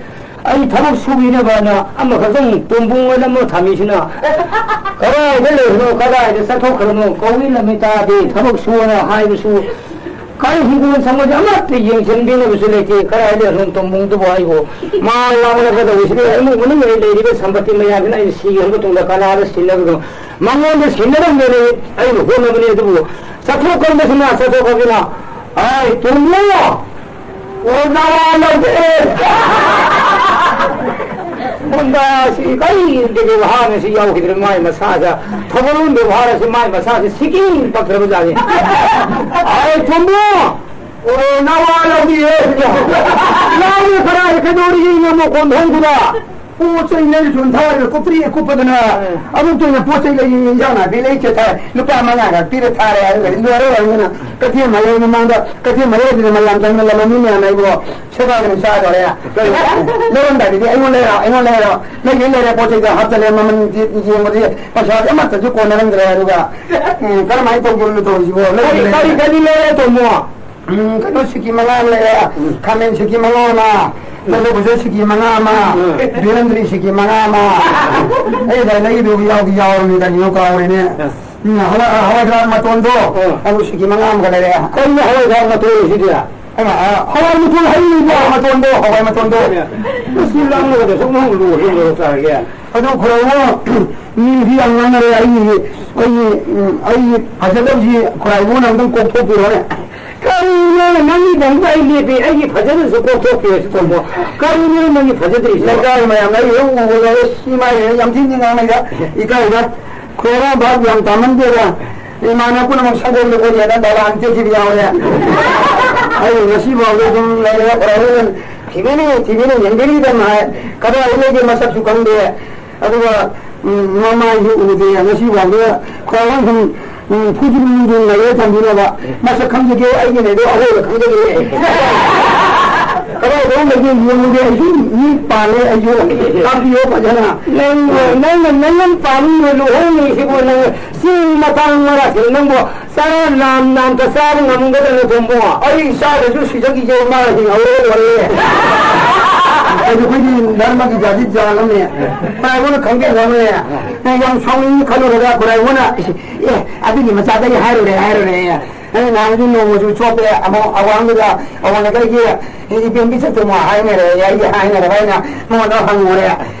ꯑꯩ ꯊꯕꯛ ꯁꯨꯕꯤꯅꯕꯅ ꯑꯃꯈꯛꯇꯪ ꯇꯣꯝꯕꯨꯡ ꯑꯣꯏꯅ ꯑꯃ ꯊꯝꯃꯤꯁꯤꯅ ꯀꯗꯥꯏꯗ ꯂꯩꯈ꯭ꯔꯣ, ꯀꯗꯥꯏꯗ ꯆꯠꯊꯣꯛꯈ꯭ꯔꯅꯣ ꯀꯧꯏ ꯂꯝꯃꯤ ꯇꯥꯗꯦ꯫ ꯊꯕꯛ ꯁꯨꯑꯣꯅ ꯍꯥꯏꯕꯁꯨ ꯀꯥꯏ ꯍꯤꯡꯒꯣꯜ ꯁꯪꯕꯁꯦ ꯑꯃꯠꯇ ꯌꯦꯡꯁꯤꯟꯕꯤꯅꯕꯁꯨ ꯂꯩꯇꯦ꯫ ꯀꯗꯥꯏꯗ ꯑꯗꯨꯝ ꯇꯣꯝꯕꯨꯡꯗꯨꯕꯨ ꯑꯩꯕꯨ ꯃꯥ ꯂꯥꯡꯂꯒꯗꯧꯔꯤꯁꯤꯗꯤ ꯏꯃꯨꯡ ꯃꯅꯨꯡ ꯑꯩ ꯂꯩꯔꯤꯕ ꯁꯝꯄꯇꯤ ꯃꯌꯥꯝꯁꯤꯅ ꯑꯩꯅ ꯁꯤꯈ꯭ꯔꯕ ꯃꯇꯨꯡꯗ ꯀꯅꯥꯗ ꯁꯤꯟꯅꯒꯗꯧ? ꯃꯉꯣꯟꯗ ꯁꯤꯟꯅꯔꯝꯗꯅ ꯑꯩꯅ ꯍꯣꯠꯅꯕꯅꯤ꯫ ꯑꯗꯨꯕꯨ ꯆꯠꯊꯣꯛꯈ꯭ꯔꯕꯁꯤꯅ, ꯆꯠꯊꯣꯛꯈ꯭ꯔꯕꯁꯤꯅ, "ꯑꯩ ꯇꯣꯝꯕꯨ, ꯑꯣ, ꯅꯋꯥ ꯂꯧꯗꯦ!" ꯃꯨꯟꯗꯥ ꯑꯁꯤ ꯀꯔꯤ ꯕꯦꯕꯥꯔ ꯑꯁꯤ ꯌꯥꯎꯈꯤꯗ꯭ꯔꯦ ꯃꯥꯏ ꯃꯁꯥꯗ꯫ ꯊꯧꯒꯜꯂꯣꯟ ꯕꯦꯕꯥꯔ ꯑꯁꯤ ꯃꯥꯏ ꯃꯁꯥꯁꯤ ꯁꯤꯀꯤ ꯄꯛꯇ꯭ꯔꯕ ꯖꯥꯠꯅꯤ꯫ "ꯑꯩ ꯇꯣꯝꯕꯨ, ꯑꯣ, ꯅꯋꯥ ꯂꯧꯗꯤꯌꯦ꯫ ꯂꯥꯎꯅ ꯈꯔ ꯀꯩꯗꯧꯔꯤꯒꯦ ꯏꯅꯝꯃ ꯀꯣꯟꯊꯣꯡꯗꯨꯗ?" ꯄꯣꯠ ꯆꯩ ꯂꯩꯔꯨꯆꯣꯅ ꯊꯥꯔꯤꯕ ꯀꯨꯞꯄ꯭ꯔꯤ ꯀꯨꯞꯄꯗꯅ ꯑꯗꯨꯝ ꯇꯣꯏꯅ ꯄꯣꯠ ꯆꯩ ꯂꯩ, ꯏꯟꯖꯥꯡ ꯅꯥꯄꯤ ꯂꯩ ꯆꯦ ꯊꯥꯔꯦ꯫ ꯂꯨꯄꯥ ꯃꯉꯥ ꯈꯛ ꯄꯤꯔ ꯊꯥꯔꯦ꯫ ꯑꯗꯨꯒ ꯂꯣꯏꯔꯦ, ꯂꯣꯏꯔꯦ꯫ ꯀꯩꯊꯦꯜ ꯃꯌꯥꯏ ꯃꯃꯥꯡꯗ, ꯀꯩꯊꯦꯜ ꯃꯌꯥꯏꯗꯨꯗ ꯃꯌꯥꯝ ꯆꯪꯅ ꯂꯝ ꯃꯤ ꯃꯌꯥꯝ ꯑꯩꯕꯨ ꯁꯦꯒꯥꯏꯗꯅ ꯆꯥꯗꯣꯔꯦ꯫ ꯂꯧꯔꯝꯗꯥꯏꯗꯗꯤ ꯑꯩꯉꯣꯟꯗ ꯂꯩꯔꯣ, ꯑꯩꯉꯣꯟꯗ ꯂꯩꯔꯣ꯫ ꯂꯩꯒꯦ ꯂꯩꯔꯦ, ꯄꯣꯠ ꯆꯩꯗ ꯍꯥꯞꯆꯜꯂꯦ, ꯃꯃꯜ ꯌꯦꯡꯕꯗꯤ ꯄꯩꯁꯥꯗꯤ ꯑꯃꯠꯇꯁꯨ ꯀꯣꯟꯅꯔꯝꯗ꯭ꯔꯦ꯫ ꯑꯗꯨꯒ, ꯎꯝ, ꯀꯔꯝꯍꯥꯏꯅ ꯇꯧꯗꯣꯔꯤꯅꯣ ꯇꯧꯔꯤꯁꯤꯕꯣ? ꯀꯔꯤ, ꯂꯩꯒꯦ ꯀꯔꯤ, ꯂꯩꯔꯦ꯫ ꯀꯔꯤ ꯂꯩꯔꯦ, ꯇꯣꯝꯕꯣ? ꯎꯝ, ꯀꯩꯅꯣ ꯁꯤꯀꯤ ꯃꯉꯥ ꯑꯃ ꯂꯩꯔꯦ, ꯎꯝ, ꯈꯥꯃꯦꯟ ꯁꯤꯀꯤ ꯃꯉꯥ ꯑꯃ, ꯎꯝ, ꯇꯣꯔꯕꯣꯠ ꯁꯤꯀꯤ ꯃꯉꯥ ꯑꯃ, ꯎꯝ, ꯕꯦꯂꯟꯗ꯭ꯔꯤ ꯁꯤꯀꯤ ꯃꯉꯥ ꯑꯃ꯫ ꯑꯩ ꯉꯁꯥꯏ ꯂꯩꯗꯧꯕ ꯌꯥꯎꯗꯤ ꯌꯥꯎꯔꯕꯅꯤ, ꯀꯔꯤꯅꯣ ꯀꯥꯎꯔꯦꯅꯦ꯫ ꯎꯝ, ꯍꯋꯥꯏ, ꯍꯋꯥꯏ ꯊ꯭ꯔꯥꯛ ꯃꯇꯣꯟꯗꯣ, ꯎꯝ, ꯑꯗꯨ ꯁꯤꯀꯤ ꯃꯉꯥ ꯑꯃꯒ ꯂꯩꯔꯦ꯫ ꯀꯔꯤꯅꯣ ꯍꯋꯥꯏ ꯊ꯭ꯔꯥꯛ ꯃꯇꯣꯟ ꯍꯥꯏꯁꯤꯗꯤ? ꯑꯩꯅ, ꯑ, ꯍꯋꯥꯏ ꯃꯇꯣꯟ ꯍꯥꯏꯔꯤꯕ ꯃꯇꯣꯟꯗꯣ, ꯍꯋꯥꯏ ꯃꯇꯣꯟꯗꯣ꯫ ꯃꯁꯤ ꯂꯥꯡꯂꯒ ꯁꯨꯝ ꯂꯨ-, ꯂꯨ-, ꯂꯨ ꯆꯥꯔꯒꯦ꯫ ꯑꯗꯨ ꯈꯨꯔꯧꯉꯣ, ꯃꯤꯗꯤ ꯌꯥꯝ ꯉꯥꯡꯅꯔꯦ꯫ ꯑꯩꯒꯤ, ꯑꯩꯒꯤ, ꯎꯝ, ꯑꯩꯒꯤ ꯐꯖꯗꯕꯁꯤ ꯈꯨꯔꯥꯏꯕꯨꯅ ꯑꯝꯇꯪ ꯀꯣꯛꯊꯣꯛꯄꯤꯔꯣꯅꯦ꯫ ꯀꯔꯤꯅꯣ ꯅꯪꯒꯤꯗꯃꯛꯇ ꯑꯩ ꯂꯦꯞꯄꯤ, ꯑꯩꯒꯤ ꯐꯖꯗꯕꯁꯨ ꯀꯣꯛꯊꯣꯛꯄꯤꯔꯣ ꯁꯤ ꯇꯣꯝꯕꯣ꯫ ꯀꯔꯤꯅꯣ ꯅꯪꯒꯤ ꯐꯖꯗ꯭ꯔꯤꯁꯤ? ꯂꯩꯀꯥꯏ ꯃꯌꯥꯝꯅ ꯑꯩ ꯍꯦꯛ ꯎꯕꯗ, ꯑꯁ, ꯏꯃꯥꯏ, ꯌꯥꯝ ꯊꯤꯅ ꯉꯥꯡꯅꯩꯗ, ꯏꯀꯥꯏꯗ꯫ ꯈꯨꯔꯥꯏꯕꯨ ꯚꯥꯞ ꯌꯥꯝ ꯇꯥꯃꯟꯗꯦꯗ꯫ ꯏꯃꯥꯟꯅꯕ ꯄꯨꯝꯅꯃꯛ ꯁꯪꯒꯣꯝꯗ ꯑꯣꯜꯂꯦꯅ ꯗꯂꯥꯟ ꯆꯠꯈꯤꯕ ꯌꯥꯎꯔꯦ꯫ ꯑꯩ ꯉꯁꯤꯐꯥꯎꯗ ꯑꯗꯨꯝ ꯂꯩꯔꯦ, ꯈꯨꯔꯥꯏꯕꯨ ꯊꯤꯕꯤꯅꯤ, ꯊꯤꯕꯤꯅꯤ, ꯌꯦꯡꯕꯤꯔꯤꯗꯅ ꯍꯥꯏ꯫ ꯀꯗꯥꯏ ꯂꯩꯒꯦ ꯃꯁꯛꯁꯨ ꯈꯪꯗꯦ꯫ ꯑꯗꯨꯒ, ꯎꯝ, ꯃꯃꯥꯏꯁꯨ ꯎꯗꯦ꯫ ꯉꯁꯤ ꯐꯥꯎꯗ ꯈ꯭ꯋꯥꯏꯔꯥꯛꯄꯝ ꯁꯨꯝ, ꯎꯝ, ꯐꯨꯗ꯭ꯔꯨꯝ ꯐꯨꯗ꯭ꯔꯨꯝ ꯂꯩꯔꯦ ꯊꯝꯕꯤꯅꯕ꯫ ꯃꯁꯛ ꯈꯪꯖꯒꯦ, ꯑꯩꯒꯤ ꯂꯩꯗꯣ ꯑꯍꯣꯏꯕ ꯈꯪꯖꯒꯦ꯫ ꯀꯗꯥꯏꯗ ꯂꯩꯒꯦ ꯌꯦꯡꯉꯨꯒꯦ꯫ ꯑꯩꯁꯨ ꯃꯤ ꯄꯥꯜꯂꯦ, ꯑꯩꯁꯨ ꯇꯥꯛꯄꯤꯌꯣ ꯐꯖꯅ꯫ ꯅꯪ, ꯅꯪꯅ ꯅꯌꯨꯝ ꯄꯥꯟꯕ ꯂꯨꯍꯣꯡꯉꯤꯁꯤꯕꯨ ꯅꯪ ꯆꯤꯡ ꯃꯇꯥꯡ ꯃꯔꯛꯁꯤꯗ ꯅꯪꯕꯨ ꯆꯔꯥ ꯅꯥꯝ ꯅꯥꯝꯇ ꯆꯥꯕ ꯉꯝꯒꯗ꯭ꯔꯅꯦ ꯇꯣꯝꯕꯣ? ꯑꯩ ꯆꯥꯗ꯭ꯔꯁꯨ ꯁꯤꯖꯈꯤꯒꯦ, ꯏꯃꯥ ꯍꯤꯡꯍꯧꯔꯦ ꯂꯣꯏꯔꯦ꯫ ꯑꯩꯈꯣꯏꯗꯤ ꯙꯔꯃꯒꯤ ꯖꯥꯇꯤ ꯖꯥꯠ ꯑꯃꯅꯦ꯫ ꯈꯨꯔꯥꯏꯕꯣꯅ ꯈꯪꯕꯤꯗꯕꯅꯦ꯫ ꯌꯥꯝ ꯁꯥꯎꯅꯤꯡꯅ ꯈꯜꯂꯨꯔꯒ ꯈꯨꯔꯥꯏꯕꯣꯅ, "ꯑꯦ, ꯑꯗꯨꯒꯤ ꯃꯆꯥꯗ ꯑꯩ ꯍꯥꯏꯔꯨꯔꯦ, ꯍꯥꯏꯔꯨꯔꯦ꯫ ꯑꯩ ꯅꯍꯥꯟꯁꯨ ꯅꯣꯡꯃꯁꯨ ꯆꯣꯞꯄꯦ, ꯑꯃꯨꯛ ꯑꯋꯥꯡꯗꯨꯗ ꯑꯋꯥꯡ ꯂꯩꯀꯥꯏꯒꯤ ꯏꯕꯦꯝꯕꯤ ꯁꯛꯇꯨꯃ ꯍꯥꯏꯅꯔꯦ, ꯑꯩꯒꯤ ꯍꯥꯏꯅꯔꯕ ꯑꯩꯅ ꯃꯉꯣꯟꯗ ꯍꯪꯉꯨꯔꯦ꯫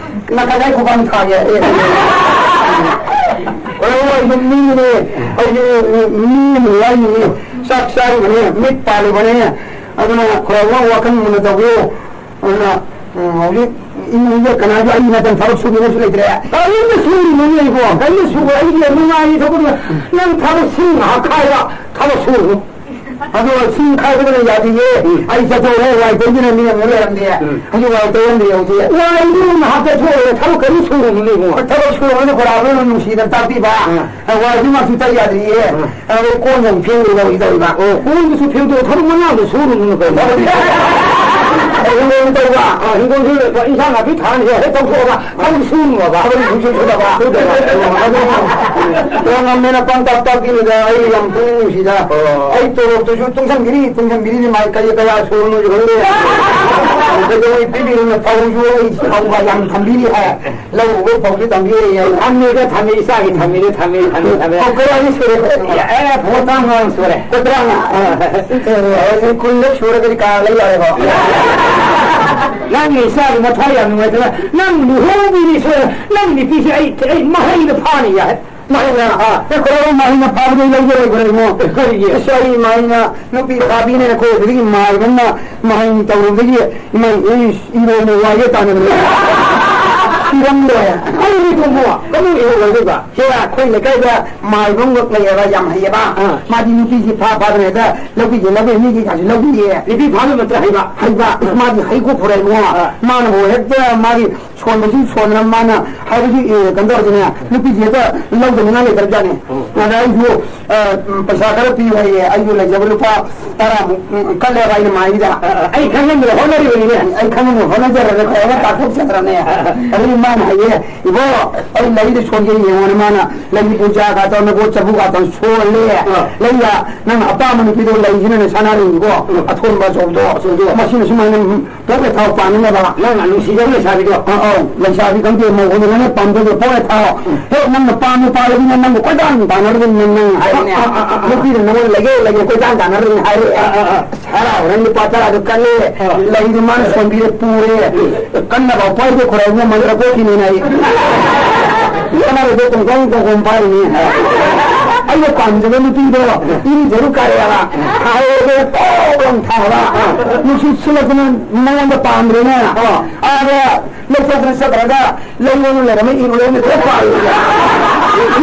ꯅꯈꯥꯏ ꯈꯨꯕꯥꯡ ꯊꯥꯒꯦ꯫ ꯑꯦ, ꯈꯨꯔꯥꯏꯕꯣ ꯑꯩꯁꯨ ꯃꯤꯅꯦ, ꯑꯩꯁꯨ ꯃꯤ ꯑꯃ ꯌꯥꯎꯔꯤꯅꯦ, ꯆꯥꯛ ꯆꯥꯔꯤꯕꯅꯦ, ꯃꯤꯠ ꯄꯥꯜꯂꯤꯕꯅꯦ꯫ ꯑꯗꯨꯅ ꯈꯨꯔꯥꯏꯕꯣ ꯋꯥꯈꯜ ꯃꯨꯟꯅ ꯇꯧꯕꯤꯌꯨ꯫ ꯑꯗꯨꯅ, ꯎꯝ, ꯍꯧꯖꯤꯛ ꯏꯃꯨꯡꯗ ꯀꯅꯥꯁꯨ ꯑꯩ ꯅꯠꯇꯅ ꯊꯕꯛ ꯁꯨꯕꯤꯅꯕꯁꯨ ꯂꯩꯇ꯭ꯔꯦ꯫ ꯀꯔꯤꯝꯇ ꯁꯨꯔꯤꯕꯅꯤ ꯑꯩꯕꯣ? ꯀꯔꯤꯝꯇ ꯁꯨꯕ ꯑꯩꯒꯤ ꯅꯨꯡꯉꯥꯏꯔꯤ ꯊꯕꯛ, ꯅꯪ ꯊꯕꯛ ꯁꯨ ꯉꯥꯏꯍꯥꯛ ꯍꯥꯏꯕ ꯊꯕꯛ ꯁꯨꯔꯨꯅꯨ꯫ ꯑꯗꯣ ꯁꯨꯝ ꯈꯥꯏꯕꯗꯨꯅ ꯌꯥꯗꯤꯌꯦ꯫ ꯎꯝ꯫ ꯑꯩ ꯆꯠꯊꯣꯛꯑꯦ, ꯋꯥꯏ ꯇꯩꯗꯅ ꯃꯤ ꯑꯃꯨꯛ ꯂꯩꯔꯝꯗꯦ꯫ ꯎꯝ꯫ ꯍꯧꯖꯤꯛ ꯋꯥꯏ ꯇꯩꯔꯝꯗꯦ ꯍꯧꯖꯤꯛ꯫ ꯋꯥꯏꯗꯨ ꯉꯥꯏꯍꯥꯛ ꯇꯩꯊꯣꯛꯑꯦ, ꯊꯕꯛ ꯀꯔꯤꯝ ꯁꯨꯔꯨꯅꯨꯅꯦ ꯏꯕꯨꯡꯉꯣ꯫ ꯊꯕꯛ ꯁꯨꯔꯕꯅꯤꯅ ꯈꯣꯔꯥꯕꯅ ꯅꯨꯡꯁꯤꯗꯅ ꯇꯥꯛꯄꯤꯕ꯫ ꯎꯝ꯫ ꯑ, ꯋꯥꯏꯗꯨ ꯉꯥꯛꯁꯨ ꯇꯩ ꯌꯥꯗ꯭ꯔꯤꯌꯦ꯫ ꯎꯝ꯫ ꯑꯗꯣ ꯀꯣꯟ ꯑꯃꯨꯛ ꯐꯦꯡꯗꯣꯏ ꯇꯧꯔꯤꯕ꯫ ꯑꯣ, ꯀꯣꯟꯗꯨꯁꯨ ꯐꯦꯡꯗꯣꯛꯑꯣ, ꯊꯕꯛ ꯃꯉꯥꯗꯣ ꯁꯨꯔꯨꯅꯨ ꯀꯩꯅꯣ꯫ ꯑꯩ ꯍꯤꯡꯒꯣꯜ ꯇꯧꯕ꯫ ꯑ, ꯍꯤꯡꯒꯣꯜꯁꯨ ꯏꯟꯁꯥꯡ ꯅꯥꯄꯤ ꯊꯥꯅꯤ ꯍꯦꯛ ꯇꯧꯊꯣꯛꯑꯒ ꯊꯕꯛ ꯁꯨꯔꯨꯅꯨꯕ꯫ ꯊꯕꯛ ꯁꯨꯡꯁꯨ ꯁꯨꯗꯕ꯫ ꯁꯨꯗꯕ꯫ ꯑꯗꯨ ꯋꯥ ꯉꯝꯃꯦꯅ ꯄꯪꯇꯥꯛ ꯇꯥꯛꯄꯤꯅꯨꯗ, ꯑꯩ ꯌꯥꯝ ꯄꯨꯛꯅꯤꯡ ꯅꯨꯡꯁꯤꯗ꯫ ꯑꯣ꯫ ꯑꯩ ꯇꯣꯂꯣꯞꯇꯨꯁꯨ ꯇꯨꯡꯁꯟꯕꯤꯔꯤ, ꯇꯨꯡꯁꯟꯕꯤꯔꯤꯅꯤ, ꯃꯥꯏ ꯀꯔꯤ ꯀꯌꯥ ꯁꯨꯔꯨꯅꯨꯁꯨ ꯈꯪꯗꯦ꯫ ꯀꯩꯗꯧꯉꯩ ꯄꯤꯕꯤꯔꯤꯅꯣ? ꯐꯧꯁꯨ ꯑꯩ ꯐꯧꯒ ꯌꯥꯝ ꯊꯝꯕꯤꯔꯤ ꯍꯥꯏ꯫ ꯂꯧ ꯎꯕ ꯐꯧꯁꯨ ꯊꯝꯕꯤꯔꯤ ꯍꯥꯏ꯫ ꯊꯝꯃꯤꯗ, ꯊꯝꯃꯤ, ꯏꯆꯥꯒꯤ ꯊꯝꯃꯤꯗ, ꯊꯝꯃꯤ, ꯊꯝꯃꯤ, ꯊꯝꯃꯤ꯫ ꯐꯧ ꯀꯌꯥꯗꯤ ꯁꯨꯔꯦ? ꯑꯦ, ꯐꯧ ꯇꯔꯥꯃꯉꯥ ꯁꯨꯔꯦ꯫ ꯐꯧ ꯇꯔꯥꯃꯉꯥ? ꯑꯥ꯫ ꯑꯦ, ꯍꯧꯖꯤꯛ ꯀꯨꯟ ꯂꯣꯏ ꯁꯨꯔꯒꯗꯤ ꯀꯥ ꯂꯩ ꯌꯥꯔꯦꯀꯣ? ꯅꯪꯒꯤ ꯏꯆꯥꯗꯨ ꯃꯊ꯭ꯋꯥꯏ ꯌꯥꯝ ꯅꯨꯡꯉꯥꯏꯇꯅ, ꯅꯪ ꯂꯨꯍꯣꯡꯕꯤꯅꯤ ꯁꯣꯏ, ꯅꯪ ꯅꯨꯄꯤꯁꯦ ꯑꯩ, ꯑꯩ ꯃꯍꯩꯅ ꯐꯥꯅꯤ ꯌꯥꯏ꯫ ꯃꯍꯩꯅ? ꯑꯥ꯫ ꯑꯦ, ꯈꯨꯔꯥꯏꯕꯣ ꯃꯍꯩꯅ ꯐꯥꯕꯗꯩ ꯂꯧꯖꯔꯣꯏ, ꯈꯨꯔꯥꯏꯕꯣ꯫ ꯀꯔꯤꯒꯤ? ꯑꯁ, ꯑꯩ ꯃꯍꯩꯅ ꯅꯨꯄꯤ ꯐꯥꯕꯤꯅꯦꯅ ꯑꯩꯈꯣꯏ ꯑꯗꯨꯗꯒꯤ ꯃꯥꯏꯕ ꯑꯃ ꯃꯍꯩ ꯇꯧꯔꯨꯕꯗꯒꯤ ꯏꯃꯩ, ꯏꯁ, ꯏꯔꯣꯏꯅ ꯋꯥꯏꯒꯦ ꯇꯥꯟꯅꯕꯅꯦ꯫ ꯏꯔꯝꯗ꯭ꯔꯦ꯫ ꯀꯔꯤꯒꯤ ꯈꯣꯡꯕꯣ? ꯀꯔꯤꯒꯤ ꯏꯔꯣꯏꯗꯣꯏꯕ? ꯁꯦ, ꯑꯩꯈꯣꯏ ꯂꯩꯀꯥꯏꯗ ꯃꯥꯏꯕ ꯑꯃꯈꯛ ꯂꯩꯌꯦꯕ, ꯌꯥꯝ ꯍꯩꯌꯦꯕ꯫ ꯑꯥ꯫ ꯃꯥꯗꯤ ꯅꯨꯄꯤꯁꯤ ꯐꯥ ꯐꯥꯗꯅ ꯍꯦꯛꯇ ꯂꯧꯕꯤꯒꯦ, ꯂꯧꯕꯤꯒꯦ, ꯃꯤꯒꯤ ꯀꯥꯁꯤ ꯂꯧꯕꯤꯌꯦ꯫ ꯅꯨꯄꯤ ꯐꯥꯕ ꯅꯠꯇ꯭ꯔ ꯍꯩꯕ? ꯍꯩꯕ꯫ ꯑꯥ꯫ ꯃꯥꯗꯤ ꯍꯩꯀꯣ ꯈꯨꯔꯥꯏꯕꯣ꯫ ꯑꯥ꯫ ꯃꯥꯅꯕꯨ ꯍꯦꯛꯇ ꯃꯥꯒꯤ ꯁꯣꯟꯕꯁꯤ ꯁꯣꯟꯗꯅ ꯃꯥꯅ ꯍꯥꯏꯕꯗꯤ, ꯑꯦ, ꯀꯩꯅꯣ ꯇꯧꯔꯗꯤꯅꯦ, ꯅꯨꯄꯤꯁꯦ ꯍꯦꯛꯇ ꯂꯧꯗꯅꯤꯡꯉꯥꯏ ꯂꯩꯇ꯭ꯔꯖꯥꯠꯅꯤ꯫ ꯎꯝ꯫ ꯑꯗ ꯑꯩꯁꯨ, ꯑ, ꯎꯝ, ꯄꯩꯁꯥ ꯈꯔ ꯄꯤꯌꯨ ꯍꯥꯏꯌꯦ꯫ ꯑꯩꯁꯨ ꯂꯩꯖꯕ ꯂꯨꯄꯥ ꯇꯔꯥꯃꯨꯛ, ꯎꯝ, ꯀꯜꯂꯦꯕ ꯑꯩꯅ ꯃꯥꯏꯁꯤꯗ꯫ ꯑ, ꯑ, ꯑꯩ ꯈꯪꯍꯟꯗꯅ ꯍꯣꯠꯅꯔꯤꯕꯅꯤꯅꯦ꯫ ꯑꯩ ꯈꯪꯍꯟꯗꯅ ꯍꯣꯠꯅꯖꯔꯒ ꯈꯔ ꯈꯔ ꯇꯥꯊꯣꯛꯆꯗ꯭ꯔꯕꯅꯦ꯫ ꯑ, ꯑ, ꯑ꯫ ꯑꯗꯨꯗꯤ ꯃꯥꯅ ꯍꯥꯏꯌꯦ, "ꯏꯕꯣ, ꯑꯩ ꯂꯩꯗ ꯁꯣꯟꯒꯦ ꯌꯦꯡꯉꯣꯅꯦ", ꯃꯥꯅ ꯂꯩꯒꯤ ꯄꯨꯖꯥ ꯀꯥꯇꯣ, ꯅꯕꯣꯠ ꯆꯐꯨ ꯀꯥꯇꯣ ꯁꯣꯜꯂꯦ꯫ ꯑ꯫ ꯂꯩꯌꯥ, ꯅꯪꯅ ꯑꯄꯥꯝꯕ ꯅꯨꯄꯤꯗꯣ ꯂꯩꯁꯤꯅꯅꯦ, ꯁꯅꯥꯔꯦꯡꯗꯣ, ꯎꯝ꯫ ꯑꯊꯣꯟꯕ ꯑꯆꯧꯕꯗꯣ, ꯑꯆꯧꯕꯗꯣ꯫ ꯃꯁꯤꯅ ꯁꯨꯃꯥꯏꯅ, ꯎꯝ, ꯄꯣꯛ ꯂꯩꯊꯥꯎ ꯄꯥꯟꯅꯅꯕ꯫ ꯅꯪꯅ ꯅꯨꯡꯁꯤꯖꯕ ꯂꯩꯁꯥꯕꯤꯗꯣ꯫ ꯑ, ꯑꯧ, ꯂꯩꯁꯥꯕꯤ ꯈꯪꯗꯦ, ꯃꯧ ꯈꯪꯗꯦ, ꯅꯪꯅ ꯄꯥꯝꯖꯕ ꯄꯣꯛ ꯂꯩꯊꯥꯎ꯫ ꯎꯝ꯫ ꯍꯦꯛ ꯅꯪꯅ ꯄꯥꯝꯃꯤ ꯄꯥꯜꯂꯗꯤ ꯅꯪ, ꯅꯪꯕꯨ ꯀꯣꯏꯇꯥꯟ ꯇꯥꯟꯅꯔꯗꯤ ꯅꯪ, ꯅꯪ ꯍꯥꯏꯔꯦꯅꯦ꯫ ꯑ, ꯑ, ꯑ, ꯑ꯫ ꯅꯨꯄꯤꯅ ꯅꯉꯣꯟꯗ ꯂꯩꯒꯦ, ꯂꯩꯒꯦ ꯀꯣꯏꯇꯥꯟ ꯇꯥꯟꯅꯔꯗꯤ ꯍꯥꯏꯔꯦ꯫ ꯑ, ꯑ, ꯑ꯫ ꯍꯔꯥꯎ ꯍꯔꯥꯎ ꯂꯨꯄꯥ ꯇꯔꯥꯗꯣ ꯀꯜꯂꯦ꯫ ꯑ꯫ ꯂꯩꯗꯣ ꯃꯥꯅ ꯁꯣꯟꯕꯤꯔꯦ ꯄꯨꯔꯦ꯫ ꯎꯝ꯫ ꯀꯟꯅ ꯄꯥꯎ ꯄꯥꯏꯗꯦ ꯈꯣꯏꯔꯥꯎꯅ ꯃꯟꯗ꯭ꯔ ꯄꯣꯛꯈꯤꯅꯤꯅ ꯑꯩ꯫ ꯀꯅꯥꯗꯣ ꯇꯣꯡ ꯇꯣꯡ ꯇꯣꯡ ꯇꯣꯡ ꯄꯥꯏꯔꯤꯅꯤ꯫ ꯑꯩꯅ ꯄꯥꯝꯖꯕ ꯅꯨꯄꯤꯗꯣ ꯏꯔꯨꯖꯔꯨ ꯀꯥꯔꯦꯕ꯫ ꯊꯥꯔꯦ ꯄꯣꯛ ꯂꯥꯎ ꯊꯥꯕ꯫ ꯅꯨꯡꯁꯤꯠ ꯁꯤꯜꯂꯛꯇꯅ ꯃꯉꯣꯟꯗ ꯄꯥꯝꯗ꯭ꯔꯦꯅꯦ꯫ ꯑ꯫ ꯑꯥꯗ ꯂꯧꯊꯣꯛꯇꯅ ꯆꯠꯈ꯭ꯔꯒ ꯂꯧ ꯑꯃ ꯂꯩꯔꯝꯃꯦ, ꯏꯔꯨ ꯂꯩꯔꯝꯃꯦ, ꯈꯔ ꯄꯥꯏꯌꯨ꯫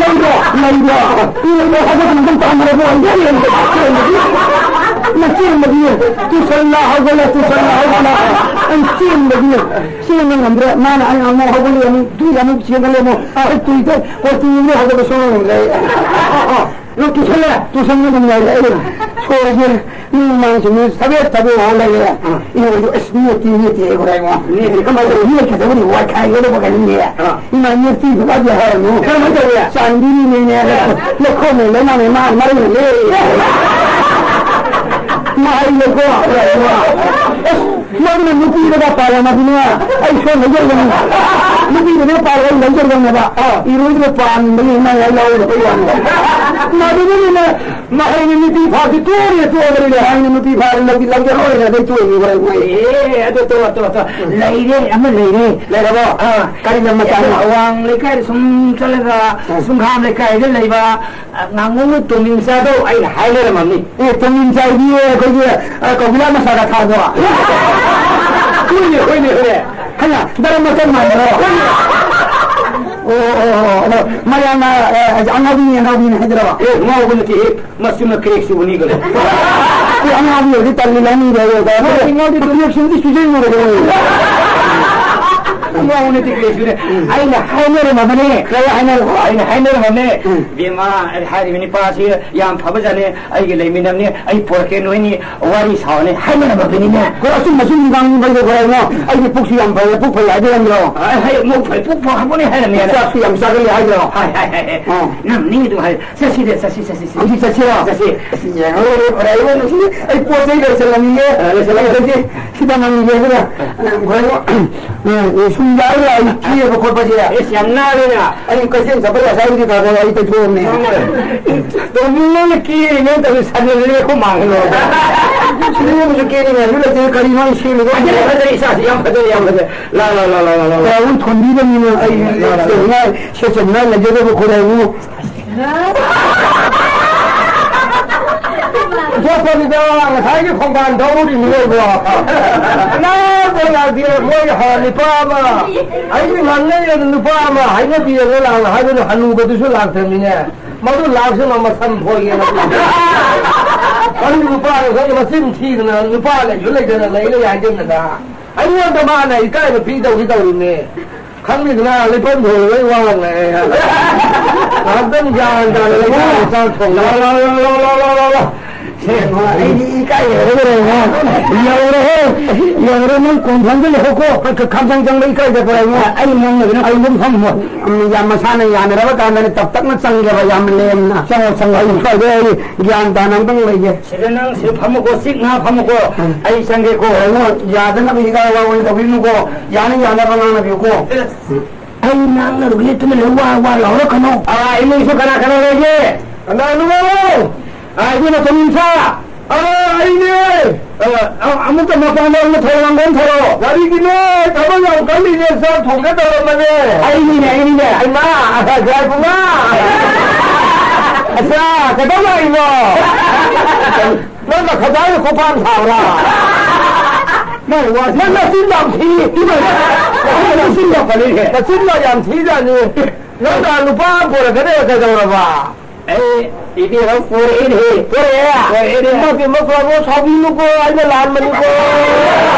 ꯂꯩꯗꯣ, ꯂꯩꯗꯣ꯫ ꯏꯔꯨ ꯂꯩ ꯍꯥꯏꯕ ꯃꯇꯝ ꯇꯥꯟꯅꯔꯕꯣ? ꯑꯩ ꯆꯦꯟꯕꯗꯤ, ꯆꯦꯟꯕꯗꯤ꯫ ꯃꯆꯦꯟꯕꯗꯤ꯫ ꯇꯨꯁꯜꯂ ꯍꯧꯒꯠꯂ, ꯇꯨꯁꯜꯂ ꯍꯧꯒꯠꯂ꯫ ꯑꯩ ꯆꯦꯟꯕꯗꯤ꯫ ꯆꯦꯟꯕ ꯉꯝꯗ꯭ꯔꯦ꯫ ꯃꯥꯅ ꯑꯩ ꯑꯃꯨꯛ ꯍꯧꯒꯠꯂꯦ, ꯑꯃꯨꯛ ꯇꯨꯏ, ꯑꯃꯨꯛ ꯆꯦꯟꯒꯠꯂꯦ, ꯑꯃꯨꯛ꯫ ꯑꯩ ꯇꯨꯏꯗ, ꯀꯣꯆꯤꯡꯗ ꯍꯧꯒꯠꯄ ꯁꯨꯡꯉꯝ ꯉꯝꯗ꯭ꯔꯦ ꯑꯩ꯫ ꯅꯪ ꯇꯨꯁꯜꯂꯦ? ꯇꯨꯁꯟꯕ ꯑꯗꯨꯝ ꯂꯩꯔꯦ ꯑꯩ꯫ ꯁꯣꯔꯁꯦ ꯃꯤ ꯃꯃꯥꯡꯁꯨ ꯃꯤ ꯊꯕꯦꯠ ꯊꯕꯦꯠ ꯍꯧ ꯂꯩꯔꯦ꯫ ꯑꯥ꯫ ꯏꯔꯣꯏꯗꯣ ꯑꯁ ꯅꯦꯠꯇꯤ ꯅꯦꯠꯇꯤ ꯑꯩ ꯍꯣꯔꯦꯟ ꯋꯥ꯫ ꯅꯦꯠꯇꯤ ꯀꯃꯥꯏꯅ ꯇꯧꯔꯤ? ꯅꯦꯠꯈꯤꯗꯕꯅꯤ ꯋꯥꯏꯈꯥꯏꯒꯗꯕ ꯀꯩꯅꯣꯅꯦ꯫ ꯑꯥ꯫ ꯏꯃꯥ ꯅꯦꯠꯇꯤ ꯐꯕꯥꯗꯤ ꯍꯥꯏꯔꯅꯨ꯫ ꯀꯔꯝꯍꯥꯏꯅ ꯇꯧꯔꯤ? ꯆꯥꯟꯕꯤꯔꯤꯅꯦꯅꯦ꯫ ꯂꯩꯈꯣꯝꯅ ꯂꯩꯃꯥꯟꯅꯦ ꯃꯥ ꯃꯔꯩꯅ ꯂꯩ꯫ ꯃꯥ ꯑꯩ ꯂꯩꯈꯣꯝ꯫ ꯑꯁ ꯅꯪꯅ ꯅꯨꯄꯤꯗꯒ ꯄꯥꯜꯂꯝꯃꯗꯤꯅꯦ, ꯑꯩ ꯁꯣꯝ ꯂꯩꯖꯔꯒꯅꯤ꯫ ꯅꯨꯄꯤꯗꯅꯦ ꯄꯥꯜꯂꯒ ꯑꯩ ꯂꯩꯖꯔꯒꯅꯦꯕ꯫ ꯑꯥ꯫ ꯏꯔꯣꯏꯗꯅ ꯄꯥꯟꯕꯒꯤ ꯅꯪ ꯑꯩ ꯂꯧꯔꯗꯕꯩ ꯋꯥꯅꯤ꯫ ꯃꯗꯨꯗꯒꯤꯅꯦ ꯃꯍꯩꯅ ꯅꯨꯄꯤ ꯐꯥꯕꯗꯤ ꯇꯣꯛꯑꯦ, ꯇꯣꯛꯑꯕꯅꯤꯅꯦ꯫ ꯃꯍꯩꯅ ꯅꯨꯄꯤ ꯐꯥꯕꯗꯤ ꯂꯧꯗꯤ ꯂꯧꯖꯔꯣꯏꯅ ꯑꯗꯩ ꯇꯣꯛꯏꯅꯤ ꯍꯣꯔꯦꯟ ꯃꯣꯏ꯫ ꯑꯦ, ꯑꯗꯨ ꯇꯣꯛꯑꯣ, ꯇꯣꯛꯑꯣ, ꯇꯣꯛꯑꯣ꯫ ꯂꯩꯔꯦ, ꯑꯃ ꯂꯩꯔꯦ꯫ ꯂꯩꯔꯕꯣ? ꯑꯥ꯫ ꯀꯔꯤ ꯂꯝ ꯃꯆꯥꯅꯣ? ꯑꯩꯈꯣꯏ ꯑꯋꯥꯡ ꯂꯩꯀꯥꯏꯗ ꯁꯨꯝ ꯆꯠꯂꯒ, ꯑꯥ꯫ ꯁꯨꯝꯈꯥꯝ ꯂꯩꯀꯥꯏꯗ ꯂꯩꯕ ꯉꯥꯉꯣꯝꯒ ꯇꯣꯃꯤꯟꯆꯥꯗꯣ ꯑꯩꯅ ꯍꯥꯏꯅꯔꯝꯃꯕꯅꯤ꯫ ꯑꯦ, ꯇꯣꯃꯤꯟꯆꯥꯏꯗꯤ ꯑꯩꯈꯣꯏꯒꯤ, ꯑ, ꯀꯧꯕꯤꯂꯥ ꯃꯆꯥꯒ ꯊꯥꯗꯣ? ꯍꯣꯏꯅꯦ, ꯍꯣꯏꯅꯦ, ꯍꯣꯏꯅꯦ꯫ ꯍꯩꯃꯥ, ꯗꯔꯝ ꯃꯆꯟ ꯃꯥꯟꯗ꯭ꯔꯣ? ꯑꯣ, ꯑꯣ, ꯑꯣ, ꯑꯗꯣ ꯃꯌꯥꯝꯅ, ꯑ, ꯑꯉꯥꯎꯕꯤꯅꯤ, ꯑꯉꯥꯎꯕꯤꯅꯤ ꯍꯥꯏꯗ꯭ꯔꯕ? ꯑꯦ, ꯉꯥꯎꯕ ꯅꯠꯇꯦꯍꯦ, ꯃꯆꯨꯝꯅ crack ꯆꯨꯕꯅꯤ ꯀꯩꯅꯣ꯫ ꯑꯦ, ꯑꯉꯥꯎꯕꯤ ꯑꯣꯏꯔꯗꯤ ꯇꯜꯂꯤ, ꯂꯧꯅꯤꯡꯗꯦ ꯑꯩ꯫ ꯉꯥꯎꯕꯤ, ꯉꯥꯎꯕꯤ꯫ Crack ꯆꯨꯕꯗꯤ ꯆꯨꯖꯩ ꯂꯣꯏꯔꯦ ꯀꯩꯅꯣ꯫ ꯉꯥꯎꯅ ꯇꯤꯛꯂꯦꯁꯤꯅꯦ꯫ ꯎꯝ꯫ ꯑꯩꯅ ꯍꯥꯏꯅꯔꯝꯃꯕꯅꯦ꯫ ꯀꯔꯤ ꯍꯥꯏꯅꯔꯝꯃꯣ? ꯑꯩꯅ ꯍꯥꯏꯅꯔꯝꯃꯕꯅꯦ꯫ ꯎꯝ꯫ ꯏꯕꯦꯝꯃ, ꯑꯩ ꯍꯥꯏꯔꯤꯕ ꯅꯨꯄꯥꯁꯤ ꯌꯥꯝ ꯐꯕꯖꯥꯠꯅꯦ꯫ ꯑꯩꯒꯤ ꯂꯩꯃꯤꯟꯅꯕꯅꯦ꯫ ꯑꯩ ꯄꯣꯔꯛꯀꯦ, ꯅꯣꯏꯅꯤ ꯋꯥꯔꯤ ꯁꯥꯎꯅꯦ ꯍꯥꯏꯅꯔꯝꯃꯕꯅꯤꯅꯦ꯫ ꯍꯣꯏ, ꯑꯆꯨꯝ ꯑꯆꯨꯝ ꯉꯥꯡꯕꯩꯗꯣ ꯍꯣꯔꯦꯟꯅꯣ꯫ ꯑꯩꯒꯤ ꯄꯨꯛꯁꯤ ꯌꯥꯝ ꯐꯩ, ꯄꯨꯛ ꯐꯩ ꯍꯥꯏꯕ ꯌꯥꯝꯗ꯭ꯔꯣ? ꯑꯩ, ꯑꯩ ꯄꯨꯛ ꯐꯩ, ꯄꯨꯛ ꯐꯩ ꯍꯥꯞꯄꯅꯦ ꯍꯥꯏꯔꯝꯃꯦ꯫ ꯆꯥꯛꯁꯨ ꯌꯥꯝ ꯆꯥꯒꯜꯂꯦ ꯍꯥꯏꯗ꯭ꯔꯣ? ꯍꯥꯏ, ꯍꯥꯏ, ꯍꯥꯏ, ꯍꯥꯏ꯫ ꯑꯣ꯫ ꯅꯪ ꯅꯤꯡꯉꯤꯗꯨ ꯍꯥꯏ꯫ ꯆꯠꯁꯤꯗ, ꯆꯠꯁꯤ, ꯆꯠꯁꯤ, ꯆꯠꯁꯤ꯫ ꯑꯃꯨꯛ ꯆꯠꯁꯤꯔꯣ? ꯆꯠꯁꯤ꯫ ꯑꯁ, ꯌꯦꯡꯉꯣ, ꯐꯔꯦ, ꯏꯕꯨꯡ, ꯉꯁꯤꯗꯤ ꯑꯩ ꯄꯣꯠ ꯆꯩ ꯂꯣꯏꯁꯜꯂꯝꯃꯤꯒꯦ꯫ ꯑ, ꯂꯣꯏꯁꯜꯂꯝꯃꯤ꯫ ꯂꯣꯏꯁꯜꯂꯝꯃꯤ꯫ ꯁꯤꯗ ꯉꯝꯃꯤꯒꯦ, ꯑꯗꯨꯒ, ꯑ, ꯉꯥꯏꯈꯣ, ꯑ, ꯁꯨꯝ ꯌꯥꯔꯒ ꯑꯩ ꯀꯦꯕ ꯈꯣꯠꯄꯁꯦ꯫ ꯑꯦꯁ, ꯌꯥꯝ ꯅꯥꯜꯂꯦꯅ꯫ ꯑꯩ ꯀꯩꯊꯦꯜ ꯆꯠꯄ ꯉꯁꯥꯏꯕꯨꯗꯤ ꯈꯔ ꯈꯔ ꯑꯩ ꯇꯩꯊꯣꯛꯑꯝꯅꯦ꯫ ꯇꯣꯝꯕꯤ, ꯅꯪꯅ ꯀꯦꯔꯤꯅꯦ ꯇꯧꯔꯤ, ꯁꯟꯅꯗꯅꯦ ꯑꯩꯈꯣꯏ ꯃꯥꯡꯍꯜꯂꯣ꯫ ꯁꯤꯗꯤ ꯑꯃꯁꯨ ꯀꯦꯅꯤꯡꯉꯥꯏꯁꯨ ꯂꯩꯇꯦ, ꯀꯔꯤꯅꯣ ꯑꯩ ꯁꯦꯝꯃꯤꯗꯣ? ꯐꯖꯔꯦ, ꯐꯖꯔꯦ, ꯏꯆꯥꯁꯤ ꯌꯥꯝ ꯐꯖꯔꯦ, ꯌꯥꯝ ꯐꯖꯔꯦ꯫ ꯂꯥ, ꯂꯥ, ꯂꯥ꯫ ꯈꯔ ꯑꯃꯨꯛ ꯊꯣꯟꯕꯤꯗꯕꯅꯤꯅ ꯑꯩ ꯂꯥ, ꯂꯥ, ꯂꯥ꯫ ꯁꯦꯠꯆꯅꯤꯡꯉꯥꯏ, ꯁꯦꯠꯆꯅꯤꯡꯉꯥꯏ ꯂꯩꯖꯗꯕ ꯈꯣꯠꯂꯦ ꯑꯃꯨꯛ꯫ ꯊꯣꯛꯄꯅꯤꯗ, ꯉꯁꯥꯏꯒꯤ ꯈꯣꯡꯕꯥꯟ ꯊꯧꯔꯤꯅꯤ ꯂꯩꯕ꯭ꯔꯣ? ꯅꯥꯕ ꯌꯥꯗꯦ, ꯃꯣꯏ ꯍꯥ, ꯅꯨꯄꯥ ꯑꯃ, ꯑꯩꯒꯤ ꯉꯥꯡꯅꯩꯑꯅ ꯅꯨꯄꯥ ꯑꯃ ꯍꯥꯏꯅꯕꯤꯔꯒ ꯂꯥꯛꯅ ꯍꯥꯏꯕꯗꯣ ꯍꯅꯨꯕꯗꯨꯁꯨ ꯂꯥꯛꯇ꯭ꯔꯕꯅꯤꯅꯦ꯫ ꯃꯗꯨ ꯂꯥꯛꯁꯅꯨ, ꯃꯁꯝ ꯐꯣꯏꯒꯦꯅ꯫ ꯃꯗꯨ ꯅꯨꯄꯥꯗꯣ ꯈꯪꯗꯦ, ꯃꯆꯤꯟ ꯊꯤꯗꯅ ꯅꯨꯄꯥ ꯂꯩꯁꯨ ꯂꯩꯇꯅ ꯂꯩꯔꯦ ꯍꯥꯏꯖꯟꯗꯅ꯫ ꯑꯩꯉꯣꯟꯗ ꯃꯥꯅ ꯏꯀꯥꯏꯕ ꯄꯤꯗꯧꯒꯤ ꯇꯧꯔꯤꯅꯦ꯫ ꯈꯪꯉꯤꯗꯅ, ꯂꯩꯐꯝ ꯊꯣꯛꯑꯒ ꯑꯩ ꯋꯥ ꯉꯥꯡꯉꯛꯑꯦ꯫ ꯉꯥꯏꯍꯥꯛꯇꯪ ꯒ꯭ꯌꯥꯟ ꯇꯥꯅ ꯂꯩꯐꯝ ꯆꯥꯛ ꯊꯣꯡꯕ꯫ ꯂꯥꯎ, ꯂꯥꯎ, ꯂꯥꯎ꯫ ꯁꯦ, ꯑꯩꯗꯤ ꯏꯀꯥꯏ ꯍꯧꯔꯦ꯫ ꯌꯧꯔꯦꯍꯦ, ꯌꯧꯔꯦ, ꯅꯪ ꯀꯣꯟꯐꯝꯗ ꯂꯩꯍꯧꯀꯣ꯫ ꯈ-, ꯈ-, ꯈꯥꯝꯁꯪ ꯆꯪꯕ ꯏꯀꯥꯏꯗꯕ꯭ꯔꯥ ꯏꯕꯨꯡꯉꯣ? ꯑꯩ ꯅꯪꯅ ꯑꯗꯨꯝ ꯑꯩ ꯑꯗꯨꯝ ꯐꯝꯃꯣ꯫ ꯎꯝ, ꯌꯥꯝ ꯃꯁꯥꯅ ꯌꯥꯅꯔꯕ ꯀꯥꯟꯗꯅꯦ ꯇꯞ ꯇꯞꯅ ꯆꯪꯒꯦꯕ, ꯌꯥꯝ ꯂꯦꯝꯅ꯫ ꯆꯪꯉꯣ, ꯆꯪꯉꯣ꯫ ꯑꯩ ꯁ꯭ꯋꯥꯏꯗ ꯑꯩ ꯒ꯭ꯌꯥꯟ ꯇꯥꯅ ꯑꯝꯇꯪ ꯂꯩꯒꯦ꯫ ꯁꯤꯗ ꯅꯪ ꯁꯤꯗ ꯐꯝꯃꯨꯀꯣ, ꯆꯤꯛ ꯉꯥ ꯐꯝꯃꯨꯀꯣ꯫ ꯎꯝ꯫ ꯑꯩ ꯆꯪꯒꯦꯀꯣ꯫ ꯍꯣꯏ, ꯏꯕꯨꯡꯉꯣ, ꯌꯥꯗꯅꯕ ꯍꯤꯗꯥꯛ ꯂꯥꯡ ꯑꯣꯏꯅ ꯇꯧꯕꯤꯅꯨꯀꯣ꯫ ꯌꯥꯅ ꯌꯥꯅꯕ ꯉꯥꯡꯅꯕꯤꯌꯨꯀꯣ꯫ ꯑꯩ ꯉꯥꯡꯅꯔꯨꯒꯦ, ꯇꯨꯃꯤꯟ ꯂꯩꯌꯨ, ꯋꯥ, ꯋꯥ ꯂꯥꯎꯔꯛꯀꯅꯣ꯫ ꯑꯥ, ꯏꯃꯨꯡꯁꯨ ꯀꯅꯥ ꯀꯅꯥ ꯂꯩꯒꯦ? ꯀꯅꯥꯅꯣ? ꯑꯥ, ꯏꯕꯨꯡ ꯅꯇꯣꯝ ꯏꯝꯐꯥ꯫ ꯑꯥ, ꯑꯩꯅꯦ꯫ ꯑꯥ, ꯑꯥ, ꯑꯃꯨꯛꯇ ꯃꯄꯥꯟꯗ ꯑꯃꯨꯛ ꯊꯧꯔꯣ, ꯂꯥꯡꯒꯣꯜ ꯊꯧꯔꯣ꯫ ꯋꯥꯔꯤꯒꯤꯅꯦ, ꯊꯕꯛ ꯌꯥꯝ ꯀꯜꯂꯤꯅꯦ, ꯆꯥꯛ ꯊꯣꯡꯒꯦ ꯇꯧꯔꯝꯕꯅꯦ꯫ ꯑꯩꯅꯤꯅꯦ, ꯑꯩꯅꯤꯅꯦ꯫ ꯍꯩꯃꯥ, ꯌꯥꯏꯕꯨꯡꯉꯣ꯫ ꯑꯆꯥ, ꯀꯩꯗꯧ ꯂꯥꯛꯏꯅꯣ? ꯅꯪꯅ ꯈꯗꯥꯡꯗ ꯈꯣꯡꯄꯥꯛ ꯊꯥꯕ꯭ꯔꯥ? ꯅꯪ ꯋꯥ-, ꯅꯪ ꯅꯆꯤꯟ ꯌꯥꯝ ꯊꯤ꯫ ꯅꯪ ꯅꯆꯤꯟ ꯌꯥꯝ ꯐꯅꯤꯍꯦ꯫ ꯅꯆꯤꯟ ꯌꯥꯝ ꯊꯤꯖꯥꯠꯅꯤ꯫ ꯅꯪꯅ ꯅꯨꯄꯥ ꯑꯃ ꯄꯨꯔꯛꯀꯅꯤ ꯀꯩꯗꯧꯔꯕ? ꯑꯩ ꯏꯕꯦꯝꯃ ꯄꯨꯔꯛꯏꯅꯦꯍꯦ꯫ ꯄꯨꯔꯛꯑꯦ? ꯄꯨꯔꯛꯏꯅꯦ꯫ ꯏꯃꯥ ꯏꯕꯦꯝꯃ, ꯄꯨꯔꯛꯑꯣ, ꯁꯥꯎꯕꯤꯅꯨꯀꯣ, ꯑꯩꯅ ꯂꯥꯟꯕꯅꯤꯀꯣ꯫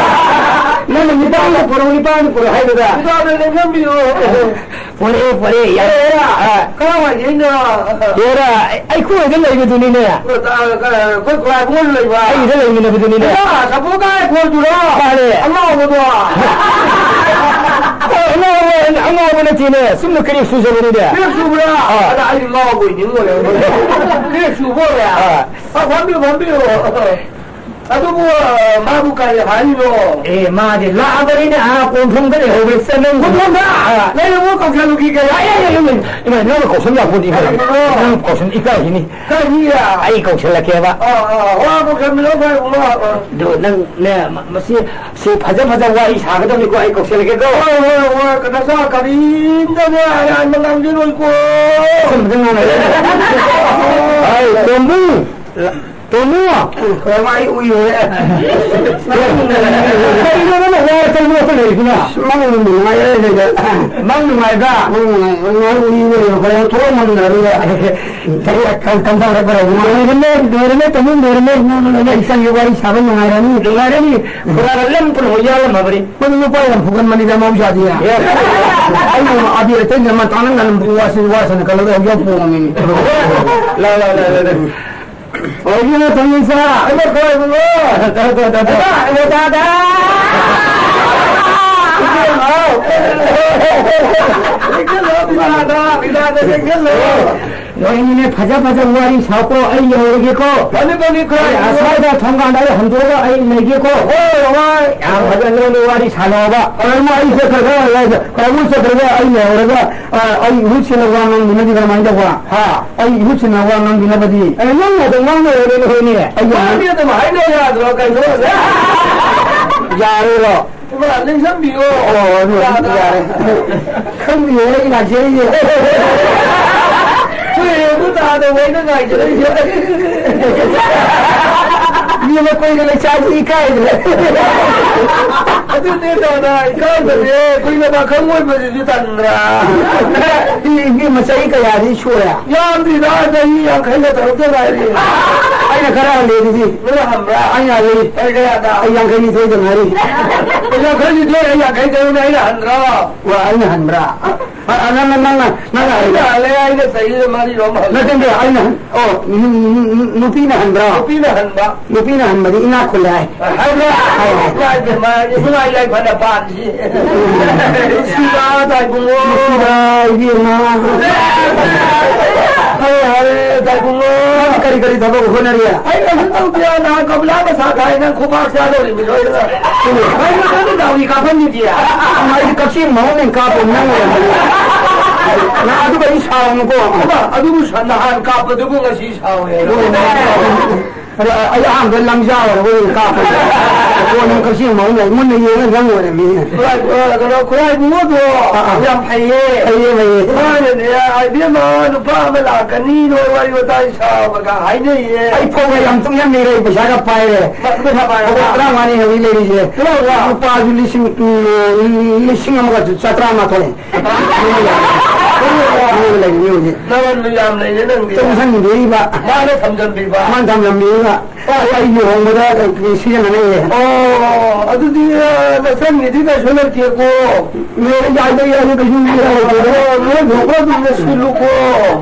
ꯅꯪꯅ ꯅꯤꯄꯥꯟꯗ ꯄꯨꯔꯛꯎ, ꯅꯤꯄꯥꯟꯗ ꯄꯨꯔꯛꯎ ꯍꯥꯏꯕꯗ꯫ ꯅꯤꯄꯥꯟꯗ ꯂꯦꯡꯍꯟꯕꯤꯌꯨ꯫ ꯄꯨꯔꯛꯑꯦ, ꯄꯨꯔꯛꯑꯦ, ꯌꯥꯔꯦ꯫ ꯑꯦꯔꯥ, ꯑꯥ꯫ ꯀꯔꯝꯍꯥꯏꯅ ꯑꯩꯅ? ꯑꯦꯔꯥ, ꯑꯩꯈꯣꯏ ꯍꯣꯏꯗ ꯂꯩꯕꯗꯨꯅꯤꯅꯦ꯫ ꯑꯩꯈꯣꯏ ꯈꯨꯔꯥꯏꯕꯨꯡ ꯂꯩꯕ꯫ ꯑꯩꯒꯤꯗ ꯂꯩꯃꯤꯟꯅꯕꯗꯨꯅꯤꯅꯦ꯫ ꯑꯦꯔꯥ, ꯁꯥꯄꯣ ꯀꯥꯏ ꯐꯣꯟꯗꯨꯔꯣ? ꯃꯥꯅꯦ꯫ ꯑꯉꯥꯎꯕꯗꯣ꯫ ꯑꯣ, ꯑꯉꯥꯎꯕ, ꯑꯉꯥꯎꯕ ꯅꯠꯇꯦꯅꯦ꯫ ꯁꯨꯝꯅ ꯀꯔꯤ ꯁꯨꯖꯕꯅꯤꯅꯦ꯫ ꯀꯔꯤ ꯁꯨꯕ꯭ꯔꯥ? ꯑꯥ꯫ ꯑꯗ ꯑꯩꯗꯤ ꯉꯥꯎꯕꯣꯏ ꯅꯤꯡꯉꯨꯔꯦ꯫ ꯀꯔꯤ ꯁꯨꯕ ꯑꯣꯏꯔꯦ? ꯑꯥ꯫ ꯑ, ꯐꯝꯕꯤꯌꯨ, ꯐꯝꯕꯤꯌꯨ꯫ ꯑꯗꯨꯕꯨ, ꯃꯥꯕꯨ ꯀꯔꯤ ꯍꯥꯏꯔꯤꯅꯣ? ꯑꯦ, ꯃꯥꯗꯤ ꯂꯥꯛꯑꯕꯅꯤꯅ, ꯑꯥ, ꯀꯣꯟꯊꯣꯡꯗ ꯂꯩꯍꯧꯕ ꯆꯅꯝ꯫ ꯀꯣꯟꯊꯣꯡꯗ? ꯑꯥ꯫ ꯂꯩꯔꯝꯃꯣ, ꯀꯧꯁꯜꯂꯨꯈꯤꯒꯦ꯫ ꯑꯥ, ꯑꯦ, ꯑꯦ, ꯑꯦ, ꯏꯃꯥ, ꯅꯪꯅ ꯀꯧꯁꯟ ꯌꯥꯄꯣꯠꯇꯦ, ꯏꯃꯥ꯫ ꯀꯔꯤꯅꯣ? ꯅꯪ ꯀꯧꯁꯟ ꯏꯀꯥꯏꯈꯤꯅꯤ꯫ ꯀꯔꯤ? ꯑꯩ ꯀꯧꯁꯜꯂꯛꯀꯦꯕ꯫ ꯑꯥ, ꯑꯥ, ꯋꯥ ꯀꯧꯁꯟꯕꯤꯔꯣ, ꯐꯔꯦ, ꯋꯥ, ꯑꯥ꯫ ꯑꯗꯨ ꯅꯪꯅꯦ, ꯃ-, ꯃꯁꯤ, ꯁꯤ ꯐꯖ ꯐꯖ ꯋꯥꯔꯤ ꯁꯥꯒꯗꯕꯅꯤꯀꯣ, ꯑꯩ ꯀꯧꯁꯜꯂꯛꯀꯦꯀꯣ꯫ ꯍꯣꯏ, ꯍꯣꯏ, ꯍꯣꯏ, ꯅꯆꯥ ꯀꯔꯤꯝꯇꯅꯦ ꯑꯔꯥꯟꯕ ꯉꯥꯡꯕꯤꯔꯣꯏꯀꯣ꯫ ꯑꯆꯨꯝꯕꯗ ꯉꯥꯡꯅꯒꯗꯕꯅꯤ꯫ ꯍꯣꯏ, ꯇꯣꯝꯕꯨ꯫ ꯇꯣꯅꯨ! ꯀꯔꯝ ꯑꯩ ꯎꯏꯔꯦ? ꯀꯔꯤꯅꯣ ꯅꯪꯅ ꯋꯥ ꯇꯧꯅꯣꯛꯇ ꯂꯩꯔꯤꯗꯨꯅ? ꯃꯪ ꯅꯨꯡꯉꯥꯏꯔꯦ ꯁꯤꯗ꯫ ꯃꯪ ꯅꯨꯡꯉꯥꯏꯕ? ꯃꯪ ꯅꯨꯡꯉꯥꯏ-, ꯅꯨꯡꯉꯥꯏ ꯎꯏꯔꯦ, ꯍꯣꯔꯦꯟ ꯊꯣꯛꯑꯝꯃꯝꯗ꯭ꯔꯕꯅꯤꯅ꯫ ꯀꯔꯤ ꯀꯝ-, ꯀꯝꯗꯧꯔꯕ꯭ꯔꯣ? ꯂꯣꯏꯔꯦꯅꯦ, ꯂꯣꯏꯔꯦꯅꯦ, ꯇꯣꯅꯨ, ꯂꯣꯏꯔꯦꯅꯦ꯫ ꯅꯪ, ꯅꯪ, ꯅꯪ ꯏꯆꯟꯒꯤ ꯋꯥꯔꯤ ꯁꯥꯕ ꯅꯨꯡꯉꯥꯏꯔꯅꯤ꯫ ꯅꯨꯡꯉꯥꯏꯔꯅꯤ꯫ ꯈꯨꯔꯥꯒ ꯂꯝ ꯄꯨꯝꯅꯃꯛ ꯌꯥꯜꯂꯝꯃꯕꯅꯤ꯫ ꯃꯗꯨ ꯅꯨꯄꯥ ꯌꯥꯝ ꯐꯨꯒꯟꯕꯅꯤꯗ ꯃꯍꯧꯁꯥꯗꯤ꯫ ꯑꯩꯕꯨ ꯑꯕꯦꯔ ꯇꯩꯅ ꯃꯇꯥꯅ ꯉꯥꯅꯝ ꯋꯥꯁꯤ-, ꯋꯥꯁꯅ ꯀꯜꯂꯒ ꯍꯧꯖꯤꯛ ꯄꯣꯡꯉꯝꯃꯤꯅꯤ꯫ ꯂꯥ, ꯂꯥ, ꯂꯥ, ꯂꯥ, ꯂꯥ꯫ ꯑꯣꯏꯗꯨꯅ ꯇꯧꯃꯤꯟꯁ꯫ ꯑꯃ ꯀꯧꯔꯛꯄꯗꯣ꯫ ꯇꯧ, ꯇꯧ, ꯇꯧ, ꯇꯧ꯫ ꯑꯃ, ꯑꯃ ꯇꯥꯗ꯫ ꯆꯦꯛꯁꯤꯜꯂꯣ, ꯕꯤꯗꯥꯗ, ꯕꯤꯗꯥꯗ ꯆꯦꯛꯁꯤꯜꯂꯣ꯫ ꯅꯣꯏꯅꯤꯅꯦ ꯐꯖ ꯐꯖ ꯋꯥꯔꯤ ꯁꯥꯎꯀꯣ, ꯑꯩ ꯌꯧꯔꯒꯦꯀꯣ꯫ ꯐꯅꯤ, ꯐꯅꯤ, ꯈꯔ ꯑꯩ ꯑꯁ꯭ꯋꯥꯏꯗ ꯊꯣꯡꯒꯥꯟꯗ ꯑꯩ ꯍꯟꯗꯣꯛꯑꯒ ꯑꯩ ꯂꯩꯒꯦꯀꯣ꯫ ꯍꯣꯏ, ꯍꯣꯏ꯫ ꯌꯥꯝ ꯐꯖ ꯅꯣꯏꯅꯤ ꯋꯥꯔꯤ ꯁꯥꯟꯅꯕ꯫ ꯀꯔꯝꯕ ꯑꯩ ꯆꯠꯈ꯭ꯔꯒ, ꯀꯔꯝꯕ ꯆꯠꯈ꯭ꯔꯒ ꯑꯩ ꯂꯩꯍꯧꯔꯒ ꯑ, ꯑꯩ ꯏꯍꯨꯠꯁꯤꯅ ꯋꯥ ꯉꯥꯡꯗꯨꯅꯗꯤ ꯀꯔꯝꯍꯥꯏꯅ ꯇꯧꯕ? ꯍꯥ? ꯑꯩ ꯏꯍꯨꯠꯁꯤꯅ ꯋꯥ ꯉꯥꯡꯗꯨꯅꯕꯗꯤ? ꯑꯦ, ꯅꯪꯅ ꯑꯗꯨꯝ ꯉꯥꯡꯅꯔꯣꯅꯦ, ꯅꯈꯣꯏꯅꯤ꯫ ꯑꯩ ꯋꯥꯗꯤ ꯑꯗꯨꯝ ꯍꯥꯏꯅ ꯌꯥꯗ꯭ꯔꯣ? ꯀꯩꯅꯣ? ꯌꯥꯔꯣꯏꯔꯣ? ꯏꯃꯥ, ꯅꯤꯡꯁꯤꯡꯕꯤꯌꯣ꯫ ꯑꯣ, ꯑꯗꯨ ꯑꯣꯏꯔꯗꯤ ꯌꯥꯔꯦ꯫ ꯈꯪꯕꯤꯌꯣ, ꯑꯩ ꯂꯥꯛꯆꯔꯤꯁꯦ꯫ ꯀꯨꯏꯔꯦ ꯑꯗꯨ ꯇꯥꯗꯕ ꯑꯩꯅ ꯉꯥꯏꯖꯔꯛꯏꯁꯦ꯫ ꯃꯤ ꯑꯃ ꯀꯣꯏꯅ ꯂꯩꯁꯥꯕꯤ ꯏꯀꯥꯏꯗ꯭ꯔꯦ꯫ ꯑꯗꯨꯅꯦ ꯇꯥꯗ, ꯏꯀꯥꯏꯕꯁꯦ ꯀꯨꯏꯅ ꯄꯥꯈꯪ ꯑꯣꯏꯕꯁꯤꯁꯨ ꯇꯟꯗ꯭ꯔꯥ? ꯃꯤ, ꯃꯤ ꯃꯆꯩ ꯀꯌꯥꯗꯤ ꯁꯨꯔꯦ? ꯌꯥꯝꯗ꯭ꯔꯤꯗ, ꯆꯍꯤ ꯌꯥꯡꯈꯩꯒ ꯇꯔꯨꯛꯇ ꯉꯥꯏꯔꯤ꯫ ꯑꯩꯅ ꯈꯔ ꯍꯜꯂꯦ ꯑꯗꯨꯗꯤ꯫ ꯅꯪꯅ ꯍꯟꯕ꯭ꯔꯥ? ꯑꯩꯅ ꯍꯜꯂꯤ꯫ ꯆꯍꯤ ꯀꯌꯥꯗ? ꯑꯩ ꯌꯥꯡꯈꯩꯅꯤꯊꯣꯏꯗ ꯉꯥꯏꯔꯤ꯫ ꯌꯥꯡꯈꯩꯅꯤꯊꯣꯏ, ꯑꯩ ꯌꯥꯡꯈꯩ ꯇꯔꯨꯛꯅꯦ, ꯑꯩꯅ ꯍꯟꯗ꯭ꯔꯣ? ꯋꯥ, ꯑꯩꯅ ꯍꯟꯕ꯭ꯔꯥ? ꯑ, ꯑ, ꯅꯪꯅ, ꯅꯪꯅ, ꯅꯪꯅ ꯍꯜꯂꯦ꯫ ꯑꯩꯅ ꯍꯜꯂꯦ, ꯑꯩꯅ ꯆꯍꯤꯗ ꯃꯔꯤꯔꯣꯝ ꯍꯜꯂꯦ꯫ ꯅꯠꯇꯦ, ꯅꯠꯇꯦ, ꯑꯩꯅ ꯍꯟ-, ꯑꯣ, ꯅꯨ-, ꯅꯨ-, ꯅꯨ-, ꯅꯨꯄꯤꯅ ꯍꯟꯕ꯭ꯔꯥ? ꯅꯨꯄꯤꯅ ꯍꯟꯕ꯫ ꯅꯨꯄꯤꯅ ꯍꯟꯕꯗꯤ ꯏꯅꯥꯛ ꯈꯨꯜꯂꯦ ꯍꯥꯏ꯫ ꯍꯥꯏꯕ꯭ꯔꯥ? ꯍꯥꯏ, ꯍꯥꯏ꯫ ꯏꯃꯥ ꯏꯕꯦꯝꯃ, ꯅꯨꯡꯉꯥꯏ ꯌꯥꯏꯐꯅ ꯄꯥꯟꯁꯤ꯫ ꯅꯨꯡꯁꯤꯕ ꯇꯥꯏꯕꯨꯡꯉꯣ꯫ ꯅꯨꯡꯁꯤꯕ ꯏꯕꯦꯝꯃ꯫ ꯍꯥꯏ, ꯍꯥꯏ, ꯇꯥꯏꯕꯨꯡꯉꯣ꯫ ꯅꯪ ꯀꯔꯤ ꯀꯔꯤ ꯊꯕꯛ ꯍꯣꯠꯅꯔꯤ? ꯑꯩ ꯀꯩꯁꯨ ꯇꯧꯗꯦ, ꯅꯍꯥꯟ ꯀꯃꯂꯥ ꯃꯁꯥ ꯊꯥꯏ, ꯅꯪ ꯈꯨꯕꯥꯛ ꯆꯥꯗꯧꯔꯤꯕꯅꯤ ꯅꯣꯏꯗ꯫ ꯀꯩꯅꯣ ꯅꯪꯅ ꯗꯥꯎꯔꯤ ꯀꯥꯞꯍꯟꯈꯤꯗꯤ? ꯑꯩꯗꯤ ꯀꯛꯆꯤꯡ ꯃꯍꯨꯠꯅ ꯀꯥꯞꯄ ꯅꯪ ꯑꯣꯏꯔꯝꯃꯅꯤ꯫ ꯅꯪ ꯑꯗꯨꯒ ꯑꯩ ꯁꯥꯎꯔꯅꯨꯀꯣ꯫ ꯑꯗꯨꯕꯨ ꯁ-, ꯅꯍꯥꯟ ꯀꯥꯞꯄꯗꯨꯕꯨ ꯉꯁꯤ ꯁꯥꯎꯋꯦ꯫ ꯑꯗꯣ ꯑꯩ ꯑꯍꯥꯟꯕ ꯂꯪꯖꯥ ꯑꯣꯏꯔꯕ ꯑꯣꯏꯅ ꯀꯥꯞꯄ꯫ ꯀꯣꯟꯅ ꯀꯛꯆꯤꯡ ꯃꯍꯨꯠꯅ ꯃꯨꯟꯅ ꯌꯦꯡꯉ ꯅꯪ ꯑꯣꯏꯔꯝꯃꯤ꯫ ꯈꯨꯔꯥꯏ-, ꯑ, ꯀꯩꯅꯣ, ꯈꯨꯔꯥꯏꯕꯨꯡ ꯑꯗꯣ ꯑꯥ, ꯑꯥ꯫ ꯌꯥꯝ ꯐꯩꯌꯦ꯫ ꯐꯩꯌꯦ, ꯐꯩꯌꯦ꯫ ꯃꯥꯅꯅꯦ, ꯏꯕꯦꯝꯃ, ꯅꯨꯄꯥ ꯑꯃ ꯂꯥꯛꯀꯅꯤ, ꯅꯣꯏ ꯋꯥꯔꯤ ꯋꯥꯇꯥꯏ ꯁꯥꯕꯒ ꯍꯥꯏꯅꯩꯌꯦ꯫ ꯑꯩ ꯐꯧꯒ ꯌꯥꯝ ꯇꯨꯡꯁꯤꯟꯕꯤꯔꯦ, ꯑꯩ ꯄꯩꯁꯥꯒ ꯄꯥꯏꯔꯦ꯫ ꯃ-, ꯄꯩꯁꯥ ꯄꯥꯏꯔꯕ? ꯐꯧꯕ ꯇꯔꯥꯃꯉꯥꯅꯤ ꯍꯧꯖꯤꯛ ꯂꯩꯔꯤꯁꯦ꯫ ꯇꯔꯥꯃꯉꯥ? ꯂꯨꯄꯥꯁꯨ ꯂꯤꯁꯤꯡ, ꯎꯝ, ꯂꯤꯁꯤꯡ ꯑꯃꯒ ꯆꯥꯇ꯭ꯔꯥ ꯃꯥꯊꯣꯏ꯫ ꯂꯩꯔꯤꯅꯦ ꯍꯧꯖꯤꯛ꯫ ꯅꯃꯟꯗꯨ ꯌꯥꯝ ꯂꯩꯔꯦ ꯅꯪꯗꯤ꯫ ꯇꯨꯡꯁꯤꯟꯕꯤꯔꯤꯕ꯫ ꯃꯥꯅ ꯊꯝꯖꯟꯕꯤꯕ꯫ ꯃꯥꯅ ꯊꯝꯖꯟꯕꯤꯔꯤꯕ꯫ ꯑꯣ, ꯑꯩ ꯂꯨꯍꯣꯡꯕꯗ ꯁꯤꯖꯤꯟꯅꯅꯤꯌꯦ꯫ ꯑꯣ, ꯑꯗꯨꯗꯤ, ꯑ, ꯅꯆꯟꯒꯤꯗꯤ ꯀꯩꯁꯨ ꯂꯩꯇꯦꯀꯣ? ꯂꯣꯏ ꯌꯥꯏꯗ ꯌꯥꯏꯗ, ꯀꯩꯁꯨ ꯂꯩꯇꯦꯗ꯫ ꯑꯣ, ꯂꯣꯏ ꯊꯣꯛꯄ ꯑꯗꯨꯝ ꯂꯣꯏꯁꯤꯜꯂꯨꯀꯣ꯫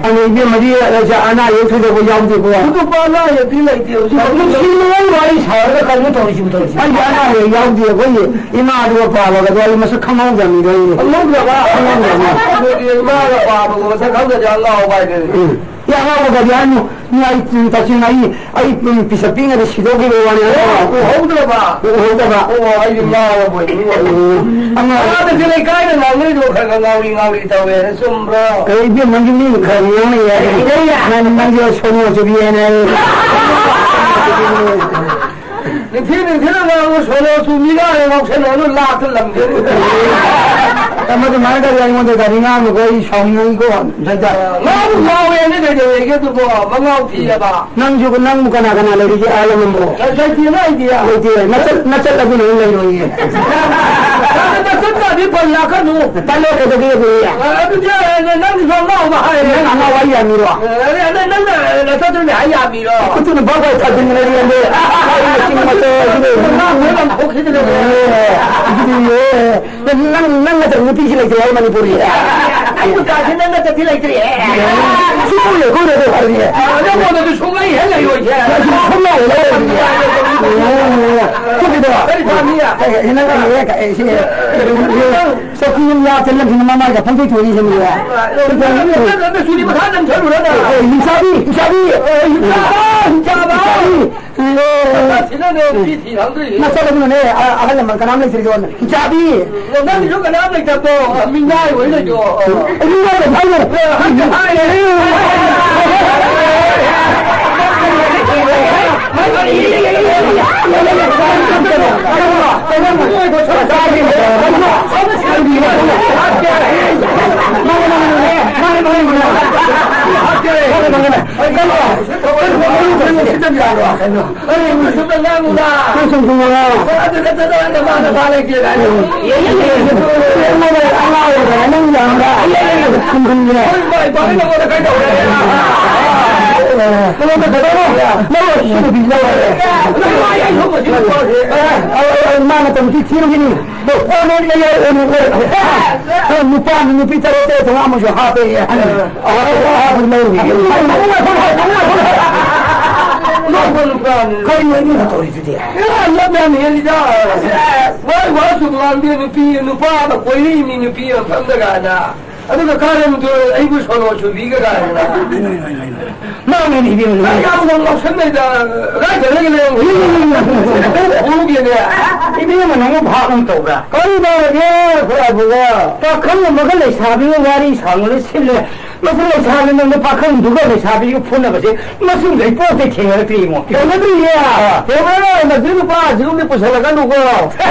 ꯑꯗꯣ ꯏꯕꯦꯝꯃꯗꯤ, ꯑ, ꯑꯅꯥ ꯑꯌꯦꯛ ꯊꯣꯏꯗꯣꯛꯄ ꯌꯥꯎꯗꯦꯀꯣ? ꯑꯇꯣꯞꯄ ꯑꯅꯥ ꯑꯌꯦꯛꯇꯤ ꯂꯩꯇꯦ ꯍꯧꯖꯤꯛ꯫ ꯅꯨꯡꯁꯤꯅꯕ ꯋꯥꯔꯤ ꯁꯥꯔꯒ ꯀꯩꯅꯣ ꯇꯧꯔꯤꯁꯤꯕꯨ ꯇꯧꯔꯤꯁꯤꯕꯨ? ꯑꯩꯗꯤ ꯑꯅꯥ ꯑꯌꯦꯛ ꯌꯥꯎꯗꯦ꯫ ꯑꯩꯈꯣꯏꯒꯤ ꯏꯃꯥꯗꯨꯒ ꯄꯥꯕꯒꯗꯣ ꯑꯩ ꯃꯁꯛ ꯈꯪꯍꯧꯗꯕꯅꯤꯗ ꯑꯩꯗꯤ꯫ ꯈꯪꯍꯧꯗ꯭ꯔꯕ? ꯈꯪꯍꯧꯗꯕꯅꯤ꯫ ꯑꯗꯨꯗꯤ ꯏꯃꯥꯒ ꯄꯥꯕꯒ ꯃꯁꯛ ꯈꯪꯗ꯭ꯔꯗꯤ ꯑꯉꯥꯎꯕ ꯍꯥꯏꯗꯨꯅꯤ꯫ ꯎꯝ꯫ ꯌꯥ, ꯑꯉꯥꯎꯕ ꯀꯔꯤ ꯍꯥꯏꯅꯣ? ꯃꯤ ꯑꯩ, ꯎꯝ, ꯇꯁꯦꯡꯅ ꯑꯩ, ꯑꯩ, ꯎꯝ, ꯄꯤꯁꯛ ꯄꯤꯛꯉꯩꯗ ꯁꯤꯗꯣꯛꯈꯤꯕ ꯋꯥꯅꯤ꯫ ꯑꯣ, ꯎꯍꯧꯗ꯭ꯔꯕ? ꯎꯍꯧꯗꯕ꯫ ꯑꯣ, ꯑꯩꯗꯤ ꯉꯥꯎꯔꯕꯣꯏ ꯅꯤꯡꯉꯨꯔꯦ꯫ ꯎꯝ, ꯑꯉꯥꯎꯕ꯫ ꯑꯥꯗꯗꯤ ꯂꯩꯀꯥꯏꯗ ꯉꯥꯡꯅꯩꯗꯣ ꯈꯔ ꯈꯔ ꯉꯥꯎꯔꯤ ꯉꯥꯎꯔꯤ ꯇꯧꯋꯦꯅ, ꯆꯨꯝꯕ꯭ꯔꯣ? ꯑꯦ, ꯏꯕꯦꯝꯃ, ꯅꯪꯁꯨ ꯃꯤ ꯈꯔ ꯉꯥꯡꯅꯩ ꯍꯥꯏ꯫ ꯉꯥꯡꯅꯩ꯫ ꯅꯪ, ꯅꯪꯁꯨ ꯁꯣꯅꯣ ꯆꯨꯕꯤ ꯍꯥꯏꯅ ꯍꯥꯏ꯫ ꯅꯤꯡꯊꯤ ꯅꯤꯡꯊꯤꯅ ꯉꯥꯡꯉꯨ, ꯁꯣꯅꯣ ꯆꯨꯕꯤꯒ ꯍꯥꯏꯔ ꯉꯥꯎꯁꯟꯅꯅꯨ, ꯂꯥꯛꯇ ꯂꯝꯗꯦꯅꯨ꯫ ꯑꯃꯗꯨ ꯃꯥꯅ ꯀꯔꯤ ꯑꯩꯉꯣꯟꯗ ꯒꯥꯔꯤ ꯉꯥꯡꯕꯗꯣ ꯑꯩ ꯁꯥꯎꯅꯤꯡꯉꯤꯀꯣ, ꯖꯟꯖꯥ꯫ ꯉꯥꯎꯕꯨ ꯉꯥꯎꯋꯦꯅ ꯀꯩꯗꯧꯋꯦꯒꯦ ꯑꯗꯨꯕꯣ? ꯃꯉꯥꯎ ꯊꯤꯔꯕ? ꯅꯪꯁꯨ, ꯅꯪꯕꯨ ꯀꯅꯥ ꯀꯅꯥ ꯂꯩꯔꯤꯒꯦ ꯑꯥ ꯂꯝꯂꯣꯝꯕꯣ? ꯂꯩꯇꯦꯅ ꯑꯩꯗꯤ꯫ ꯂꯩꯇꯦ꯫ ꯅꯆꯠ-, ꯅꯆꯠ ꯑꯗꯨꯅ ꯑꯗꯨꯝ ꯂꯩꯔꯣꯏꯌꯦ꯫ ꯅꯆꯠꯀꯗꯤ ꯄꯜꯂꯛꯀꯅꯨ꯫ ꯇꯜꯂꯦ, ꯀꯩꯗꯧꯒꯦ ꯑꯗꯨꯗꯤ? ꯑ, ꯑꯗꯨꯗꯤ, ꯑ, ꯅꯪꯒꯤꯁꯨ ꯑꯉꯥꯎꯕ ꯍꯥꯏꯔꯦ꯫ ꯅꯪ ꯑꯉꯥꯎ ꯍꯥꯏ ꯌꯥꯃꯤꯔꯣ? ꯑ, ꯑ, ꯅꯪ, ꯅꯪꯅ ꯅꯆꯠꯇꯨꯅꯦ ꯍꯥꯏ ꯌꯥꯃꯤꯔꯣ? ꯈꯨꯠꯇꯨꯅ ꯕꯛ ꯕꯛ ꯊꯥꯖꯤꯟꯗꯅ ꯌꯦꯡꯗꯦ꯫ ꯑꯩ ꯃꯆꯤꯟ ꯃꯆꯥ ꯑꯁꯤꯗ ꯉꯥꯡꯕ ꯂꯪꯊꯣꯛꯈꯤꯗꯅ꯫ ꯑꯦ, ꯑꯗꯨꯗꯤ, ꯑꯦ꯫ ꯅꯪ, ꯅꯪ ꯅꯠꯇ꯭ꯔ ꯅꯨꯄꯤꯁꯤ ꯂꯩꯇ꯭ꯔꯦ ꯍꯥꯏ ꯃꯅꯤꯄꯨꯔꯒꯤ? ꯑꯩꯕꯨ ꯇꯥꯁꯤ ꯅꯪ ꯅꯠꯇ꯭ꯔꯗꯤ ꯂꯩꯇ꯭ꯔꯦ꯫ ꯁꯤ ꯀꯣꯏꯔꯣꯏ, ꯀꯣꯏꯔꯣꯏ ꯑꯗꯨ ꯍꯥꯏꯔꯤꯌꯦ꯫ ꯑ, ꯅꯪꯉꯣꯟꯗꯗꯤ ꯁꯨꯡꯂꯩ ꯍꯦꯛ ꯂꯩꯔꯣꯏꯁꯦ꯫ ꯅꯪ ꯁꯤ ꯁꯨꯡꯂꯩ ꯍꯦꯛ ꯂꯩꯔꯣꯏ꯫ ꯑꯣ, ꯆꯨꯝꯃꯤꯗꯣ? ꯀꯔꯤ ꯄꯥꯝꯃꯤ? ꯑꯦ, ꯑꯦ, ꯅꯪ, ꯑꯦ, ꯑꯦ, ꯁꯤ, ꯆꯧꯀꯤ ꯑꯃ ꯌꯥ ꯆꯜꯂꯝꯁꯤꯅ ꯃꯃꯥꯏꯒ ꯐꯝꯗꯣꯏ ꯊꯣꯛꯏ ꯁꯤꯅ꯫ ꯅꯪ, ꯅꯪ, ꯅꯪ ꯆꯨꯔꯤ ꯃꯈꯥ ꯅꯪ ꯆꯠꯂꯨꯔꯒ꯫ ꯑꯦ, ꯍꯤꯡꯆꯥꯕꯤ, ꯍꯤꯡꯆꯥꯕꯤ꯫ ꯑꯦ, ꯍꯤꯡꯆꯥꯕ, ꯍꯤꯡꯆꯥꯕ꯫ ꯁꯤꯅꯅꯦ ꯅꯨꯄꯤ ꯊꯤ ꯐꯪꯗꯣꯏꯁꯦ꯫ ꯅꯆꯠ ꯑꯗꯨꯅꯅꯦ, ꯑ-, ꯑꯍꯜ ꯂꯃꯟ ꯀꯅꯥꯝ ꯂꯩꯇ꯭ꯔꯤꯗꯣ꯫ ꯍꯤꯡꯆꯥꯕꯤ꯫ ꯅꯪꯒꯤꯁꯨ ꯀꯅꯥꯝ ꯂꯩꯇꯕꯣ, ꯃꯤꯅꯥꯏ ꯑꯣꯏ ꯂꯩꯗꯣ꯫ ꯑꯦ, ꯃꯤꯅꯥꯏ ꯑꯣꯏ ꯂꯩ꯫ ꯑꯦ, ꯍꯥꯏ-, ꯍꯥꯏ-, ꯃꯥꯅ ꯇꯧꯕꯁꯤ ꯊꯤꯔꯨꯒꯤꯅꯤ꯫ ꯅꯨꯄꯥ ꯅꯨꯄꯤ ꯇꯔꯦꯠ ꯇꯔꯦꯠ ꯆꯥꯝꯃꯉꯥ ꯑꯃꯁꯨ ꯍꯥꯞꯄꯦ꯫ ꯑꯍꯥꯟꯕ ꯂꯧꯔꯤꯌꯦ꯫ ꯅꯣꯛꯄ ꯅꯨꯄꯥꯅꯤ꯫ ꯀꯔꯤꯅꯣ ꯏꯃꯨꯡꯗ ꯇꯧꯔꯤꯗꯨꯗꯤ? ꯑꯦ, ꯂꯝ ꯌꯥꯝ ꯍꯦꯜꯂꯤꯗ꯫ ꯋꯥꯏ ꯋꯥ ꯁꯨꯝ ꯉꯥꯡꯗꯦ, ꯅꯨꯄꯤ, ꯅꯨꯄꯥ ꯑꯃ ꯀꯣꯏꯔꯛꯏ ꯃꯤ, ꯅꯨꯄꯤ ꯃꯐꯝꯗ ꯀꯥꯏꯅ꯫ ꯑꯗꯨꯒ ꯀꯥꯔꯟꯗꯨ ꯑꯩꯕꯨ ꯁꯣꯅꯣ ꯁꯨꯕꯤꯒ ꯀꯥꯏꯅ꯫ ꯃꯥꯅꯦ, ꯏꯕꯦꯝꯃ꯫ ꯑꯩ ꯌꯥꯝ ꯉꯥꯎꯁꯟꯅꯩꯗ꯫ ꯀꯥꯏꯗ ꯂꯩꯒꯦ ꯅꯪ? ꯎꯒꯦꯅꯦ꯫ ꯏꯕꯦꯝꯃ, ꯅꯪꯕꯨ ꯚꯥꯞ ꯑꯃ ꯇꯧꯕ꯭ꯔꯥ? ꯀꯔꯤ ꯇꯧꯔꯒꯦ, ꯈꯨꯔꯥꯏꯕꯨꯡꯉꯣ? ꯄꯥꯈꯪ ꯑꯃꯒ ꯂꯩꯁꯥꯕꯤꯒ ꯋꯥꯔꯤ ꯁꯥꯟꯅꯔ ꯁꯤꯜꯂꯦ꯫ ꯃꯁꯤ ꯂꯩꯁꯥꯕꯤ ꯅꯪꯅ ꯄꯥꯈꯪꯗꯨꯒ ꯂꯩꯁꯥꯕꯤꯒ ꯐꯨꯅꯕꯁꯦ ꯃꯁꯤꯡꯗ ꯑꯩ ꯄꯣꯛꯇ ꯊꯦꯡꯅꯔꯛꯇ꯭ꯔꯤ ꯏꯉꯣ꯫ ꯊꯦꯡꯅꯗ꯭ꯔꯤꯌꯦ꯫ ꯑꯥ꯫ ꯊꯦꯡꯅꯔꯣꯏ, ꯃꯁꯤ ꯅꯨꯄꯥꯁꯤꯒꯨꯝꯗꯤ ꯄꯨꯁꯜꯂꯛꯀꯅꯨꯀꯣ꯫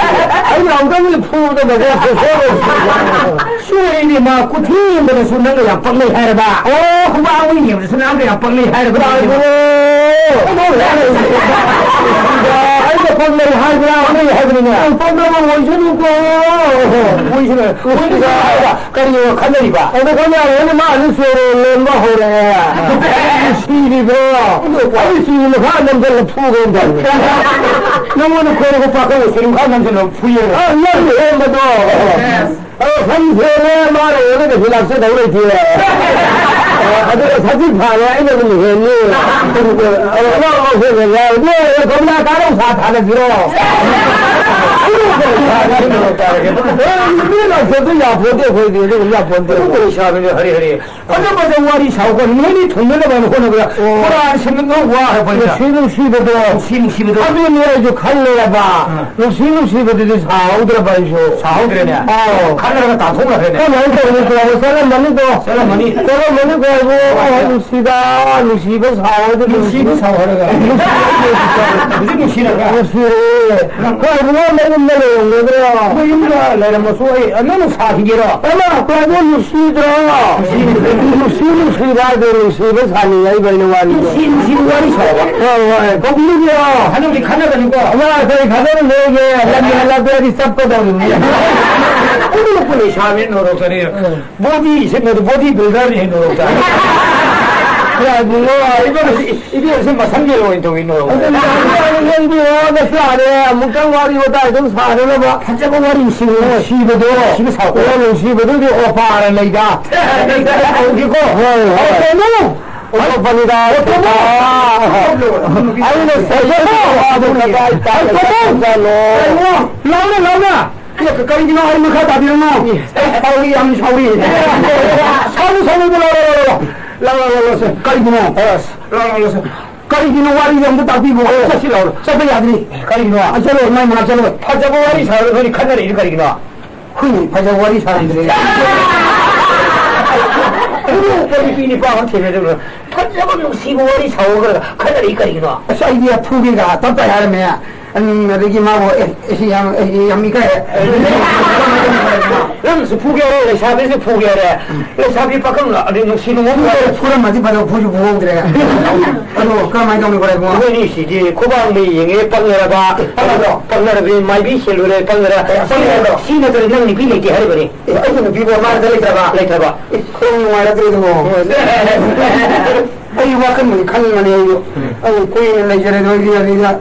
ꯑꯩꯅ ꯑꯃꯨꯛꯇꯪꯗꯤ ꯐꯨꯕꯗ ꯃꯁꯤ ꯁꯣꯏꯔꯣꯏ꯫ ꯁꯣꯏꯔꯤꯅꯦ ꯃꯥ, ꯀꯨꯊꯤ ꯌꯦꯡꯕꯗꯁꯨ ꯅꯪꯒ ꯌꯥꯝ ꯄꯛꯅꯩ ꯍꯥꯏꯔꯕ꯫ ꯑꯣ꯫ ꯈꯨꯕꯥꯛ ꯑꯃ ꯌꯦꯡꯕꯗꯁꯨ ꯅꯪꯒ ꯌꯥꯝ ꯄꯛꯅꯩ ꯍꯥꯏꯔꯕ꯫ ꯇꯥꯏꯕꯣ꯫ ꯑꯩꯅ ꯄꯛꯅꯩ ꯍꯥꯏꯕ꯭ꯔꯥ? ꯄꯛꯅꯩ ꯍꯥꯏꯕꯅꯤꯅꯦ꯫ ꯄꯛꯅꯕ ꯑꯣꯏꯁꯅꯨꯀꯣ꯫ ꯑꯣꯏꯁꯅꯨ꯫ ꯑꯣꯏꯁꯅꯨ ꯍꯥꯏꯕ꯫ ꯀꯔꯤꯅꯣ ꯈꯟꯅꯔꯤꯕ? ꯑꯗꯣ ꯈꯟꯅꯔꯦꯅꯦ, ꯃꯥ ꯑꯅꯤ ꯁꯣꯔꯣ ꯂꯣꯟꯕ ꯍꯧꯔꯛꯑꯦ꯫ ꯁꯤꯔꯤꯕ꯭ꯔꯣ? ꯑꯩ ꯁꯤꯔꯤ ꯃꯈꯥ ꯅꯝꯖꯜꯂ ꯐꯨꯒꯦꯅ ꯇꯧꯔꯤ꯫ ꯅꯪꯉꯣꯟꯗ ꯈꯣꯏꯔꯛꯄ ꯄꯥꯈꯪ ꯁꯤꯔꯤ ꯃꯈꯥ ꯅꯝꯖꯜꯂ ꯐꯨꯏꯌꯦ꯫ ꯑ, ꯅꯪ ꯍꯦꯟꯕꯗꯣ꯫ ꯑ, ꯁꯝ ꯁꯦꯝꯃꯦ, ꯃꯥꯅ ꯑꯩꯉꯣꯟꯗ ꯀꯩꯁꯨ ꯂꯥꯛꯆꯗꯧ ꯂꯩꯇꯦ꯫ ꯑ, ꯑꯗꯨꯒ ꯁꯖꯤꯛ ꯐꯥꯔꯦ, ꯑꯩꯅ ꯑꯗꯨꯝ ꯍꯦꯟꯅꯤ꯫ ꯑ, ꯑ, ꯑ, ꯍꯦꯟꯅ ꯌꯥꯎꯔꯗꯤ, ꯑ, ꯀꯣꯝꯂꯥ ꯀꯥꯔꯧ ꯁꯥ ꯊꯥꯅꯁꯤꯔꯣ? ꯃꯤ ꯂꯥꯛꯆꯕꯗꯣ ꯌꯥꯄꯣꯟꯇꯦ ꯑꯩꯈꯣꯏꯗꯤ, ꯑꯗꯨꯒꯨꯝꯕ ꯌꯥꯄꯣꯟꯇꯦ꯫ ꯑꯗꯨ ꯀꯔꯤ ꯁꯥꯕꯅꯣ? ꯍꯔꯦ, ꯍꯔꯦ꯫ ꯐꯖ ꯐꯖ ꯋꯥꯔꯤ ꯁꯥꯎꯀꯣ, ꯅꯣꯏꯅꯤ ꯊꯨꯡꯅꯅꯕ ꯍꯣꯠꯅꯕꯗ ꯑꯣ꯫ ꯈꯨꯔꯥꯟ ꯁꯤꯟꯕ ꯋꯥꯔꯕꯅꯤꯗ꯫ ꯅꯨꯡꯁꯤ ꯅꯨꯡꯁꯤꯕꯗꯣ꯫ ꯅꯨꯡꯁꯤ ꯅꯨꯡꯁꯤꯕꯗꯣ꯫ ꯑꯗꯨꯅꯤ ꯑꯩꯁꯨ ꯈꯜꯂꯦꯕ꯫ ꯑꯥ꯫ ꯅꯨꯡꯁꯤ ꯅꯨꯡꯁꯤꯕꯗꯨꯗꯤ ꯁꯥꯍꯧꯗ꯭ꯔꯕ ꯑꯩꯁꯨ꯫ ꯁꯥꯍꯧꯗ꯭ꯔꯦꯅꯦ꯫ ꯑꯥꯎ꯫ ꯈꯜꯂꯒ ꯇꯥꯟꯊꯣꯛꯅꯈ꯭ꯔꯦꯅꯦ꯫ ꯀꯃꯥꯏꯅ ꯇꯧꯅꯤ? ꯆꯠꯂꯝꯃꯅꯤꯀꯣ꯫ ꯆꯠꯂꯝꯃꯅꯤ꯫ ꯆꯠꯂꯝꯃꯅꯤꯀꯣ ꯍꯥꯏꯕꯨ, ꯑꯥ, ꯅꯨꯡꯁꯤꯗ, ꯅꯨꯡꯁꯤꯕ ꯁꯥꯍꯧꯗ ꯅꯨꯡꯁꯤꯕ ꯁꯥꯎꯍꯜꯂꯒ꯫ ꯍꯧꯖꯤꯛ ꯅꯨꯡꯁꯤꯔꯕ꯭ꯔꯥ? ꯅꯨꯡꯁꯤꯔꯦ꯫ ꯍꯣꯏ, ꯏꯕꯨꯡꯉꯣ, ꯅꯌꯨꯝꯗ ꯂꯩꯔꯝꯒꯗ꯭ꯔꯣ? ꯃꯌꯨꯝꯗ ꯂꯩꯔꯝꯃꯁꯨ ꯑꯩ ꯅꯪ ꯁꯥꯈꯤꯒꯦꯔꯣ? ꯑꯃ, ꯑꯩꯈꯣꯏꯕꯨ ꯅꯨꯡꯁꯤꯗ꯭ꯔꯣ? ꯅꯨꯡꯁꯤ, ꯅꯨꯡꯁꯤꯕ ꯍꯥꯏꯗꯣ ꯅꯨꯡꯁꯤꯕ ꯁꯥꯅꯤꯡꯉꯛꯏꯕꯩꯅꯦ ꯋꯥꯔꯤꯗꯣ꯫ ꯅꯨꯡꯁꯤ, ꯅꯨꯡꯁꯤꯕ ꯋꯥꯔꯤ ꯁꯥꯎꯕ꯫ ꯍꯣꯏ, ꯍꯣꯏ, ꯀꯧꯕꯤꯔꯣ꯫ ꯍꯟꯗꯛꯇꯤ ꯈꯠꯅꯒꯅꯨꯀꯣ꯫ ꯑꯃ, ꯑꯩꯈꯣꯏ ꯈꯠꯅꯕ ꯂꯣꯏꯒꯦ, ꯂꯝ ꯍꯦꯜꯂꯛꯑꯗꯤ ꯆꯠꯀꯗꯧꯔꯤꯕꯅꯤ꯫ ꯑꯗꯨꯅ ꯄꯨꯂꯤꯁ ꯁꯥꯕꯅꯤ ꯅꯣꯔꯣꯛꯇꯅꯤ꯫ ꯎꯝ꯫ ꯕꯣꯗꯤ ꯁꯦꯝꯕꯗ ꯕꯣꯗꯤ ꯕꯤꯜꯗꯔꯅ ꯍꯦꯟꯅ ꯂꯧ ꯇꯥꯔꯦ꯫ ꯌꯥ, ꯏꯕꯨꯡꯉꯣ, ꯏꯕꯨꯡꯉꯣ, ꯏꯕꯦꯝꯃꯁꯤ ꯃꯁꯝꯒꯤ ꯑꯣꯏꯅ ꯇꯧꯏ ꯅꯣꯔꯣꯛꯇ꯫ ꯑꯗꯨ ꯌꯥꯔꯦ, ꯅꯪꯗꯤ ꯑꯣ, ꯅꯁꯨ ꯌꯥꯔꯦ, ꯑꯃꯨꯛꯇꯪ ꯋꯥꯔꯤ ꯋꯥꯇꯥꯏ ꯑꯗꯨꯝ ꯁꯥꯅꯅꯕ꯫ ꯐꯖꯕ ꯋꯥꯔꯤ ꯅꯨꯡꯁꯤꯕ꯫ ꯅꯨꯡꯁꯤꯕꯗꯣ꯫ ꯅꯨꯡꯁꯤꯕ ꯁꯥꯎꯀꯣ꯫ ꯑꯣ, ꯅꯨꯡꯁꯤꯕꯗꯨꯗꯤ ꯑꯣꯄꯥꯔ ꯂꯩꯗ꯫ ꯇꯧꯒꯦꯀꯣ꯫ ꯍꯣꯏ, ꯍꯣꯏ꯫ ꯑꯣ, ꯀꯩꯅꯣ? ꯑꯣꯄꯥꯅꯤꯗ꯫ ꯑꯣ, ꯀꯩꯅꯣ? ꯑꯩꯅ ꯁꯖꯠ ꯋꯥꯗꯣ ꯀꯗꯥꯏ ꯇꯥꯏ? ꯀꯩꯅꯣ? ꯂꯥꯎꯅ, ꯂꯥꯎꯅ꯫ ꯑꯦ, ꯀ-, ꯀꯔꯤꯒꯤꯅꯣ ꯑꯩ ꯃꯈꯥ ꯇꯥꯕꯤꯔꯅꯣ? ꯑꯦ, ꯁꯥꯎꯔꯤ, ꯌꯥꯝ ꯁꯥꯎꯔꯤ꯫ ꯁꯥꯎꯅꯨ, ꯁꯥꯎꯅꯨ, ꯂꯥꯎ, ꯂꯥꯎ, ꯂꯥꯎ, ꯂꯥꯎ꯫ ꯂꯥꯎ, ꯂꯥꯎ, ꯂꯥꯎ, ꯂꯥꯎ, ꯁꯦ꯫ ꯀꯔꯤꯒꯤꯅꯣ? ꯑꯁ, ꯂꯥꯎ, ꯂꯥꯎ, ꯂꯥꯎ, ꯁꯦ꯫ ꯀꯔꯤꯒꯤꯅꯣ ꯋꯥꯔꯤꯁꯦ ꯑꯝꯇ ꯇꯥꯛꯄꯤꯈꯣ꯫ ꯑꯦ, ꯆꯠꯁꯤ ꯂꯥꯎ꯫ ꯆꯠꯄ ꯌꯥꯗ꯭ꯔꯤ꯫ ꯀꯔꯤꯒꯤꯅꯣ? ꯑꯩ ꯆꯠꯂꯣꯏ, ꯃꯥꯏ ꯃꯅꯥꯛ ꯆꯠꯂꯣꯏ꯫ ꯐꯖꯕ ꯋꯥꯔꯤ ꯁꯥꯔꯒ ꯅꯣꯏꯅ ꯈꯠꯅꯔꯛꯏꯗꯣ ꯀꯔꯤꯒꯤꯅꯣ? ꯑꯩꯈꯣꯏꯅ ꯐꯖꯕ ꯋꯥꯔꯤ ꯁꯥꯔꯝꯗ꯭ꯔꯦ꯫ ꯑꯗꯨꯒꯨꯝꯕ ꯅꯨꯄꯤ ꯅꯨꯄꯥ ꯑꯃ ꯊꯦꯡꯅꯗꯕ꯭ꯔꯣ? ꯐꯖꯕ ꯅꯨꯡꯁꯤꯕ ꯋꯥꯔꯤ ꯁꯥꯎꯔꯒ ꯈꯠꯅꯔꯤ ꯀꯔꯤꯒꯤꯅꯣ? ꯑꯁ, ꯑꯩꯗꯤ ꯐꯨꯒꯦꯒ ꯇꯞ ꯇꯥꯏ ꯍꯥꯏꯔꯝꯃꯦ꯫ ꯎꯝ, ꯑꯗꯒꯤ ꯃꯥꯕꯨ, "ꯑꯦ, ꯑꯦ, ꯁꯤ ꯌꯥꯝ, ꯑꯦ, ꯌꯥꯝ ꯏꯀꯥꯏꯔꯦ"꯫ ꯅꯪꯁꯨ ꯐꯨꯒꯦ ꯍꯥꯏꯔꯦ, ꯂꯩꯁꯥꯕꯤꯁꯨ ꯐꯨꯒꯦ ꯍꯥꯏꯔꯦ꯫ ꯂꯩꯁꯥꯕꯤ ꯄꯥꯈꯪ ꯑꯗꯩ ꯅꯨꯡꯁꯤ ꯅꯨꯡꯉꯣꯟ ꯐꯨꯔꯦ, ꯐꯨꯔꯝꯃꯗꯤ ꯐꯗꯧ, ꯐꯨꯁꯨ ꯐꯨꯍꯧꯗ꯭ꯔꯦ꯫ ꯑꯗꯣ ꯀꯔꯝꯍꯥꯏꯅ ꯇꯧꯅꯤ, ꯈꯣꯏꯔꯥꯏꯕꯨꯡ? ꯅꯣꯏꯅꯤꯁꯤꯗꯤ ꯈꯨꯕꯥꯡꯗ ꯌꯦꯡꯉꯦ ꯄꯛꯅꯔꯕ, ꯄꯛꯅꯔꯕ꯫ ꯄꯛꯅꯔꯕꯤ ꯃꯥꯏꯕꯤ ꯁꯦꯜꯂꯨꯔꯦ ꯄꯛꯅꯔ-꯫ ꯑꯦ, ꯑꯁꯤ ꯍꯥꯏꯔꯣ꯫ ꯁꯤ ꯅꯠꯇ꯭ꯔꯗꯤ ꯅꯪ ꯅꯨꯄꯤ ꯂꯩꯇꯦ ꯍꯥꯏꯔꯤꯕꯅꯤ꯫ ꯑꯦ, ꯑꯩꯒꯤ ꯅꯨꯄꯤꯕꯨ ꯃꯥꯗ ꯂꯩꯇ꯭ꯔꯕ? ꯂꯩꯇ꯭ꯔꯕ꯫ ꯑꯦ, ꯈꯔ ꯅꯨꯡꯉꯥꯏꯔꯛꯇ꯭ꯔꯦ ꯑꯗꯨꯕꯨ꯫ ꯑꯩ ꯋꯥꯈꯜꯕꯨꯗꯤ ꯈꯟꯕꯅꯦ ꯑꯩꯁꯨ꯫ ꯎꯝ꯫ ꯑꯩ ꯀꯨꯏꯅ ꯂꯩꯖꯔꯦ ꯅꯣꯏꯒꯤ ꯑꯗꯩꯗ꯫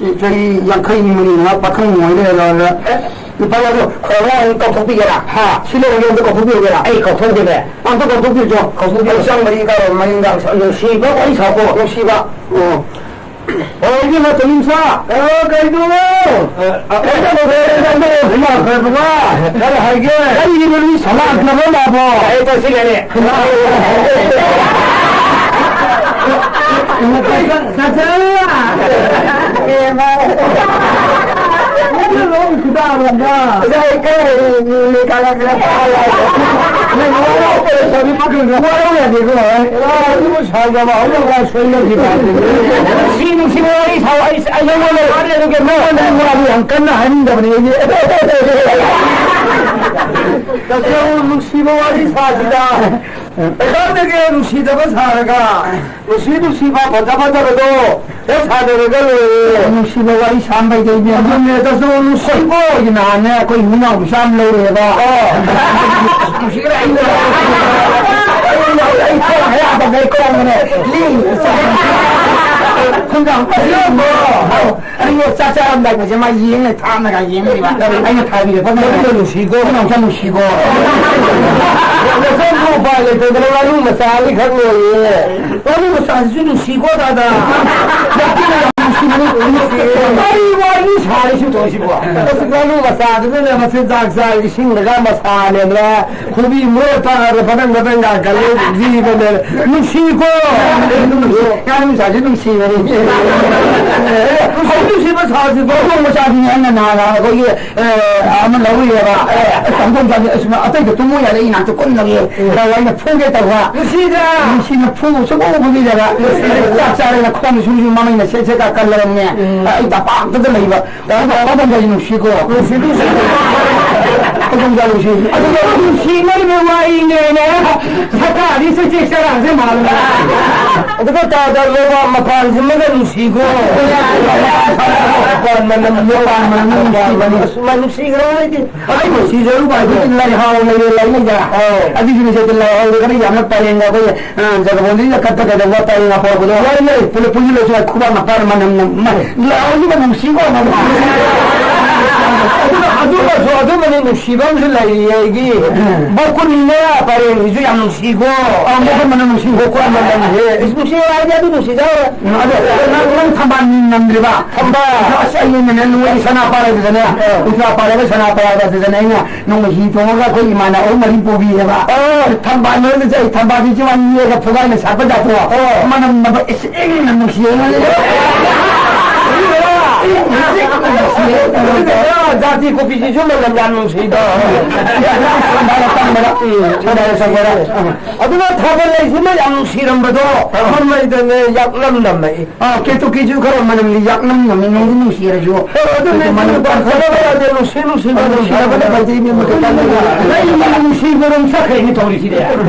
ꯎꯝ꯫ ꯆꯍꯤ ꯌꯥꯡꯈꯩ ꯃꯔꯤ ꯃꯉꯥ ꯄꯥꯈꯪ ꯑꯣꯏ ꯂꯩꯔꯒ꯫ ꯑꯦ, ꯅꯨꯄꯥ ꯑꯗꯣ ꯈꯔ ꯑꯃꯨꯛ ꯀꯥꯎꯊꯣꯛꯄꯤꯒꯦꯔꯥ? ꯍꯥ? ꯁꯤ ꯂꯩꯔꯒ ꯑꯝꯇ ꯀꯥꯎꯊꯣꯛꯄꯤꯔꯒꯦꯔꯥ? ꯑꯩ ꯀꯥꯎꯊꯣꯛꯇꯦꯅꯦ꯫ ꯑꯝꯇ ꯀꯥꯎꯊꯣꯛꯄꯤꯔꯨꯆꯣ꯫ ꯀꯥꯎꯊꯣꯛꯄꯤꯔꯣ꯫ ꯑꯩ ꯆꯪꯕꯗꯤ ꯀꯥꯔꯣ ꯃꯅꯤꯡꯗ꯫ ꯅꯨꯡꯁꯤꯕ ꯋꯥꯔꯤ ꯁꯥꯎꯀꯣ꯫ ꯅꯨꯡꯁꯤꯕ꯫ ꯑꯣ꯫ ꯑꯣ, ꯏꯕꯦꯝꯃ ꯇꯣꯅꯤꯝꯆꯥ꯫ ꯑꯣ, ꯀꯩꯅꯣ? ꯑ, ꯑ, ꯀꯩꯅꯣ, ꯀꯩꯅꯣ, ꯀꯩꯅꯣ, ꯏꯃꯥ, ꯀꯩꯅꯣ, ꯀꯩꯅꯣ ꯍꯥꯏꯒꯦ? ꯀꯔꯤꯒꯤꯅꯣ ꯅꯣꯏ ꯁꯂꯥꯠ ꯅꯕ ꯂꯥꯛꯑꯕꯣ? ꯑꯩ ꯇꯧꯁꯤꯜꯂꯦꯅꯦ꯫ ꯆꯥꯆꯥ꯫ ꯏꯕꯦꯝꯃ꯫ ꯅꯪꯒꯤ ꯂꯣꯟ ꯈꯨꯗꯥꯔꯣꯝꯗ꯫ ꯑꯣꯖꯥ, ꯑꯩ ꯈꯔ ꯍꯩ, ꯃꯤ, ꯃꯤ ꯀꯥꯂꯛ ꯈꯔ ꯐꯥ ꯂꯥꯛꯑꯦ꯫ ꯅꯪ ꯋꯥꯔꯧ, ꯋꯥꯔꯧ ꯌꯥꯗꯦꯀꯣ, ꯑꯦ? ꯋꯥꯔꯧ ꯌꯥꯗꯦꯀꯣ꯫ ꯁꯥꯏꯗꯕ ꯍꯧꯅ ꯋꯥ ꯁꯣꯏꯅꯈꯤꯕ꯫ ꯅꯨꯡꯁꯤ ꯅꯨꯡꯁꯤꯕ ꯋꯥꯔꯤ ꯁꯥꯎ꯫ ꯑꯩ, ꯑꯩ ꯅꯉꯣꯟꯗ ꯋꯥꯔꯤ ꯑꯗꯨꯒꯤ ꯅꯉꯣꯟꯗ ꯑꯩ ꯋꯥꯔꯤ ꯌꯥꯝ ꯀꯟꯅ ꯍꯥꯏꯅꯤꯡꯗꯕꯅꯦ ꯑꯩꯗꯤ꯫ ꯇꯁꯦꯡꯅ ꯅꯨꯡꯁꯤꯕ ꯋꯥꯔꯤ ꯁꯥꯁꯤꯗ꯫ ꯄꯩꯁꯥꯗꯒꯤ ꯅꯨꯡꯁꯤꯗꯕ ꯁꯥꯔꯒ ꯅꯨꯡꯁꯤ ꯅꯨꯡꯁꯤꯕ ꯐꯖ ꯐꯖꯕꯗꯣ ꯍꯦꯛ ꯁꯥꯟꯅꯔꯒ ꯂꯣꯏꯔꯦ꯫ ꯅꯨꯡꯁꯤꯕ ꯋꯥꯔꯤ ꯁꯥꯝꯕꯩꯗꯩꯅꯦ꯫ ꯑꯗꯨꯅꯦ, ꯇꯁꯦꯡꯅ ꯅꯨꯡꯁꯤꯀꯣ꯫ ꯑꯩꯈꯣꯏꯒꯤ ꯅꯍꯥꯟꯅꯦ ꯑꯩꯈꯣꯏ ꯏꯅꯥꯎ ꯃꯆꯥ ꯑꯃ ꯂꯧꯔꯦꯕ꯫ ꯑꯣ꯫ ꯅꯨꯡꯁꯤꯈ꯭ꯔꯦ ꯑꯩꯅ꯫ ꯑꯩ ꯈꯣꯡ ꯍꯌꯥꯗꯕꯩ ꯈꯣꯡꯕꯅꯦ꯫ ꯂꯤ-꯫ ꯈꯣꯡꯒ꯭ꯔꯥꯎ ꯄꯔꯤ ꯑꯃ꯫ ꯑꯩꯅ ꯆꯥꯛ ꯆꯥꯔꯝꯗꯥꯏꯒꯁꯦ ꯃꯥ ꯌꯦꯡ ꯂꯩ, ꯊꯥꯞꯅꯒ ꯌꯦꯡ ꯂꯩꯕ꯫ ꯑꯩꯅ ꯊꯥꯕꯤꯔꯦ꯫ ꯐꯖꯅ ꯅꯨꯡꯁꯤꯀꯣ꯫ ꯅꯪ ꯌꯥꯝ ꯅꯨꯡꯁꯤꯀꯣ꯫ ꯅꯁꯝꯗꯣ ꯎꯄꯥꯏ ꯂꯩꯇꯗꯅ ꯉꯥꯅꯨ ꯃꯆꯥ ꯑꯅꯤꯈꯛ ꯂꯣꯏꯌꯦ꯫ ꯉꯥꯅꯨ ꯃꯆꯥꯁꯤꯁꯨ ꯅꯨꯡꯁꯤꯀꯣ, ꯗꯥꯗꯥ꯫ ꯀꯔꯤ ꯋꯥꯔꯤꯅꯣ ꯁꯥꯔꯤꯁꯤ ꯇꯧꯔꯤꯁꯤꯕꯣ? ꯑꯁ, ꯉꯥꯅꯨ ꯃꯆꯥꯗꯨꯅꯅꯦ ꯃꯆꯤꯟꯖꯥꯛ ꯆꯥꯏ, ꯏꯁꯤꯡꯗꯒ ꯃꯁꯥꯅꯦꯅ, ꯈꯨꯕꯤ ꯃꯣꯏ ꯇꯥꯔꯒ ꯐꯗꯪ ꯐꯗꯪ ꯉꯥꯡꯒꯜꯂꯦ, ꯖꯤꯕꯅꯦ꯫ ꯅꯨꯡꯁꯤꯀꯣ? ꯉꯥꯅꯨ ꯃꯆꯥꯁꯤ ꯅꯨꯡꯁꯤꯕꯅꯤ꯫ ꯅꯨꯡꯁꯤ ꯅꯨꯡꯁꯤꯕ ꯁꯥꯁꯤꯕꯣ꯫ ꯉꯥꯅꯨ ꯃꯆꯥꯗꯨꯅꯦ ꯑꯩꯅ ꯅꯍꯥꯟ ꯑꯩꯈꯣꯏꯒꯤ ꯑ, ꯑꯃ ꯂꯧꯔꯨꯏꯌꯦꯕ꯫ ꯑꯦ, ꯑꯁ, ꯍꯧꯗꯣꯡ ꯆꯥꯁꯦ, ꯑꯁ, ꯑꯇꯩꯗ ꯇꯨꯝꯃꯨ ꯌꯥꯗꯦ, ꯑꯩ ꯅꯥꯛꯇ ꯀꯨꯟꯅꯕꯤ꯫ ꯎꯝ꯫ ꯇꯧꯔꯒ ꯑꯩꯅ ꯐꯨꯒꯦ ꯇꯧꯕ꯫ ꯅꯨꯡꯁꯤꯗ꯭ꯔꯥ? ꯅꯨꯡꯁꯤꯅ ꯐꯨ, ꯁꯨꯡꯐꯨ ꯐꯨꯕꯤꯗꯕ꯫ ꯅꯨꯡꯁꯤꯗ꯭ꯔꯥ? ꯆꯥꯛ ꯆꯥꯔꯦꯅ ꯈꯣꯡ ꯁꯨꯝ ꯁꯨꯝ ꯃꯃꯩꯅ ꯁꯦꯠ ꯁꯦꯠꯀ ꯀꯜꯂꯕꯅꯦ꯫ ꯎꯝ꯫ ꯑꯩ ꯇꯄꯥꯛꯇꯗ ꯂꯩꯕ꯫ ꯍꯧꯗꯣꯡ ꯆꯥꯁꯦ ꯅꯨꯡꯁꯤꯀꯣ꯫ ꯅꯨꯡꯁꯤ, ꯅꯨꯡꯁꯤ꯫ ꯍꯧꯗꯣꯡ ꯆꯥ ꯅꯨꯡꯁꯤ꯫ ꯑꯗꯨꯒ ꯅꯨꯡꯁꯤꯅꯔꯤꯕ ꯋꯥꯔꯤꯅꯦꯅ ꯁꯔꯀꯥꯔꯗꯤ ꯆꯦꯛ ꯆꯦꯛ ꯆꯔꯥꯡꯁꯦ ꯃꯥꯜꯂꯦ꯫ ꯑꯗꯨꯒ ꯇꯥꯗ ꯂꯩꯕꯥꯛ ꯃꯄꯥꯟꯁꯤꯃꯒ ꯅꯨꯡꯁꯤꯀꯣ꯫ ꯃꯄꯥꯟ ꯃꯅꯝ, ꯃꯄꯥꯟ ꯃꯅꯝ ꯅꯨꯡꯁꯤꯕꯅꯤ꯫ ꯑꯁ, ꯃꯥ ꯅꯨꯡꯁꯤꯈ꯭ꯔꯕ ꯑꯩꯗꯤ꯫ ꯑꯩꯕꯨ ꯁꯤꯖꯔꯨꯕ ꯍꯥꯏꯕꯗꯤ ꯂꯩꯍꯥꯎ ꯂꯩꯔꯦ, ꯂꯩ ꯂꯩꯗ꯫ ꯑꯧ꯫ ꯑꯗꯨꯒꯤꯅꯤꯁꯦ ꯂꯩꯍꯥꯎꯗ ꯈꯔ ꯌꯥꯝꯅ ꯄꯔꯦꯡꯒ ꯑꯩꯈꯣꯏ, ꯑ, ꯖꯒꯕꯣꯟꯗꯨꯒꯤ ꯀꯠꯄ ꯀꯩꯗꯧꯕ ꯄꯔꯦꯡ ꯑꯐꯥꯎꯕꯗꯣ꯫ ꯂꯩ ꯂꯩ꯫ ꯄꯨꯂꯞ ꯄꯨꯟꯁꯤꯜꯂꯁꯨ ꯈꯨꯕꯥꯛ ꯃꯄꯥꯟ ꯃꯅꯝ ꯅꯝ-, ꯃ-, ꯂꯩꯍꯥꯎꯁꯤꯒ ꯅꯨꯡꯁꯤꯀꯣ ꯃꯃꯥ꯫ ꯑꯗꯨꯒ ꯑꯗꯨꯃꯁꯨ, ꯑꯗꯨꯃꯗꯤ ꯅꯨꯡꯁꯤꯕ ꯑꯃꯁꯨ ꯂꯩꯔꯤꯌꯦ ꯑꯩꯒꯤ꯫ ꯎꯝ꯫ ꯕꯀꯨꯟꯅ ꯄꯔꯦꯡꯁꯤꯁꯨ ꯌꯥꯝ ꯅꯨꯡꯁꯤꯀꯣ꯫ ꯑ, ꯕꯀꯨꯟ ꯃꯅꯝ ꯅꯨꯡꯁꯤ꯫ ꯕꯀꯨꯟ ꯃꯅꯝꯁꯦ꯫ ꯏꯁ, ꯅꯨꯡꯁꯤ ꯍꯥꯏꯔꯗꯤ ꯑꯗꯨ ꯅꯨꯡꯁꯤꯖꯧꯔꯦ꯫ ꯎꯝ, ꯑꯗꯣ ꯅꯪ, ꯅꯪ ꯊꯝꯕꯥꯜ ꯅꯝꯗ꯭ꯔꯤꯕ? ꯊꯝꯕꯥꯜ꯫ ꯑꯁ, ꯑꯩꯅꯅꯦ ꯅꯣꯏꯒꯤ ꯁꯅꯥ ꯄꯥꯏꯔꯗꯨꯗꯅꯦ, ꯑ꯫ ꯎꯖꯥ ꯄꯥꯏꯔꯒ ꯁꯅꯥ ꯄꯥꯏꯔꯗꯨꯗꯅꯦ ꯑꯩꯅ ꯅꯣꯡꯃ ꯍꯤ ꯇꯣꯡꯉꯒ ꯑꯩꯈꯣꯏ ꯏꯃꯥꯅ ꯑꯍꯨꯝ ꯃꯔꯤ ꯄꯨꯕꯤꯌꯦꯕ꯫ ꯑ꯫ ꯊꯝꯕꯥꯜ ꯃꯔꯛꯇ ꯑꯩ ꯊꯝꯕꯥꯜꯁꯤ ꯆꯤꯋꯥꯟ ꯌꯦꯛꯑꯒ ꯐꯨꯒꯥꯏꯅ ꯁꯥꯠꯄ ꯖꯥꯠꯇꯣ꯫ ꯑ꯫ ꯃꯅꯝ ꯅꯝꯕ ꯏꯁ ꯏꯪꯅ ꯅꯨꯡꯁꯤꯌꯦ꯫ ꯏꯪꯅ ꯅꯨꯡꯁꯤꯌꯦ꯫ ꯖꯥꯇꯤ ꯀꯣꯐꯤꯁꯤꯁꯨ ꯃꯅꯝ ꯌꯥꯝ ꯅꯨꯡꯁꯤꯗꯣ꯫ ꯁꯅꯥ ꯄꯥꯏꯔꯒ ꯆꯪꯕꯗ꯫ ꯎꯝ, ꯁꯅꯥ ꯄꯥꯏꯔꯒ ꯆꯪꯕꯗ꯫ ꯑ꯫ ꯑꯗꯨꯒ ꯊꯥꯕꯜ ꯂꯩꯁꯤꯅ ꯌꯥꯝ ꯅꯨꯡꯁꯤꯔꯝꯕꯗꯣ, ꯑ꯫ ꯃꯃꯩꯗꯅꯦ ꯌꯥꯛꯅꯝ ꯅꯝꯃꯛꯏ꯫ ꯑ, ꯀꯦꯇꯨꯀꯤꯁꯨ ꯈꯔ ꯃꯅꯝꯗꯤ ꯌꯥꯛꯅꯝ ꯅꯝꯃꯤ, ꯅꯨꯡꯗꯤ ꯅꯨꯡꯁꯤꯔꯁꯨ꯫ ꯑ, ꯑꯗꯨꯅꯦ, ꯑꯗꯨ ꯃꯅꯝ ꯃꯅꯝ ꯈꯔ ꯈꯔ ꯌꯥꯗꯦ, ꯅꯨꯡꯁꯤ, ꯅꯨꯡꯁꯤ, ꯑ, ꯃꯅꯝ ꯅꯨꯡꯁꯤꯔꯕꯅ ꯈꯔ ꯐꯩꯗꯤ ꯃꯤ ꯑꯃ ꯈꯛꯇꯪ ꯅꯪ ꯅꯨꯡꯁꯤ ꯃꯔꯝ ꯆꯠꯈ꯭ꯔꯦꯅꯦ ꯇꯧꯔꯤꯁꯤꯗꯤ꯫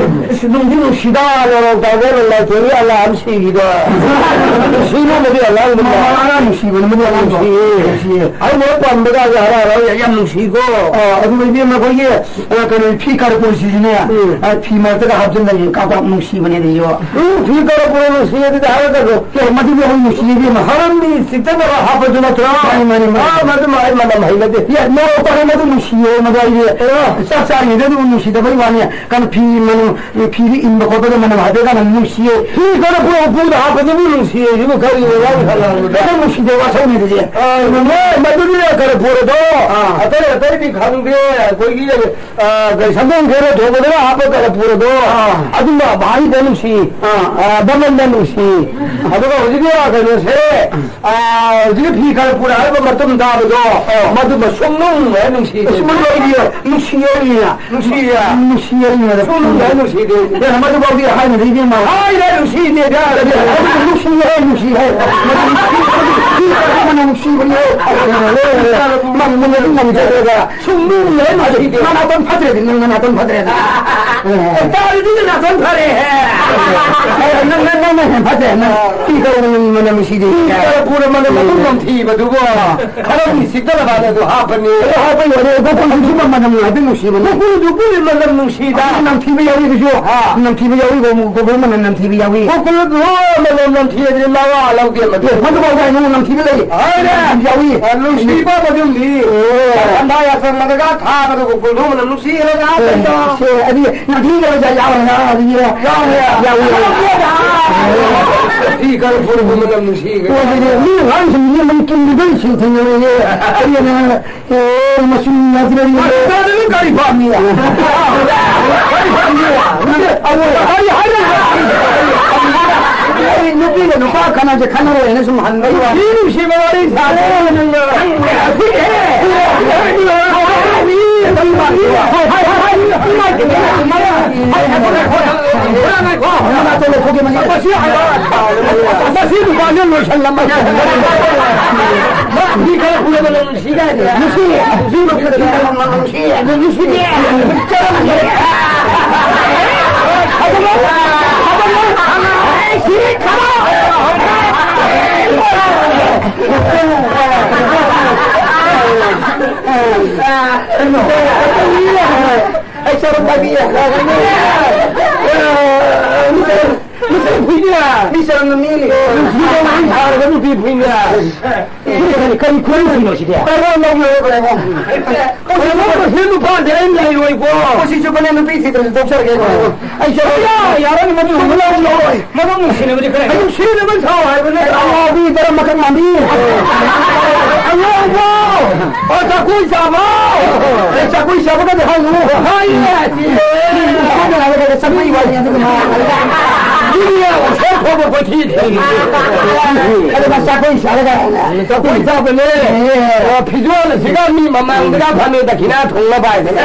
ꯑꯁ, ꯅꯨꯡꯗꯤ ꯅꯨꯡꯁꯤꯗ, ꯅꯣꯡ ꯇꯥꯏꯕ ꯂꯥꯏꯊꯣꯛꯏ ꯑꯂꯥꯝ ꯁꯤꯈꯤꯗꯣ꯫ ꯅꯨꯡꯁꯤ ꯅꯣꯡꯃꯗꯤ ꯑꯂꯥꯝ ꯅꯨꯡꯁꯤ꯫ ꯃꯃꯥ ꯅꯨꯡꯁꯤꯕꯅꯤ, ꯃꯗꯨ ꯑꯉꯥꯡ ꯅꯨꯡꯁꯤꯌꯦ꯫ ꯅꯨꯡꯁꯤꯌꯦ꯫ ꯑꯩ ꯃꯔꯨꯞ ꯄꯥꯟꯕꯒꯁꯦ ꯍꯔꯥꯎ ꯍꯔꯥꯎ ꯌꯥꯝ ꯅꯨꯡꯁꯤꯀꯣ꯫ ꯑ, ꯑꯗꯨꯒ ꯏꯕꯦꯝꯃ ꯑꯩꯈꯣꯏꯒꯤ, ꯑ, ꯀꯩꯅꯣ, ꯐꯤ ꯀꯔꯄꯨꯔꯁꯤꯗꯤꯅꯦ, ꯎꯝ꯫ ꯑ, ꯐꯤ ꯃꯔꯛꯇꯒ ꯍꯥꯞꯆꯤꯜꯂꯒ ꯀꯥꯞ ꯀꯥꯞ ꯅꯨꯡꯁꯤꯕꯅꯦ ꯑꯗꯨꯁꯨ꯫ ꯎꯝ, ꯐꯤ ꯀꯔꯄꯨꯔ ꯅꯨꯡꯁꯤꯌꯦ ꯑꯗꯨꯗꯤ ꯍꯥꯏꯔꯛꯀꯅꯨ꯫ ꯑꯦ, ꯃꯗꯨꯗꯤ ꯑꯩꯈꯣꯏ ꯅꯨꯡꯁꯤꯌꯦ ꯏꯕꯦꯝꯃ꯫ ꯃꯔꯝꯗꯤ ꯆꯤꯛꯇꯅꯕ ꯍꯥꯞꯄꯁꯨ ꯅꯠꯇ꯭ꯔꯣ? ꯃꯥꯅꯤ, ꯃꯥꯅꯤ, ꯃꯥꯅꯤ꯫ ꯑ, ꯃꯗꯨ ꯃ-, ꯑꯩ ꯃꯅꯝ ꯍꯩꯅꯗꯦ꯫ ꯑꯦ, ꯃꯣꯔꯣꯛ ꯇꯧꯔꯦ ꯃꯗꯨ ꯅꯨꯡꯁꯤꯌꯦ ꯃꯗꯨ ꯑꯩꯗꯤ꯫ ꯑ꯫ ꯆꯥꯛ ꯆꯥꯔꯤꯉꯩꯗ ꯑꯗꯨꯝ ꯅꯨꯡꯁꯤꯗꯕꯩ ꯋꯥꯅꯤ꯫ ꯀꯩꯅꯣ ꯐꯤ ꯃꯅꯝ, ꯐꯤꯗ ꯏꯟꯕ ꯈꯣꯠꯄꯗ ꯃꯅꯝ ꯍꯥꯏꯐꯦꯠ ꯀꯥꯟꯗ ꯅꯨꯡꯁꯤꯌꯦ꯫ ꯐꯤ ꯀꯔꯄꯨꯔ ꯎꯄꯨꯗ ꯍꯥꯞꯄꯗꯨꯕꯨ ꯅꯨꯡꯁꯤꯌꯦ ꯁꯤꯕꯨ ꯀꯔꯤꯅꯣ ꯅꯪ ꯈꯜꯂꯛꯑꯕꯗ? ꯑꯗꯨꯝ ꯅꯨꯡꯁꯤꯗꯦ ꯋꯥꯁꯧꯅꯦ ꯑꯗꯨꯗꯤ꯫ ꯑ, ꯃꯗꯨꯗꯤ ꯀꯔꯄꯨꯔꯗꯣ ꯑꯥ꯫ ꯑꯇꯩ ꯑꯇꯩꯗꯤ ꯈꯪꯗꯦ꯫ ꯑꯩꯈꯣꯏꯒꯤ, ꯑ, ꯀꯩ ꯁꯪꯒꯣꯝ ꯈꯦꯔ ꯊꯣꯡꯕꯗꯒ ꯍꯥꯞꯄ ꯀꯔꯄꯨꯔꯗꯣ ꯑꯥ꯫ ꯑꯗꯨꯝꯕ ꯚꯥꯔꯤꯗ ꯅꯨꯡꯁꯤ꯫ ꯑꯥ꯫ ꯑ, ꯕꯃꯟꯗ ꯅꯨꯡꯁꯤ꯫ ꯑꯗꯨꯒ ꯍꯧꯖꯤꯛꯀꯤ ꯀꯩꯅꯣꯁꯦ, ꯑꯥ, ꯍꯧꯖꯤꯛꯀꯤ ꯐꯤ ꯀꯔꯄꯨꯔ ꯍꯥꯏꯕ ꯃꯇꯨꯝ ꯇꯥꯕꯗꯣ, ꯑꯣ꯫ ꯃꯗꯨꯃ ꯁꯨꯡꯅꯨꯡ ꯍꯦꯛ ꯅꯨꯡꯁꯤꯗꯦ꯫ ꯑꯁ, ꯃꯗꯨ ꯑꯩꯗꯤ ꯅꯨꯡꯁꯤ ꯍꯥꯏꯔꯤꯅꯦ꯫ ꯅꯨꯡꯁꯤꯌꯦ꯫ ꯅꯨꯡꯁꯤ ꯍꯥꯏꯔꯤꯅꯦ꯫ ꯁꯨꯡꯅꯨꯡ ꯍꯦꯛ ꯅꯨꯡꯁꯤꯗꯦ꯫ ꯑꯦ, ꯃꯗꯨꯐꯥꯎꯗꯤ ꯍꯥꯏꯅꯗꯦ ꯏꯕꯦꯝꯃ꯫ ꯍꯥꯏꯔꯦ ꯅꯨꯡꯁꯤꯗꯦ꯫ ꯑꯗꯨ ꯅꯨꯡꯁꯤ ꯍꯥꯏ, ꯅꯨꯡꯁꯤ ꯍꯥꯏ꯫ ꯃꯗꯨ ꯅꯨꯡꯁꯤ, ꯅꯨꯡꯁꯤ, ꯅꯨꯡꯁꯤ, ꯃꯗꯨ ꯅꯨꯡꯁꯤꯕꯅꯤ꯫ ꯃꯗꯨ ꯅꯨꯡꯁꯤꯕꯅꯤ꯫ ꯁꯨꯡꯅꯨꯡ ꯍꯦꯛ ꯅꯨꯡꯁꯤꯗꯦ꯫ ꯃꯅꯥꯇꯣꯟ ꯐꯠꯇ꯭ꯔꯦꯗꯤ, ꯅꯪ ꯅꯅꯥꯇꯣꯟ ꯐꯠꯇ꯭ꯔꯦꯗꯤ꯫ ꯑꯦ, ꯇꯥꯔꯤꯗꯨꯗꯤ ꯅꯥꯇꯣꯟ ꯐꯔꯦꯍꯦ꯫ ꯑꯦ, ꯅꯪ, ꯅꯪ, ꯅꯪ, ꯅꯪ ꯍꯦꯟꯅ ꯐꯠꯇ꯭ꯔꯦ꯫ ꯅꯪ ꯐꯤ ꯀꯔꯄꯨꯔ ꯃꯅꯝ ꯅꯨꯡꯁꯤꯗꯦ꯫ ꯐꯤ ꯀꯔꯄꯨꯔ ꯃꯅꯝ ꯃꯇꯨꯝ ꯅꯝꯊꯤꯕꯗꯨꯕꯣ꯫ ꯈꯔ ꯅꯨꯡꯁꯤꯠꯇꯅꯕ ꯑꯗꯨ ꯍꯥꯞꯄꯅꯤ꯫ ꯑꯗꯨ ꯍꯥꯞꯄꯩ ꯋꯥꯅꯤ, ꯒꯣꯀꯨꯜꯗꯨꯁꯨ ꯃꯅꯝ ꯍꯥꯏꯐꯦꯠ ꯅꯨꯡꯁꯤꯕꯅꯤ꯫ ꯒꯣꯀꯨꯜꯗꯨꯕꯨꯗꯤ ꯃꯅꯝ ꯅꯨꯡꯁꯤꯗ꯫ ꯑꯗꯨ ꯅꯝꯊꯤꯕ ꯌꯥꯎꯏ ꯀꯩꯁꯨ꯫ ꯑꯥ꯫ ꯅꯝꯊꯤꯕ ꯌꯥꯎꯏ, ꯒꯣ-, ꯒꯣꯀꯨꯜ ꯃꯅꯝ ꯅꯝꯊꯤꯕ ꯌꯥꯎꯏ꯫ ꯒꯣꯀꯨꯜꯗꯨ ꯃꯅꯝ ꯅꯝꯊꯤꯔꯗꯤ ꯃꯋꯥ ꯂꯧꯗꯦ ꯃꯗꯨ꯫ ꯑꯦ, ꯃꯗꯨꯐꯥꯎꯗ ꯑꯩꯉꯣꯟꯗ ꯅꯝꯊꯤꯕ ꯂꯩ꯫ ꯍꯣꯏꯅꯦ꯫ ꯌꯥꯎꯏ꯫ ꯑ, ꯅꯨꯡꯁꯤꯕ ꯃꯗꯨꯝꯗꯤ꯫ ꯑꯣ꯫ ꯆꯥꯛꯈꯟꯗ ꯌꯥꯁꯜꯂꯒ ꯊꯥꯕꯗ ꯒꯣꯀꯨꯜꯗꯨ ꯃꯅꯝ ꯅꯨꯡꯁꯤꯔꯒ ꯑꯦ, ꯀꯩꯅꯣ꯫ ꯁꯦ, ꯑꯗꯨꯗꯤ ꯅꯝꯊꯤꯕ ꯌꯥꯎꯔꯦ, ꯌꯥꯎꯔꯦ, ꯌꯥꯎꯔꯦ꯫ ꯌꯥꯎꯔꯦ꯫ ꯌꯥꯎꯏ, ꯌꯥꯎꯏ꯫ ꯐꯤ ꯀꯔꯄꯨꯔꯕꯨ ꯃꯅꯝ ꯅꯨꯡꯁꯤꯒꯦ꯫ ꯑꯣ, ꯑꯗꯨꯗꯤ ꯃꯤ ꯑꯉꯥꯡꯁꯤꯡꯁꯤ ꯃꯅꯝ ꯀꯤꯝꯕꯗ ꯁꯤ ꯊꯦꯡꯅꯔꯦ꯫ ꯑꯩꯅ ꯑꯣ, ꯃꯆꯨ ꯌꯥꯗ꯭ꯔꯦ꯫ ꯃꯆꯨ ꯌꯥꯗ꯭ꯔꯦ, ꯀꯔꯤ ꯄꯥꯝꯃꯤ? ꯀꯔꯤ ꯄꯥꯝꯃꯤ? ꯑꯗꯨ ꯀꯔꯤ ꯍꯥꯏꯔꯤꯕ? ꯑꯩ ꯅꯨꯄꯤꯒ ꯅꯨꯄꯥ ꯈꯠꯅꯁꯦ ꯈꯠꯅꯔꯣꯏꯅ ꯁꯨꯝ ꯍꯟꯕꯒꯤ ꯋꯥꯅꯤ꯫ ꯅꯨꯡꯁꯤ ꯅꯨꯡꯁꯤꯕ ꯋꯥꯔꯤ ꯁꯥꯔꯦ꯫ ꯃꯁꯤ ꯅꯨꯄꯥꯁꯦ ꯂꯣꯏꯁꯜꯂꯝꯃꯒꯦ꯫ ꯃꯤ ꯈꯔ ꯄꯨꯔꯒ ꯂꯩ꯫ ꯅꯨꯡꯁꯤ ꯍꯥꯏꯗꯤ ꯅꯨꯡꯁꯤ꯫ ꯅꯨꯡꯁꯤ꯫ ꯅꯨꯡꯁꯤ꯫ ꯅꯨꯡꯁꯤ꯫ ꯃꯤ ꯌꯥꯝ ꯐꯕꯅꯦ꯫ ꯃꯁꯛ ꯐꯨꯏꯅꯦ꯫ ꯃꯤ ꯆꯔꯝꯅ ꯃꯤꯅꯤ꯫ ꯅꯨꯄꯤ ꯂꯧꯕ ꯃꯤ ꯐꯥꯔꯒ ꯅꯨꯄꯤ ꯐꯨꯏꯅꯦ꯫ ꯀꯔꯤ, ꯀꯔꯤ ꯈꯨꯅꯨꯡꯁꯤꯅꯣ ꯁꯤꯗꯤ? ꯀꯔꯝꯕ ꯂꯧꯅꯣ, ꯀꯔꯝꯕ? ꯀꯩꯅꯣ, ꯀꯩꯅꯣ ꯅꯨꯄꯥꯗꯤ ꯑꯩ ꯂꯩꯔꯣꯏꯀꯣ꯫ ꯄꯨꯟꯁꯤ ꯆꯨꯞꯄꯅꯦ ꯅꯨꯄꯤ ꯊꯤꯗ꯭ꯔꯁꯨ ꯇꯣꯛꯆꯔꯒꯦ꯫ ꯑꯩ ꯆꯠꯂꯣ꯫ ꯌꯥ, ꯌꯥꯔꯣꯏ, ꯃꯗꯨ ꯂꯧꯔꯣꯏ꯫ ꯃꯗꯨ ꯅꯨꯡꯁꯤꯅꯕꯗꯤ ꯈꯔ ꯑꯩ ꯅꯨꯡꯁꯤꯅꯕ ꯁꯥꯎ ꯍꯥꯏꯕꯅꯦ꯫ ꯑꯉꯥꯎꯕꯤ ꯗꯔꯝ ꯃꯈꯜ ꯃꯥꯟꯕꯤ꯫ ꯑꯉꯥꯎꯕ! ꯑꯣ, ꯆꯥꯛꯀꯣꯏ ꯆꯥꯕ! ꯑꯦ, ꯆꯥꯛꯀꯣꯏ ꯆꯥꯕꯒꯗꯤ ꯍꯥꯏꯅꯨ꯫ ꯍꯥꯏꯌꯦ, ꯍꯥꯏꯌꯦ꯫ ꯆꯥꯛꯀꯣꯏ ꯋꯥꯔꯤ ꯑꯗꯨꯒꯨꯝꯕ꯫ ꯁꯤꯅꯦ, ꯁꯦ ꯐꯕ ꯀꯣꯏꯊꯤ ꯊꯤꯔꯤꯁꯦ꯫ ꯑꯗꯨꯒ ꯆꯥꯛꯀꯣꯏ ꯆꯥꯔꯒ ꯆꯥꯛꯀꯣꯏ ꯆꯥꯕꯅꯦ꯫ ꯑꯦ꯫ ꯑꯣ, ꯐꯤꯖꯣꯜ ꯑꯁꯤꯒ ꯃꯤ ꯃꯃꯥꯡꯗꯒ ꯐꯝꯃꯦ, ꯗꯈꯤꯅꯥ ꯊꯣꯡꯅꯕ ꯍꯥꯏꯗꯅ꯫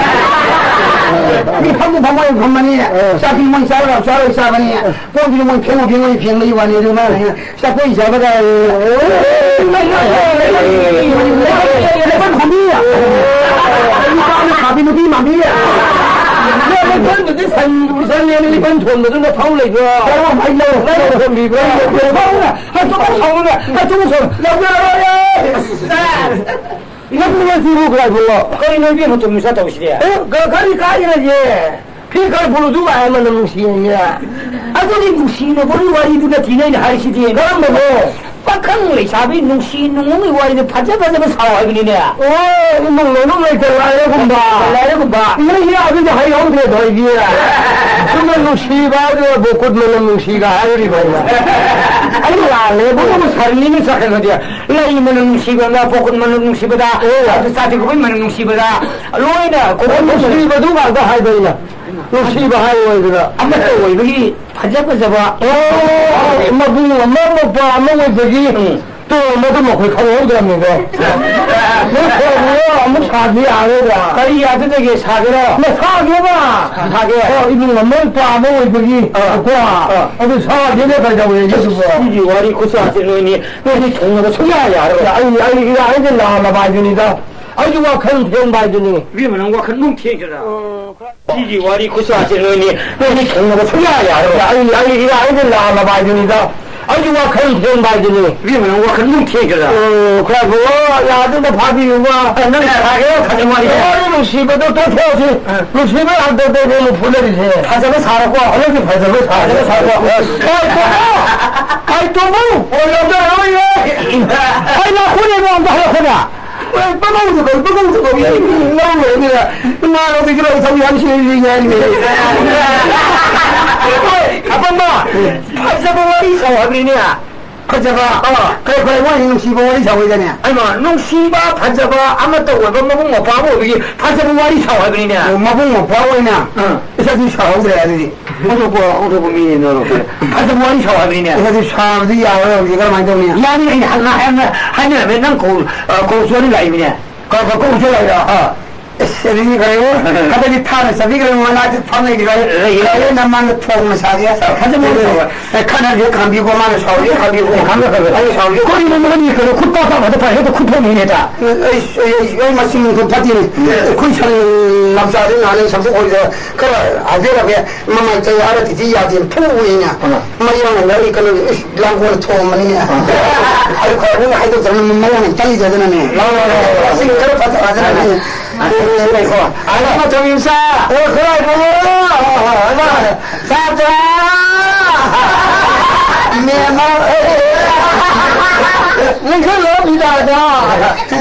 ꯃꯤ ꯐꯝꯕꯨ ꯐꯝꯃꯣꯏ ꯐꯝꯕꯅꯤ꯫ ꯑꯦ꯫ ꯆꯥꯛꯇꯤ ꯃꯣꯏ ꯆꯥꯔꯒ ꯆꯥꯔꯣꯏ ꯆꯥꯕꯅꯤ꯫ ꯀꯣꯟꯗꯨꯗꯤ ꯃꯣꯏ ꯐꯦꯡꯉꯣ ꯐꯦꯡꯉꯣ ꯐꯦꯡꯕꯒꯤ ꯋꯥꯅꯤ꯫ ꯑꯗꯨ ꯃꯥꯅ ꯍꯦꯟꯅ ꯆꯥꯛꯀꯣꯏ ꯆꯥꯕꯒ꯫ ꯂꯩꯄꯟ ꯐꯝꯕꯤ꯫ ꯅꯨꯄꯥ ꯑꯃ ꯁꯥꯕꯤ ꯅꯨꯄꯤ ꯃꯥꯟꯕꯤ꯫ ꯂꯩꯄꯟꯗꯨꯗꯤ ꯁꯟ ꯁꯟ ꯂꯩꯄꯟ ꯊꯣꯟꯕꯗꯨꯅ ꯊꯧ ꯂꯩꯕ꯭ꯔꯣ? ꯂꯧꯔꯣ, ꯑꯩ ꯂꯧꯔꯣ꯫ ꯅꯪ ꯊꯣꯟꯕꯤꯕ꯭ꯔꯣ? ꯂꯧꯔꯣ꯫ ꯍꯥꯏ ꯆꯨꯝꯅ ꯁꯥꯎꯅꯨꯅꯦ, ꯍꯥꯏ ꯆꯨꯝꯅ ꯁꯥꯎꯅꯨ꯫ ꯂꯧꯖꯔꯔꯣꯏ꯫ ꯅꯪ ꯉꯁꯤꯕꯨ ꯀꯗꯥꯏ ꯐꯥꯎꯕ? ꯀꯔꯤꯅꯣ ꯏꯕꯦꯝꯃ ꯇꯨꯝ ꯏꯆꯥ ꯇꯧꯔꯤꯁꯤꯗꯤ? ꯑꯦ, ꯒ-, ꯒꯥꯔꯤ ꯀꯥꯏꯔꯁꯦ꯫ ꯐꯤ ꯈꯔ ꯄꯨꯔꯨꯗꯨ ꯀꯥꯏ ꯃꯅꯝ ꯅꯨꯡꯁꯤꯌꯦꯅꯦ꯫ ꯑꯗꯨꯗꯤ ꯅꯨꯡꯁꯤꯅꯕꯒꯤ ꯋꯥꯔꯤꯗꯨ ꯅꯠꯇꯦꯅꯦ ꯑꯩꯅ ꯍꯥꯏꯔꯤꯁꯤꯗꯤ꯫ ꯀꯔꯝꯕꯅꯣ? ꯄꯥꯈꯪ ꯂꯩꯁꯥꯕꯤ ꯅꯨꯡꯁꯤ ꯅꯨꯡꯉꯣꯟꯒꯤ ꯋꯥꯔꯤꯗꯨ ꯐꯖ ꯐꯖꯕ ꯁꯥꯎ ꯍꯥꯏꯕꯅꯤꯅꯦ꯫ ꯑꯣ, ꯏꯃꯨꯡ ꯃꯅꯨꯡ ꯂꯩꯇ ꯂꯥꯏꯔꯒꯨꯝꯕ꯫ ꯂꯥꯏꯔꯒꯨꯝꯕ꯫ ꯅꯣꯏꯒꯤ ꯑꯗꯨꯗꯤ ꯍꯩꯍꯧꯗ꯭ꯔꯦꯗꯣ ꯑꯩꯗꯤ꯫ ꯆꯨꯝꯅ ꯅꯨꯡꯁꯤꯕ ꯍꯥꯏꯗꯨꯅꯕꯨ ꯀꯨꯠ ꯃꯅꯝ ꯅꯨꯡꯁꯤꯒ ꯍꯥꯏꯔꯤꯕ ꯑꯩꯅ꯫ ꯑꯩ ꯂꯥꯜꯂꯦ, ꯑꯗꯨꯕꯨ ꯁꯥꯔꯤꯅꯤꯅ ꯆꯠꯈ꯭ꯔꯒꯗꯤ꯫ ꯂꯩ ꯃꯅꯝ ꯅꯨꯡꯁꯤꯕꯅ ꯄꯣꯀꯠ ꯃꯅꯝ ꯅꯨꯡꯁꯤꯕꯗ, ꯑꯣ꯫ ꯑꯗꯨ ꯆꯥꯇꯤ ꯈꯨꯕꯩ ꯃꯅꯝ ꯅꯨꯡꯁꯤꯕꯗ, ꯂꯣꯏꯅ ꯀꯣꯀꯠ ꯅꯨꯡꯁꯤꯕꯗꯨ ꯉꯥꯛꯇ ꯍꯥꯏꯕ ꯑꯩꯅ꯫ ꯅꯨꯡꯁꯤꯕ ꯍꯥꯏꯔꯣꯏꯗꯅ꯫ ꯑꯃꯠꯇ ꯑꯣꯏꯕꯒꯤ ꯐꯖ ꯐꯖꯕ꯫ ꯑꯣ, ꯃꯕꯨꯡ ꯑꯃ ꯃꯧꯄ꯭ꯋꯥ ꯑꯃ ꯑꯣꯏꯕꯒꯤ꯫ ꯎꯝ꯫ ꯇꯣ, ꯃꯗꯨ ꯃꯈꯣꯏ ꯈꯪꯍꯧꯗ꯭ꯔꯕꯅꯤꯗꯣ꯫ ꯅꯣꯏ ꯊꯣꯡꯉꯤꯔꯣ? ꯑꯃꯨꯛ ꯁꯥꯗꯤ ꯌꯥꯔꯣꯏꯗ꯭ꯔꯥ? ꯀꯔꯤ ꯌꯥꯗꯗꯒꯦ ꯁꯥꯒꯦꯔꯣ? ꯅ ꯁꯥꯒꯦꯕ꯫ ꯁꯥꯒꯦ꯫ ꯑꯣ, ꯏꯕꯨꯡ ꯑꯃ ꯃꯧꯄ꯭ꯋꯥ ꯑꯃ ꯑꯣꯏꯕꯒꯤ꯫ ꯑꯥ꯫ ꯀꯣ꯫ ꯑꯥ꯫ ꯑꯗꯨ ꯁꯥꯒꯦꯅ ꯀꯩꯗꯧꯋꯦ ꯑꯗꯨꯕꯣ? ꯁꯤꯒꯤ ꯋꯥꯔꯤ ꯈꯨꯁꯥꯁꯦ ꯅꯣꯏꯅꯤ꯫ ꯅꯣꯏꯗꯤ ꯊꯨꯡꯅꯕ ꯁꯨꯡꯌꯥ ꯌꯥꯔꯔꯣꯏ꯫ ꯑꯩ, ꯑꯩ ꯏꯔꯥꯏꯁꯦ ꯂꯥꯜꯂꯕ ꯍꯥꯏꯗꯨꯅꯤꯗ꯫ ꯑꯩꯁꯨ ꯋꯥꯈꯜ ꯊꯦꯡꯕ ꯍꯥꯏꯗꯨꯅꯤ꯫ ꯏꯕꯦꯝꯃ, ꯅꯪ ꯋꯥꯈꯜ ꯅꯨꯡ ꯊꯦꯡꯗ꯭ꯔꯥ? ꯎꯝ, ꯈꯔ ꯁꯤꯒꯤ ꯋꯥꯔꯤ ꯈꯨꯁꯥꯁꯦ ꯅꯣꯏꯅꯤ, ꯅꯣꯏꯗꯤ ꯊꯨꯡꯅꯕ ꯁꯨꯡꯌꯥ ꯌꯥꯔꯔꯣꯏ꯫ ꯑꯩ, ꯑꯩ ꯏꯔꯥꯏꯁꯦ ꯂꯥꯜꯂꯕ ꯍꯥꯏꯗꯨꯅꯤꯗ꯫ ꯑꯩꯒꯤ ꯋꯥꯈꯜ ꯊꯦꯡꯕ ꯍꯥꯏꯗꯨꯅꯤ꯫ ꯏꯕꯦꯝꯃ, ꯅꯪ ꯋꯥꯈꯜ ꯅꯨꯡ ꯊꯦꯡꯒꯗ꯭ꯔꯥ? ꯑꯣ, ꯈ꯭ꯋꯥꯏꯕꯨ, ꯑꯣ, ꯌꯥꯗꯨꯅ ꯐꯥꯕꯤꯌꯨꯕ꯫ ꯑ, ꯅꯪ ꯁꯥꯒꯦꯔꯣ ꯐꯖꯕ ꯋꯥꯔꯤ? ꯋꯥꯔꯤ ꯅꯨꯡꯁꯤꯕꯗꯣ ꯇꯣꯛꯊꯣꯛꯑꯁꯤ꯫ ꯑ꯫ ꯅꯨꯡꯁꯤꯕ ꯍꯟꯊꯗꯅ ꯑꯃꯨꯛ ꯐꯨꯅꯔꯤꯁꯦ꯫ ꯐꯖꯕ ꯁꯥꯔꯣꯀꯣ, ꯍꯟꯗꯛꯇꯤ ꯐꯖꯕ ꯁꯥꯔꯣ꯫ ꯐꯖꯕ ꯁꯥꯔꯣ꯫ ꯀꯥꯏ ꯇꯣꯝꯕ! ꯀꯥꯏ ꯇꯣꯝꯕ! ꯑꯣ, ꯌꯥꯎꯖꯔꯔꯣꯏꯌꯦ! ꯑꯩ ꯂꯥꯛꯈꯣꯏꯅꯦꯕ, ꯑꯝꯇ ꯍꯜꯂꯛꯈꯣꯅꯦ꯫ ꯄꯪꯉꯧꯗ ꯀꯧꯏ, ꯄꯪꯉꯧꯗ ꯀꯧꯏ꯫ ꯑꯩ ꯂꯧꯔꯨꯔꯃꯤꯅ ꯏꯃꯥꯟꯅꯕꯤꯒꯤ ꯂꯧ ꯊꯧ ꯌꯥꯝ ꯁꯦꯝꯕꯤꯒꯦ ꯍꯥꯏꯔꯤꯅꯦ꯫ ꯑꯄꯪꯕ! ꯐꯖꯕ ꯋꯥꯔꯤ ꯁꯥꯎ ꯍꯥꯏꯕꯅꯤꯅꯦ꯫ ꯐꯖꯕ? ꯑꯥ꯫ ꯀꯔꯤ, ꯀꯔꯤ, ꯃꯣꯏ ꯅꯨꯡꯁꯤꯕ ꯋꯥꯔꯤ ꯁꯥꯎ ꯍꯥꯏꯗꯥꯏꯅꯦ? ꯑꯩꯃ, ꯅꯨꯡꯁꯤꯕ, ꯐꯖꯕ, ꯑꯃꯠꯇ ꯑꯣꯏꯕ ꯃꯕꯨꯡ ꯃꯧꯄ꯭ꯋꯥ ꯑꯃ ꯑꯣꯏꯕꯒꯤ ꯐꯖꯕ ꯋꯥꯔꯤ ꯁꯥꯎ ꯍꯥꯏꯕꯅꯤꯅꯦ꯫ ꯑꯣ, ꯃꯕꯨꯡ ꯃꯧꯄ꯭ꯋꯥ ꯑꯣꯏꯅ? ꯑꯥ꯫ ꯏꯁ, ꯑꯗꯨꯗꯤ ꯁꯥꯎꯍꯧꯗ꯭ꯔꯦ ꯑꯗꯨꯗꯤ꯫ ꯑꯣꯟꯊꯣꯛꯄ, ꯑꯣꯟꯊꯣꯛꯄ ꯃꯤꯅꯤꯅꯦ ꯅꯪ꯫ ꯐꯖꯕ ꯋꯥꯔꯤ ꯁꯥꯎ ꯍꯥꯏꯕꯅꯤꯅꯦ꯫ ꯑꯁ, ꯑꯗꯨ ꯁꯥꯕꯗꯤ ꯌꯥꯔꯣꯏ ꯍꯧꯖꯤꯛ, ꯀꯔꯝꯍꯥꯏꯅ ꯇꯧꯅꯤ? ꯌꯥꯅꯤ, ꯑꯩꯅ ꯍꯥꯟꯅ ꯍꯥꯏꯅ-, ꯍꯥꯏꯅꯔꯝꯃꯦ, ꯅꯪ ꯀꯧ-, ꯑ, ꯀꯧꯔꯁꯨ ꯑꯗꯨꯝ ꯂꯥꯛꯏꯃꯤꯅꯦ꯫ ꯀꯧ-, ꯀꯧ-, ꯀꯧꯔꯁꯨ ꯂꯥꯛꯏꯔꯣ? ꯑꯥ꯫ ꯑꯁ, ꯑꯗꯨꯗꯤ ꯀꯔꯤꯅꯣ? ꯍꯟꯗꯛꯇꯤ ꯊꯥꯅ ꯆꯠꯄꯤꯈ꯭ꯔꯦ, ꯃꯅꯥꯛꯇ ꯐꯝ ꯂꯩꯔꯤꯕ꯫ ꯂꯩꯌꯦ꯫ ꯀꯔꯤꯅꯣ ꯅꯃꯥꯡꯗ ꯊꯣꯡꯅ ꯁꯥꯔꯤ? ꯐꯖꯅ ꯂꯩꯌꯦ꯫ ꯑꯦ, ꯈꯠꯅꯔꯗꯤ ꯈꯥꯝꯕꯤꯈꯣ, ꯃꯥꯅ ꯁꯥꯎꯔꯗꯤ ꯈꯥꯝꯕꯤꯈꯣ꯫ ꯈꯥꯝꯕꯤꯈꯣ꯫ ꯑꯩꯅ ꯁꯥꯎꯔꯗꯤ ꯀꯔꯤꯅꯣ ꯅꯪꯗꯤ ꯀꯩꯅꯣ ꯈꯨꯠ ꯄꯥꯛ ꯄꯥꯛ ꯍꯦꯛꯇ ꯈꯨꯠ ꯊꯣꯛꯅꯤꯡꯉꯦꯗ꯫ ꯑꯩ, ꯑꯩ, ꯑꯩ, ꯑꯩ ꯃꯆꯤꯟ ꯃꯈꯣꯟ ꯐꯠꯇꯦꯅꯦ꯫ ꯎꯝ꯫ ꯑꯩꯈꯣꯏ ꯁꯟ ꯂꯝꯆꯥꯗ ꯅꯍꯥꯟ ꯁꯝꯄꯨ ꯈꯣꯏꯗ ꯈꯔ ꯍꯥꯏꯖꯔꯒꯦ, ꯃꯃꯜ ꯀꯩ ꯍꯥꯏꯔ ꯇꯤꯇꯤ ꯌꯥꯗꯦꯅ ꯐꯨꯕꯅꯤꯅꯦ꯫ ꯑꯥ꯫ ꯃꯌꯥꯡꯅ ꯑꯩ ꯀꯩꯅꯣ, ꯏꯁ, ꯂꯥꯡꯒꯣꯜ ꯊꯣꯡꯕꯅꯤꯅꯦ꯫ ꯑꯥ꯫ ꯑꯗꯨ ꯈꯔ ꯅꯪ ꯍꯥꯏꯗꯣꯛꯇ꯭ꯔꯕꯅꯤꯅ ꯃꯌꯥꯡꯅ ꯆꯪꯈꯤꯗꯗꯅꯅꯦ꯫ ꯂꯥꯎ, ꯂꯥꯎ, ꯂꯥꯎ, ꯂꯥꯎ꯫ ꯃꯆꯤꯟ ꯈꯔ ꯐꯠꯇꯕ ꯑꯗꯨꯅꯅꯦ꯫ ꯑꯥ꯫ ꯑꯗꯨꯅꯦ, ꯂꯩꯀꯣ꯫ ꯑꯥ, ꯃꯇꯝ ꯏꯪꯁꯥ꯫ ꯑꯣ, ꯈꯔ ꯏꯪꯉꯣ꯫ ꯑꯥ, ꯑꯥ, ꯑꯥ꯫ ꯁꯥꯇ꯭ꯔꯥ! ꯃꯦꯝꯃ! ꯂꯩꯁꯜꯂꯣ ꯐꯤꯗꯥꯗ!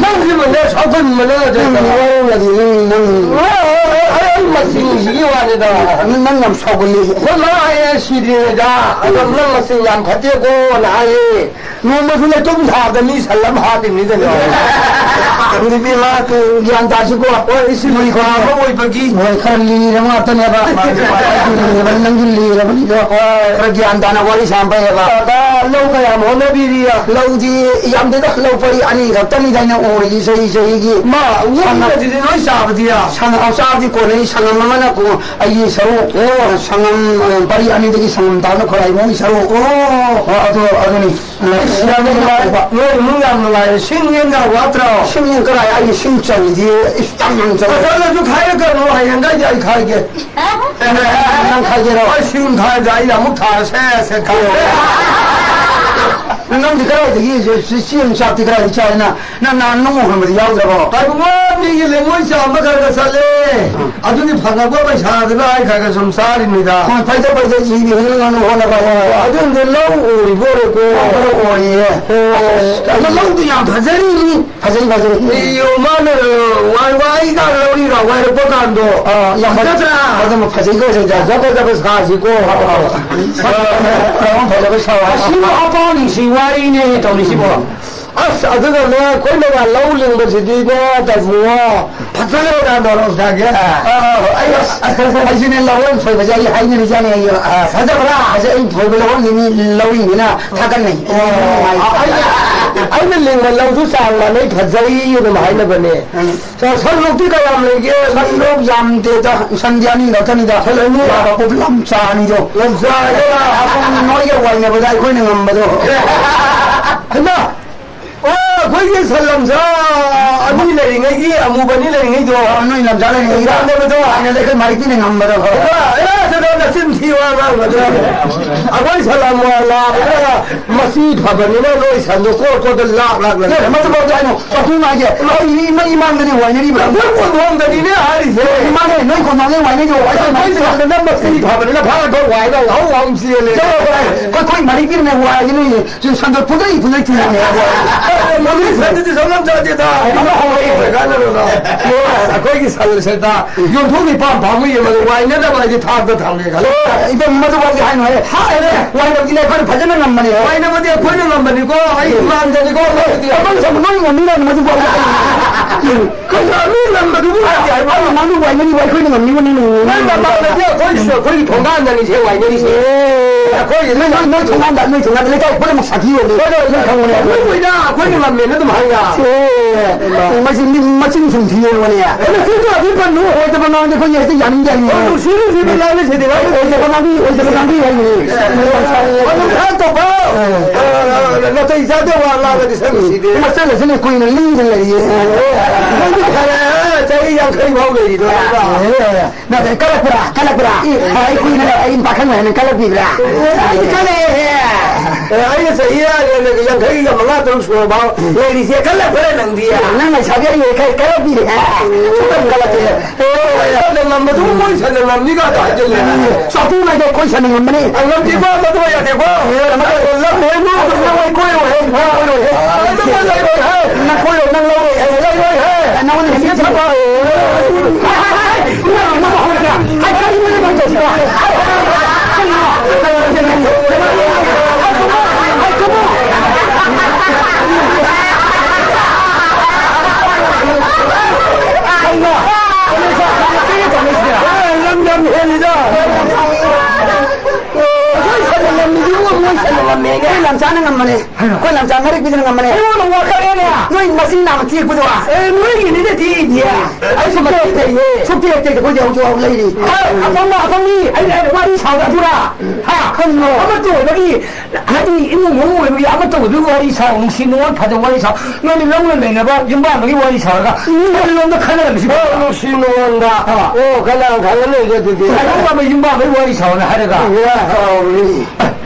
ꯅꯪꯁꯤꯕꯨꯅꯦ ꯁꯥꯎꯒꯟꯕꯅ ꯅꯪ ꯋꯥꯔꯧꯔꯗꯤ ꯅꯪ, ꯅꯪ ꯑꯩ, ꯑꯩ, ꯑꯩ ꯃꯁꯤꯡꯁꯤꯒꯤ ꯋꯥꯅꯤꯗ꯫ ꯅꯪ, ꯅꯪ ꯌꯥꯝ ꯁꯥꯎꯒꯜꯂꯤ꯫ ꯑꯩꯈꯣꯏ ꯃꯥ ꯍꯥꯏꯌꯦ ꯁꯤꯗ꯭ꯔꯤꯉꯩꯗ, ꯑꯗꯣ ꯅꯪ ꯃꯁꯤꯡ ꯌꯥꯝ ꯐꯠꯇꯦꯀꯣꯅ ꯍꯥꯏꯌꯦ꯫ ꯅꯣꯡꯃꯁꯨ ꯂꯩꯇꯨꯝ ꯊꯥꯕꯗ ꯃꯤ ꯁꯟ ꯑꯃ ꯍꯥꯠꯂꯤꯕꯅꯤ ꯀꯩꯅꯣ꯫ ꯈꯪꯗꯦ ꯏꯕꯦꯝꯃ, ꯒ꯭ꯌꯥꯟ ꯇꯥꯁꯤꯀꯣ꯫ ꯍꯣꯏ, ꯏꯁꯤꯡ ꯃꯤ ꯈꯔ ꯑꯃ ꯑꯣꯏꯕꯒꯤ꯫ ꯍꯣꯏ, ꯈꯔ ꯂꯤꯔꯕ ꯉꯥꯛꯇꯅꯦꯕ꯫ ꯃꯥꯅꯤ, ꯃꯥꯅꯤ꯫ ꯑꯩꯁꯨ ꯂꯤꯔꯕꯅꯤ, ꯅꯪꯁꯨ ꯂꯤꯔꯕꯅꯤꯗꯣ꯫ ꯍꯣꯏ꯫ ꯈꯔ ꯒ꯭ꯌꯥꯟ ꯇꯥꯅ ꯋꯥꯔꯤ ꯁꯥꯕ ꯐꯩꯌꯦꯕ꯫ ꯕꯕꯥ, ꯂꯧ ꯀꯌꯥꯝ ꯍꯣꯠꯅꯕꯤꯔꯤ? ꯂꯧꯗꯤ ꯌꯥꯝꯗꯦꯗ, ꯂꯧ ꯄꯔꯤ ꯑꯅꯤ ꯈꯛꯇꯅꯤꯗ ꯑꯩꯅ ꯎꯔꯤꯁꯤ ꯆꯍꯤ ꯆꯍꯤꯒꯤ꯫ ꯃꯥ, ꯁꯪꯉꯝ-, ꯎꯕꯗꯨꯗꯤ ꯂꯣꯏ ꯆꯥꯕꯗꯤ ꯌꯥ? ꯁꯪꯉꯝ ꯆꯥꯕꯗꯤ ꯀꯣꯟꯅꯩ, ꯁꯪꯉꯝ ꯑꯃꯅ ꯀꯣ-, ꯑꯩꯒꯤ ꯁꯔꯨꯛ, ꯑꯣ꯫ ꯁꯪꯉꯝ, ꯑ, ꯄꯔꯤ ꯑꯅꯤꯗꯒꯤ ꯁꯪꯉꯝ ꯇꯥꯕꯅ ꯈ꯭ꯋꯥꯏ ꯏꯃꯨꯡꯒꯤ ꯁꯔꯨꯛ꯫ ꯑꯣ꯫ ꯑꯣ, ꯑꯗꯨ, ꯑꯗꯨꯅꯤ꯫ ꯑꯁ, ꯌꯥꯝ ꯅꯨꯡꯉꯥꯏ꯫ ꯅꯣꯏ ꯏꯃꯨꯡ ꯌꯥꯝ ꯅꯨꯡꯉꯥꯏꯔꯦ꯫ ꯁꯤꯡ ꯌꯦꯟꯒ ꯋꯥꯠꯇ꯭ꯔꯣ? ꯁꯤꯡ ꯌꯦꯟ ꯀꯔꯥꯏ? ꯑꯩꯒꯤ ꯁꯤꯡ ꯆꯜꯂꯤꯗꯤ, ꯏꯁ, ꯌꯥꯝ ꯌꯥꯝ ꯆꯜꯂꯤ꯫ ꯐꯖꯅꯁꯨ ꯈꯥꯏꯔꯛꯀꯅꯨ, ꯍꯌꯦꯡꯈꯩꯗꯤ ꯑꯩ ꯈꯥꯏꯒꯦ꯫ ꯅꯪ ꯈꯥꯏꯒꯦꯔꯣ? ꯑꯩ ꯁꯤꯡ ꯈꯥꯏꯗ ꯑꯩ ꯑꯃꯨꯛ ꯊꯥꯔꯁꯦ, ꯁꯦ ꯈꯥꯏꯔꯦ꯫ ꯅꯪꯗꯤ ꯀꯗꯥꯏꯗꯒꯤ ꯆꯦꯡ ꯆꯥꯛꯇꯤ ꯀꯗꯥꯏꯗꯒꯤ ꯆꯥꯏꯅ? ꯅꯪ ꯅꯍꯥꯟ ꯅꯨꯡ ꯍꯣꯟꯕꯗꯤ ꯌꯥꯎꯗ꯭ꯔꯕꯣ? ꯀꯩꯒꯨꯝꯕ ꯃꯤꯒꯤ ꯂꯩꯉꯣꯏ ꯆꯥꯝꯕ ꯈꯔ ꯈꯔ ꯆꯠꯂꯦ꯫ ꯑꯗꯨꯒꯤ ꯐꯪꯉꯛꯄ ꯄꯩꯁꯥꯗꯨꯅ ꯑꯩ ꯈꯔ ꯈꯔ ꯁꯨꯝ ꯆꯥꯔꯤꯅꯤꯗ꯫ ꯍꯣꯏ, ꯐꯩꯗ, ꯐꯩꯗ, ꯏꯗꯤ ꯍꯤꯡꯅ ꯉꯥꯅꯨ ꯍꯣꯠꯅꯕ ꯍꯥꯏꯕ꯫ ꯑꯗꯨ ꯑꯝꯇ ꯂꯧ ꯎꯔꯤꯕꯣ, ꯂꯧ ꯎꯔꯤꯌꯦ꯫ ꯑꯣ, ꯑꯗꯣ ꯂꯧꯗꯨ ꯌꯥꯝ ꯐꯖꯔꯤꯅꯤ꯫ ꯐꯖꯩ, ꯐꯖꯩ꯫ ꯑꯩꯌꯣ, ꯃꯥꯅ ꯋꯥꯏ ꯋꯥꯏꯒ ꯂꯧꯔꯤꯒ ꯋꯥꯏꯔꯛꯄ ꯀꯥꯟꯗꯣ꯫ ꯑꯥ, ꯌꯥꯝ ꯐꯖ-, ꯐꯖꯗ꯭ꯔꯥ? ꯐꯖꯕ, ꯐꯖꯩꯀꯣ, ꯐꯖꯩ, ꯐꯖ ꯐꯖꯕ ꯁꯥꯁꯤꯀꯣ꯫ ꯑꯥ, ꯐꯖꯕ ꯁꯥꯎ ꯍꯥꯏꯕ꯫ ꯑꯁꯤꯕꯨ ꯑꯄꯥ ꯅꯨꯡꯁꯤ ꯋꯥꯔꯤꯅꯦ ꯇꯧꯔꯤꯁꯤꯕꯣ꯫ ꯑꯁ, ꯑꯗꯨꯒꯅꯦ, ꯑꯩꯈꯣꯏꯅꯒ ꯂꯧ ꯂꯤꯡꯕꯁꯤꯗꯤꯅꯦ, ꯇꯥꯃꯣ, ꯐꯖꯈ꯭ꯔꯦꯗ ꯅꯣꯔꯣꯛꯇꯒꯤ꯫ ꯑꯥ, ꯑꯩ, ꯑꯩꯁꯨꯅꯦ, ꯂꯧꯍꯣꯟ ꯐꯣꯏꯕꯁꯦ ꯑꯩ ꯍꯥꯏꯅꯔꯤꯖꯥꯠꯅꯦ, ꯑꯩ, ꯑꯥ, ꯐꯖꯕ꯭ꯔꯥ? ꯐꯖꯩ, ꯑꯩ ꯐꯣꯏꯕ ꯂꯧꯍꯣꯟꯁꯤ ꯃꯤ ꯂꯧꯔꯤꯅꯤꯅ ꯊꯥꯒꯠꯅꯩ꯫ ꯑꯣ, ꯑꯩꯅ, ꯑꯩꯅ ꯂꯤꯡꯕ ꯂꯧꯁꯨ ꯆꯥꯡ ꯃꯥꯟꯅꯩ, ꯐꯖꯩ ꯑꯗꯨꯝ ꯍꯥꯏꯅꯕꯅꯦ꯫ ꯎꯝ꯫ ꯁꯟ ꯂꯣꯛꯇꯤ ꯀꯌꯥꯝ ꯂꯩꯒꯦ? ꯁꯟ ꯂꯣꯛ ꯌꯥꯝꯗꯦꯗ, ꯁꯟꯗꯤ ꯑꯅꯤ ꯈꯛꯇꯅꯤꯗ꯫ ꯁꯟ ꯑꯅꯤ? ꯂꯥꯕ ꯄꯨꯛ ꯂꯝꯆꯥ ꯑꯅꯤꯗꯣ꯫ ꯂꯝꯆꯥ ꯍꯥꯏꯔ? ꯑꯗꯨꯝ ꯅꯣꯏꯒ ꯋꯥꯏꯅꯕꯗ ꯑꯩꯈꯣꯏꯅ ꯉꯝꯕꯗꯣ꯫ ꯍꯩꯃꯥ! ꯑꯣ, ꯑꯩꯈꯣꯏꯒꯤ ꯁꯟ ꯂꯝꯆꯥ ꯑꯅꯤ ꯂꯩꯔꯤꯉꯩꯒꯤ, ꯑꯃꯨꯕ ꯑꯅꯤ ꯂꯩꯔꯤꯉꯩꯗꯣ꯫ ꯑꯣ, ꯅꯣꯏ ꯂꯝꯆꯥ ꯂꯩꯔꯤꯉꯩꯗ꯫ ꯌꯥꯝꯗꯕꯗꯣ꯫ ꯍꯥꯟꯅꯗꯤ ꯑꯩꯈꯣꯏ ꯃꯔꯤꯛꯀꯤꯅ ꯉꯝꯕꯗꯣ꯫ ꯑꯣ, ꯑꯦ, ꯑꯗꯨꯗ ꯅꯆꯤꯟ ꯊꯤꯕ ꯑꯉꯥꯡ ꯑꯗꯨ꯫ ꯑꯩꯈꯣꯏ ꯁꯟ ꯂꯝꯆꯥ ꯂꯥꯕꯗ ꯃꯁꯤ ꯐꯕꯅꯤꯅ ꯅꯣꯏ ꯁꯟꯗꯣ ꯀꯣꯠ ꯀꯣꯠꯇ ꯂꯥꯛ ꯂꯥꯛ ꯂꯩ꯫ ꯑꯦ, ꯃꯗꯨ ꯐꯥꯎꯗꯤ ꯍꯥꯏꯅꯨ꯫ ꯄꯥꯈꯣꯡ ꯍꯥꯏꯒꯦ꯫ ꯑꯩ ꯃꯤ, ꯃꯩ ꯃꯥꯡꯗꯅꯦ ꯋꯥꯏꯅꯔꯤꯕ꯭ꯔꯥ? ꯅꯣꯏ ꯀꯣꯟꯊꯣꯡꯗꯅꯤꯅꯦ ꯍꯥꯏꯔꯤꯁꯦ꯫ ꯃꯥꯅꯦ, ꯅꯣꯏ ꯀꯣꯟꯊꯣꯡꯗꯩ ꯋꯥꯏꯅꯩꯗꯣ꯫ ꯑꯩꯈꯣꯏ ꯃꯩ ꯁꯥꯗꯅ ꯃꯁꯤ ꯐꯕꯅꯤꯅ ꯐꯥꯔꯒ ꯋꯥꯏꯗ ꯍꯧ ꯍꯧ ꯆꯦꯜꯂꯦ꯫ ꯆꯠꯂꯣ, ꯆꯠꯂꯣ꯫ ꯑꯩꯈꯣꯏ, ꯑꯩꯈꯣꯏ ꯃꯔꯤꯛꯀꯤꯅꯦ ꯋꯥꯏꯔꯤꯅꯦ꯫ ꯁꯤ ꯁꯟꯗꯣ ꯄꯨꯡꯂꯩ ꯄꯨꯡꯂꯩ ꯆꯨꯔꯤꯅꯦ꯫ ꯃꯗꯨꯒꯤ ꯁꯟꯗꯨꯗꯤ ꯁꯣꯝꯗ ꯆꯥꯗꯦꯗ꯫ ꯑꯃ ꯍꯧꯔꯛꯑꯦ꯫ ꯀꯥꯟꯅꯔꯣꯏꯗ꯫ ꯑꯩꯈꯣꯏꯒꯤ ꯁꯟ ꯁꯦꯠꯇ ꯌꯣꯟꯊꯣꯛꯈꯤ ꯄꯥꯝ ꯄꯥꯝꯃꯨꯏ ꯃꯗꯨ ꯋꯥꯏꯅꯗꯕ ꯍꯥꯏꯗꯤ ꯊꯥꯛꯇ ꯊꯝꯒꯦ ꯈꯜꯂꯦ꯫ ꯏꯕꯦꯝ, ꯃꯗꯨ ꯋꯥꯏꯒꯦ ꯍꯥꯏꯅꯨ ꯍꯦ꯫ ꯍꯥꯏꯔꯦ꯫ ꯋꯥꯏꯅꯕꯗꯤꯅꯦ ꯑꯩꯈꯣꯏꯅ ꯐꯖꯅ ꯉꯝꯕꯅꯦ꯫ ꯋꯥꯏꯅꯕꯗꯤ ꯑꯩꯈꯣꯏꯅ ꯉꯝꯕꯅꯤꯀꯣ꯫ ꯑꯩ ꯏꯃꯥꯟꯗꯅꯤꯀꯣ꯫ ꯅꯣꯏꯗꯤ ꯑꯩꯈꯣꯏ ꯁꯟ ꯅꯣꯏ ꯉꯝꯅꯤꯅ ꯃꯗꯨ ꯋꯥꯏꯒꯦ ꯍꯥꯏꯅꯨ꯫ ꯀꯩꯅꯣ ꯃꯤ ꯉꯝꯕꯗꯨꯕꯨ ꯌꯥꯗꯦ ꯍꯥꯏꯕ? ꯑꯩ ꯃꯗꯨ ꯋꯥꯏꯅꯔꯤꯕ ꯑꯩꯈꯣꯏꯅ ꯉꯝꯅꯤꯕ ꯅꯪ ꯉꯝꯅꯤꯕ꯫ ꯅꯪ ꯉꯝꯕꯗꯤ ꯑꯩꯈꯣꯏꯒꯤ, ꯑꯩꯈꯣꯏꯒꯤ ꯊꯣꯡꯒꯥꯟꯗꯅꯤꯁꯦ ꯋꯥꯏꯅꯔꯤꯁꯦ꯫ ꯑꯦ꯫ ꯑꯩꯈꯣꯏꯒꯤ ꯅꯣꯏ, ꯅꯣꯏ, ꯅꯣꯏ ꯊꯣꯡꯒꯥꯟꯗ, ꯅꯣꯏ ꯊꯣꯡꯒꯥꯟꯗ ꯂꯩꯀꯥꯏ ꯄꯨꯝꯅꯃꯛ ꯁꯥꯊꯤ ꯌꯣꯜꯂꯤ꯫ ꯍꯣꯏ, ꯍꯣꯏ, ꯍꯣꯏ꯫ ꯅꯣꯏ ꯈꯪꯕꯅꯦ꯫ ꯅꯣꯏ ꯂꯣꯏꯅ ꯑꯩꯈꯣꯏꯅ ꯉꯝꯃꯦꯅ ꯑꯗꯨꯝ ꯍꯥꯏꯅ꯫ ꯑꯦ, ꯃꯁꯤ ꯃꯤ ꯃꯆꯤꯟ ꯁꯨꯝ ꯊꯤ ꯌꯦꯡꯉꯨꯅꯦ꯫ ꯑꯗꯨ ꯁꯤꯁꯨ ꯑꯗꯨꯝ ꯄꯟꯅꯨ꯫ ꯑꯣꯏꯗꯕ ꯉꯥꯡꯗꯤ ꯑꯩꯈꯣꯏ ꯍꯦꯛꯇ ꯌꯥꯅꯤꯡꯗꯦ ꯍꯥꯏꯅꯤ꯫ ꯍꯣꯏ, ꯅꯨꯡꯁꯤ ꯅꯨꯡꯁꯤꯕ ꯉꯥꯡꯅꯁꯤꯗꯤ ꯉꯥꯡꯅꯁꯤ꯫ ꯑꯣꯏꯗꯕ ꯉꯥꯡꯕꯤ, ꯑꯣꯏꯗꯕ ꯉꯥꯡꯕꯤ ꯍꯥꯏꯅꯤ꯫ ꯑꯗꯨꯝ ꯈꯔ ꯇꯧꯕ꯫ ꯑꯦ꯫ ꯑ, ꯅꯥꯇꯩ ꯆꯥꯗꯕ ꯋꯥ ꯉꯥꯡꯉꯗꯤ ꯁꯛ ꯅꯨꯡꯁꯤꯗꯦ꯫ ꯃꯆꯜ ꯑꯁꯤꯅ ꯀꯨꯏꯅ ꯂꯤꯗꯅ ꯂꯩꯌꯦ꯫ ꯅꯪꯗꯤ ꯐꯔꯦ, ꯆꯍꯤ ꯌꯥꯡꯈꯩ ꯐꯥꯎ ꯂꯩꯔꯤꯗꯣ ꯅꯪ꯫ ꯑꯦ꯫ ꯅꯠꯇꯦ, ꯀꯜꯂꯛꯄ꯭ꯔꯥ? ꯀꯜꯂꯛꯄ꯭ꯔꯥ? ꯑꯦ꯫ ꯑꯩ ꯀꯨꯏꯅ, ꯑꯩ ꯄꯥꯈꯪ ꯑꯣꯏꯅ ꯀꯜꯂꯛꯄꯤꯕ꯭ꯔꯥ? ꯑꯩꯗꯤ ꯀꯜꯂꯛꯑꯦꯍꯦ꯫ ꯑꯩꯅ ꯆꯍꯤ ꯌꯥꯡꯈꯩꯒ ꯃꯉꯥ ꯇꯔꯨꯛ ꯁꯨꯔꯕ ꯂꯩꯔꯤꯁꯦ ꯈꯜꯂ ꯐꯔꯦ ꯅꯪꯗꯤ꯫ ꯅꯪ ꯂꯩꯁꯥꯕꯤ ꯑꯩ ꯈꯔ ꯈꯜꯂꯛꯄꯤꯔꯦ꯫ ꯁꯨꯡꯈꯟ ꯈꯜꯂꯛꯇꯦ꯫ ꯑꯦ, ꯁꯟꯅ ꯉꯝꯕꯗꯨꯕꯨ ꯃꯣꯏ ꯁꯟꯅ ꯉꯝꯅꯤ ꯀꯥꯏꯗ ꯍꯥꯏꯖꯤꯜꯂꯦ꯫ ꯆꯥꯛꯊꯨꯡ ꯍꯥꯏꯗꯣ ꯑꯩꯈꯣꯏ ꯁꯟꯅ ꯉꯝꯕꯅꯤ꯫ ꯑ, ꯉꯝꯗꯦꯀꯣ, ꯃꯗꯨ ꯌꯥꯗꯦꯀꯣ꯫ ꯂꯝ ꯍꯦꯟꯕ ꯅꯪ ꯑꯩ ꯀꯣꯏꯔꯣꯏꯍꯦ, ꯀꯣꯏꯔꯣꯏꯍꯦ꯫ ꯑꯗꯨ ꯃꯣꯏ ꯂꯩꯔꯣꯏꯍꯦ꯫ ꯅꯪ ꯀꯣꯏꯔꯣꯏ, ꯅꯪ ꯂꯧꯔꯣꯏ, ꯑꯩ ꯂꯩꯔꯣꯏꯍꯦ꯫ ꯅꯪꯉꯣꯟꯗ ꯅꯨꯡꯁꯤꯠ ꯊꯕ꯫ ꯍꯥꯏ, ꯍꯥꯏ, ꯍꯥꯏ, ꯍꯥꯏ꯫ ꯅꯪ ꯑꯃ ꯍꯧꯔꯒ꯫ ꯍꯥꯏ, ꯀꯔꯤꯅꯣ ꯅꯪ ꯇꯧꯔꯤꯁꯤꯕꯣ? ꯂꯝꯆꯥꯅ ꯉꯝꯕꯅꯦ꯫ ꯑꯩꯈꯣꯏ ꯂꯝꯆꯥ ꯃꯔꯤꯛꯄꯤꯗꯨꯅ ꯉꯝꯕꯅꯦ꯫ ꯑꯩꯉꯣꯟꯗ ꯋꯥꯈꯜꯅꯦ꯫ ꯅꯣꯏ ꯃꯆꯤꯟ ꯅꯥꯝꯃ ꯇꯦꯛꯄꯗꯣ꯫ ꯑꯦ, ꯅꯣꯏꯒꯤꯅꯤꯅꯦ ꯇꯦꯛꯏꯗꯤ꯫ ꯑꯩꯁꯨ ꯃꯇꯦꯛ ꯇꯦꯛꯏ꯫ ꯁꯨꯛꯇꯦꯛ ꯇꯦꯛꯇꯦ, ꯑꯩꯈꯣꯏꯗꯤ ꯍꯧꯖꯤꯛ ꯐꯥꯎ ꯂꯩꯔꯤ꯫ ꯑꯦ, ꯑꯄꯪꯕ, ꯑꯄꯪꯕꯤ, ꯑꯩ, ꯑꯩ ꯋꯥꯔꯤ ꯁꯥꯎꯔꯛꯑꯗꯨꯔꯥ? ꯍꯥ? ꯀꯩꯅꯣ? ꯑꯃꯠꯇ ꯑꯣꯏꯕꯒꯤ, ꯍꯥꯏꯗꯤ ꯏꯃꯨꯡ ꯃꯅꯨꯡ ꯑꯣꯏꯕꯒꯤ ꯑꯃꯠꯇ ꯑꯣꯏꯕꯒꯤ ꯋꯥꯔꯤ ꯁꯥꯎ, ꯅꯨꯡꯁꯤ ꯅꯨꯡꯉꯣꯟ ꯐꯖꯕ ꯋꯥꯔꯤ ꯁꯥꯎ, ꯅꯣꯏꯅ ꯂꯧꯅ ꯂꯩꯅꯕ ꯌꯨꯝꯕꯥꯟꯕꯒꯤ ꯋꯥꯔꯤ ꯁꯥꯎꯔꯒ ꯅꯣꯏ ꯂꯣꯝꯗ ꯈꯟꯅꯔꯝꯃꯤꯁꯤ ꯑꯣ, ꯅꯨꯡꯁꯤ ꯅꯨꯡꯉꯣꯟꯗ꯫ ꯑꯥ꯫ ꯑꯣ, ꯀꯅꯥ ꯈꯪꯒꯅꯤ ꯑꯗꯨꯗꯤ? ꯌꯨꯝꯕꯥꯟꯕ, ꯌꯨꯝꯕꯥꯟꯕꯒꯤ ꯋꯥꯔꯤ ꯁꯥꯎꯅ ꯍꯥꯏꯔꯒ꯫ ꯏꯔꯥ ꯀꯥꯎꯔꯤ꯫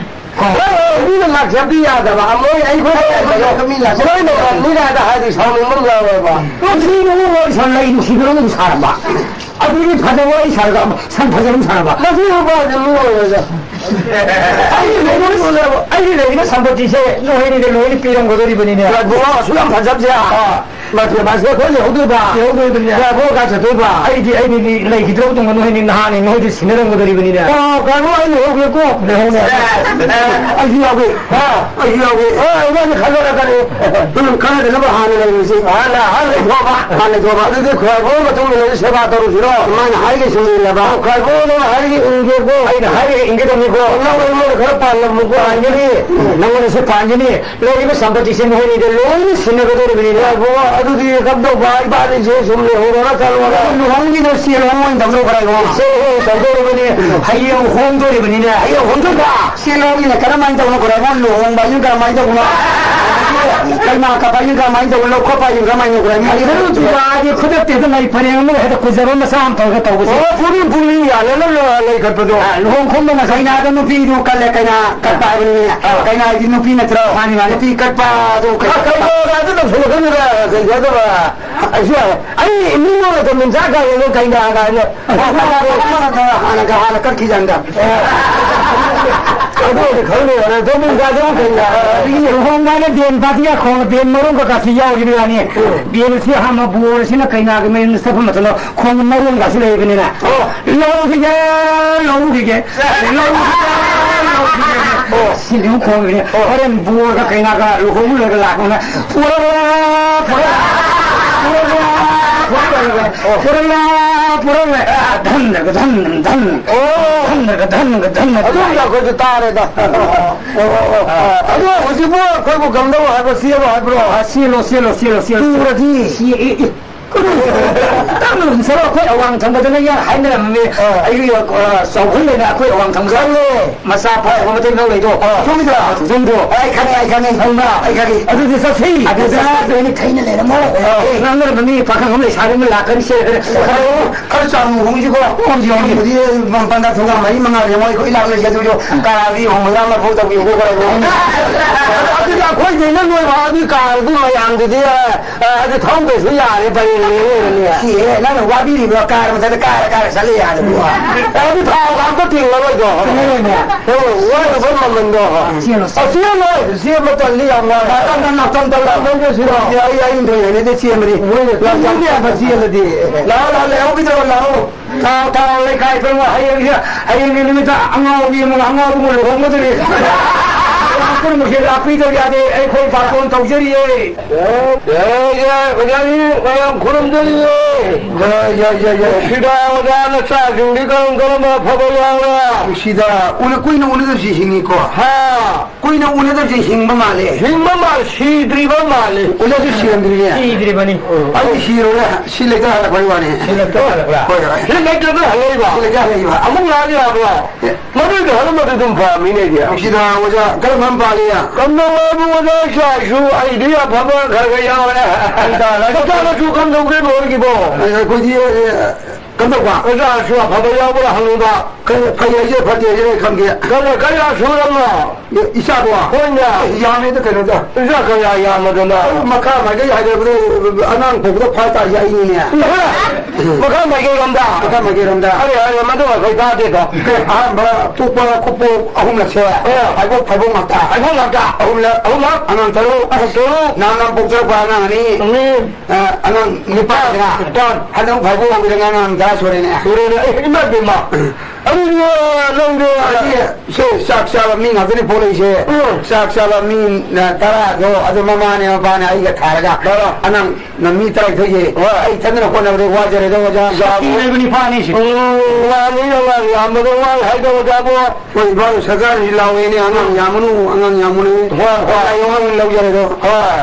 ꯀꯥꯎ- ꯑꯦ, ꯃꯤꯅ ꯂꯥꯛꯆꯕꯗꯤ ꯌꯥꯗꯕ, ꯑꯃꯣꯏ ꯑꯩꯈꯣꯏ ꯃꯤ ꯂꯥꯛꯆꯕ꯫ ꯃꯣꯏꯅ ꯉꯝꯅꯤ ꯀꯥꯏꯅ ꯍꯥꯏꯔꯗꯤ ꯁꯥꯎꯅꯤꯡꯕ ꯑꯃ ꯌꯥꯎꯋꯦꯕ꯫ ꯅꯨꯡꯁꯤ ꯅꯨꯡꯉꯣꯟ ꯋꯥꯔꯤ ꯁꯥꯎ, ꯂꯩ ꯅꯨꯡꯁꯤꯕ ꯑꯃ ꯁꯥꯔꯝꯕ꯫ ꯑꯗꯨꯗꯤ ꯐꯖꯕ ꯋꯥꯔꯤ ꯁꯥꯔꯒ ꯁꯟ ꯐꯖꯕ ꯑꯃ ꯁꯥꯔꯝꯕ꯫ ꯃꯁꯤ ꯅꯨꯄꯥꯁꯤ ꯃꯤ ꯑꯣꯏꯔꯒ꯫ ꯑꯩꯒꯤ ꯂꯩꯔꯤꯕ, ꯑꯩꯒꯤ ꯂꯩꯔꯤꯕ ꯁꯝꯄꯇꯤꯁꯦ ꯅꯣꯏꯅꯤꯗ ꯂꯣꯏꯅ ꯄꯤꯔꯝꯒꯗꯧꯔꯤꯕꯅꯤꯅꯦ꯫ ꯏꯕꯨꯡꯉꯣ, ꯑꯁꯨꯛ ꯌꯥꯝ ꯐꯖꯕꯁꯦ꯫ ꯑꯥ꯫ ꯃꯁꯤ, ꯃꯁꯤ ꯑꯩꯈꯣꯏ ꯂꯩꯍꯧꯗꯣꯏꯕ꯫ ꯂꯩꯍꯧꯗꯣꯏꯕꯅꯤꯅꯦ꯫ ꯏꯕꯨꯡꯉꯣ ꯀꯥꯏ ꯆꯠꯇꯣꯏꯕ? ꯑꯩꯗꯤ, ꯑꯩꯗꯤ ꯂꯩꯈꯤꯗ꯭ꯔꯕ ꯇꯨꯡꯗ ꯅꯣꯏꯅꯤ ꯅꯍꯥꯟꯅꯤ ꯅꯣꯏꯗ ꯁꯤꯟꯅꯔꯝꯒꯗꯧꯔꯤꯕꯅꯤꯅꯦ꯫ ꯑꯣ, ꯀꯥꯏꯕꯨ, ꯑꯩ ꯂꯩꯍꯧꯒꯦꯀꯣ꯫ ꯂꯩꯍꯧꯅꯦ꯫ ꯑꯩꯁꯨ ꯌꯥꯎꯒꯦ꯫ ꯍꯥ? ꯑꯩꯁꯨ ꯌꯥꯎꯒꯦ꯫ ꯑ, ꯏꯕꯥꯅꯤ ꯈꯟꯅꯔꯛꯀꯅꯤ꯫ ꯎꯝ, ꯈꯟꯅꯗꯅꯕ ꯍꯥꯟꯅ ꯂꯩꯔꯤꯁꯤ꯫ ꯍꯥꯟꯅ, ꯍꯥꯟꯅ ꯂꯩꯊꯣꯛꯑꯕ꯫ ꯍꯥꯟꯅ ꯂꯩꯊꯣꯛꯑꯕ꯫ ꯑꯗꯨꯗꯤ ꯈ꯭ꯋꯥꯏꯕꯣ ꯃꯇꯨꯡ ꯏꯟꯅ ꯁꯦꯕꯥ ꯇꯧꯔꯨꯁꯤꯔꯣ? ꯃꯥꯅ ꯍꯥꯏꯔꯤꯁꯦ ꯁꯨꯝ ꯏꯜꯂꯕ꯫ ꯑꯣ, ꯈ꯭ꯋꯥꯏꯕꯣꯅ ꯍꯥꯏꯔꯤꯁꯦ ꯏꯟꯒꯦꯀꯣ꯫ ꯑꯩꯅ ꯍꯥꯏꯔꯤꯁꯦ ꯏꯟꯒꯗꯕꯅꯤꯀꯣ꯫ ꯅꯪ ꯑꯩꯉꯣꯟꯗ ꯈꯔ ꯄꯥꯜꯂꯝꯃꯨꯀꯣ꯫ ꯄꯥꯟꯒꯅꯤ꯫ ꯅꯪꯉꯣꯟꯗꯁꯨ ꯄꯥꯟꯒꯅꯤ꯫ ꯂꯩꯔꯤꯕ ꯁꯝꯄꯇꯤꯁꯦ ꯅꯈꯣꯏꯅꯤꯗ ꯂꯣꯏꯅ ꯁꯤꯟꯅꯒꯗꯧꯔꯤꯕꯅꯤꯅꯦ꯫ ꯏꯕꯨꯡꯉꯣ, ꯑꯗꯨꯗꯤ ꯀꯝꯗꯧꯕ? ꯏꯕꯥꯅꯤꯁꯦ ꯁꯨꯝ ꯂꯩꯍꯧꯔꯣꯔ ꯆꯠꯂꯣꯔ? ꯂꯨꯍꯣꯡꯒꯤꯗꯣ ꯁꯦꯜ ꯍꯣꯡ ꯑꯣꯏꯅ ꯇꯧꯗꯧꯕ꯭ꯔꯥ ꯏꯕꯨꯡꯉꯣ? ꯁꯦꯜ ꯍꯣꯡ ꯇꯧꯗꯧꯔꯕꯅꯤ꯫ ꯍꯌꯦꯡ ꯍꯣꯡꯗꯣꯔꯤꯕꯅꯤꯅꯦ꯫ ꯍꯌꯦꯡ ꯍꯣꯡꯗꯣꯏꯕ? ꯁꯦꯜ ꯍꯣꯡꯒꯤꯅ ꯀꯔꯝꯍꯥꯏꯅ ꯇꯧꯕꯅꯣ? ꯈꯔ ꯏꯕꯨꯡꯉꯣ, ꯂꯨꯍꯣꯡꯕ ꯍꯥꯏꯁꯤꯅ ꯀꯔꯝꯍꯥꯏꯅ ꯇꯧꯕꯅꯣ? ꯀꯩꯅꯥ ꯀꯠꯄ ꯍꯥꯏꯁꯦ ꯀꯃꯥꯏꯅ ꯇꯧꯕ? ꯂꯧ ꯈꯣꯠꯄ ꯍꯥꯏꯁꯦ ꯀꯃꯥꯏꯅ ꯇꯧꯕ? ꯍꯩꯅꯧ ꯆꯨꯕ ꯍꯥꯏꯗꯤ ꯈꯨꯗꯛꯇ ꯍꯦꯛꯇ ꯂꯩ ꯄꯔꯦꯡ ꯑꯃꯒ ꯍꯦꯛꯇ ꯀꯨꯖꯕ ꯃꯆꯥ ꯑꯃ ꯇꯧꯔꯒ ꯇꯧꯕꯁꯦ꯫ ꯑꯣ, ꯄꯨꯔꯤ ꯄꯨꯔꯤ ꯌꯥꯜꯂꯒ ꯂꯩ ꯀꯠꯄꯗꯣ꯫ ꯑ, ꯂꯨꯍꯣꯡ ꯈꯣꯡꯗꯣꯡꯕ ꯀꯩꯅꯥꯗ ꯅꯨꯄꯤꯗꯨ ꯀꯜꯂꯦ, ꯀꯩꯅꯥ ꯀꯠꯄ ꯍꯥꯏꯕꯅꯤꯅꯦ꯫ ꯑꯥ꯫ ꯀꯩꯅꯥꯒꯤ ꯅꯨꯄꯤ ꯅꯠꯇ꯭ꯔꯣ? ꯃꯥꯅꯤ, ꯃꯥꯅꯤ꯫ ꯅꯨꯄꯤ ꯀꯠꯄ ꯑꯗꯨ ꯀꯩ-, ꯑ, ꯀꯩꯅꯣ, ꯑꯗꯨ ꯇꯧꯁꯜꯂꯛꯀꯅꯨꯗ, ꯀꯩ ꯍꯥꯏꯗꯕ? ꯑꯩꯁꯦ, ꯑꯩ ꯃꯤꯉꯣꯟꯗ ꯇꯧꯃꯤꯟ ꯆꯥ ꯀꯥꯏꯗ ꯀꯩꯅꯥ ꯀꯥꯏꯅ꯫ ꯍꯥꯟꯅꯒ, ꯍꯥꯟꯅꯒ ꯀꯠꯈꯤꯖꯥꯠꯅꯤꯗ꯫ ꯑꯗꯨ ꯑꯣꯏꯔꯗꯤ ꯈꯪꯗꯦ, ꯍꯣꯔꯦꯟ ꯇꯧꯃꯤꯟ ꯆꯥꯗꯕ ꯀꯩꯅꯥ꯫ ꯂꯨꯍꯣꯡꯕ ꯍꯥꯏꯅ ꯕꯦꯟ ꯄꯥꯔꯇꯤꯒ ꯈꯣꯡꯅ ꯕꯦꯟ ꯃꯔꯨꯝ ꯀꯀꯥꯁꯤ ꯌꯥꯎꯔꯤꯕ ꯋꯥꯅꯤ꯫ ꯎꯝ꯫ ꯕꯦꯟ ꯑꯁꯤ ꯑꯍꯥꯟꯕ ꯕꯣꯔ ꯑꯁꯤꯅ ꯀꯩꯅꯥꯒꯤ ꯃꯌꯨꯝꯗ ꯆꯠꯄ ꯃꯇꯝꯗ ꯈꯣꯡ ꯃꯔꯨꯝꯒꯁꯨ ꯂꯩꯕꯅꯤꯅ꯫ ꯑꯣ꯫ ꯂꯧꯈꯤꯒꯦ, ꯂꯧꯈꯤꯒꯦ, ꯂꯧꯈꯤꯒꯦ, ꯂꯧꯈꯤꯒꯦ꯫ ꯑꯣ꯫ ꯁꯤꯗꯤ ꯑꯃꯨꯛ ꯈꯣꯡꯉꯤꯕꯅꯤ꯫ ꯑꯣ꯫ ꯍꯣꯔꯦꯟ ꯕꯣꯔꯒ ꯀꯩꯅꯥꯒ ꯂꯨꯍꯣꯡꯕ ꯂꯣꯏꯔꯒ ꯂꯥꯛꯄꯅ ꯄꯨꯔꯛꯂꯦ, ꯄꯨꯔꯛꯂꯦ, ꯄꯨꯔꯛꯂꯦ, ꯑꯣ꯫ ꯄꯨꯔꯛꯂꯦ, ꯄꯨꯔꯛꯂꯦ꯫ ꯙꯟꯗꯒ ꯙꯟ, ꯙꯟ꯫ ꯑꯣ꯫ ꯙꯟꯗꯒ ꯙꯟꯒ ꯙꯟ꯫ ꯑꯗꯨꯝ ꯑꯩꯈꯣꯏꯁꯨ ꯇꯥꯔꯦꯗ꯫ ꯑꯣ, ꯑꯣ, ꯑꯣ꯫ ꯑꯗꯣ ꯍꯧꯖꯤꯛꯄꯨ ꯑꯩꯈꯣꯏꯕꯨ ꯀꯝꯗꯧ ꯍꯥꯏꯕ꯭ꯔꯣ? ꯆꯦꯜꯂꯣ ꯍꯥꯏꯕ꯭ꯔꯣ? ꯑ, ꯆꯦꯜꯂꯣ, ꯆꯦꯜꯂꯣ, ꯆꯦꯜꯂꯣ, ꯆꯦꯜꯂꯣ꯫ ꯇꯨꯔꯗꯤ? ꯁꯤ, ꯑꯦ, ꯑꯦ꯫ ꯇꯞꯅ ꯑꯗꯨꯝ ꯆꯠꯂꯣ, ꯑꯩꯈꯣꯏ ꯑꯋꯥꯡ ꯊꯪꯕꯗꯅ ꯌꯥ ꯍꯥꯏꯅꯔꯝꯃꯤ꯫ ꯑꯥ꯫ ꯑꯩꯒꯤ, ꯑ, ꯆꯥꯎꯈꯠꯂꯦꯅ ꯑꯩꯈꯣꯏ ꯑꯋꯥꯡ ꯊꯪꯕꯗ ꯈꯪꯉꯦ꯫ ꯃꯆꯥ ꯐꯥꯎꯕ ꯃꯇꯩ ꯂꯧ ꯂꯩꯗꯣ꯫ ꯑꯥ꯫ ꯈꯪꯉꯤꯗ꯭ꯔꯣ? ꯊꯨꯖꯟꯗꯣ꯫ ꯑꯩ ꯈꯪꯉꯦ, ꯑꯩ ꯈꯪꯉꯦ꯫ ꯈꯪꯕ꯭ꯔꯥ? ꯑꯩ ꯈꯪꯉꯦ꯫ ꯑꯗꯨꯗꯤ ꯆꯠꯁꯤ꯫ ꯑꯗꯨꯗ ꯑꯗꯨꯗ ꯆꯠꯇꯣꯏꯅꯤ, ꯊꯩꯅ ꯂꯩꯔꯝꯃꯣ꯫ ꯑꯥ꯫ ꯑꯦ, ꯉꯥꯡꯅꯔꯝꯕ ꯃꯤ ꯄꯥꯈꯪ ꯑꯃ ꯂꯩꯁꯥꯕꯤ ꯑꯃ ꯂꯥꯛꯀꯅꯤ ꯁꯦ꯫ ꯈꯔ ꯆꯥꯎꯅ ꯍꯣꯡꯁꯤꯀꯣ꯫ ꯍꯣꯡꯁꯤ, ꯍꯣꯡꯁꯤ꯫ ꯍꯣꯡꯕꯗꯤ ꯄꯟꯗꯥ ꯊꯣꯡꯒꯥ ꯃꯔꯤ ꯃꯉꯥ ꯂꯩꯔꯝꯃꯣ, ꯑꯩꯈꯣꯏ ꯏꯅꯥꯛ ꯂꯩꯁꯦ, ꯑꯗꯨꯁꯨ ꯀꯥꯔꯗꯤ ꯍꯨꯝꯐꯨꯇꯔꯥ ꯃꯔꯤꯐꯨ ꯇꯧꯕꯤꯌꯨꯀꯣ, ꯈꯔ ꯍꯣꯡꯁꯤ꯫ ꯑꯗꯨꯗꯤ ꯑꯩꯈꯣꯏꯗꯩꯅ ꯂꯣꯏꯕ ꯑꯗꯨ ꯀꯥꯔꯗꯤ ꯃꯌꯥꯝꯗꯨꯗꯤ, ꯑ, ꯑ, ꯑꯗꯨ ꯊꯧꯗ꯭ꯔꯁꯨ ꯌꯥꯔꯦ, ꯄꯔꯦꯡ ꯂꯦꯡꯉꯦ꯫ ꯁꯤ, ꯑꯦ, ꯅꯪꯅ ꯋꯥꯕꯤꯔꯤꯕ ꯀꯥꯔ ꯃꯊꯛꯇ ꯀꯥꯔ ꯀꯥꯔ ꯆꯠꯂꯦ ꯌꯥꯗꯕ꯭ꯔꯣ? ꯑꯦ, ꯑꯗꯨ ꯊꯥꯎꯒ ꯑꯝꯇ ꯇꯤꯡꯉꯔꯣꯏꯗꯣ꯫ ꯇꯤꯡꯉꯔꯣꯏꯅꯦ꯫ ꯍꯣꯏ, ꯋꯥꯔꯤꯕ ꯃꯃꯟꯗꯣ꯫ ꯆꯦꯜꯂꯣ, ꯑ, ꯆꯦꯜꯂꯣ, ꯆꯦꯟꯕ ꯇꯜꯂꯤ ꯌꯥꯝꯅ꯫ ꯇꯞ, ꯇꯞ, ꯇꯞ, ꯇꯞ, ꯇꯞ꯫ ꯅꯪꯁꯨ ꯁꯤꯔꯣ? ꯑꯩ, ꯑꯩ, ꯑꯩ ꯏꯟꯊꯣꯛꯑꯦꯅꯦ, ꯑꯗꯨ ꯆꯦꯟꯕꯗꯤ꯫ ꯍꯣꯏꯅꯦ, ꯂꯝ ꯌꯥꯝ ꯆꯦꯟꯕ ꯆꯦꯜꯂꯗꯤ꯫ ꯂꯥꯛꯑꯣ, ꯂꯥꯛꯑꯣ, ꯂꯩꯍꯧꯕꯤꯗ꯭ꯔꯣ, ꯂꯥꯛꯑꯣ꯫ ꯊꯥꯎ, ꯊꯥꯎ, ꯂꯩꯀꯥꯏ ꯄꯨꯝꯅꯃꯛ ꯍꯌꯦꯡꯁꯦ, ꯍꯌꯦꯡꯒꯤ ꯅꯨꯃꯤꯠꯇ ꯑꯉꯥꯎꯕꯤ ꯑꯃꯒ ꯑꯉꯥꯎꯕ ꯑꯃꯒ ꯂꯨꯍꯣꯡꯒꯗꯣꯔꯤ꯫ ꯄꯨꯝꯅꯃꯛꯁꯦ ꯂꯥꯛꯄꯤꯗꯕ ꯌꯥꯗꯦ, ꯑꯩꯈꯣꯏ ꯕꯥꯔꯇꯣꯟ ꯇꯧꯖꯔꯤꯌꯦ꯫ ꯌꯥꯏ, ꯌꯥꯏ, ꯑꯣꯖꯥꯒꯤ ꯃꯌꯥꯝ ꯈꯨꯔꯨꯝꯖꯔꯤꯌꯦ꯫ ꯌꯥꯏ, ꯌꯥꯏ, ꯌꯥꯏ, ꯌꯥꯏ꯫ ꯁꯤꯗ ꯑꯣꯖꯥ ꯅꯆꯥꯁꯤꯡꯗꯤ ꯀꯔꯝ ꯀꯔꯝꯕ ꯑꯐꯕ ꯌꯥꯎꯔꯦ? ꯁꯤꯗ ꯎꯅ-, ꯀꯨꯏꯅ ꯎꯅꯗꯕꯁꯤ ꯍꯤꯡꯉꯤꯀꯣ? ꯍꯥ꯫ ꯀꯨꯏꯅ ꯎꯅꯗꯕꯁꯤ ꯍꯤꯡꯕ ꯃꯥꯜꯂꯦ꯫ ꯍꯤꯡꯕ ꯃꯥꯜ-, ꯁꯤꯗ꯭ꯔꯤꯕ ꯃꯥꯜꯂꯦ꯫ ꯎꯅꯗꯤ ꯁꯤꯔꯝꯗ꯭ꯔꯤꯅꯦ꯫ ꯁꯤꯗ꯭ꯔꯤꯕꯅꯤ꯫ ꯑꯩꯗꯤ ꯁꯤꯔꯨꯔꯦ꯫ ꯁꯤ ꯂꯩꯇ ꯍꯜꯂꯛꯄꯩ ꯋꯥꯅꯤ꯫ ꯁꯤ ꯂꯩꯇ ꯍꯜꯂꯛꯄ꯭ꯔꯥ? ꯍꯣꯏ, ꯍꯣꯏ꯫ ꯁꯤ ꯂꯩꯇꯗ ꯍꯜꯂꯛꯏꯕ? ꯁꯤ ꯂꯩꯇ ꯍꯜꯂꯛꯏꯕ꯫ ꯑꯃꯨꯛ ꯂꯥꯛꯑꯗꯤ ꯌꯥꯕ꯭ꯔꯣ? ꯑꯦ, ꯃꯗꯨꯒꯤ ꯍꯜꯂꯝꯕꯗꯨ ꯑꯗꯨꯝ ꯐꯔꯝꯃꯤꯅꯦ ꯑꯩꯗꯤ꯫ ꯅꯨꯡꯁꯤꯗ ꯑꯣꯖꯥ, ꯀꯔꯝ ꯀꯔꯝ ꯄꯥꯜꯂꯤ? ꯀꯝꯗꯧꯕ ꯍꯥꯏꯕꯨ ꯑꯣꯖꯥ, ꯏꯆꯥꯁꯨ ꯑꯩꯗꯤ ꯑꯐꯕ ꯈꯔ ꯈꯔ ꯌꯥꯎꯔꯦ꯫ ꯏꯆꯥ ꯂꯥꯏꯔꯤꯛ ꯃꯆꯥ ꯃꯁꯨ ꯀꯝꯗꯧꯒꯦ ꯂꯣꯏꯒꯤꯕꯣ? ꯑꯩꯈꯣꯏꯗꯤ, ꯑꯦ, ꯀꯝꯗꯧꯕ? ꯃꯆꯥꯁꯨ ꯑꯐꯕ ꯌꯥꯎꯕ꯭ꯔꯥ ꯍꯪꯕ꯫ ꯀꯔꯤ ꯐꯩ ꯍꯥꯏꯁꯦ ꯐꯠꯇꯦ ꯍꯥꯏꯁꯦ ꯑꯩ ꯈꯪꯗꯦ꯫ ꯀꯔꯤ, ꯀꯌꯥ ꯁꯨꯔꯝꯅꯣ? ꯏ-, ꯏꯆꯥꯗꯣ? ꯍꯣꯏꯅꯦ꯫ ꯑꯦ, ꯌꯥꯝꯃꯦꯗ ꯀꯩꯅꯣꯗ꯫ ꯏꯆꯥ ꯀꯌꯥ ꯌꯥꯝꯃꯗꯅ? ꯑꯩ ꯃꯈꯥ ꯃꯥꯏꯀꯩ ꯍꯥꯏꯗꯕꯗ ꯑꯉꯥꯡ ꯄꯣꯛꯄꯗ ꯐꯥ ꯇꯥꯔꯤ ꯑꯩꯅꯤꯅꯦ꯫ ꯏꯍꯦ! ꯃꯈꯥ ꯃꯥꯏꯀꯩꯔꯣꯝꯗ? ꯃꯈꯥ ꯃꯥꯏꯀꯩꯔꯣꯝꯗ꯫ ꯑꯔꯦ, ꯑꯔꯦ, ꯃꯗꯨ ꯑꯩꯈꯣꯏ ꯇꯥꯗꯦꯗꯣ꯫ ꯑꯍꯥꯟꯕ ꯄꯣꯛꯄ ꯈꯨꯄꯣꯛ ꯑꯍꯨꯝꯂꯛꯁꯦ꯫ ꯑꯥ꯫ ꯐꯥꯏꯕꯣꯛ, ꯐꯥꯏꯕꯣꯛ ꯉꯥꯛꯇ꯫ ꯐꯥꯏꯕꯣꯛ ꯉꯥꯛꯇ? ꯑꯍꯨꯝꯂꯛ꯫ ꯑꯍꯨꯝꯂꯛ? ꯑꯉꯥꯡ ꯇꯔꯨꯛ꯫ ꯑꯉꯥꯡ ꯇꯔꯨꯛ꯫ ꯅꯍꯥꯟ ꯅꯍꯥꯟ ꯄꯣꯛꯆꯔꯛꯄ ꯑꯉꯥꯡ ꯑꯅꯤ꯫ ꯑꯅꯤ꯫ ꯑ, ꯑꯉꯥꯡ ꯅꯤꯄꯥꯟꯗꯅ ꯅꯤꯄꯥꯟ꯫ ꯍꯟꯗꯛ ꯐꯥꯏꯕꯣꯛ ꯍꯧꯕꯗ ꯑꯉꯥꯡ ꯇꯔꯥ ꯁꯨꯔꯦꯅꯦ꯫ ꯁꯨꯔꯦꯅꯦ꯫ ꯑꯦ, ꯏꯃꯥ ꯏꯕꯦꯝꯃ꯫ ꯑꯗꯨꯗꯤ, ꯑ, ꯅꯪꯗꯤ ꯑꯗꯨꯗꯤ ꯁꯦ, ꯆꯥꯛ ꯆꯥꯕ ꯃꯤ ꯉꯥꯛꯇꯅꯤ ꯄꯣꯛꯂꯛꯏꯁꯦ꯫ ꯎꯝ꯫ ꯆꯥꯛ ꯆꯥꯕ ꯃꯤ, ꯑ, ꯇꯔꯥꯗꯣ ꯑꯗꯨ ꯃꯃꯥꯅꯦ ꯃꯄꯥꯅꯦ ꯑꯩꯒ ꯊꯥꯔꯒ ꯇꯔꯥ꯫ ꯑꯉꯥꯡ ꯅ ꯃꯤ ꯇꯔꯥꯅꯤꯊꯣꯏꯁꯦ꯫ ꯍꯣꯏ꯫ ꯑꯩ ꯏꯊꯟꯗꯅ ꯍꯣꯠꯅꯕꯗ ꯋꯥꯖꯔꯦꯗ, ꯑꯣꯖꯥ꯫ ꯁꯛꯇꯤ ꯂꯩꯕ ꯅꯤꯄꯥꯅꯤ ꯁꯤ꯫ ꯎꯝ, ꯋꯥꯅꯤ, ꯋꯥꯅꯤ, ꯌꯥꯝꯕꯗ ꯋꯥ ꯍꯥꯏꯗꯣ, ꯑꯣꯖꯥꯕꯨ꯫ ꯍꯣꯏ, ꯏꯕꯥꯅꯤ ꯁꯔꯀꯥꯔꯅꯁꯨ ꯂꯥꯎꯋꯦꯅꯦ, ꯑꯉꯥꯡ ꯌꯥꯝꯃꯅꯨ, ꯑꯉꯥꯡ ꯌꯥꯝꯃꯅꯨ꯫ ꯍꯣꯏ, ꯍꯣꯏ꯫ ꯑꯣꯖꯥ, ꯑꯉꯥꯡ ꯂꯧꯖꯔꯦꯗꯣ꯫ ꯍꯣꯏ꯫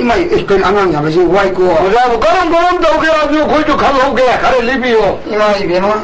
ꯏꯃꯥ, ꯑꯦ, ꯀꯩꯅꯣ ꯑꯉꯥꯡ ꯌꯥꯝꯕꯁꯤ ꯋꯥꯏꯀꯣ꯫ ꯑꯣꯖꯥꯕꯨ ꯀꯔꯝ ꯀꯔꯝ ꯇꯧꯒꯦ ꯍꯥꯏꯕꯗꯨ ꯑꯩꯈꯣꯏꯁꯨ ꯈꯪꯍꯧꯒꯦ, ꯈꯔ ꯂꯤꯕꯤꯌꯨ꯫ ꯏꯃꯥ ꯏꯕꯦꯝꯃ,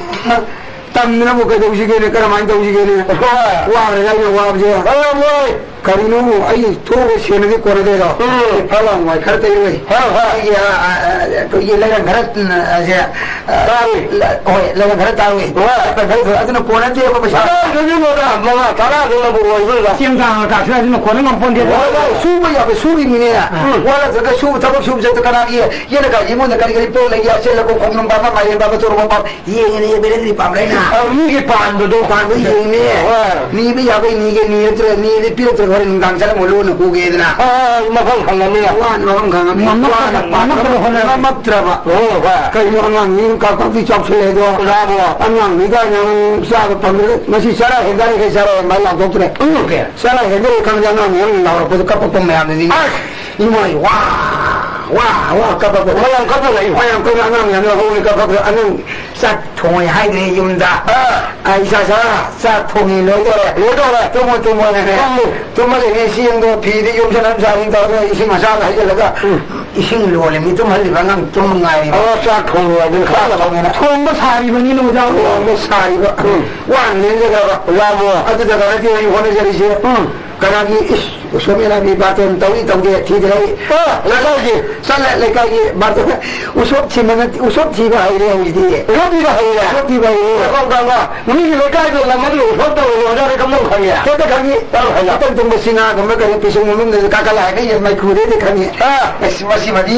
ꯇꯝꯗꯅꯕꯨ ꯀꯩꯗꯧꯁꯤꯒꯦꯅꯦ, ꯀꯔꯝꯍꯥꯏꯅ ꯇꯧꯁꯤꯒꯦꯅꯦ? ꯍꯣꯏ꯫ ꯋꯥꯈ꯭ꯔꯦꯗ ꯑꯩꯅ ꯋꯥꯕꯁꯦ꯫ ꯀꯔꯝ ꯋꯥꯏ? ꯀꯔꯤꯅꯣ ꯑꯩ ꯊꯣꯛꯑꯒ ꯁꯦꯟꯅꯗꯤ ꯀꯣꯟꯅꯗꯣꯏꯔꯣ? ꯎꯝ꯫ ꯑꯩ ꯐꯠ ꯂꯥꯎ ꯋꯥꯏ ꯈꯔ ꯇꯩꯔꯣꯏ꯫ ꯍꯣꯏ, ꯍꯣꯏ꯫ ꯑꯩꯒꯤ, ꯑ, ꯑ, ꯑ, ꯑꯩꯈꯣꯏꯒꯤ ꯂꯩꯔꯪ ꯈꯔ, ꯎꯝ, ꯑ, ꯁꯦ, ꯑ, ꯇꯥꯔꯤ꯫ ꯂ-, ꯍꯣꯏ, ꯂꯩꯔꯪ ꯈꯔ ꯇꯥꯔꯤ꯫ ꯍꯣꯏ꯫ ꯈꯔ ꯈꯔ ꯑꯗꯨꯅ ꯀꯣꯟꯅꯗꯦꯕ ꯄꯩꯁꯥ꯫ ꯀꯗꯥꯏꯗꯒꯤꯅꯣꯗ, ꯃꯉꯥ ꯇꯔꯥꯗꯨꯅꯕꯨ ꯑꯣꯏꯗꯣꯏꯕ? ꯆꯦꯡ ꯊꯥꯡ ꯀꯥꯁꯤꯅ ꯑꯗꯨꯅ ꯀꯣꯟꯅ ꯉꯝꯄꯣꯟꯗꯦꯕ꯫ ꯍꯣꯏ, ꯍꯣꯏ, ꯁꯨꯕ ꯌꯥꯕ ꯁꯨꯔꯤꯃꯤꯅꯦ꯫ ꯎꯝ꯫ ꯋꯥꯠꯂ ꯆꯠꯇ ꯁꯨꯕ ꯊꯕꯛ ꯁꯨꯕ ꯆꯠꯇ ꯀꯅꯥꯒꯤ ꯌꯦꯅ ꯀꯥꯏ ꯏꯃꯨꯡꯗ ꯀꯔꯤ ꯀꯔꯤ ꯄꯣꯠ ꯂꯩꯒꯦ, ꯑꯆꯦꯜ ꯑꯀꯣꯝ, ꯈꯣꯡꯗ꯭ꯔꯨꯝ ꯄꯥꯝꯕ, ꯃꯥꯏꯔꯦꯟ ꯄꯥꯝꯕ, ꯇꯣꯔꯣꯕꯣꯠ ꯄꯥꯝꯕ, ꯌꯦꯡꯉꯦꯅꯦ, ꯕꯦꯂꯦꯟꯗ꯭ꯔꯤ ꯄꯥꯝꯕ꯭ꯔꯥ ꯍꯥꯏꯅ꯫ ꯑ, ꯃꯤꯒꯤ ꯄꯥꯟꯕꯗꯣ꯫ ꯄꯥꯟꯕꯗꯣ ꯌꯦꯡꯉꯦ꯫ ꯍꯣꯏ꯫ ꯅꯤꯕ ꯌꯥꯕꯩ ꯅꯤꯒꯦ, ꯅꯤꯔꯛꯇ꯭ꯔ-, ꯅꯤꯔꯗꯤ ꯄꯤꯔꯛꯇ꯭ꯔꯒ ꯍꯣꯔꯦꯟ ꯅꯨꯡꯗꯥꯡ ꯆꯠꯂꯝꯃꯣ ꯂꯣꯟꯅ ꯄꯨꯒꯦꯗꯅ꯫ ꯑ, ꯃꯐꯝ ꯈꯪꯉꯝꯅꯤꯅ꯫ ꯋꯥꯅ ꯃꯐꯝ ꯈꯪꯉꯝꯅꯤ꯫ ꯉꯝꯃꯛꯇ꯭ꯔꯕ, ꯋꯥꯅ ꯉꯝꯃꯛꯇ꯭ꯔꯕ ꯍꯣꯠꯅꯕ꯫ ꯉꯝꯃꯛꯇ꯭ꯔꯕ꯫ ꯍꯣꯏ, ꯍꯣꯏ꯫ ꯀꯩꯅꯣ ꯑꯉꯥꯡꯁꯤꯡ ꯀꯥꯛ ꯀꯥꯛꯇꯤ ꯆꯥꯎꯁꯜꯂꯛꯑꯦꯗꯣ꯫ ꯑꯣꯖꯥꯕꯣ꯫ ꯑꯉꯥꯡꯅꯤ ꯀꯥꯏꯅ ꯑꯃꯨꯛ ꯆꯥꯕ ꯐꯪꯗ꯭ꯔꯦ꯫ ꯃꯁꯤ ꯆꯔꯥ ꯍꯦꯟꯖꯥꯔꯤꯈꯩ ꯆꯔꯥ ꯍꯦꯟꯕ ꯂꯥꯎꯊꯣꯛꯇ꯭ꯔꯦ꯫ ꯎꯝ꯫ ꯆꯔꯥ ꯍꯦꯟꯖꯥꯔꯤ ꯈꯪꯗꯦ ꯑꯉꯥꯡ ꯃꯌꯥꯝ ꯂꯥꯎꯔꯛꯄꯗ ꯀꯞꯄꯛꯄ ꯃꯌꯥꯝꯗꯨꯗꯤ꯫ ꯑꯁ! ꯏꯃꯥꯏ ꯋꯥ, ꯋꯥ, ꯋꯥ ꯀꯞꯄꯛꯄꯗ꯫ ꯃꯌꯥꯝ ꯀꯞꯄ ꯂꯩ꯫ ꯃꯌꯥꯝ ꯀꯞꯄ ꯑꯉꯥꯡ ꯃꯌꯥꯝꯗꯣ ꯍꯧꯅ ꯀꯞꯄꯛꯄꯗ ꯑꯉꯥꯡ ꯆꯥꯛ ꯊꯣꯡꯉꯦ ꯍꯥꯏꯗ꯭ꯔꯦ ꯌꯨꯝꯗ꯫ ꯑꯥ꯫ ꯑꯩ ꯏꯆꯥ ꯆꯥ ꯆꯥꯛ ꯊꯣꯡꯉꯤ ꯂꯣꯏꯗꯣꯔꯦ꯫ ꯂꯣꯏꯗꯣꯔꯦ꯫ ꯇꯨꯝꯃꯣ ꯇꯨꯝꯃꯣꯅꯅꯦ꯫ ꯇꯨꯝꯃꯨ꯫ ꯇꯨꯝꯃꯒꯅꯦ ꯆꯦꯡꯗꯣ ꯐꯤꯗꯤ ꯌꯨꯝ ꯁꯅꯝ ꯁꯥꯅꯤ ꯇꯧꯔꯒ ꯏꯁꯤꯡ ꯑꯁꯥꯕ ꯍꯩꯖꯤꯜꯂꯒ ꯎꯝ꯫ ꯏꯁꯤꯡ ꯂꯣꯜꯂꯤꯕꯅꯤ, ꯇꯨꯝꯍꯜꯂꯤꯕ ꯑꯉꯥꯡ ꯇꯨꯝꯕ ꯉꯥꯏꯔꯤꯕ꯫ ꯑꯣ, ꯆꯥꯛ ꯊꯣꯡꯉꯤꯕ ꯑꯗꯨꯅ ꯈꯪꯗꯕꯅꯤꯅ꯫ ꯊꯣꯡꯕ ꯁꯥꯔꯤꯕꯅꯤꯅꯦ ꯑꯣꯖꯥ꯫ ꯊꯣꯡꯕ ꯁꯥꯔꯤꯕ꯫ ꯎꯝ꯫ ꯋꯥꯅ ꯂꯦꯟꯖꯗꯕ꯫ ꯂꯥꯝꯃꯣ꯫ ꯑꯗꯨꯗ ꯈꯔꯗꯤ ꯑꯩ ꯍꯣꯠꯅꯖꯔꯤꯁꯦ꯫ ꯎꯝ꯫ ꯀꯅꯥꯒꯤ, ꯏꯁ, ꯎꯁꯣꯞ ꯃꯦꯂꯥꯒꯤ ꯕꯥꯇꯣꯟ ꯇꯧꯏ ꯇꯧꯗꯦ ꯊꯤꯗ꯭ꯔꯦ ꯑꯩ꯫ ꯑ, ꯂꯩꯀꯥꯏꯒꯤ꯫ ꯆꯠꯂꯦ, ꯂꯩꯀꯥꯏꯒꯤ ꯕꯥꯇꯣꯟ꯫ ꯎꯁꯣꯞ ꯊꯤꯕ ꯅꯠꯇꯦ, ꯎꯁꯣꯞ ꯊꯤꯕ ꯍꯩꯔꯦ ꯍꯧꯖꯤꯛꯇꯤ꯫ ꯎꯁꯣꯞ ꯊꯤꯕ ꯍꯩꯔꯦ? ꯎꯁꯣꯞ ꯊꯤꯕ ꯍꯩꯔꯦ꯫ ꯀꯧ, ꯀꯧ, ꯀꯧ꯫ ꯃꯤꯒꯤ ꯂꯩꯀꯥꯏꯗ ꯂꯝ ꯑꯃꯗ ꯎꯁꯣꯞ ꯇꯧꯔꯦ, ꯑꯣꯖꯥꯗꯤ ꯀꯝꯗꯧ ꯈꯪꯉꯤ? ꯀꯩꯝꯇ ꯈꯪꯉꯤ꯫ ꯀꯔꯝ ꯈꯪꯉꯤ? ꯏꯇꯪ ꯇꯨꯡꯕ ꯁꯤꯡꯍꯥꯒꯨꯝꯕ ꯀꯔꯤ ꯄꯤꯁꯨꯝ ꯃꯅꯨꯡꯗꯁꯨ ꯀꯥꯈꯠꯂ ꯍꯥꯏꯐꯦꯠ ꯌꯦꯡ ꯃꯩꯈꯨꯗꯩꯗꯤ ꯈꯪꯉꯤ꯫ ꯑꯥ꯫ ꯑꯁ, ꯃꯁꯤꯃꯗꯤ,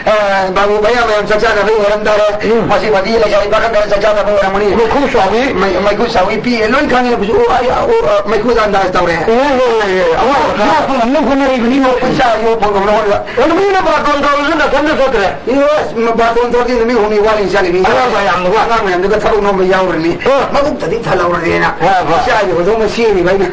ꯑ, ꯕꯥꯕꯨ ꯃꯌꯥꯝ ꯃꯌꯥꯝ ꯆꯥꯛ ꯆꯥꯅꯕꯒꯤ ꯑꯣꯏꯔꯝ ꯇꯥꯔꯦ꯫ ꯎꯝ꯫ ꯃꯁꯤꯃꯗꯤ ꯂꯩꯁꯥꯕꯤ ꯄꯥꯈꯪ ꯈꯔ ꯆꯥꯛ ꯆꯥꯅꯕ ꯑꯣꯏꯔꯝꯒꯅꯤ꯫ ꯃꯩꯈꯨ ꯆꯥꯎꯏ꯫ ꯃꯩ-, ꯃꯩꯈꯨ ꯆꯥꯎꯏ ꯄꯤꯛꯑꯦ ꯂꯣꯏ ꯈꯪꯉꯦ꯫ ꯑꯣ, ꯑꯩ, ꯑꯣ, ꯑ, ꯃꯩꯈꯨꯗ ꯑꯟꯗꯥꯖ ꯇꯧꯔꯦ꯫ ꯑꯣ, ꯑꯣ, ꯑꯣ, ꯑꯣ꯫ ꯑꯣ, ꯌꯣꯛꯄ ꯉꯝꯅꯕ ꯍꯣꯠꯅꯔꯤꯕꯅꯤ꯫ ꯌꯣꯛꯄ ꯏꯆꯥ ꯌꯣꯛꯄ ꯉꯝꯅꯕ ꯍꯣꯠꯅꯕ꯫ ꯑꯗꯨ ꯃꯤꯅ ꯕꯥꯇꯣꯟ ꯇꯧꯔꯁꯨ ꯅꯊꯟꯗ ꯆꯠꯇ꯭ꯔꯦ? ꯏꯁ, ꯃ-, ꯕꯥꯇꯣꯟ ꯇꯧꯔꯗꯤ ꯅꯨꯃꯤꯠ ꯍꯨꯝꯅꯤ ꯋꯥꯠꯂꯤ ꯆꯠꯂꯤꯃꯤ꯫ ꯑꯉꯥꯡ ꯃꯌꯥꯝꯗꯨꯒ? ꯑꯉꯥꯡ ꯃꯌꯥꯝꯗꯨꯒ ꯊꯕꯛ ꯅꯣꯝꯕ ꯌꯥꯎꯔꯅꯤ꯫ ꯑ꯫ ꯃꯕꯨꯛꯇꯗꯤ ꯊꯜꯍꯧꯔꯗꯤꯅ꯫ ꯍꯣꯏ, ꯍꯣꯏ꯫ ꯏꯆꯥꯒꯤ ꯍꯧꯗꯣꯡꯅ ꯆꯦꯜꯂꯤꯕ ꯑꯩꯅ꯫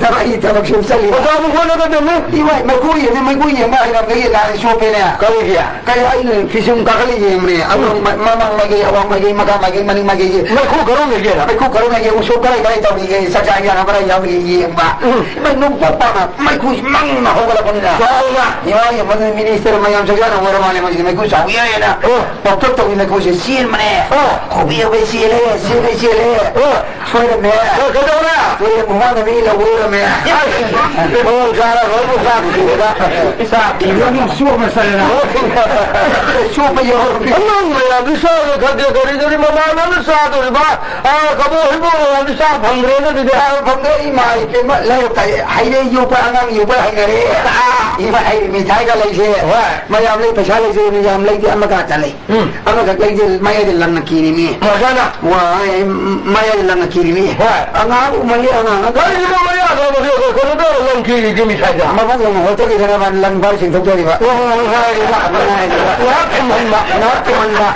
ꯊꯕꯛ, ꯑꯩ ꯊꯕꯛ ꯁꯨꯝ ꯆꯠꯂꯤꯕ꯫ ꯑꯣꯖꯥꯕꯨ ꯍꯣꯠꯅꯒꯗꯕꯅꯤ꯫ ꯏꯃꯥꯏ, ꯃꯩꯈꯨ ꯌꯦꯡꯉꯦ, ꯃꯩꯈꯨ ꯌꯦꯡꯕ ꯍꯩꯔꯝꯗꯒꯤ ꯂꯥꯏ ꯆꯣꯞꯄꯦꯅꯦ꯫ ꯀꯔꯤꯒꯤ? ꯀꯩ ꯑꯩꯅ ꯐꯤꯁꯨꯝ ꯀꯥꯈꯠꯂ ꯌꯦꯡꯕꯅꯦ꯫ ꯑꯗꯣ ꯎꯝ꯫ ꯃ-, ꯃꯃꯥꯡ ꯃꯥꯏꯀꯩ, ꯑꯋꯥꯡ ꯃꯥꯏꯀꯩ, ꯃꯈꯥ ꯃꯥꯏꯀꯩ, ꯃꯅꯤꯡ ꯃꯥꯏꯀꯩꯁꯦ꯫ ꯃꯩꯈꯨ ꯀꯔꯣꯝ ꯂꯩꯒꯦꯅ? ꯃꯩꯈꯨ ꯀꯔꯣꯝ ꯂꯩꯒꯦ? ꯎꯁꯣꯞ ꯀꯔꯥꯏ ꯀꯔꯥꯏ ꯇꯧꯔꯤꯒꯦ? ꯆꯥꯛ ꯆꯥ ꯌꯥꯅꯕ ꯀꯔꯥꯏ ꯌꯥꯎꯔꯤꯒꯦ ꯌꯦꯡꯕ꯫ ꯎꯝ꯫ ꯏꯃꯥꯏ, ꯅꯣꯡꯄꯣꯛ ꯄꯥꯛꯅ ꯃꯩꯈꯨꯁꯤ ꯃꯪꯅ ꯍꯧꯒꯠꯂꯛꯄꯅꯤꯅ꯫ ꯆꯥꯎꯅ꯫ ꯏꯃꯥꯏ, ꯃꯗꯨ ꯃꯤꯅꯤꯁꯇꯔ ꯃꯌꯥꯝ ꯆꯥꯛ ꯆꯥꯅꯕ ꯑꯣꯏꯔ ꯃꯥꯜꯂꯦ, ꯃꯁꯤꯗꯤ ꯃꯩꯈꯨ ꯆꯥꯎꯕ ꯌꯥꯏꯌꯦꯅ꯫ ꯑꯣ꯫ ꯄꯥꯎꯊꯣꯛ ꯇꯧꯕꯤ ꯃꯩꯈꯨꯁꯦ ꯆꯦꯟꯕꯅꯦ꯫ ꯑꯣ꯫ ꯍꯧꯕꯤ ꯍꯧꯕꯤ ꯆꯦꯜꯂꯦ, ꯆꯦꯜꯂꯦ, ꯆꯦꯜꯂꯦ꯫ ꯑꯣ꯫ ꯁꯣꯏꯔꯝꯃꯦ꯫ ꯑꯣ, ꯀꯩꯗꯧꯔꯦ? ꯁꯣꯏꯔꯝꯃꯦ, ꯃꯃꯥꯡꯗ ꯃꯤ ꯂꯧꯔꯝꯃꯦ꯫ ꯑꯁ, ꯃꯣꯔꯣꯛ ꯆꯥꯔ ꯂꯣꯏꯅ ꯆꯥꯛ ꯊꯤꯔꯦꯗ꯫ ꯆꯥꯛ ꯊꯤꯔꯦ꯫ ꯑꯗꯨꯝ ꯆꯣꯞꯅ ꯆꯠꯂꯦꯗ꯫ ꯆꯣꯞꯄ ꯌꯥꯎꯔꯝꯃꯦ꯫ ꯑꯉꯥꯡ ꯃꯌꯥꯝꯗꯤ ꯆꯥꯒꯦ ꯈꯟꯗꯦ, ꯀꯔꯤ ꯀꯔꯤ ꯃꯃꯥꯟꯅꯕꯅ ꯆꯥꯗꯣꯔꯤꯕ? ꯑꯥ, ꯀꯕꯣꯛ ꯍꯩꯕꯣꯛ ꯃꯌꯥꯝꯗꯤ ꯆꯥ ꯐꯪꯗ꯭ꯔꯦꯅꯦ ꯑꯗꯨꯗꯤ꯫ ꯆꯥ ꯐꯪꯗ꯭ꯔꯦ, ꯏꯃꯥ ꯏꯕꯦꯝꯃ, ꯂꯧ ꯇꯥꯏ-, ꯍꯩꯔꯦ ꯌꯣꯛꯄ, ꯑꯉꯥꯡ ꯌꯣꯛꯄ ꯍꯩꯅꯔꯦ꯫ ꯑꯥ, ꯏꯃꯥ, ꯍꯩꯔꯦ, ꯃꯤꯊꯥꯏꯒ ꯂꯩꯁꯦ꯫ ꯍꯣꯏ꯫ ꯃꯌꯥꯝ ꯂꯩ, ꯄꯩꯁꯥ ꯂꯩꯁꯦ, ꯌꯥꯝ ꯂꯩꯇꯦ, ꯑꯃꯈꯛꯇ ꯂꯩ꯫ ꯎꯝ꯫ ꯑꯃꯈꯛ ꯂꯩꯁꯦ, ꯃꯌꯥꯏꯗ ꯂꯪꯅ ꯀꯤꯔꯤꯅꯤ꯫ ꯃꯖꯥꯅ? ꯋꯥ, ꯑꯩ ꯃꯌꯥꯏꯗ ꯂꯪꯅ ꯀꯤꯔꯤꯅꯤ꯫ ꯍꯣꯏ꯫ ꯑꯉꯥꯡ ꯎꯃꯜꯂꯤ, ꯑꯉꯥꯡ꯫ ꯀꯔꯤꯒꯤꯅꯣ ꯃꯌꯥꯗ ꯀꯩꯅꯣꯗ ꯂꯪ ꯀꯤꯔꯤꯒꯦ ꯃꯤꯊꯥꯏꯗ? ꯃꯕꯨꯛ ꯌꯧꯅ ꯍꯣꯠꯆꯈꯤꯗꯅꯕ ꯂꯪ ꯐꯥꯔ ꯆꯤꯡꯊꯣꯛꯆꯔꯤꯕ꯫ ꯑꯣ, ꯉꯥꯏꯔꯤꯕ꯫ ꯉꯥꯏꯔꯤꯕ꯫ ꯉꯥꯏꯍꯥꯛ ꯊꯝꯍꯟꯕ꯫ ꯉꯥꯏꯍꯥꯛ ꯊꯝꯍꯟꯕ꯫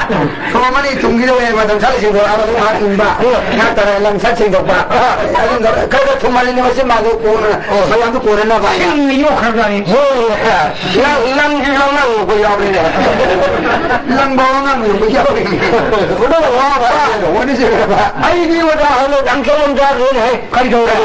ꯊꯣꯡ ꯑꯃꯅꯤ ꯇꯨꯡꯒꯤꯗ ꯂꯩꯔꯕ ꯃꯇꯝ ꯁ꯭ꯋꯥꯏ ꯁꯦꯡꯗꯣꯛꯑꯒ ꯑꯗꯨꯝ ꯉꯥꯏꯍꯥꯛ ꯏꯪꯕ꯫ ꯎꯝ꯫ ꯉꯥꯏꯍꯥꯛ ꯇꯧꯔꯒ ꯂꯪ ꯁꯠ ꯁꯦꯡꯗꯣꯛꯄ꯫ ꯑꯥ꯫ ꯑꯗꯨꯝ ꯈꯔ ꯈꯔ ꯊꯨꯝꯍꯜꯂꯤꯅꯦ ꯃꯁꯤ ꯃꯥꯗꯣ ꯀꯣꯟꯅ ꯑꯣ꯫ ꯃꯌꯥꯝꯗꯣ ꯀꯣꯟꯅꯅꯕ ꯍꯥꯏꯅ꯫ ꯁꯤꯡꯅ ꯌꯣꯛꯈ꯭ꯔꯖꯥꯠꯅꯤ꯫ ꯍꯣꯏ꯫ ꯂꯪ, ꯂꯪꯁꯤꯁꯨ ꯑꯉꯥꯡ ꯌꯣꯛꯄ ꯌꯥꯎꯔꯤꯅꯦ꯫ ꯂꯪꯐꯥꯎ ꯑꯉꯥꯡ ꯌꯣꯛꯄ ꯌꯥꯎꯔꯤꯅꯦ꯫ ꯑꯗꯨ ꯋꯥꯕ꯫ ꯋꯥꯅ ꯆꯦꯟꯈ꯭ꯔꯕ꯫ ꯑꯩꯗꯤ ꯑꯣꯖꯥ ꯍꯟꯗꯛ ꯌꯥꯝ ꯆꯠꯂꯝ ꯆꯥꯗ꯭ꯔꯦꯅꯦ꯫ ꯀꯔꯤ ꯇꯧꯔꯦ?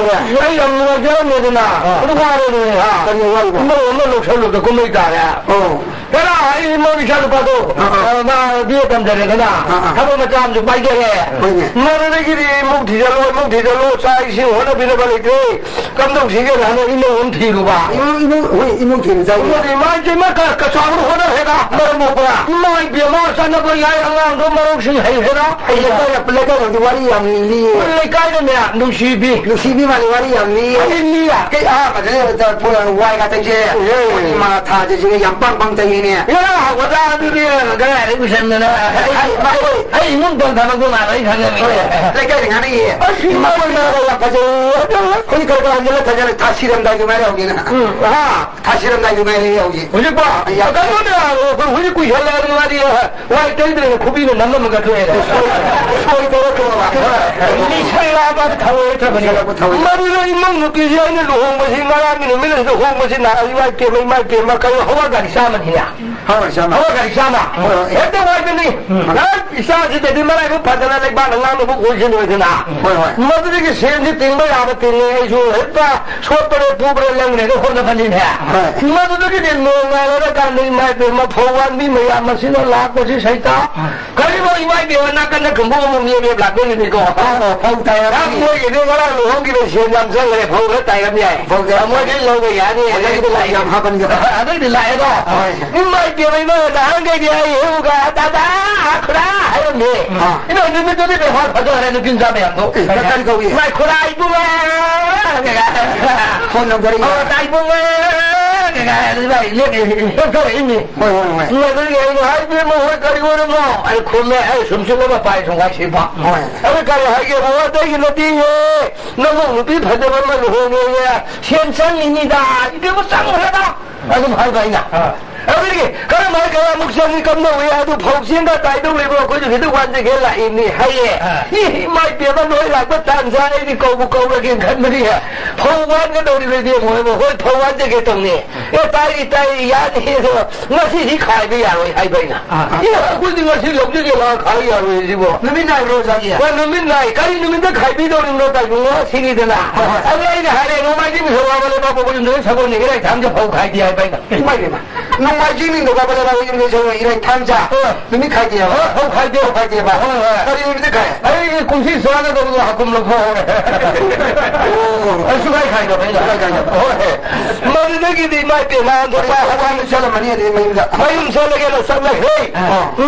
ꯑꯩ ꯌꯥꯝ ꯅꯨꯡꯉꯥꯏꯖꯔꯝꯃꯦꯗꯅ꯫ ꯑꯥ꯫ ꯑꯗꯨ ꯋꯥꯔꯦꯅꯦ, ꯍꯥ? ꯀꯔꯤ ꯋꯥꯔꯤꯕ? ꯏꯃꯧ ꯑꯃ ꯂꯧꯁꯜꯂꯨꯕꯗ ꯀꯨꯝꯍꯩ ꯇꯥꯔꯦ꯫ ꯑꯣ꯫ ꯍꯦꯔꯥ, ꯑꯩ ꯏꯃꯧ ꯏꯆꯥ ꯅꯨꯄꯥꯗꯣ, ꯑꯥ, ꯑꯥ꯫ ꯑ, ꯃꯥ ꯕꯤ ꯑꯦ ꯇꯝꯖꯔꯦꯗꯅ, ꯑꯥ, ꯑꯥ꯫ ꯊꯕꯛ ꯃꯆꯥ ꯑꯃꯁꯨ ꯄꯥꯏꯖꯔꯦ꯫ ꯍꯣꯏꯅꯦ꯫ ꯃꯗꯨꯗꯒꯤꯗꯤ ꯏꯃꯧ ꯊꯤꯖꯜꯂꯣ, ꯏꯃꯧ ꯊꯤꯖꯜꯂꯣ, ꯆꯥꯛ ꯏꯁꯤꯡ ꯍꯣꯠꯅꯕꯤꯅꯕ ꯂꯩꯇ꯭ꯔꯦ꯫ ꯀꯝꯗꯧꯁꯤꯒꯦꯅ ꯍꯥꯏꯅ ꯏꯃꯧ ꯑꯃ ꯊꯤꯔꯨꯕ꯫ ꯏꯃꯧ, ꯏꯃꯧ, ꯍꯣꯏ, ꯏꯃꯧ ꯊꯤꯔꯨ ꯆꯥꯏ꯫ ꯏꯃꯧꯗꯤ ꯃꯥꯏꯁꯦ ꯃꯥ ꯀ-, ꯀ-, ꯆꯥꯎꯅ ꯍꯣꯠꯅꯔꯦꯗ, ꯃꯔꯝ ꯃꯣꯛꯄ꯭ꯔꯥ? ꯏꯃꯥ ꯏꯕꯦꯝꯃ, ꯆꯠꯅꯕ ꯌꯥꯏ, ꯑꯉꯥꯡꯗꯣ ꯃꯔꯧꯁꯤꯡ ꯍꯩꯈ꯭ꯔꯦꯗ꯫ ꯑꯩ ꯂꯩꯀꯥꯏ, ꯂꯩꯀꯥꯏꯗꯗꯤ ꯋꯥꯔꯤ ꯌꯥꯝ ꯂꯤꯌꯦ꯫ ꯑꯩꯈꯣꯏ ꯂꯩꯀꯥꯏꯗꯅꯦ, ꯅꯨꯡꯁꯤꯕꯤ꯫ ꯅꯨꯡꯁꯤꯕꯤ ꯃꯥꯜꯂꯤ, ꯋꯥꯔꯤ ꯌꯥꯝ ꯂꯤꯌꯦ꯫ ꯋꯥꯔꯤ ꯂꯤꯌꯦ꯫ ꯀꯩ, ꯑꯍꯥꯟꯕꯗ ꯂꯩꯕꯗ ꯄꯨꯔꯥ ꯋꯥꯏ ꯉꯥꯛꯇꯪꯁꯦ꯫ ꯎꯝ꯫ ꯏꯃꯥ ꯊꯥꯁꯦ ꯁꯤꯅ ꯌꯥꯝ ꯄꯥꯡ ꯄꯥꯡ ꯆꯩꯌꯦꯅꯦ꯫ ꯌꯥ, ꯑꯣꯖꯥ ꯑꯗꯨꯗꯤ ꯀꯗꯥꯏꯗꯒꯤ ꯎꯁꯟꯗꯅ? ꯑꯩ, ꯑꯩ, ꯑꯩ ꯏꯃꯨꯡ ꯇꯣꯟ ꯊꯕꯛꯇꯣ ꯃꯥꯜꯂꯣꯏ ꯈꯪꯉꯝꯃꯤ꯫ ꯍꯣꯏ꯫ ꯂꯩꯀꯥꯏꯗ ꯉꯥꯡꯅꯩꯌꯦ꯫ ꯑꯁ, ꯏꯃꯥ ꯏꯃꯥ ꯌꯥꯝ ꯐꯖꯩꯌꯦ꯫ ꯑꯗꯣ ꯑꯩꯈꯣꯏ ꯈꯔ ꯈꯔ ꯍꯟꯖꯤꯜꯂ ꯊꯥꯖꯤꯜꯂ ꯊꯥ ꯁꯤꯔꯝꯗꯥꯏꯒꯤ ꯃꯥꯏ ꯌꯥꯎꯒꯦꯅ꯫ ꯎꯝ, ꯍꯥ꯫ ꯊꯥꯁꯤꯔꯝꯗꯥꯏꯗꯨ ꯉꯥꯏꯔꯦ ꯍꯧꯖꯤꯛ꯫ ꯍꯧꯖꯤꯛꯄꯣ? ꯌꯥꯝ ꯀꯩꯅꯣꯅꯦ, ꯑꯩꯈꯣꯏ ꯍꯧꯖꯤꯛ ꯀꯨꯏꯁꯜꯂꯛꯑꯕꯅꯤ ꯃꯥꯗꯤ, ꯋꯥꯏ ꯇꯩꯗ꯭ꯔꯦꯅꯦ, ꯈꯨꯕꯤꯅ ꯅꯝꯃꯝꯃꯒ ꯊꯣꯛꯑꯦꯅꯦ꯫ ꯁꯣꯏ, ꯁꯣꯏ ꯇꯧꯔꯛꯇ꯭ꯔꯣꯕ? ꯂꯤꯁꯜꯂꯛꯑꯕ ꯊꯧꯑꯣꯏ ꯊꯕꯛꯅꯦ꯫ ꯂꯤꯁꯜꯂꯛꯄ ꯊꯧꯑꯣꯏ꯫ ꯃꯗꯨꯗ ꯏꯃꯧ ꯅꯨꯄꯤꯁꯦ ꯑꯩꯅ ꯂꯨꯍꯣꯡꯕꯁꯤ ꯉꯔꯥꯡꯒꯤ ꯅꯨꯃꯤꯠ ꯑꯁꯤꯗ ꯍꯣꯡꯕꯁꯤꯅ, ꯏꯃꯥꯏ ꯄꯦꯝꯃ, ꯏꯃꯥꯏ ꯄꯦꯝꯃ, ꯀꯩꯅꯣ ꯍꯋꯥ ꯒꯥꯔꯤ ꯆꯥꯝꯃꯅꯤꯅꯦ꯫ ꯍꯋꯥ ꯒꯥꯔꯤ ꯆꯥꯝꯃ꯫ ꯍꯋꯥ ꯒꯥꯔꯤ ꯆꯥꯝꯃ꯫ ꯍꯣꯏ, ꯍꯣꯏ꯫ ꯍꯦꯛꯇ ꯋꯥꯏꯕꯅꯤ꯫ ꯎꯝ꯫ ꯏꯆꯥꯁꯤꯗꯗꯤ ꯃꯔꯥꯏꯕꯛ ꯐꯗꯅ ꯂꯩꯕꯥꯛꯅ ꯉꯥꯡꯅꯕ ꯑꯣꯏꯁꯤꯜꯂꯣꯏꯗꯅ꯫ ꯍꯣꯏ, ꯍꯣꯏ꯫ ꯃꯗꯨꯗꯒꯤ ꯁꯦꯟꯁꯤ ꯇꯤꯡꯕ ꯌꯥꯕ ꯇꯤꯡꯉꯦ ꯑꯩꯁꯨ ꯍꯦꯛꯇ ꯁꯣꯠꯄꯅꯦ ꯄꯨꯕꯅꯦ ꯂꯪꯅꯦꯅ ꯍꯣꯠꯅꯕꯅꯤꯅꯦ꯫ ꯍꯣꯏ꯫ ꯃꯗꯨꯗꯒꯤꯗꯤ ꯅꯣꯡ ꯉꯥꯜꯂꯔꯀꯥꯟꯗ ꯏꯃꯥ ꯏꯕꯦꯝꯃ ꯐꯧ ꯋꯥꯟꯕꯤ ꯃꯌꯥꯝ ꯑꯁꯤꯅ ꯂꯥꯛꯄꯁꯤ ꯁꯩꯇꯥ꯫ ꯍꯣꯏ꯫ ꯀꯔꯤꯅꯣ ꯏꯃꯥ ꯏꯕꯦꯝꯃ ꯅꯥꯀꯟꯗ ꯈꯨꯡꯒꯪ ꯑꯃꯨꯛ ꯂꯦꯞ ꯂꯦꯞ ꯂꯥꯛꯇꯣꯏꯅꯤꯀꯣ꯫ ꯑꯣ, ꯐꯧ ꯇꯥꯏꯔꯝꯃꯤ꯫ ꯃꯣꯏꯒꯤꯗꯤ ꯉꯔꯥꯡ ꯂꯨꯍꯣꯡꯈꯤꯕ ꯁꯦꯟ ꯌꯥꯝ ꯆꯪꯈ꯭ꯔꯦ, ꯐꯧ ꯈꯔ ꯇꯥꯏꯔꯝ ꯌꯥꯏ꯫ ꯐꯧ ꯇꯥꯏꯔꯝ ꯃꯣꯏꯗꯤ ꯂꯧꯕ ꯌꯥꯅꯤ꯫ ꯑꯗꯒꯤꯗꯤ ꯂꯥꯛꯑꯦ꯫ ꯌꯥꯝ ꯍꯥꯞꯄꯟꯒꯦ꯫ ꯑꯗꯒꯤꯗꯤ ꯂꯥꯛꯑꯦꯀꯣ꯫ ꯍꯣꯏ꯫ ꯏꯃꯥ ꯏꯕꯦꯝꯃ ꯏꯃꯥ ꯅꯍꯥꯟꯈꯩꯗꯤ ꯑꯩ ꯍꯦꯛꯎꯒ ꯇꯥꯇꯥ ꯈꯨꯔꯥ ꯍꯥꯏꯔꯝꯃꯤ꯫ ꯑꯥ꯫ ꯏꯃꯥ ꯅꯨꯃꯤꯠꯇꯨꯗꯤ ꯕꯦꯕꯥꯔ ꯐꯖꯈ꯭ꯔꯦ ꯅꯨꯄꯤ ꯃꯆꯥ ꯃꯌꯥꯝꯗꯣ꯫ ꯑꯦ, ꯀ-, ꯀꯔꯤ ꯀꯧꯏ? ꯏꯃꯥ ꯈꯨꯔꯥ ꯏꯕꯨꯡꯉꯣ꯫ ꯐꯣꯟ ꯅꯝꯕꯔ ꯏꯃꯥ꯫ ꯑꯣ, ꯇꯥ ꯏꯕꯨꯡꯉꯣ꯫ ꯀꯩꯀꯥ ꯑꯗꯨꯃꯥꯏ ꯂꯦꯞ-, ꯂꯦꯞꯊꯣꯔꯛꯏꯅꯤ꯫ ꯍꯣꯏ, ꯍꯣꯏ, ꯍꯣꯏ꯫ ꯑꯗꯨꯒꯤ ꯑꯩꯅ ꯍꯥꯏ, "ꯏꯕꯦꯝꯃ ꯍꯣꯏ ꯀꯔꯤ ꯑꯣꯏꯔꯝꯅꯣ?" ꯑꯩ ꯈꯨꯝꯃꯦ, ꯑꯩ ꯁꯨꯝ ꯁꯤꯠꯂꯒ ꯄꯥꯏ ꯁꯨꯝ ꯍꯥꯏ ꯁꯤꯕ꯫ ꯍꯣꯏ꯫ ꯑꯗꯨ ꯀꯔꯤ ꯍꯥꯏꯒꯦ? "ꯑꯣ, ꯑꯇꯩꯒꯤ ꯅꯠꯇꯦꯌꯦ, ꯅꯃꯧ ꯅꯨꯄꯤ ꯐꯖꯕ ꯑꯃ ꯂꯨꯍꯣꯡꯉꯦꯌꯦ, ꯁꯦꯟ ꯆꯪꯉꯤꯅꯤꯗ, ꯏꯕꯦꯝꯃ ꯆꯪꯈ꯭ꯔꯦꯗ", ꯑꯗꯨꯝ ꯍꯥꯏꯕ ꯑꯩꯅ꯫ ꯑꯥ꯫ ꯑꯗꯨꯗꯒꯤ ꯀꯔꯝ ꯍꯥꯏ ꯀꯌꯥꯃꯨꯛ ꯆꯪꯉꯤ, ꯀꯝꯗꯧꯏ, ꯑꯗꯨ ꯐꯧ ꯆꯦꯡꯒ ꯇꯥꯏꯗꯧ ꯂꯩꯕ꯭ꯔꯣ? ꯑꯩꯈꯣꯏꯁꯨ ꯈꯤꯇꯪ ꯋꯥꯟꯖꯒꯦ ꯂꯥꯛꯏꯅꯤ ꯍꯥꯏꯌꯦ꯫ ꯑꯥ꯫ ꯏ, ꯏꯃꯥ ꯏꯕꯦꯝꯃ ꯅꯣꯏ ꯂꯥꯛꯄ ꯇꯥꯟꯖꯥ ꯑꯩꯗꯤ ꯀꯧꯕꯨ ꯀꯧꯔꯒꯦꯅ ꯈꯟꯕꯅꯤ꯫ ꯐꯧ ꯋꯥꯟꯒꯗꯧꯔꯤꯕꯗꯤ ꯑꯃꯨꯛ ꯍꯥꯏꯕ, "ꯍꯣꯏ ꯐꯧ ꯋꯥꯟꯖꯒꯦ ꯇꯧꯅꯤ"꯫ ꯑꯦ, ꯇꯥꯏ, ꯇꯥꯏ, ꯌꯥꯅꯤ, ꯑꯗꯣ ꯉꯁꯤꯗꯤ ꯈꯥꯏꯕ ꯌꯥꯔꯣꯏ ꯍꯥꯏꯕ ꯑꯩꯅ꯫ ꯑꯥ꯫ ꯑꯦ, ꯑꯩꯈꯣꯏꯗꯤ ꯉꯁꯤ ꯂꯧꯖꯒꯦ ꯂꯥꯛꯑ ꯈꯥꯏ ꯌꯥꯔꯣꯏ ꯁꯤꯕꯣ꯫ ꯅꯨꯃꯤꯠ ꯅꯥꯏꯕ꯭ꯔꯣ ꯑꯣꯖꯥꯒꯤ? ꯍꯣꯏ, ꯅꯨꯃꯤꯠ ꯅꯥꯏ꯫ ꯀꯔꯤ ꯅꯨꯃꯤꯠꯇ ꯈꯥꯏꯕꯤꯗꯧꯔꯤꯕꯅꯣ ꯇꯥꯏꯕꯨꯡꯉꯣ? ꯁꯤꯅꯤꯗꯅ꯫ ꯍꯣꯏ, ꯍꯣꯏ꯫ ꯑꯗꯨ ꯑꯩꯅ ꯍꯥꯏꯔꯦ, "ꯅꯣꯡꯃꯥꯏꯖꯤꯡ ꯅꯤꯡꯊꯧꯀꯥꯕ ꯂꯩꯕꯥꯛ ꯄꯣꯛꯄ ꯌꯨꯝꯗ ꯂꯣꯏ ꯁꯒꯣꯜꯅꯤ, ꯏꯔꯥꯏ ꯊꯥꯡꯖ ꯐꯧ ꯈꯥꯏꯗꯦ ꯍꯥꯏꯕ ꯑꯩꯅ꯫ ꯏꯃꯥꯏ ꯕꯦꯝꯃ꯫ ꯅꯣꯡꯃꯥꯏꯖꯤꯡ ꯅꯤꯡꯊꯧꯀꯥꯕ ꯂꯩꯕꯥꯛ ꯌꯨꯝꯗ ꯁꯒꯣꯜ, ꯏꯔꯥꯏ ꯊꯥꯡꯖ꯫ ꯑ꯫ ꯅꯨꯃꯤꯠ ꯈꯥꯏꯗꯦ ꯍꯥꯏꯕ꯫ ꯑ, ꯐꯧ ꯈꯥꯏꯗꯦ꯫ ꯐꯧ ꯈꯥꯏꯗꯦꯕ꯫ ꯍꯣꯏ, ꯍꯣꯏ꯫ ꯀꯔꯤ ꯅꯨꯃꯤꯠꯇ ꯈꯥꯏ? ꯑꯩ ꯀꯨꯝꯁꯤ ꯆꯥꯒꯗꯕꯗꯣ ꯍꯀꯨꯝ ꯂꯧꯊꯣꯛꯍꯧꯔꯦ꯫ ꯑꯣ꯫ ꯑꯩ ꯁꯨꯡꯈꯥꯏ ꯈꯥꯏꯗꯕ ꯑꯩꯅ꯫ ꯁꯨꯡꯈꯥꯏ ꯈꯥꯏꯗꯕ꯫ ꯍꯣꯏ꯫ ꯃꯗꯨꯗꯒꯤꯗꯤ ꯏꯃꯥ ꯏꯕꯦꯝꯃ, ꯃꯄꯥ ꯍꯋꯥꯏ ꯆꯠꯂꯝꯃꯅꯤ ꯑꯗꯨꯗꯤ ꯃꯌꯨꯝꯗ꯫ ꯃꯌꯨꯝ ꯆꯠꯂꯒꯦꯅ ꯆꯠꯂꯦ꯫ ꯑ꯫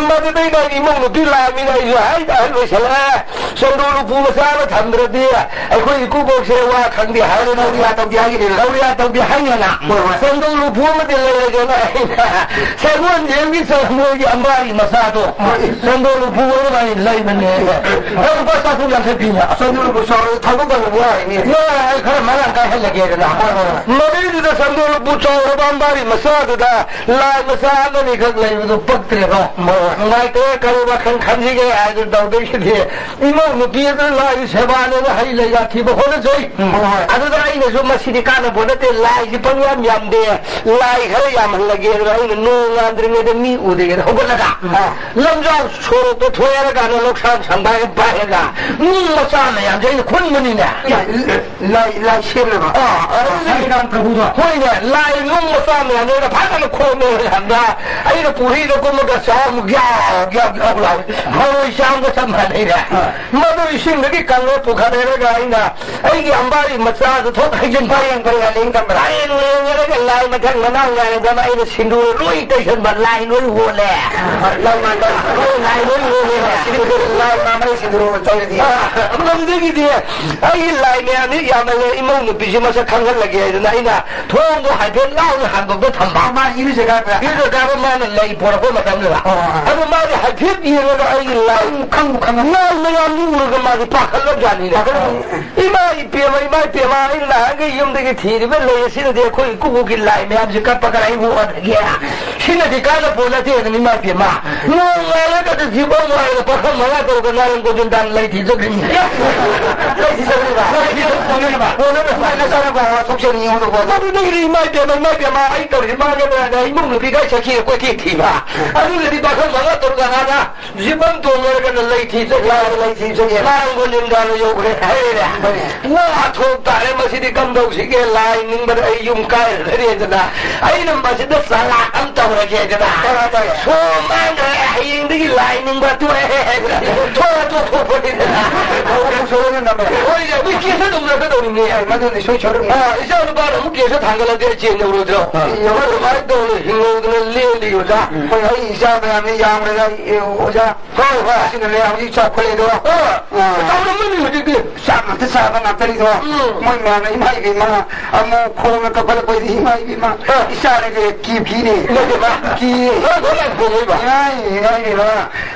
ꯃꯗꯨꯗꯩ ꯃꯥꯒꯤ ꯏꯃꯧ ꯅꯨꯄꯤ ꯂꯥꯛꯑꯃꯤꯅ ꯑꯩꯁꯨ ꯍꯥꯏ ꯑꯍꯜ ꯑꯣꯏꯁꯜꯂꯛꯑꯦ꯫ ꯁꯦꯟꯗꯣ ꯂꯨꯄꯨ ꯃꯆꯥ ꯑꯃ ꯊꯝꯗ꯭ꯔꯗꯤ ꯑꯩꯈꯣꯏ ꯏꯀꯨꯕꯣꯛꯁꯦ ꯋꯥ ꯈꯪꯗꯦ ꯍꯥꯏꯔꯦ꯫ ꯂꯧꯔꯤꯌꯥ ꯇꯧꯗꯦ ꯍꯥꯏꯒꯤꯅꯦ꯫ ꯂꯧꯔꯤꯌꯥ ꯇꯧꯗꯦ ꯍꯥꯏꯅꯅ꯫ ꯍꯣꯏ, ꯍꯣꯏ꯫ ꯁꯦꯟꯗꯣ ꯂꯨꯄꯨ ꯑꯃꯗꯤ ꯂꯩꯔꯒꯦꯅ ꯑꯩꯅ ꯁꯒꯣꯜ ꯌꯦꯡꯒꯤ ꯆꯪꯕꯒꯤ ꯑꯝꯕꯥꯔꯤ ꯃꯆꯥꯗꯣ꯫ ꯍꯣꯏ꯫ ꯁꯦꯟꯗꯣ ꯂꯨꯄꯨ ꯑꯃ ꯑꯩ ꯂꯩꯕꯅꯦ꯫ ꯅꯪ ꯂꯨꯄꯥ ꯆꯥꯇ꯭ꯔꯨꯛ ꯌꯥꯡꯈꯩ ꯄꯤꯅ꯫ ꯁꯦꯟꯗꯣ ꯂꯨꯄꯨ ꯆꯥꯎꯔ ꯊꯧꯕ ꯇꯧꯕ ꯌꯥꯔꯤꯅꯦ꯫ ꯌꯥꯔꯦ, ꯑꯩ ꯈꯔ ꯃꯔꯥꯡ ꯀꯥꯏꯍꯜꯂꯒꯦꯗꯅ꯫ ꯍꯣꯏ, ꯍꯣꯏ, ꯍꯣꯏ꯫ ꯃꯗꯩꯗꯨꯗ ꯁꯦꯟꯗꯣ ꯂꯨꯄꯨ ꯆꯥꯎꯔꯕ ꯑꯝꯕꯥꯔꯤ ꯃꯆꯥꯗꯨꯗ ꯂꯥꯏ ꯃꯆꯥ ꯑꯃꯅꯤꯈꯛ ꯂꯩꯕꯗꯨ ꯄꯛꯇ꯭ꯔꯦꯗꯣ꯫ ꯍꯣꯏ, ꯍꯣꯏ꯫ ꯅꯨꯡꯉꯥꯏꯇꯦ, ꯀꯔꯤ ꯋꯥꯈꯜ ꯈꯟꯁꯤꯒꯦ ꯍꯥꯏꯗꯨ ꯇꯧꯗꯣꯏꯁꯤꯗꯤ꯫ ꯏꯃꯧ ꯅꯨꯄꯤ ꯑꯗꯨ ꯂꯥꯏꯒꯤ ꯁꯦꯕꯥꯅꯦꯅ ꯍꯩ ꯂꯩꯒ ꯊꯤꯕ ꯍꯣꯠꯅꯖꯩ꯫ ꯎꯝ, ꯍꯣꯏ, ꯍꯣꯏ꯫ ꯑꯗꯨꯗ ꯑꯩꯅꯁꯨ "ꯃꯁꯤꯗꯤ ꯀꯥꯟꯅꯕ ꯅꯠꯇꯦ, ꯂꯥꯏꯁꯤ ꯄꯪꯌꯥꯝ ꯌꯥꯝꯗꯦ, ꯂꯥꯏ ꯈꯔ ꯌꯥꯝꯍꯜꯂꯒꯦ" ꯑꯗꯨꯒ ꯑꯩꯅ ꯅꯣꯡ ꯉꯥꯟꯗ꯭ꯔꯤꯉꯩꯗ ꯃꯤ ꯎꯗꯦꯅ ꯍꯧꯒꯠꯂꯒ, ꯑꯥ꯫ ꯂꯝꯖꯥꯎ ꯁꯣꯔꯣꯛꯇ ꯊꯣꯛꯑꯦ ꯍꯥꯏꯔ ꯀꯥꯟꯗ ꯂꯧꯁꯥꯟ ꯁꯪꯕꯥꯏ ꯄꯥꯏꯔꯒ ꯅꯨꯡ ꯃꯆꯥ ꯃꯌꯥꯝꯁꯦ ꯑꯩꯅ ꯈꯨꯟꯕꯅꯤꯅꯦ꯫ ꯂꯥꯏ, ꯂꯥꯏ ꯁꯦꯝꯅꯕ꯫ ꯑꯥ, ꯑꯗꯨꯗꯒꯤ ꯁꯥꯏꯀꯥꯟ ꯄ꯭ꯔꯚꯨꯗꯣ꯫ ꯍꯣꯏꯅꯦ, ꯂꯥꯏ ꯅꯨꯡ ꯃꯆꯥ ꯃꯌꯥꯝꯗꯣ ꯑꯩꯅ ꯐꯖꯅ ꯈꯣꯝꯃꯦ ꯍꯥꯏꯕꯗ ꯑꯩꯅ ꯄꯨꯈ꯭ꯔꯤꯗ ꯀꯨꯝꯃꯒ ꯆꯥꯎ ꯒ꯭ꯌꯥꯎ ꯒ꯭ꯌꯥꯎ ꯒ꯭ꯌꯥꯎ ꯂꯥꯎꯏ꯫ ꯃꯔꯣꯏ ꯆꯥꯝꯒ ꯆꯞ ꯃꯥꯟꯅꯩꯔꯦ꯫ ꯑꯥ꯫ ꯃꯗꯨ ꯏꯁꯤꯡꯗꯒꯤ ꯀꯪꯉ ꯄꯨꯈꯠꯂꯦꯔꯒ ꯑꯩꯅ ꯑꯩꯒꯤ ꯑꯝꯕꯥꯔꯤ ꯃꯆꯥꯗꯨ ꯊꯣꯛ ꯍꯩꯖꯤꯟꯕ꯫ ꯄꯔꯦꯡ ꯄꯔꯦꯡ ꯑꯂꯦꯡ ꯀꯝꯕ꯭ꯔꯥ? ꯄꯔꯦꯡ ꯂꯦꯡꯉꯦꯔꯒ ꯂꯥꯏ ꯃꯊꯪ ꯃꯅꯥꯎ ꯉꯥꯏꯔꯗꯅ ꯑꯩꯅ ꯁꯤꯟꯗꯨꯔ ꯂꯣꯏ ꯇꯩꯁꯟꯕ, ꯂꯥꯏ ꯂꯣꯏ ꯍꯣꯜꯂꯦ꯫ ꯂꯥꯏ ꯃꯥꯟꯕ꯫ ꯂꯣꯏ ꯂꯥꯏ ꯂꯣꯏ ꯍꯣꯜꯂꯦ꯫ ꯁꯤꯟꯗꯨꯔ ꯂꯥꯏ ꯃꯥꯟꯕꯅ ꯁꯤꯟꯗꯨꯔ ꯇꯧꯔꯗꯤ꯫ ꯑꯥ, ꯃꯗꯨꯗꯒꯤꯗꯤ ꯑꯩꯒꯤ ꯂꯥꯏ ꯃꯌꯥꯝꯁꯤ ꯌꯥꯝꯃꯜꯂꯦ, ꯏꯃꯧ ꯅꯨꯄꯤꯁꯤ ꯃꯁꯛ ꯈꯪꯍꯜꯂꯒꯦ ꯍꯥꯏꯗꯅ ꯑꯩꯅ ꯊꯣꯡꯗꯣ ꯍꯥꯏꯐꯦꯠ ꯂꯥꯎꯅ ꯍꯥꯡꯗꯣꯛꯇ ꯊꯝꯕ꯫ ꯃꯥ ꯏꯔꯨꯖ ꯀꯥꯕ꯭ꯔꯥ? ꯏꯔꯨꯖ ꯀꯥꯕ ꯃꯥꯅ ꯂꯩ ꯄꯣꯔꯛꯄ ꯃꯇꯝꯗꯨꯗ꯫ ꯑꯣ, ꯑꯣ, ꯑꯣ꯫ ꯑꯗꯨ ꯃꯥꯗꯤ ꯍꯥꯏꯐꯦꯠ ꯌꯦꯡꯉꯒ ꯑꯩꯒꯤ ꯂꯥꯏ ꯈꯪꯕꯨ ꯈꯪꯉꯝ-, ꯂꯥꯏ ꯃꯌꯥꯝꯗꯨ ꯎꯔꯒ ꯃꯥꯗꯤ ꯄꯥꯈꯠꯂꯕꯖꯥꯠꯅꯤꯅꯦ꯫ ꯄꯥꯈꯠꯂꯝ-, ꯏꯃꯥ ꯏꯄꯦꯝꯃ, ꯏꯃꯥ ꯏꯄꯦꯝꯃ, ꯑꯩ ꯅꯍꯥꯟꯒꯩ ꯌꯨꯝꯗꯒꯤ ꯊꯤꯔꯤꯕ ꯂꯩ ꯑꯁꯤꯅꯗꯤ ꯑꯩꯈꯣꯏ ꯏꯀꯨꯕꯣꯛ ꯒꯤ ꯂꯥꯏ ꯃꯌꯥꯝꯁꯤ ꯀꯠꯄ ꯀꯗꯥꯏꯕꯨ ꯑꯣꯟꯒꯦ? ꯁꯤꯅꯗꯤ ꯀꯥꯟꯅꯄꯣꯠ ꯅꯠꯇꯦ ꯑꯗꯨꯅ, ꯏꯃꯥ ꯏꯕꯦꯝꯃ꯫ ꯅꯣꯡꯉꯥꯜꯂꯒ ꯖꯤꯕ ꯋꯥꯏꯔꯒ ꯄꯥꯈꯪ ꯃꯉꯥ ꯇꯔꯨꯛꯀ ꯅꯥꯔꯪ ꯀꯣꯟꯖꯣꯟ ꯇꯥꯟ ꯂꯩ ꯊꯤ ꯆꯠꯈ꯭ꯔꯤꯅꯤ꯫ ꯂꯩ ꯊꯤ ꯆꯠꯈ꯭ꯔꯤꯕ? ꯂꯩ ꯊꯤ ꯆꯠꯈ꯭ꯔꯤꯕ? ꯀꯣꯟꯅꯅꯕ꯫ ꯀꯣꯟꯅꯅꯕ꯫ ꯅꯆꯥꯅꯨꯄꯥ ꯋꯥꯊꯣꯛ ꯆꯦꯟꯅꯤꯡꯉꯤ ꯍꯧꯅꯀꯣ꯫ ꯑꯗꯨꯗꯒꯤꯗꯤ ꯏꯃꯥ ꯏꯕꯦꯝꯃ, ꯏꯃꯥ ꯏꯕꯦꯝꯃ, ꯑꯩ ꯇꯧꯔꯤꯁꯤ ꯃꯥꯒ ꯏꯃꯨꯡ ꯅꯨꯄꯤ ꯀꯥꯏ ꯆꯠꯈꯤ ꯀꯣꯏꯊꯤ ꯊꯤꯕ꯫ ꯑꯗꯨꯒꯗꯤ ꯄꯥꯈꯪ ꯃꯉꯥ ꯇꯔꯨꯛꯀ ꯉꯥꯅ ꯖꯤꯞ ꯑꯃ ꯇꯣꯡꯅꯔꯒꯅ ꯂꯩ ꯊꯤ ꯆꯠꯈꯤ꯫ ꯂꯥꯏ ꯂꯩ ꯊꯤ ꯆꯠꯈꯤ꯫ ꯂꯥꯏꯔꯪꯒꯣ ꯅꯤꯟꯗꯥꯅ ꯌꯧꯈ꯭ꯔꯦ ꯍꯥꯏꯔꯦ꯫ ꯍꯣꯏꯅꯦ꯫ ꯋꯥ ꯊꯣꯛ ꯇꯥꯔꯦ, ꯃꯁꯤꯗꯤ ꯀꯝꯗꯧꯁꯤꯒꯦ? ꯂꯥꯏ ꯅꯤꯡꯕꯗ ꯑꯩ ꯌꯨꯝ ꯀꯥꯏꯔꯗ꯭ꯔꯦꯗꯅ, ꯑꯩꯅ ꯃꯁꯤꯗ ꯆꯂꯥꯛ ꯑꯃ ꯇꯧꯔꯒꯦꯗꯅ꯫ ꯇꯧꯔꯣ, ꯇꯧꯔꯣ꯫ ꯁꯣꯝ ꯃꯥꯡꯈ꯭ꯔꯦ, ꯍꯌꯦꯡꯗꯒꯤ ꯂꯥꯏ ꯅꯤꯡꯕ ꯇꯣꯛꯑꯦ꯫ ꯊꯣꯛꯑ ꯇꯣꯛꯊꯣꯛꯄꯅꯤꯗꯅ꯫ ꯊꯕꯛ ꯁꯣꯏꯗꯅ ꯅꯝꯃꯦ꯫ ꯍꯣꯏꯅꯦ, ꯑꯩꯈꯣꯏ ꯀꯦꯁ ꯑꯗꯨꯝ ꯅꯝꯒꯗꯧꯔꯤꯅꯦ꯫ ꯑꯦ, ꯃꯗꯨꯗꯤ ꯁꯣꯏ ꯁꯣꯏꯗꯅ꯫ ꯑꯥ, ꯏꯆꯥ ꯅꯨꯄꯥꯅ ꯑꯃꯨꯛ ꯀꯦꯁ ꯊꯥꯡꯒꯠꯂꯗꯤ ꯑꯩ ꯆꯦꯟ ꯌꯧꯔꯣꯏꯗ꯭ꯔꯣ? ꯑꯥ꯫ ꯌꯧꯔꯣꯏ꯫ ꯑꯗꯨꯃꯥꯏꯅ ꯇꯧꯅ ꯍꯤꯡꯍꯧꯗꯅ ꯂꯦꯜꯂꯤ ꯑꯣꯖꯥ꯫ ꯎꯝ꯫ ꯍꯣꯏ, ꯑꯩ ꯏꯆꯥ ꯃꯌꯥꯝꯅ ꯌꯥꯝꯈ꯭ꯔꯦꯗ, ꯑꯦ, ꯑꯣꯖꯥ꯫ ꯍꯣꯏ, ꯍꯣꯏ꯫ ꯑꯁꯤꯅꯅꯦ ꯍꯧꯖꯤꯛ ꯆꯥꯎꯈꯠꯂꯛꯏꯗꯣ꯫ ꯑꯥ, ꯑꯥ꯫ ꯆꯥꯎꯔꯝꯃꯅꯤ ꯍꯧꯖꯤꯛꯇꯤ꯫ ꯆꯥꯛ ꯉꯥꯛꯇ ꯆꯥꯕ ꯉꯥꯛꯇꯅꯤꯗꯣ꯫ ꯎꯝ꯫ ꯃꯣꯏ ꯃꯌꯥꯝꯅ ꯏꯃꯥ ꯏꯕꯦꯝꯃ ꯑꯃꯨꯛ ꯈꯣꯡꯅ ꯀꯞꯈꯠꯂꯛꯄꯩꯗꯤ ꯏꯃꯥ ꯏꯕꯦꯝꯃ, ꯑꯥ꯫ ꯏꯆꯥꯅ ꯀꯤ ꯀꯤꯅꯦ꯫ ꯏꯃꯥ ꯏꯕꯦꯝꯃ꯫ ꯀꯤ꯫ ꯑꯥ, ꯈꯣꯡꯅ ꯈꯣꯡꯉꯛꯏꯕ꯫ ꯏꯃꯥ ꯏꯕꯦꯝꯃ꯫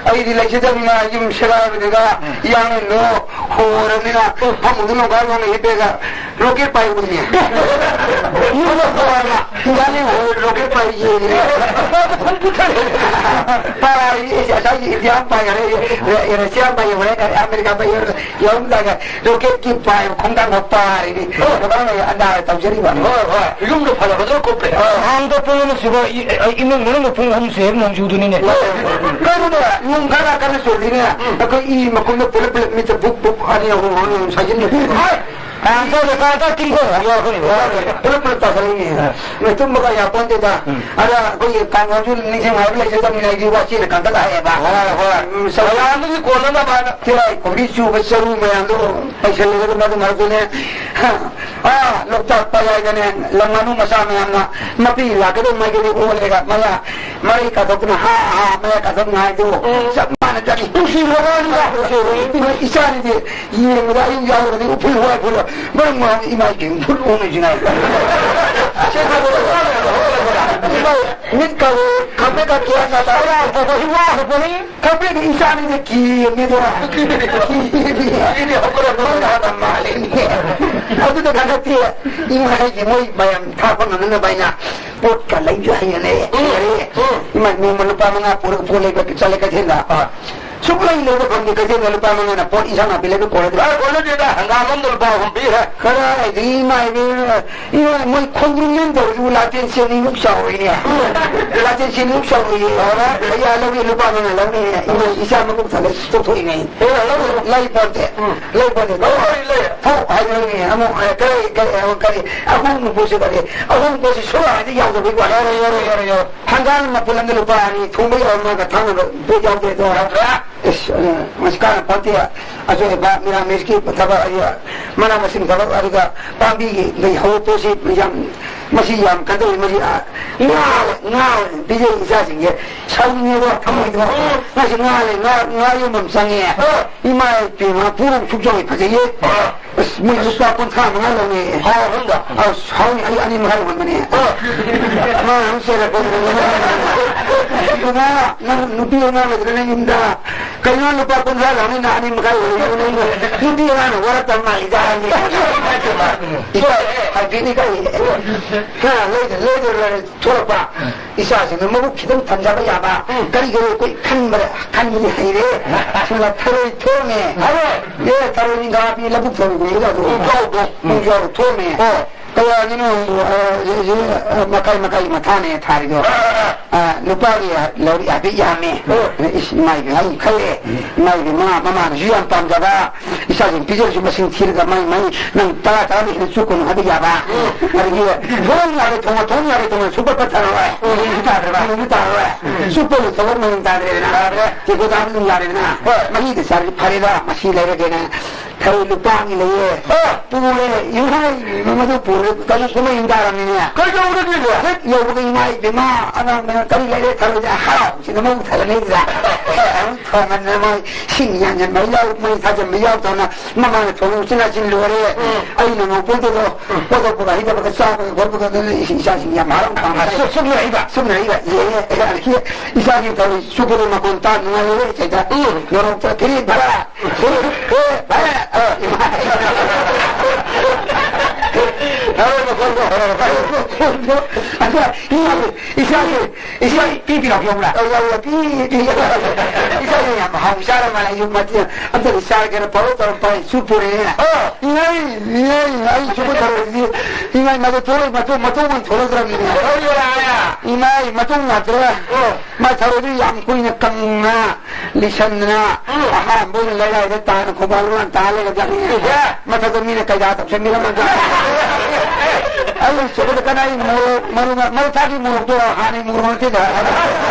ꯑꯩꯗꯤ ꯂꯩꯖꯗꯕꯅꯤꯅ ꯌꯨꯝ ꯁꯦꯒꯥꯏꯕꯗꯨꯒ ꯎꯝ꯫ ꯏꯌꯥꯡ ꯏꯟꯗꯣ ꯍꯣꯔꯕꯅꯤꯅ ꯎꯝ꯫ ꯐꯃꯨꯡꯗ ꯅꯣꯡꯈꯥꯏ ꯅꯣꯡꯅ ꯍꯤꯞꯄꯦꯒ ꯔꯣꯀꯦꯠ ꯄꯥꯏ ꯎꯔꯤꯅꯦ꯫ ꯌꯥꯅꯤ, ꯔꯣꯀꯦꯠ ꯄꯥꯏ ꯌꯦꯡꯉꯤꯅꯦ꯫ ꯄꯥꯏ, ꯉꯁꯥꯏꯒꯤ ꯏꯟꯗꯤꯌꯥ ꯑꯃ ꯄꯥꯏꯈꯔꯦ, ꯔ-, ꯔꯁꯤꯌꯥ ꯑꯃ ꯄꯥꯏꯈꯔꯦ, ꯑꯃꯦꯔꯤꯀꯥ ꯄꯥꯏꯈꯔꯦ, ꯌꯧꯔꯝꯗꯥꯏꯗ ꯔꯣꯀꯦꯠꯀꯤ ꯄꯥꯏꯕ ꯈꯣꯡꯊꯥꯡ ꯈꯔ ꯄꯥꯏꯔꯤꯅꯤ꯫ ꯍꯣꯏ꯫ ꯀꯃꯥꯏꯅ ꯑꯟꯗꯥꯖ ꯇꯧꯖꯔꯤꯕ? ꯍꯣꯏ, ꯍꯣꯏ꯫ ꯌꯨꯝꯗ ꯐꯖ ꯐꯖꯅ ꯀꯨꯞꯄꯦ꯫ ꯍꯣꯏ꯫ ꯍꯥꯟꯗ ꯄꯨꯡ ꯑꯃ ꯁꯤꯕ ꯏ-, ꯑ, ꯏꯃꯨꯡ ꯃꯅꯨꯡꯗ ꯄꯨꯡ ꯑꯍꯨꯝ ꯁꯦ ꯅꯣꯡ ꯆꯨꯗꯣꯏꯅꯤꯅꯦ꯫ ꯍꯣꯏ꯫ ꯀꯩꯅꯣꯅꯦ, ꯅꯣꯡ ꯈꯔ ꯀꯟꯅ ꯆꯨꯔꯗꯤꯅꯦ, ꯎꯝ꯫ ꯑꯩꯈꯣꯏ ꯏ ꯃꯈꯨꯝꯗ ꯄꯨꯂꯞ ꯄꯨꯂꯞ ꯃꯤꯠꯇ ꯕꯨꯛ ꯕꯨꯛ ꯑꯅꯤ ꯑꯍꯨꯝ ꯑꯍꯨꯝ ꯑꯍꯨꯝ ꯁꯥꯖꯤꯟꯕ꯫ ꯍꯣꯏ꯫ ꯀꯥꯡ ꯆꯠꯂꯦ, ꯀꯥꯡ ꯆꯠ ꯇꯤꯡꯈꯣ ꯍꯥꯏꯕ ꯌꯥꯎꯔꯛꯀꯅꯤ꯫ ꯄꯨꯂꯞ ꯄꯨꯂꯞ ꯇꯥꯁꯜꯂꯛꯏꯅꯦ꯫ ꯑ꯫ ꯅꯣꯏ ꯇꯨꯝꯕꯒ ꯌꯥꯄꯣꯟꯇꯦꯗ꯫ ꯎꯝ꯫ ꯑꯗ ꯑꯩꯈꯣꯏꯒꯤ ꯀꯥꯡꯍꯧꯁꯨ ꯅꯤꯡꯁꯤꯡ ꯍꯥꯏꯕ ꯂꯩꯖꯗꯕꯅꯤꯅ ꯑꯩꯗꯤ ꯋꯥꯆꯦꯅ ꯀꯟꯈꯠꯂꯛꯑꯦꯕ꯫ ꯍꯣꯏ, ꯍꯣꯏ꯫ ꯎꯝ, ꯆꯔꯨ ꯃꯌꯥꯝꯗꯨꯒꯤ ꯀꯣꯟꯅꯅꯕ ꯍꯥꯏꯅ꯫ ꯇꯤꯜꯍꯥꯏ ꯈꯣꯝꯕꯤ ꯆꯨꯕ ꯆꯔꯨ ꯃꯌꯥꯝꯗꯣ ꯄꯩꯁꯜꯂꯒ ꯃꯗꯨ ꯃꯔꯛꯇꯨꯅꯦ꯫ ꯑꯥ, ꯂꯣꯛꯇꯥꯛ ꯄꯥꯠ ꯍꯥꯏꯗꯅꯦ, ꯂꯝ ꯉꯥꯅꯨ ꯃꯆꯥ ꯃꯌꯥꯝꯅ ꯃꯄꯤ ꯂꯥꯛꯀꯗꯧ ꯃꯥꯏꯀꯩꯗ ꯑꯣꯜꯂꯦꯒ ꯃꯌꯥ ꯃꯔꯩ ꯀꯥꯊꯣꯛꯇꯅ ꯍꯥ ꯍꯥ ꯃꯌꯥ ꯀꯥꯊꯣꯛ ꯉꯥꯏꯗꯣ ꯎꯝ꯫ ꯆꯞ ꯃꯥꯟꯅꯖꯔꯤ꯫ ꯅꯨꯡꯁꯤꯈ꯭ꯔꯕ ꯋꯥꯅꯤꯗ꯫ ꯏꯆꯥꯅꯤꯗꯤ ꯌꯦꯡꯕꯗ ꯑꯌꯨꯛ ꯌꯥꯎꯔꯒꯗꯤ ꯎꯐꯨꯜ ꯋꯥꯏꯐꯨꯜ ꯃꯔꯝ ꯃꯔꯝ ꯏꯃꯥ ꯏꯕꯦꯝ ꯎꯐꯨꯜ ꯑꯣꯟꯂꯤꯁꯤꯅ꯫ ꯃꯤꯠ ꯀꯥꯎ, ꯈꯪꯄ꯭ꯔꯦꯛꯀ ꯀꯤꯌꯥꯟꯒ ꯇꯥꯔꯦ꯫ ꯍꯣꯏ, ꯍꯣꯏ, ꯍꯣꯏ, ꯍꯣꯏ꯫ ꯈꯪꯄ꯭ꯔꯦꯛꯀ ꯏꯆꯥꯅꯤꯗ ꯀꯤꯌꯦ ꯃꯤꯗꯣ꯫ ꯀꯤꯌꯦ꯫ ꯀꯤꯌꯦ, ꯍꯧꯒꯠꯂꯛꯄ ꯃꯇꯝ ꯃꯥꯜꯂꯦ꯫ ꯑꯗꯨꯗ ꯈꯛ ꯅꯠꯇꯦ, ꯏꯃꯥ ꯑꯩꯒꯤ ꯃꯣꯏ ꯃꯌꯥꯝ ꯊꯥꯛꯄ ꯉꯝꯅꯅꯕ ꯑꯩꯅ ꯄꯣꯠꯀ ꯂꯩꯕ ꯍꯩꯅꯔꯦ, ꯎꯝ, ꯍꯩꯅꯔꯦ꯫ ꯎꯝ꯫ ꯏꯃꯥ ꯅꯣꯡꯃ ꯂꯨꯄꯥ ꯃꯉꯥ ꯄꯨꯔꯒ ꯄꯣꯠ ꯂꯩꯕ ꯆꯠꯂꯦ ꯀꯩꯊꯦꯜꯗ꯫ ꯑꯥ꯫ ꯁꯨꯛꯂꯩ ꯂꯩꯕ ꯐꯪꯗꯦ, ꯀꯩꯊꯦꯜꯗ ꯂꯨꯄꯥ ꯃꯉꯥꯅ ꯄꯣꯠ ꯏꯟꯁꯥꯡ ꯅꯥꯄꯤ ꯂꯩꯕ ꯀꯣꯟꯅꯗꯦ꯫ ꯑ, ꯀꯣꯟꯅꯗꯦꯗ, ꯍꯪꯒꯥꯝ ꯑꯃꯗ ꯂꯨꯄꯥ ꯑꯍꯨꯝ ꯄꯤꯈ꯭ꯔꯦ꯫ ꯀꯗꯥꯏꯗꯒꯤ ꯏꯃꯥ ꯏꯕꯦꯝꯃ, ꯏꯃꯥ, ꯃꯣꯏ ꯈꯣꯡꯗ꯭ꯔꯨꯝ ꯌꯣꯟ ꯇꯧꯔꯤꯗꯨꯕꯨ ꯂꯥꯇꯦꯟ ꯆꯦꯅꯤꯃꯨꯛ ꯆꯥꯎꯔꯤꯅꯦ꯫ ꯂꯥꯇꯦꯟ ꯆꯦꯅꯤꯃꯨꯛ ꯆꯥꯎꯔꯤꯌꯦ꯫ ꯄꯩꯁꯥ ꯂꯧꯒꯦ ꯂꯨꯄꯥ ꯃꯉꯥ ꯂꯧꯅꯤ꯫ ꯏꯃꯥ, ꯏꯆꯥ ꯃꯕꯨꯛ ꯊꯜꯂꯦ ꯇꯣꯛꯊꯣꯛꯏꯅꯦ꯫ ꯂꯩ ꯄꯣꯟꯇꯦ꯫ ꯎꯝ꯫ ꯂꯩ ꯄꯣꯟꯇꯦ꯫ ꯂꯧ ꯂꯩ, ꯂꯩ꯫ ꯊꯧ ꯍꯥꯏꯗꯣꯏꯅꯦ꯫ ꯑꯃꯨꯛ, ꯑ, ꯀꯔꯤ, ꯀꯔꯤ, ꯑꯃꯨꯛ ꯀꯔꯤ, ꯑꯍꯣꯡꯕ ꯄꯣꯠꯁꯦ ꯀꯔꯤ? ꯑꯍꯣꯡꯕ ꯄꯣꯠꯁꯦ ꯁꯣꯔ ꯍꯥꯏꯗꯤ ꯌꯥꯎꯗꯕꯩ ꯋꯥꯅꯤ꯫ ꯌꯥꯔꯣꯏ, ꯌꯥꯔꯣꯏ, ꯌꯥꯔꯣꯏ, ꯌꯥꯔꯣꯏ꯫ ꯍꯪꯒꯥꯝ ꯃꯄꯨꯟ ꯑꯃꯗ ꯂꯨꯄꯥ ꯑꯅꯤ, ꯊꯣꯡꯕ ꯌꯥꯎꯔꯝꯃꯒ ꯊꯥꯡꯅꯕ ꯄꯣꯠ ꯌꯥꯎꯗꯦ ꯑꯗꯣ꯫ ꯌꯥꯎꯗ꯭ꯔꯦ꯫ ꯏꯁ, ꯑ, ꯃꯁꯤ ꯀꯥꯟꯅ ꯐꯠꯇꯦ꯫ ꯑꯆꯣꯏ ꯑꯄꯥ ꯃꯤꯔꯥꯃꯤꯁꯀꯤ ꯊꯕꯛ ꯑꯗꯨꯒ ꯃꯅꯥ ꯃꯁꯤꯡ ꯊꯕꯛ ꯑꯗꯨꯒ ꯄꯥꯝꯕꯤꯒꯤ ꯂꯩ ꯍꯧꯕ ꯄꯣꯠꯁꯤ ꯌꯥꯝ, ꯃꯁꯤ ꯌꯥꯝ ꯀꯩꯗꯧꯏ, ꯃꯁꯤ, ꯑ, ꯉꯥ, ꯉꯥ ꯑꯣꯏꯅ ꯄꯤꯖꯩ ꯏꯆꯥꯁꯤꯡꯁꯦ꯫ ꯁꯥꯎꯅꯤꯡꯉꯦꯕ ꯊꯃꯣꯏꯗꯣ꯫ ꯉꯁꯤ ꯉꯥ ꯂꯩ, ꯉꯥ, ꯉꯥ ꯌꯣꯟꯕ ꯑꯃ ꯆꯪꯉꯦ꯫ ꯏꯃꯥ ꯏꯄꯦꯝꯃ ꯄꯨꯔꯣꯝ ꯁꯨꯛ ꯆꯥꯎꯏ ꯐꯖꯩꯌꯦ꯫ ꯑꯁ, ꯃꯣꯏ ꯂꯨꯄꯥ ꯀꯨꯟꯊ꯭ꯔꯥ ꯃꯉꯥ ꯂꯧꯅꯩ꯫ ꯍꯥꯎ, ꯍꯣꯡꯗ꯫ ꯑꯁ, ꯍꯥꯎꯅꯤ, ꯑꯩ ꯑꯅꯤ ꯃꯈꯥꯏ ꯂꯧꯍꯟꯕꯅꯦ꯫ ꯑꯣ꯫ ꯃꯥ ꯑꯃ ꯆꯦꯜꯂꯛꯄ꯫ ꯏꯕꯨꯡꯉꯣ, ꯅꯪ ꯅꯨꯄꯤ ꯑꯉꯥꯡ ꯂꯩꯇ꯭ꯔ ꯅꯪ ꯌꯨꯝꯗ? ꯀꯩꯅꯣ ꯂꯨꯄꯥ ꯀꯨꯟꯊ꯭ꯔꯥ ꯂꯧꯅꯤ, ꯅꯪ ꯑꯅꯤ ꯃꯈꯥꯏ ꯂꯧꯅꯤ, ꯅꯪ ꯅꯨꯄꯤ ꯑꯉꯥꯡꯅ ꯋꯥꯔꯛꯇ ꯃꯥꯜꯂꯤꯗ ꯍꯥꯏꯅꯤ꯫ ꯏꯆꯦ, ꯍꯥꯏꯕꯤꯅꯤ ꯀꯔꯤ? ꯍꯥ, ꯂꯩꯗ, ꯂꯩꯗ, ꯂꯩꯗ, ꯊꯣꯛꯂꯛꯄ꯫ ꯏꯆꯥꯁꯤꯡꯗꯣ ꯃꯕꯨꯛ ꯈꯤꯇꯪ ꯊꯟꯖꯕ ꯌꯥꯕ꯫ ꯎꯝ꯫ ꯀꯔꯤ ꯀꯔꯤ ꯑꯩꯈꯣꯏ ꯈꯟꯕꯗ, ꯈꯟꯕꯗꯤ ꯍꯩꯔꯦ꯫ ꯁꯤꯃ ꯊꯔꯣꯏ ꯊꯣꯡꯉꯦ꯫ ꯊꯔꯣꯏ? ꯑꯦ, ꯊꯔꯣꯏ ꯅꯤꯡꯈꯥ ꯄꯤ, ꯂꯧꯕꯨꯛ ꯊꯔꯣꯏ ꯀꯧꯏꯗ ꯑꯗꯨ꯫ ꯎꯝ, ꯊꯔꯣꯏꯗꯣ꯫ ꯎꯝ, ꯊꯔꯣꯏ ꯊꯣꯡꯉꯦ꯫ ꯑꯣ꯫ ꯀꯌꯥꯒꯤꯅꯣ? ꯑ, ꯁꯤ, ꯁꯤ, ꯑ, ꯃꯈꯥꯏ, ꯃꯈꯥꯏ ꯃꯊꯥꯅꯦ ꯊꯥꯔꯤꯗꯣ꯫ ꯑ, ꯑ, ꯑ꯫ ꯑ, ꯂꯨꯄꯥꯒꯤ ꯂꯧꯔꯤ ꯍꯥꯏꯐꯦꯠ ꯌꯥꯝꯃꯦ꯫ ꯑꯣ꯫ ꯑꯗ ꯏꯁ, ꯏꯃꯥꯏ ꯄꯦꯝꯃ ꯑꯃꯨꯛ ꯈꯜꯂꯦ꯫ ꯎꯝ꯫ ꯏꯃꯥꯏ ꯄꯦꯝꯃ, ꯃꯃꯥꯅꯁꯨ ꯌꯥꯝ ꯄꯥꯝꯖꯕ꯫ ꯏꯆꯥꯁꯤꯡ ꯄꯤꯖꯔꯁꯨ ꯃꯁꯤꯡ ꯊꯤꯔꯒ ꯃꯥꯏ, ꯃꯥꯏ ꯅꯪ ꯇꯔꯥ ꯇꯔꯥꯗꯤ ꯍꯦꯟꯅ ꯆꯨꯞꯀꯅꯨ ꯍꯥꯏꯕ ꯌꯥꯕ꯫ ꯎꯝ꯫ ꯑꯗꯒꯤ ꯊꯣꯡ ꯌꯥꯔꯦ, ꯊꯣꯡꯉ, ꯊꯣꯡ ꯌꯥꯔꯦ, ꯊꯣꯡꯉ ꯁꯨꯡꯄꯠ ꯄꯠꯊꯔꯔꯣꯏ꯫ ꯎꯝ꯫ ꯃꯅꯨꯡꯗ ꯇꯥꯗ꯭ꯔꯕ? ꯃꯅꯨꯡꯗ ꯇꯥꯔꯔꯣꯏ꯫ ꯎꯝ꯫ ꯆꯨꯞꯄ ꯂꯣꯏꯊꯣꯛꯑ ꯃꯅꯨꯡ ꯇꯥꯗ꯭ꯔꯦꯗꯅ꯫ ꯇꯥꯗ꯭ꯔꯦ꯫ ꯇꯦꯡꯀꯣꯠ ꯇꯥꯕ ꯑꯗꯨꯝ ꯌꯥꯔꯦꯗꯅ꯫ ꯍꯣꯏ꯫ ꯃꯍꯤꯗ ꯆꯥꯔꯗꯤ ꯐꯔꯦꯗ, ꯃꯁꯤ ꯂꯩꯔꯒꯦꯅ꯫ ꯊꯔꯣꯏ ꯂꯨꯄꯥ ꯑꯃ ꯂꯩꯌꯦ꯫ ꯑ꯫ ꯄꯨꯔꯦ, ꯏꯃꯥ ꯏꯕꯦꯝꯃ, ꯃꯗꯨ ꯄꯨꯔꯦ, ꯀꯩꯅꯣ ꯀꯨꯝꯍꯩ ꯌꯨꯝ ꯇꯥꯔꯝꯃꯤꯅꯦ꯫ ꯀꯩꯗꯧꯔꯒꯦꯅꯦ? ꯍꯦꯛ ꯌꯧꯕꯒ, "ꯏꯃꯥ ꯏꯕꯦꯝꯃ, ꯑꯉꯥꯡ ꯃꯌꯥꯝ ꯀꯔꯤ ꯂꯩꯔꯦ?" ꯊꯔꯣꯏꯁꯦ ꯍꯔꯥꯎꯁꯤꯅ ꯃꯕꯨꯛ ꯊꯜꯂꯅꯤꯗꯅ꯫ ꯊꯣꯡꯍꯟꯗꯅ ꯃꯣꯏ ꯁꯤꯡ ꯌꯥꯟꯁꯤꯟꯕ ꯌꯥꯎ, ꯃꯩ ꯊꯥꯖꯤꯟꯕ ꯌꯥꯎ ꯇꯧꯅ ꯃꯃꯥꯅ ꯊꯣꯡꯉꯦ, ꯎꯆꯤꯟ ꯅꯥꯆꯤꯟ ꯂꯣꯏꯔꯦ꯫ ꯎꯝ꯫ ꯑꯩꯅ ꯉꯧꯕꯗꯨꯗꯣ, ꯎꯝ꯫ ꯀꯣꯠꯊꯣꯛꯄꯒ ꯍꯩꯗꯕꯒ ꯆꯥꯕꯒ ꯈꯣꯠꯄꯒ ꯑꯗꯨꯅ ꯏꯆꯥꯁꯤꯡ ꯌꯥꯝ ꯍꯔꯥꯎ ꯇꯧꯅ꯫ ꯑ, ꯁꯨ-, ꯁꯨꯝꯅ ꯍꯩꯕ? ꯁꯨꯝꯅ ꯍꯩꯕ꯫ ꯌꯦꯡꯉꯦ, ꯑꯗꯒꯤ ꯏꯆꯥꯒꯤ ꯊꯔꯣꯏ ꯆꯨꯞꯄꯗꯣ ꯃꯈꯣꯟ ꯇꯥ ꯅꯨꯡꯉꯥꯏꯔꯦ ꯏꯆꯦꯗ꯫ ꯎꯝ꯫ ꯅꯣꯡꯃꯇ ꯐꯤꯔꯤ ꯚꯔꯥ ꯑꯗ ꯏꯁꯥꯒꯤ, ꯏꯁꯥꯒꯤ, ꯏꯁꯥꯒꯤ ꯄꯤ ꯄꯤꯔꯛꯄ ꯌꯥꯎꯕ꯭ꯔꯥ? ꯑꯧ, ꯌꯥꯎꯋꯦ, ꯄꯤ, ꯄꯤ꯫ ꯏꯁꯥꯒꯤ ꯌꯥꯝ ꯍꯥꯎ ꯆꯥꯔ ꯃꯥꯜꯂꯦ꯫ ꯑꯩꯁꯨ ꯃꯇꯦꯡ ꯑꯝꯇ ꯏꯁꯥꯒꯤꯅ ꯄꯥꯎ ꯇꯧꯔꯝ ꯄꯥꯏ ꯁꯨ ꯄꯨꯔꯛꯑꯦ꯫ ꯑꯥ꯫ ꯏꯉꯥꯏ, ꯏꯉꯥꯏ, ꯑꯩ ꯁꯨ ꯄꯨꯊꯔꯛꯑꯗꯤ, ꯏꯉꯥꯏ, ꯃꯗꯨ ꯊꯣꯛꯂꯛꯏ, ꯃꯇꯣꯡ, ꯃꯇꯣꯡ ꯑꯣꯏꯅ ꯊꯣꯛꯂꯛꯇ꯭ꯔꯕꯅꯤꯅꯦ꯫ ꯏꯃꯥꯏ, ꯃꯇꯣꯡ ꯉꯥꯛꯇ꯭ꯔꯥ? ꯑꯣ꯫ ꯃꯥ ꯊꯔꯣꯏꯗꯨ ꯌꯥꯝ ꯀꯨꯏꯅ ꯀꯪꯅ ꯂꯤꯁꯟꯗꯅ ꯎꯝ꯫ ꯑꯍꯥꯟꯕ ꯑꯣꯏꯅ ꯂꯩꯔꯥꯏꯗ ꯇꯥꯅ ꯈꯣꯡꯕꯥꯟ ꯂꯣꯟ ꯇꯥ ꯂꯩꯔꯖꯥꯠꯅꯤ꯫ ꯏꯍꯦ! ꯃꯊꯛꯇ ꯃꯤꯅ ꯀꯩꯗꯥ ꯇꯧꯁꯟꯕꯤꯔꯝꯃꯒ꯫ ꯑꯩ ꯁꯣꯝꯗ ꯀꯅꯥ ꯑꯩ ꯃꯣꯔꯣꯛ, ꯃꯔꯨ, ꯃꯔꯨ ꯊꯥꯛꯀꯤ ꯃꯣꯔꯣꯛꯇꯣ ꯍꯥꯟꯅꯩ ꯃꯣꯔꯣꯛ ꯅꯠꯇꯦꯗ꯫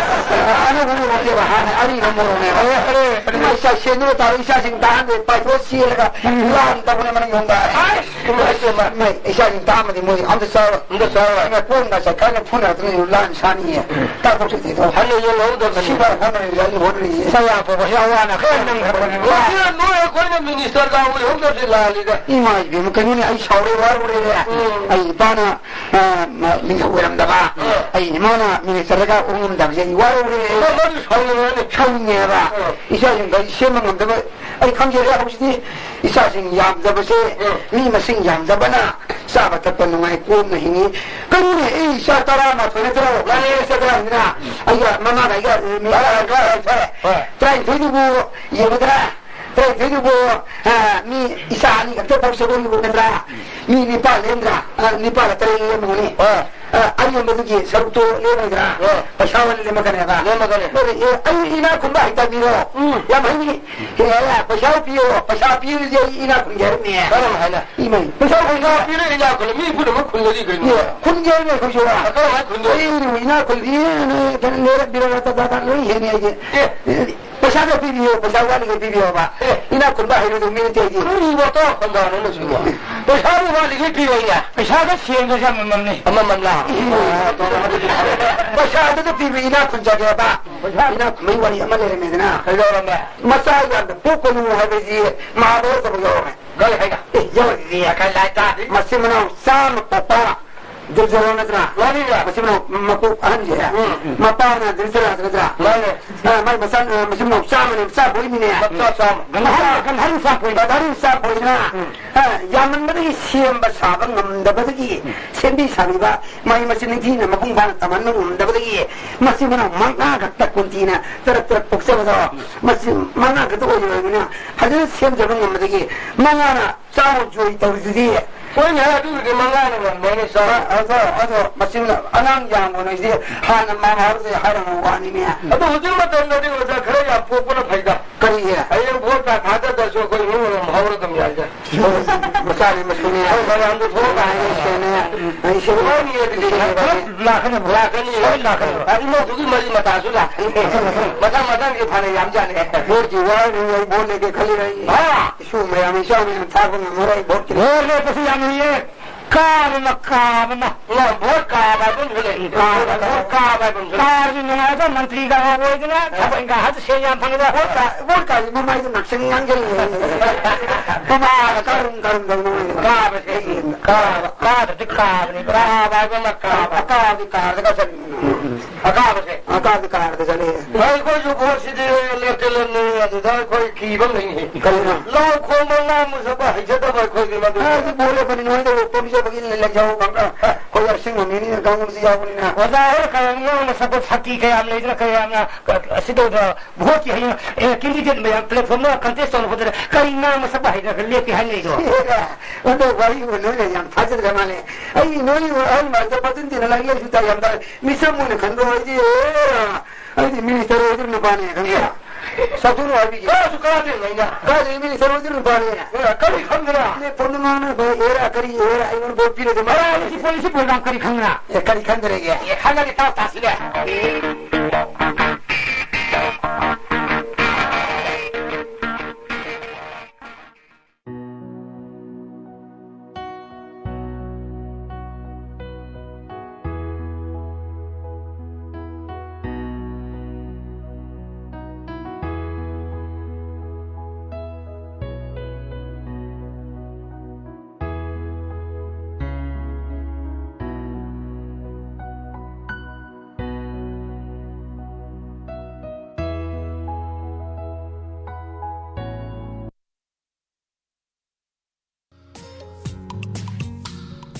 ꯑꯅꯧꯕ ꯃꯣꯔꯣꯛꯅꯦꯕ, ꯍꯥꯟꯅ ꯑꯔꯤꯕ ꯃꯣꯔꯣꯛꯅꯦꯕ꯫ ꯑꯔꯦ, ꯑꯔꯦ, ꯑꯔꯦ꯫ ꯏꯃꯥ ꯏꯆꯥ ꯁꯦꯟꯗꯨꯅ ꯇꯥꯔꯣ ꯏꯆꯥꯁꯤꯡ ꯇꯥꯍꯟꯗꯦ ꯄꯥꯏꯊꯣꯛꯑ ꯆꯦꯜꯂꯒ ꯎꯝ꯫ ꯂꯥꯟ ꯇꯧꯕꯅꯦ ꯃꯅꯤꯡꯂꯣꯝꯗ꯫ ꯑꯁ! ꯏꯃꯥ ꯏꯆꯥ ꯃ-, ꯃꯩ ꯏꯆꯥꯁꯤꯡ ꯇꯥꯝꯃꯗꯤ ꯃꯣꯏ ꯑꯝꯇ ꯆꯥꯔꯣꯏ꯫ ꯑꯝꯇ ꯆꯥꯔꯣꯏ꯫ ꯏꯃꯥ ꯀꯣꯟꯒ ꯆꯠꯈꯥꯏꯅ ꯐꯨꯅꯔꯛꯇꯅ ꯂꯥꯟ ꯁꯥꯅꯤꯌꯦ꯫ ꯇꯥꯛꯄꯁꯨ ꯊꯤꯗꯣ꯫ ꯍꯟꯅ ꯌꯦꯡꯍꯧꯗꯕꯅꯤ꯫ ꯁꯤꯕꯥ ꯍꯣꯠꯅꯔꯤꯕ ꯑꯩ ꯍꯣꯠꯅꯔꯤꯁꯦ꯫ ꯆꯥ ꯌꯥ ꯄꯣꯛꯄꯁꯦ ꯑꯋꯥꯅ ꯈꯔ ꯅꯪꯈ꯭ꯔꯕꯅꯦꯕ꯫ ꯍꯧꯖꯤꯛ ꯅꯣꯏ ꯑꯩꯈꯣꯏꯅ ꯃꯤꯅꯤꯁꯇꯔꯒ ꯑꯣꯏꯍꯧꯗꯕꯁꯦ ꯂꯥꯜꯂꯤꯗ꯫ ꯏꯃꯥ ꯏꯕꯦꯝꯃ, ꯀꯩꯅꯣꯅꯦ, ꯑꯩ ꯁꯥꯎꯔꯦ, ꯋꯥꯔꯨꯔꯦꯅꯦ꯫ ꯎꯝ꯫ ꯑꯩ ꯏꯄꯥꯅ, ꯑ, ꯃ-, ꯃꯤꯡꯊꯧ ꯑꯣꯏꯔꯝꯗꯕ, ꯑ꯫ ꯑꯩ ꯏꯃꯥꯅ ꯃꯤꯅꯤꯁꯇꯔꯒ ꯑꯣꯡꯉꯝꯗꯕꯁꯦ ꯑꯩ ꯋꯥꯔꯨꯔꯦ꯫ ꯑꯗꯣ ꯃꯗꯨ ꯁꯥꯎꯅꯤꯡꯉꯦꯅꯦ꯫ ꯁꯥꯎꯅꯤꯡꯉꯦꯕ꯫ ꯑ꯫ ꯏꯆꯥꯁꯤꯡꯗꯣ ꯑꯩ ꯁꯦꯝꯕ ꯉꯝꯗꯕ ꯑꯩ ꯈꯪꯖꯔꯦ꯫ ꯍꯧꯖꯤꯛꯇꯤ ꯏꯆꯥꯁꯤꯡ ꯌꯥꯝꯗꯕꯁꯦ, ꯎꯝ꯫ ꯃꯤ ꯃꯁꯤꯡ ꯌꯥꯝꯗꯕꯅ ꯆꯥꯕ ꯊꯛꯄ ꯅꯨꯡꯉꯥꯏ, ꯀꯣꯝꯅ ꯍꯤꯡꯉꯤ꯫ ꯀꯩꯅꯣꯅꯦ, ꯑꯩ ꯏꯆꯥ ꯇꯔꯥꯃꯥꯊꯣꯏ ꯅꯠꯇ꯭ꯔꯣ? ꯃꯥꯅꯦ, ꯏꯆꯥ ꯇꯔꯥꯃꯥꯊꯣꯏꯅ꯫ ꯑꯩꯒ ꯃꯃꯥꯒ ꯑꯩꯒ, ꯎꯝ, ꯇꯔꯥꯃꯥꯊꯣꯏ꯫ ꯍꯣꯏ꯫ ꯇꯔꯥꯅꯤꯊꯣꯏꯗꯨꯕꯨ ꯌꯦꯡꯉꯨꯗꯅ, ꯇꯔꯥꯅꯤꯊꯣꯏꯗꯨꯕꯨ, ꯑ, ꯃꯤ ꯏꯆꯥ ꯑꯅꯤ ꯈꯛꯇ ꯄꯣꯛꯆꯕ ꯑꯣꯏꯕ ꯅꯠꯇ꯭ꯔꯥ? ꯃꯤ ꯅꯤꯄꯥꯟ ꯂꯦꯝꯗ꯭ꯔꯥ? ꯑ, ꯅꯤꯄꯥꯟꯂ ꯇꯔꯦꯠ ꯂꯦꯝꯃꯝꯒꯅꯤ꯫ ꯍꯣꯏ꯫ ꯑ, ꯑꯔꯦꯝꯕꯗꯨꯒꯤ ꯁꯔꯨꯛꯇꯣ ꯂꯦꯝꯃꯣꯏꯗ꯭ꯔꯥ? ꯍꯣꯏ꯫ ꯄꯩꯁꯥ ꯑꯣꯏꯅ ꯂꯦꯝꯃꯛꯀꯅꯦꯕ꯫ ꯂꯦꯝꯃꯛꯀꯅꯤ꯫ ꯑꯗꯨꯗꯤ, ꯑꯦ, ꯑꯩ ꯏꯅꯥꯛ ꯈꯨꯟꯕ ꯍꯩꯇꯕꯤꯔꯣ? ꯎꯝ꯫ ꯌꯥꯝ ꯍꯩꯅꯤ꯫ ꯑꯦ, ꯑꯦ, ꯄꯩꯁꯥ ꯄꯤꯌꯣ, ꯄꯩꯁꯥ ꯄꯤꯔꯗꯤ ꯑꯩ ꯏꯅꯥꯛ ꯈꯨꯟꯒꯦ ꯍꯥꯏꯔꯝꯃꯦ꯫ ꯀꯔꯝ ꯍꯥꯏꯅ? ꯏꯃꯩ, ꯄꯩꯁꯥ ꯄꯩꯁꯥ ꯈꯨꯟꯕ ꯄꯤꯔ ꯏꯅꯥꯛ ꯈꯨꯜꯂ ꯃꯤ ꯄꯨꯝꯅꯃꯛ ꯈꯨꯟꯒꯅꯤ ꯀꯩꯅꯣ? ꯑꯦ, ꯈꯨꯟꯒꯦ ꯍꯥꯏꯔꯝꯃꯦ ꯑꯩꯈꯣꯏꯁꯨ꯫ ꯀꯔꯝ ꯍꯥꯏꯅ ꯈꯨꯟꯗꯣꯏ? ꯑꯩ ꯏꯅꯥꯛ ꯈꯨꯜꯂꯤ, ꯅꯣꯏ ꯀꯩꯅꯣ ꯂꯩꯔꯛ ꯕꯤꯔꯣ ꯇ ꯇ ꯇ ꯂꯣꯏ ꯍꯦꯟꯅꯤ ꯑꯩꯗꯤ꯫ ꯑꯦ꯫ ꯑꯦ, ꯄꯩꯁꯥꯗꯣ ꯄꯤꯕꯤꯌꯣ, ꯄꯩꯁꯥ ꯋꯥꯠꯂꯤꯉꯩ ꯄꯤꯕꯤꯌꯣꯕ꯫ ꯑꯦ꯫ ꯏꯅꯥꯛ ꯈꯨꯟꯕ ꯍꯩꯔꯣꯏꯗꯧ ꯃꯤ ꯅꯠꯇꯦ ꯑꯩꯗꯤ꯫ ꯀꯔꯤ ꯋꯥꯇꯣ ꯈꯟꯗꯥꯅꯣ ꯁꯤꯕꯣ? ꯄꯩꯁꯥꯗꯣ ꯋꯥꯠꯂꯤꯉꯩ ꯄꯤꯌꯣ ꯑꯩꯅ꯫ ꯄꯩꯁꯥꯗꯣ ꯁꯦꯝꯗꯣꯏꯁꯦ ꯑꯃꯃꯝꯅꯤ꯫ ꯑꯃꯃꯝꯂꯥ? ꯎꯝ꯫ ꯑꯣ, ꯇꯣ-, ꯄꯩꯁꯥꯗꯨꯗ ꯄꯤꯕ ꯏꯅꯥꯛ ꯈꯨꯟꯖꯒꯦꯕ꯫ ꯄꯩꯁꯥ ꯏꯅꯥꯛ ꯈꯨꯟꯕꯩ ꯋꯥꯔꯤ ꯑꯃ ꯂꯩꯔꯝꯃꯦꯗꯅ꯫ ꯀꯩꯗꯧꯔꯝꯃꯦ? ꯃꯆꯥ ꯌꯥꯝꯅ ꯄꯣꯛꯀꯅꯨ ꯍꯥꯏꯕꯁꯤ ꯃꯍꯥꯚꯥꯔꯠꯇꯕꯨ ꯌꯥꯎꯔꯝꯃꯦ꯫ ꯀꯔꯤ ꯍꯥꯏꯅ? ꯑꯦ, ꯌꯥꯎꯔꯤꯁꯤꯗꯤ꯫ ꯀꯩ ꯂꯥꯏ ꯇꯥꯗꯦ? ꯃꯆꯤꯟ ꯃꯅꯥꯎ ꯆꯥꯝꯃ ꯄꯣꯛꯄ ꯗꯨꯔꯖꯣꯙꯅ ꯅꯠꯇ꯭ꯔꯥ? ꯃꯥꯅꯤꯅꯦ꯫ ꯃꯆꯤꯟ ꯃꯅꯥꯎ ꯃꯀꯣꯛ ꯑꯍꯟꯁꯦ꯫ ꯎꯝ꯫ ꯃꯄꯥꯅ ꯙ꯭ꯔꯤꯇꯔꯥꯁꯇ꯭ꯔ ꯅꯠꯇ꯭ꯔꯥ? ꯃꯥꯅꯦ꯫ ꯑ, ꯃꯥꯏ ꯃꯆꯥ, ꯑ, ꯃꯆꯤꯟ ꯃꯅꯥꯎ ꯆꯥꯝꯃꯅꯦ, ꯃꯆꯥ ꯄꯣꯛꯏꯃꯤꯅꯦ꯫ ꯃꯆꯥ ꯆꯥꯝꯃ꯫ ꯒꯟꯙꯥꯔꯤ, ꯒꯟꯙꯥꯔꯤ ꯃꯆꯥ ꯄꯣꯛꯏ꯫ ꯒꯟꯙꯥꯔꯤ ꯃꯆꯥ ꯄꯣꯛꯏꯗꯅ꯫ ꯎꯝ꯫ ꯑ, ꯌꯥꯝꯃꯟꯕꯗꯒꯤ ꯁꯦꯝꯕ ꯁꯥꯕ ꯉꯝꯗꯕꯗꯒꯤ ꯁꯦꯝꯕꯤ ꯁꯥꯕꯤꯕ ꯃꯍꯩ ꯃꯁꯤꯡ ꯅꯤꯡꯊꯤꯅ ꯃꯄꯨꯡ ꯐꯥꯅ ꯇꯝꯍꯟꯕ ꯉꯝꯗꯕꯗꯒꯤ ꯃꯆꯤꯟ ꯃꯅꯥꯎ ꯃꯉꯥ ꯈꯛꯇ ꯀꯨꯟꯇꯤꯅ ꯇꯔꯛ ꯇꯔꯛ ꯄꯣꯛꯆꯕꯗꯣ, ꯃꯆꯤꯟ ꯃꯉꯥ ꯈꯛꯇ ꯑꯣꯏꯔꯤꯕꯅꯤꯅ ꯐꯖꯅ ꯁꯦꯝꯖꯕ ꯉꯝꯕꯗꯒꯤ ꯃꯉꯥꯅ ꯆꯥꯎ ꯖꯣꯏ ꯇꯧꯔꯤꯗꯨꯗꯤ꯫ ꯍꯣꯏꯅꯦ, ꯑꯗꯨꯕꯨꯗꯤ ꯃꯉꯥꯅ ꯉꯝꯃꯦꯅꯦ, ꯆꯥꯎ꯫ ꯑ-, ꯑꯗꯣ, ꯑꯗꯣ ꯃꯆꯤꯟ ꯑꯉꯥꯡ ꯌꯥꯝꯕ ꯅꯣꯏꯗꯤ ꯍꯥꯟꯅ ꯃꯃꯥ ꯍꯧꯔꯁꯦ ꯍꯥꯏꯔꯝꯕ ꯋꯥꯅꯤꯅꯦ꯫ ꯑꯗꯣ ꯍꯧꯖꯤꯛ ꯃꯇꯝꯗꯗꯤ ꯑꯣꯖꯥ ꯈꯔ ꯌꯥꯝ ꯄꯣꯛꯄꯅ ꯐꯩꯗ꯫ ꯀꯔꯤꯒꯤ? ꯍꯌꯦꯡ ꯚꯣꯠ ꯀꯥ ꯊꯥꯗꯗ꯭ꯔꯁꯨ ꯑꯩꯈꯣꯏ ꯏꯃꯨꯡ ꯑꯃꯃꯝ ꯍꯧꯔ ꯑꯗꯨꯝ ꯌꯥꯏꯗ꯫ ꯃꯆꯥꯅꯤ ꯃꯁꯨꯅꯤ꯫ ꯑꯩꯈꯣꯏ ꯃꯌꯥꯝꯗꯣ ꯊꯣꯛꯑꯒ ꯍꯥꯏꯅ ꯏꯁꯦꯟꯅꯦ꯫ ꯏꯁꯦꯟꯅꯦ꯫ ꯍꯣꯏꯅꯦ, ꯑꯗꯨꯗꯤ ꯂꯥꯛꯀꯅꯤ, ꯂꯥꯛꯀꯅꯤ꯫ ꯂꯥꯛꯀꯅꯤ꯫ ꯑ, ꯏꯃꯧꯗꯨꯒꯤ ꯃꯔꯤ ꯃꯇꯥꯁꯨ ꯂꯥꯛꯀꯅꯤ꯫ ꯃꯊꯪ ꯃꯊꯪꯒꯤ ꯐꯅ ꯌꯥꯝ ꯖꯥꯠꯅꯤ꯫ ꯚꯣꯠꯀꯤ ꯋꯥ ꯑꯩ ꯚꯣꯠ ꯂꯦꯞꯀꯦ ꯈꯜꯂꯤ ꯑꯩ꯫ ꯍꯥ? ꯏꯁꯨ ꯃꯌꯥꯝ, ꯏꯆꯥ ꯃꯌꯥꯝ ꯊꯥꯕ ꯉꯝꯃꯔꯣꯏ ꯚꯣꯠꯀꯤ꯫ ꯚꯣꯠ ꯂꯦꯞꯄꯁꯨ ꯌꯥꯝ ꯍꯩꯌꯦ꯫ ꯀꯥꯕ ꯑꯃ, ꯀꯥꯕ ꯑꯃ꯫ ꯏꯃꯥ, ꯚꯣꯠ ꯀꯥꯕ ꯍꯥꯏꯕ ꯑꯃꯁꯨ ꯂꯩ꯫ ꯀꯥꯕ, ꯚꯣꯠ ꯀꯥꯕ ꯍꯥꯏꯕ ꯑꯃꯁꯨ ꯂꯩ꯫ ꯀꯥꯔꯗꯤ ꯅꯨꯡꯉꯥꯏꯕ, ꯃꯟꯇ꯭ꯔꯤꯒ ꯑꯣꯏꯗꯅ, ꯑ꯫ ꯊꯕꯛ ꯏꯪꯈꯥꯡ ꯍꯥꯏꯕꯗ ꯁꯦꯟ ꯌꯥꯝ ꯐꯪꯉꯤꯗ꯫ ꯚꯣꯠ ꯀꯥ-, ꯚꯣꯠ ꯀꯥꯕꯗꯤ ꯃꯃꯥꯏꯗ ꯉꯥꯛꯁꯪ ꯉꯥꯡꯁꯤꯜꯂꯦ꯫ ꯃꯃꯥꯏꯗ ꯀꯥꯔꯨꯝ ꯀꯥꯔꯨꯝ ꯇꯧꯗꯅ꯫ ꯀꯥꯕꯁꯦ, ꯀꯥꯕ, ꯀꯥꯗ꯭ꯔꯗꯤ ꯀꯥꯕꯅꯤ꯫ ꯀꯥꯕ ꯍꯥꯏꯕ ꯑꯃ ꯀꯥꯕ꯫ ꯑꯀꯥꯕꯗꯤ ꯀꯥꯔꯗ ꯀꯥꯁꯟ-, ꯎꯝ, ꯎꯝ꯫ ꯑꯀꯥꯕꯁꯦ꯫ ꯑꯀꯥꯕꯗꯤ ꯀꯥꯔꯗ ꯆꯠꯂꯦ꯫ ꯑꯩꯈꯣꯏꯁꯨ ꯚꯣꯠꯁꯤꯗꯤ ꯂꯦꯞꯇ ꯂꯦꯞꯅꯤꯡꯉꯤ, ꯑꯗꯨꯗ ꯑꯩꯈꯣꯏ ꯀꯤꯕ ꯑꯃ ꯂꯩꯅꯤ꯫ ꯀꯔꯤꯅꯣ? ꯂꯧ ꯈꯣꯡꯕ, ꯉꯥ ꯃꯨꯁꯛꯄ ꯍꯩꯖꯗꯕ ꯑꯩꯈꯣꯏꯗꯤ ꯃꯗꯨ꯫ ꯑ, ꯑꯗꯨ ꯚꯣꯠ ꯂꯦꯞꯄꯅꯤ, ꯅꯣꯏꯗ ꯑꯣꯄꯣꯖꯤꯁꯟꯒꯤ ꯂꯩꯖꯍꯧ ꯈꯪꯕ꯭ꯔꯥ? ꯑꯩꯈꯣꯏ ꯑꯔꯁꯤꯡ ꯃꯃꯤꯅꯤꯅ ꯀꯥꯡꯕꯨꯁꯨ ꯌꯥꯎꯕꯅꯤꯅ꯫ ꯑꯣꯖꯥ ꯍꯣꯏ ꯀꯔꯝ ꯉꯥꯡꯕ ꯁꯛꯄ ꯁꯛꯇꯤ ꯀꯌꯥꯝ ꯂꯩꯗꯅ, ꯀꯌꯥꯝꯅ ꯑꯁꯤ ꯇꯧꯗꯅ ꯚꯣꯠꯀꯤ ꯍꯌꯦꯡ, ꯑꯦ, ꯀꯦꯟꯗꯤꯗꯦꯠ ꯃꯌꯥꯝ ꯄ꯭ꯂꯦꯠꯐꯣꯔꯝꯗ ꯀꯟꯇꯦꯁ ꯇꯧꯔꯛꯄꯗ ꯀꯔꯤ ꯉꯥꯡꯕ ꯁꯛꯄ ꯍꯩꯗꯅ ꯂꯦꯞꯀꯦ ꯍꯥꯏꯅꯩꯗꯣ? ꯑꯗꯣ ꯋꯥꯔꯤꯕꯨ ꯅꯣꯏꯅ ꯌꯥꯝ ꯊꯥꯖꯗ꯭ꯔ ꯃꯥꯜꯂꯦ꯫ ꯑꯩ ꯅꯣꯏ ꯑꯍꯜ ꯃꯔꯛꯇ ꯃꯆꯤꯟ ꯊꯤꯅ ꯂꯥꯏꯔꯤꯛ ꯂꯥꯏꯁꯨ ꯇꯥꯏ ꯌꯥꯝ ꯇꯥꯏ꯫ ꯃꯤꯆꯝ ꯑꯣꯏꯅ ꯈꯟꯗꯣꯛꯑꯣ ꯑꯩꯗꯤ꯫ ꯑꯦ, ꯑꯩꯗꯤ ꯃꯤꯅꯤꯁꯇꯔ ꯑꯣꯏꯗꯣꯏ ꯅꯨꯄꯥꯅꯦ, ꯈꯪꯕ꯭ꯔꯥ? ꯁꯛꯇꯨꯅ ꯍꯥꯏꯕꯤꯒꯦ꯫ ꯀꯔꯥꯁꯨ ꯀꯔꯥꯗꯦ ꯑꯩꯅ꯫ ꯀꯥꯏꯗꯒꯤ ꯃꯤꯅꯤꯁꯇꯔ ꯑꯣꯏꯗꯣꯏ ꯅꯨꯄꯥꯅꯦ? ꯑꯦ, ꯀꯔꯤ ꯈꯪꯗꯅ? ꯄꯣꯂꯤꯁꯤ ꯄ꯭ꯔꯣꯒ꯭ꯔꯥꯝ ꯀꯔꯤ ꯈꯪꯗꯅ? ꯑꯦ, ꯀꯔꯤ ꯈꯪꯗ꯭ꯔꯦꯒꯦ? ꯑꯦ, ꯈꯪꯉꯗꯤ ꯇꯥꯎ ꯇꯥꯁꯤꯅꯦ꯫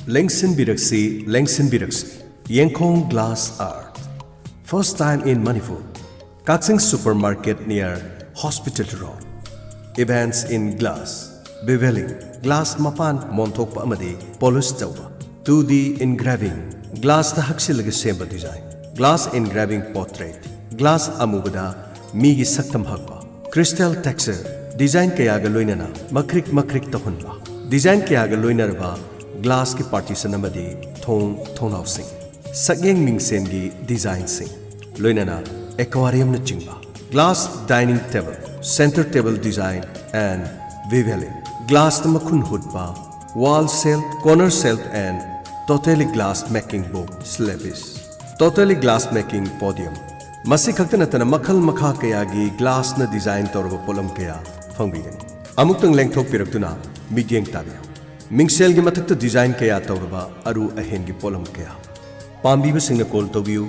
ꯂꯦꯡꯁꯤꯟꯕꯤꯔꯛꯁꯤ, ꯂꯦꯡꯁꯤꯟꯕꯤꯔꯛꯁꯤ꯫ ꯌꯦꯡꯈꯣꯡ Glass Art, first time in Manipur. Kakching Supermarket near Hospital Road. Events in glass, beveling, glass ꯃꯄꯥꯟ ꯃꯣꯟꯊꯣꯛꯄ ꯑꯃꯗꯤ polish ꯇꯧꯕ, two D engraving, glassꯇ ꯍꯛꯆꯤꯜꯂꯒ ꯁꯦꯝꯕ design, glass engraving portrait, glass ꯑꯃꯨꯕꯗ ꯃꯤꯒꯤ ꯁꯛꯇꯝ ꯍꯛꯄ, crystal texture, design ꯀꯌꯥꯒ ꯂꯣꯏꯅꯅ ꯃꯈ꯭ꯔꯤꯛ ꯃꯈ꯭ꯔꯤꯛ ꯇꯧꯍꯟꯕ, design ꯀꯌꯥꯒ ꯂꯣꯏꯅꯔꯕ glassꯀꯤ partition ꯑꯃꯗꯤ ꯊꯣꯡ ꯊꯣꯡꯅꯥꯎꯁꯤꯡ, ꯁꯛꯌꯦꯡ ꯃꯤꯡꯁꯦꯟꯒꯤ designꯁꯤꯡ, ꯂꯣꯏꯅꯅ aquariumꯅꯆꯤꯡꯕ, glass dining table, center table design and beveling, glassꯇ ꯃꯈꯨꯟ ꯍꯨꯠꯄ, wall shelf, corner shelf and totally glass making book, slabs, totally glass making podium꯫ ꯃꯁꯤ ꯈꯛꯇ ꯅꯠꯇꯅ ꯃꯈꯜ ꯃꯈꯥ ꯀꯌꯥꯒꯤ glassꯅ design ꯇꯧꯔꯕ ꯄꯣꯠꯂꯝ ꯀꯌꯥ ꯐꯪꯕꯤꯒꯅꯤ꯫ ꯑꯃꯨꯛꯇꯪ ꯂꯦꯡꯊꯣꯛꯄꯤꯔꯛꯇꯨꯅ ꯃꯤꯠꯌꯦꯡ ꯇꯥꯕꯤꯌꯨ꯫ ꯃꯤꯡꯁꯦꯜꯒꯤ ꯃꯊꯛꯇ design ꯀꯌꯥ ꯇꯧꯔꯕ ꯑꯔꯨ ꯑꯍꯦꯟꯒꯤ ꯄꯣꯠꯂꯝ ꯀꯌꯥ꯫ ꯄꯥꯝꯕꯤꯕꯁꯤꯡꯅ call ꯇꯧꯕꯤꯌꯨ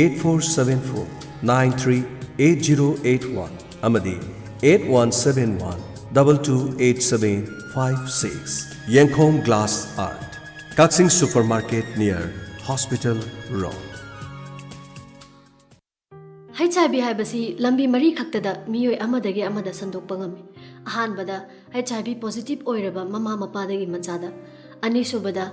eight four seven four nine three eight zero eight one ꯑꯃꯗꯤ eight one seven one double two eight seven five six꯫ ꯌꯦꯡꯈꯣꯡ Glass Art, ꯀꯛꯆꯤꯡ Supermarket near Hospital Road꯫ H I V ꯍꯥꯏꯕꯁꯤ ꯂꯝꯕꯤ ꯃꯔꯤ ꯈꯛꯇꯗ ꯃꯤꯑꯣꯏ ꯑꯃꯗꯒꯤ ꯑꯃꯗ ꯁꯟꯗꯣꯛꯄ ꯉꯝꯃꯤ꯫ ꯑꯍꯥꯟꯕꯗ, ꯍꯩꯆ ꯑꯥꯏ ꯚꯤ positive ꯑꯣꯏꯔꯕ ꯃꯃꯥ ꯃꯄꯥꯗꯒꯤ ꯃꯆꯥꯗ꯫ ꯑꯅꯤꯁꯨꯕꯗ,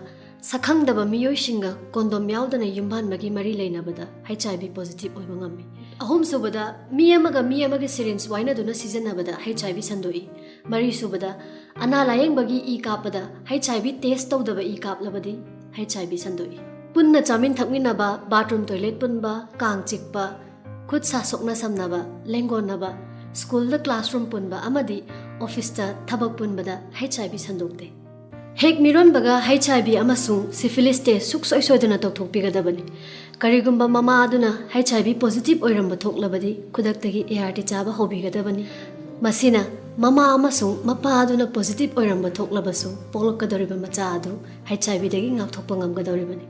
ꯁꯛꯈꯪꯗꯕ ꯃꯤꯑꯣꯏꯁꯤꯡꯒ condom ꯌꯥꯎꯗꯅ ꯌꯨꯝꯕꯥꯟꯕꯒꯤ ꯃꯔꯤ ꯂꯩꯅꯕꯗ ꯍꯩꯆ ꯑꯥꯏ ꯚꯤ positive ꯑꯣꯏꯕ ꯉꯝꯃꯤ꯫ ꯑꯍꯨꯝꯁꯨꯕꯗ, ꯃꯤ ꯑꯃꯒ ꯃꯤ ꯑꯃꯒꯤ syringe ꯋꯥꯏꯅꯗꯨꯅ ꯁꯤꯖꯤꯟꯅꯕꯗ ꯍꯩꯆ ꯑꯥꯏ ꯚꯤ ꯁꯟꯗꯣꯛꯏ꯫ ꯃꯔꯤꯁꯨꯕꯗ, ꯑꯅꯥ ꯂꯥꯌꯦꯡꯕꯒꯤ ꯏ ꯀꯥꯞꯄꯗ ꯍꯩꯆ ꯑꯥꯏ ꯚꯤ test ꯇꯧꯗꯕ ꯏ ꯀꯥꯞꯂꯕꯗꯤ ꯍꯩꯆ ꯑꯥꯏ ꯚꯤ ꯁꯟꯗꯣꯛꯏ꯫ ꯄꯨꯟꯅ ꯆꯥꯃꯤꯟ ꯊꯛꯃꯤꯟꯅꯕ, bathroom toilet ꯄꯨꯟꯕ, ꯀꯥꯡ ꯆꯤꯛꯄ, ꯈꯨꯠ ꯁꯥ ꯁꯣꯛꯅ ꯁꯝꯅꯕ, ꯂꯦꯡꯒꯣꯟꯅꯕ, ꯁ꯭ꯀꯨꯜꯗ classroom ꯄꯨꯟꯕ ꯑꯃꯗꯤ ꯑꯣꯐꯤꯁꯇ ꯊꯕꯛ ꯄꯨꯟꯕꯗ ꯍꯩꯆ ꯑꯥꯏ ꯚꯤ ꯁꯟꯗꯣꯛꯇꯦ꯫ ꯍꯦꯛ ꯃꯤꯔꯣꯟꯕꯒ ꯍꯩꯆ ꯑꯥꯏ ꯚꯤ ꯑꯃꯁꯨꯡ syphilis test ꯁꯨꯛꯁꯣꯏ ꯁꯣꯏꯗꯅ ꯇꯧꯊꯣꯛꯄꯤꯒꯗꯕꯅꯤ꯫ ꯀꯔꯤꯒꯨꯝꯕ ꯃꯃꯥ ꯑꯗꯨꯅ ꯍꯩꯆ ꯑꯥꯏ ꯚꯤ positive ꯑꯣꯏꯔꯝꯕ ꯊꯣꯛꯂꯕꯗꯤ ꯈꯨꯗꯛꯇꯒꯤ ꯑꯦ ꯑꯥꯔ ꯇꯤ ꯆꯥꯕ ꯍꯧꯕꯤꯒꯗꯕꯅꯤ꯫ ꯃꯁꯤꯅ ꯃꯃꯥ ꯑꯃꯁꯨꯡ ꯃꯄꯥ ꯑꯗꯨꯅ positive ꯑꯣꯏꯔꯝꯕ ꯊꯣꯛꯂꯕꯁꯨ ꯄꯣꯛꯂꯛꯀꯗꯧꯔꯤꯕ ꯃꯆꯥ ꯑꯗꯨ ꯍꯩꯆ ꯑꯥꯏ ꯚꯤꯗꯒꯤ ꯉꯥꯛꯊꯣꯛꯄ ꯉꯝꯒꯗꯧꯔꯤꯕꯅꯤ꯫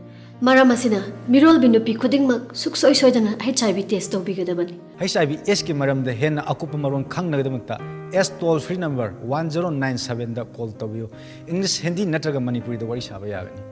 ꯃꯔꯝ ꯑꯁꯤꯅ ꯃꯤꯔꯣꯜꯕꯤ ꯅꯨꯄꯤ ꯈꯨꯗꯤꯡꯃꯛ ꯁꯨꯛꯁꯣꯏ ꯁꯣꯏꯗꯅ ꯍꯩꯆ ꯑꯥꯏ ꯚꯤ test ꯇꯧꯕꯤꯒꯗꯕꯅꯤ꯫ ꯍꯩꯆ ꯑꯥꯏ ꯚꯤ ꯑꯦꯁꯀꯤ ꯃꯔꯝꯗ ꯍꯦꯟꯅ ꯑꯀꯨꯞꯄ ꯃꯔꯣꯜ ꯈꯪꯅꯕꯒꯤꯗꯃꯛꯇ ꯑꯦꯁ toll free number one zero nine ꯁꯕꯦꯟꯗ ꯀꯣꯜ ꯇꯧꯕꯤꯌꯨ꯫ ꯏꯪꯂꯤꯁ, ꯍꯤꯟꯗꯤ ꯅꯠꯇ꯭ꯔꯒ ꯃꯅꯤꯄꯨꯔꯤꯗ ꯋꯥꯔꯤ ꯁꯥꯕ ꯌꯥꯒꯅꯤ꯫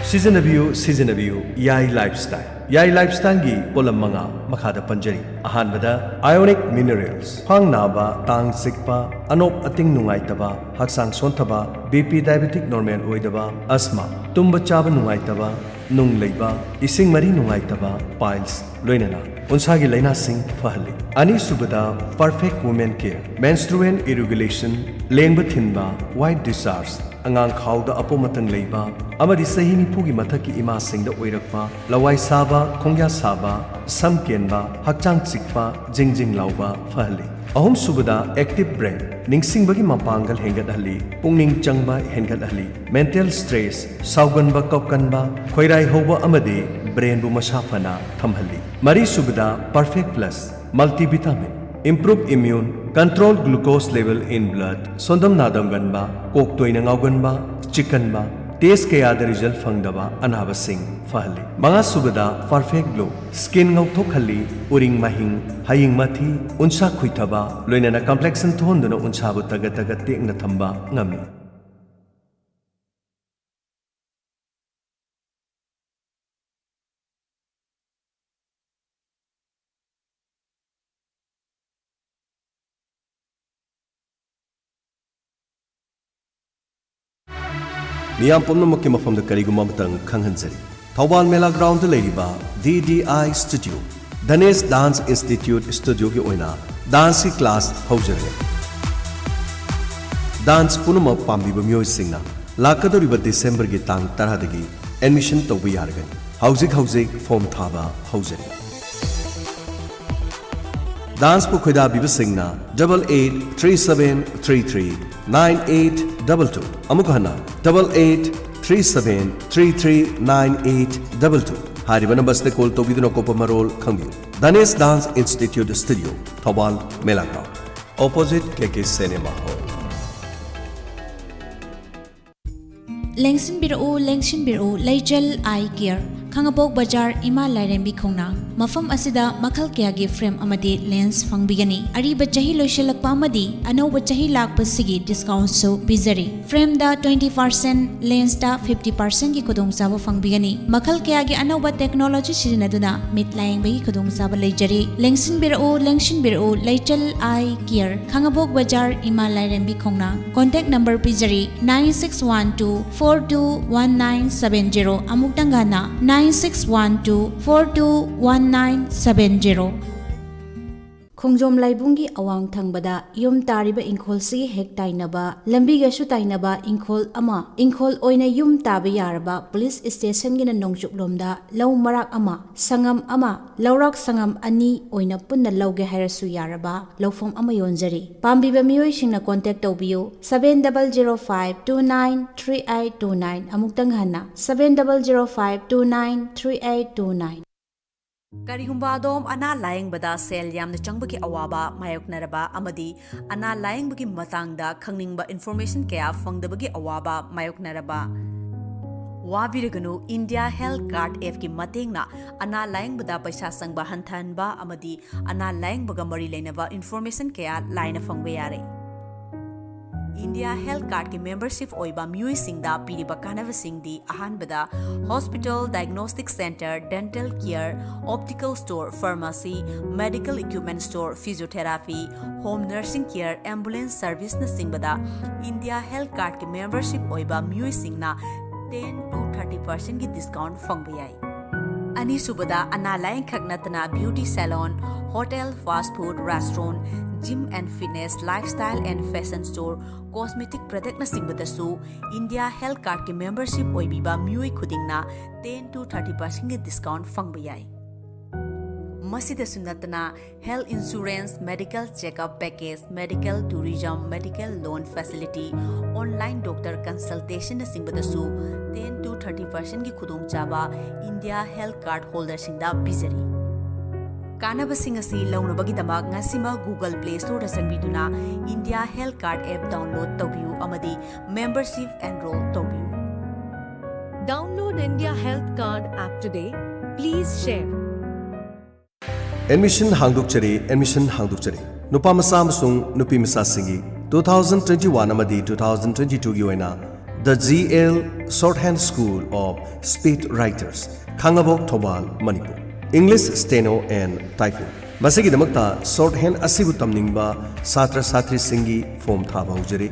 ꯁꯤꯖꯤꯟꯅꯕꯤꯌꯨ, ꯁꯤꯖꯤꯟꯅꯕꯤꯌꯨ, ꯌꯥꯏ ꯂꯥꯏꯐꯁ꯭ꯇꯥꯏꯜ꯫ ꯌꯥꯏ ꯂꯥꯏꯐꯁ꯭ꯇꯥꯏꯜꯒꯤ ꯄꯣꯠꯂꯝ ꯃꯉꯥ ꯃꯈꯥꯗ ꯄꯟꯖꯔꯤ꯫ ꯑꯍꯥꯟꯕꯗ, ꯑꯥꯏꯑꯣꯅꯤꯛ ꯃꯤꯅꯔꯦꯜꯁ꯫ ꯈ꯭ꯋꯥꯡ ꯅꯥꯕ, ꯇꯥꯡ ꯆꯤꯛꯄ, ꯑꯅꯣꯞ ꯑꯇꯤꯡ ꯅꯨꯡꯉꯥꯏꯇꯕ, ꯍꯛꯆꯥꯡ ꯁꯣꯟꯊꯕ, ꯕꯤ ꯄꯤ ꯗꯥꯏꯕꯦꯇꯤꯛ ꯅꯣꯔꯃꯦꯜ ꯑꯣꯏꯗꯕ, ꯑꯁꯃꯥ, ꯇꯨꯝꯕ ꯆꯥꯕ ꯅꯨꯡꯉꯥꯏꯇꯕ, ꯅꯨꯡ ꯂꯩꯕ, ꯏꯁꯤꯡ ꯃꯔꯤ ꯅꯨꯡꯉꯥꯏꯇꯕ, ꯄꯥꯏꯜꯁ, ꯂꯣꯏꯅꯅ ꯎꯟꯁꯥꯒꯤ ꯂꯥꯏꯅꯥꯁꯤꯡ ꯐꯍꯜꯂꯤ꯫ ꯑꯅꯤꯁꯨꯕꯗ, ꯄꯔꯐꯦꯛ ꯋꯨꯃꯦꯟ ꯀꯦꯌꯔ, ꯃꯦꯟꯁꯇ꯭ꯔꯨꯋꯦꯜ ꯏꯔꯤꯒꯨꯂꯦꯁꯟ, ꯂꯦꯡꯕ ꯊꯤꯟꯕ, ꯋꯥꯏꯠ ꯗꯤꯁꯆꯥꯔꯖ, ꯑꯉꯥꯡ ꯈꯥꯎꯗ ꯑꯄꯣꯝ ꯑꯇꯪ ꯂꯩꯕ ꯑꯃꯗꯤ ꯆꯍꯤ ꯅꯤꯐꯨꯒꯤ ꯃꯊꯛꯀꯤ ꯏꯃꯥꯁꯤꯡꯗ ꯑꯣꯏꯔꯛꯄ ꯂꯋꯥꯏ ꯁꯥꯕ, ꯈꯣꯡꯌꯥ ꯁꯥꯕ, ꯁꯝ ꯀꯦꯟꯕ, ꯍꯛꯆꯥꯡ ꯆꯤꯛꯄ, ꯖꯤꯡ ꯖꯤꯡ ꯂꯥꯎꯕ ꯐꯍꯜꯂꯤ꯫ ꯑꯍꯨꯝꯁꯨꯕꯗ, ꯑꯦꯛꯇꯤꯚ ꯕ꯭ꯔꯦꯟ, ꯅꯤꯡꯁꯤꯡꯕꯒꯤ ꯃꯄꯥꯡꯒꯜ ꯍꯦꯟꯒꯠꯍꯜꯂꯤ, ꯄꯨꯛꯅꯤꯡ ꯆꯪꯕ ꯍꯦꯟꯒꯠꯍꯜꯂꯤ, ꯃꯦꯟꯇꯦꯜ ꯁ꯭ꯇ꯭ꯔꯦꯁ, ꯁꯥꯎꯒꯟꯕ, ꯀꯞꯀꯟꯕ, ꯈꯣꯏꯔꯥꯏ ꯍꯧꯕ ꯑꯃꯗꯤ ꯕ꯭ꯔꯦꯟꯕꯨ ꯃꯁꯥ ꯐꯅ ꯊꯝꯍꯜꯂꯤ꯫ ꯃꯔꯤꯁꯨꯕꯗ, perfect plus, multivitamin, improve immune, control glucose level in blood, ꯁꯣꯟꯗꯝ ꯅꯥꯗꯝꯒꯟꯕ, ꯀꯣꯛ ꯇꯣꯏꯅ ꯉꯥꯎꯒꯟꯕ, ꯆꯤꯛꯀꯟꯕ, ꯇꯦꯁ ꯀꯌꯥꯗ ꯔꯤꯖꯜ ꯐꯪꯗꯕ ꯑꯅꯥꯕꯁꯤꯡ ꯐꯍꯜꯂꯤ꯫ ꯃꯉꯥꯁꯨꯕꯗ, ꯄꯔꯐꯦꯛ ꯒ꯭ꯂꯣ, ꯁ꯭ꯀꯤꯟ ꯉꯧꯊꯣꯛꯍꯜꯂꯤ, ꯎꯔꯤꯡ ꯃꯥꯏꯍꯤꯡ, ꯍꯌꯤꯡ ꯃꯊꯤ, ꯎꯟꯁꯥ ꯈꯨꯏꯊꯕ, ꯂꯣꯏꯅꯅ ꯀꯝꯄ꯭ꯂꯦꯛꯁꯟ ꯊꯣꯛꯍꯟꯗꯨꯅ ꯎꯟꯁꯥꯕꯨ ꯇꯒꯠ ꯇꯒꯠ ꯇꯦꯛꯅ ꯊꯝꯕ ꯉꯝꯃꯤ꯫ ꯃꯤꯌꯥꯝ ꯄꯨꯝꯅꯃꯛꯀꯤ ꯃꯐꯝꯗ ꯀꯔꯤꯒꯨꯝꯕ ꯑꯃꯇꯪ ꯈꯪꯍꯟꯖꯔꯤ꯫ ꯊꯧꯕꯥꯜ ꯃꯦꯂꯥ ꯒ꯭ꯔꯥꯎꯟꯗ ꯂꯩꯔꯤꯕ D D I studio, Dhanesh dance institute ꯁ꯭ꯇꯨꯗꯤꯑꯣꯒꯤ ꯑꯣꯏꯅ ꯗꯥꯟꯁꯀꯤ ꯀ꯭ꯂꯥꯁ ꯍꯧꯖꯔꯤ꯫ ꯗꯥꯟꯁ ꯄꯨꯝꯅꯃꯛ ꯄꯥꯝꯕꯤꯕ ꯃꯤꯑꯣꯏꯁꯤꯡꯅ ꯂꯥꯛꯀꯗꯧꯔꯤꯕ ꯗꯤꯁꯦꯝꯕꯔꯒꯤ ꯇꯥꯡ ꯇꯔꯥꯗꯒꯤ ꯑꯦꯗꯃꯤꯁꯟ ꯇꯧꯕ ꯌꯥꯔꯒꯅꯤ꯫ ꯍꯧꯖꯤꯛ ꯍꯧꯖꯤꯛ ꯐꯣꯔꯝ ꯊꯥꯕ ꯍꯧꯖꯔꯤ꯫ ꯗꯥꯟꯁꯄꯨ ꯈꯣꯏꯗꯥꯕꯤꯕꯁꯤꯡꯅ double eight three seven three three nine eight double two, ꯑꯃꯨꯛ ꯍꯟꯅ, double eight three seven three three nine eight double two ꯍꯥꯏꯔꯤꯕ ꯅꯝꯕꯔꯁꯤꯗ ꯀꯣꯜ ꯇꯧꯕꯤꯗꯨꯅ ꯑꯀꯨꯞꯄ ꯃꯔꯣꯜ ꯈꯪꯕꯤꯌꯨ꯫ ꯙꯅꯦꯁ ꯗꯥꯟꯁ ꯏꯟꯁꯇꯤꯇ꯭ꯌꯨꯠ ꯁ꯭ꯇꯨꯗꯤꯑꯣ, ꯊꯧꯕꯥꯜ ꯃꯦꯂꯥ ꯒ꯭ꯔꯥꯎꯟ, ꯑꯣꯄꯣꯖꯤꯠ ꯀꯦ ꯀꯦ ꯁꯤꯅꯦꯃꯥ ꯍꯣꯜ꯫ ꯂꯦꯡꯁꯤꯟꯕꯤꯔꯛꯎ, ꯂꯦꯡꯁꯤꯟꯕꯤꯔꯛꯎ, ꯂꯩꯆꯦꯜ ꯑꯥꯏ ꯀꯤꯌꯔ꯫ ꯈꯥꯉꯕꯣꯛ ꯕꯖꯥꯔ, ꯏꯃꯥ ꯂꯥꯏꯔꯦꯝꯕꯤ ꯈꯣꯡꯅꯥꯡ꯫ ꯃꯐꯝ ꯑꯁꯤꯗ ꯃꯈꯜ ꯀꯌꯥꯒꯤ frame ꯑꯃꯗꯤ lens ꯐꯪꯕꯤꯒꯅꯤ꯫ ꯑꯔꯤꯕ ꯆꯍꯤ ꯂꯣꯏꯁꯤꯜꯂꯛꯄ ꯑꯃꯗꯤ ꯑꯅꯧꯕ ꯆꯍꯤ ꯂꯥꯛꯄꯁꯤꯒꯤ discountꯁꯨ ꯄꯤꯖꯔꯤ꯫ Frameꯗ twenty percent, lensꯇ fifty percentꯀꯤ ꯈꯨꯗꯣꯡꯆꯥꯕ ꯐꯪꯕꯤꯒꯅꯤ꯫ ꯃꯈꯜ ꯀꯌꯥꯒꯤ ꯑꯅꯧꯕ technology ꯁꯤꯖꯤꯟꯅꯗꯨꯅ ꯃꯤꯠ ꯂꯥꯌꯦꯡꯕꯒꯤ ꯈꯨꯗꯣꯡꯆꯥꯕ ꯂꯩꯖꯔꯤ꯫ ꯂꯦꯡꯁꯤꯟꯕꯤꯔꯛꯎ, ꯂꯦꯡꯁꯤꯟꯕꯤꯔꯛꯎ, ꯂꯩꯆꯜ Eye Care, ꯈꯥꯉꯕꯣꯛ ꯕꯖꯥꯔ, ꯏꯃꯥ ꯂꯥꯏꯔꯦꯝꯕꯤ ꯈꯣꯡꯅꯥꯡ꯫ Contact number ꯄꯤꯖꯔꯤ, nine six one two four two one nine seven zero꯫ ꯑꯃꯨꯛꯇꯪ ꯍꯟꯅ, nine six one two four two one nine seven zero꯫ ꯈꯣꯡꯖꯣꯝ ꯂꯥꯏꯕꯨꯡꯒꯤ ꯑꯋꯥꯡ ꯊꯪꯕꯗ ꯌꯨꯝ ꯇꯥꯔꯤꯕ ꯏꯪꯈꯣꯜꯁꯤꯒꯤ ꯍꯦꯛ ꯇꯥꯏꯅꯕ, ꯂꯝꯕꯤꯒꯁꯨ ꯇꯥꯏꯅꯕ ꯏꯪꯈꯣꯜ ꯑꯃ, ꯏꯪꯈꯣꯜ ꯑꯣꯏꯅ ꯌꯨꯝ ꯇꯥꯕ ꯌꯥꯔꯕ police stationꯒꯤꯅ ꯅꯣꯡꯆꯨꯞꯂꯣꯝꯗ ꯂꯧ ꯃꯔꯥꯛ ꯑꯃ, ꯁꯪꯉꯝ ꯑꯃ, ꯂꯧꯔꯥꯛ ꯁꯪꯉꯝ ꯑꯅꯤ ꯑꯣꯏꯅ ꯄꯨꯟꯅ ꯂꯧꯒꯦ ꯍꯥꯏꯔꯁꯨ ꯌꯥꯔꯕ ꯂꯧꯐꯝ ꯑꯃ ꯌꯣꯟꯖꯔꯤ꯫ ꯄꯥꯝꯕꯤꯕ ꯃꯤꯑꯣꯏꯁꯤꯡꯅ contact ꯇꯧꯕꯤꯌꯨ, seven double zero five two nine three eight two nine꯫ ꯑꯃꯨꯛꯇꯪ ꯍꯟꯅ, seven double zero five two nine three eight two nine꯫ ꯀꯔꯤꯒꯨꯝꯕ ꯑꯗꯣꯝ ꯑꯅꯥ ꯂꯥꯌꯦꯡꯕꯗ ꯁꯦꯜ ꯌꯥꯝꯅ ꯆꯪꯕꯒꯤ ꯑꯋꯥꯕ ꯃꯥꯌꯣꯛꯅꯔꯕ ꯑꯃꯗꯤ ꯑꯅꯥ ꯂꯥꯌꯦꯡꯕꯒꯤ ꯃꯇꯥꯡꯗ ꯈꯪꯅꯤꯡꯕ information ꯀꯌꯥ ꯐꯪꯗꯕꯒꯤ ꯑꯋꯥꯕ ꯃꯥꯌꯣꯛꯅꯔꯕ, ꯋꯥꯕꯤꯔꯒꯅꯨ꯫ India Health Card appꯀꯤ ꯃꯇꯦꯡꯅ ꯑꯅꯥ ꯂꯥꯌꯦꯡꯕꯗ ꯄꯩꯁꯥ ꯆꯪꯕ ꯍꯟꯊꯍꯟꯕ ꯑꯃꯗꯤ ꯑꯅꯥ ꯂꯥꯌꯦꯡꯕꯒ ꯃꯔꯤ ꯂꯩꯅꯕ information ꯀꯌꯥ ꯂꯥꯏꯅ ꯐꯪꯕ ꯌꯥꯔꯦ꯫ India Health Cardꯀꯤ membership ꯑꯣꯏꯕ ꯃꯤꯑꯣꯏꯁꯤꯡꯗ ꯄꯤꯔꯤꯕ ꯀꯥꯟꯅꯕꯁꯤꯡꯗꯤ: ꯑꯍꯥꯟꯕꯗ, hospital, diagnostic center, dental care, optical store, pharmacy, medical equipment store, physiotherapy, home nursing care, ambulance serviceꯅꯆꯤꯡꯕꯗ India Health Cardꯀꯤ membership ꯑꯣꯏꯕ ꯃꯤꯑꯣꯏꯁꯤꯡꯅ ten to thirty percentꯀꯤ discount ꯐꯪꯕ ꯌꯥꯏ꯫ ꯑꯅꯤꯁꯨꯕꯗ, ꯑꯅꯥ ꯂꯥꯌꯦꯡꯈꯛ ꯅꯠꯇꯅ beauty salon, hotel, fast food, restaurant, gym and fitness, lifestyle and fashion store, cosmetic productꯅꯆꯤꯡꯕꯗꯁꯨ India Health Cardꯀꯤ membership ꯑꯣꯏꯕꯤꯕ ꯃꯤꯑꯣꯏ ꯈꯨꯗꯤꯡꯅ ten to thirty percentꯀꯤ discount ꯐꯪꯕ ꯌꯥꯏ꯫ ꯃꯁꯤꯗꯁꯨ ꯅꯠꯇꯅ, health insurance, medical checkup package, medical tourism, medical loan facility, online doctor consultationꯅꯆꯤꯡꯕꯗꯁꯨ ten to thirty percentꯀꯤ ꯈꯨꯗꯣꯡꯆꯥꯕ India Health Card holderꯁꯤꯡꯗ ꯄꯤꯖꯔꯤ꯫ ꯀꯥꯟꯅꯕꯁꯤꯡ ꯑꯁꯤ ꯂꯧꯅꯕꯒꯤꯗꯃꯛ ꯉꯁꯤꯃꯛ Google Play Storeꯗ ꯆꯪꯕꯤꯗꯨꯅ India Health Card app download ꯇꯧꯕꯤꯌꯨ ꯑꯃꯗꯤ membership enroll ꯇꯧꯕꯤꯌꯨ꯫ Download India Health Card app today. Please share. Admission ꯍꯥꯡꯗꯣꯛꯆꯔꯤ admission ꯍꯥꯡꯗꯣꯛꯆꯔꯤ ꯅꯨꯄꯥ ꯃꯆꯥ ꯑꯃꯁꯨꯡ ꯅꯨꯄꯤ ꯃꯆꯥꯁꯤꯡꯒꯤ two thousand twenty one ꯑꯃꯗꯤ two thousand twenty two ꯒꯤ ꯑꯣꯏꯅ The G L Shorthand School of Speed Writers, Khangabok, Thoubal, Manipur. English Steno and Typing꯫ ꯃꯁꯤꯒꯤꯗꯃꯛꯇ ꯁꯣꯔꯠ ꯍꯦꯟ ꯑꯁꯤꯕꯨ ꯇꯝꯅꯤꯡꯕ ꯁꯥꯇ꯭ꯔ ꯁꯥꯇ꯭ꯔꯤꯁꯤꯡꯒꯤ ꯐꯣꯔꯝ ꯊꯥꯕ ꯍꯧꯖꯔꯤ꯫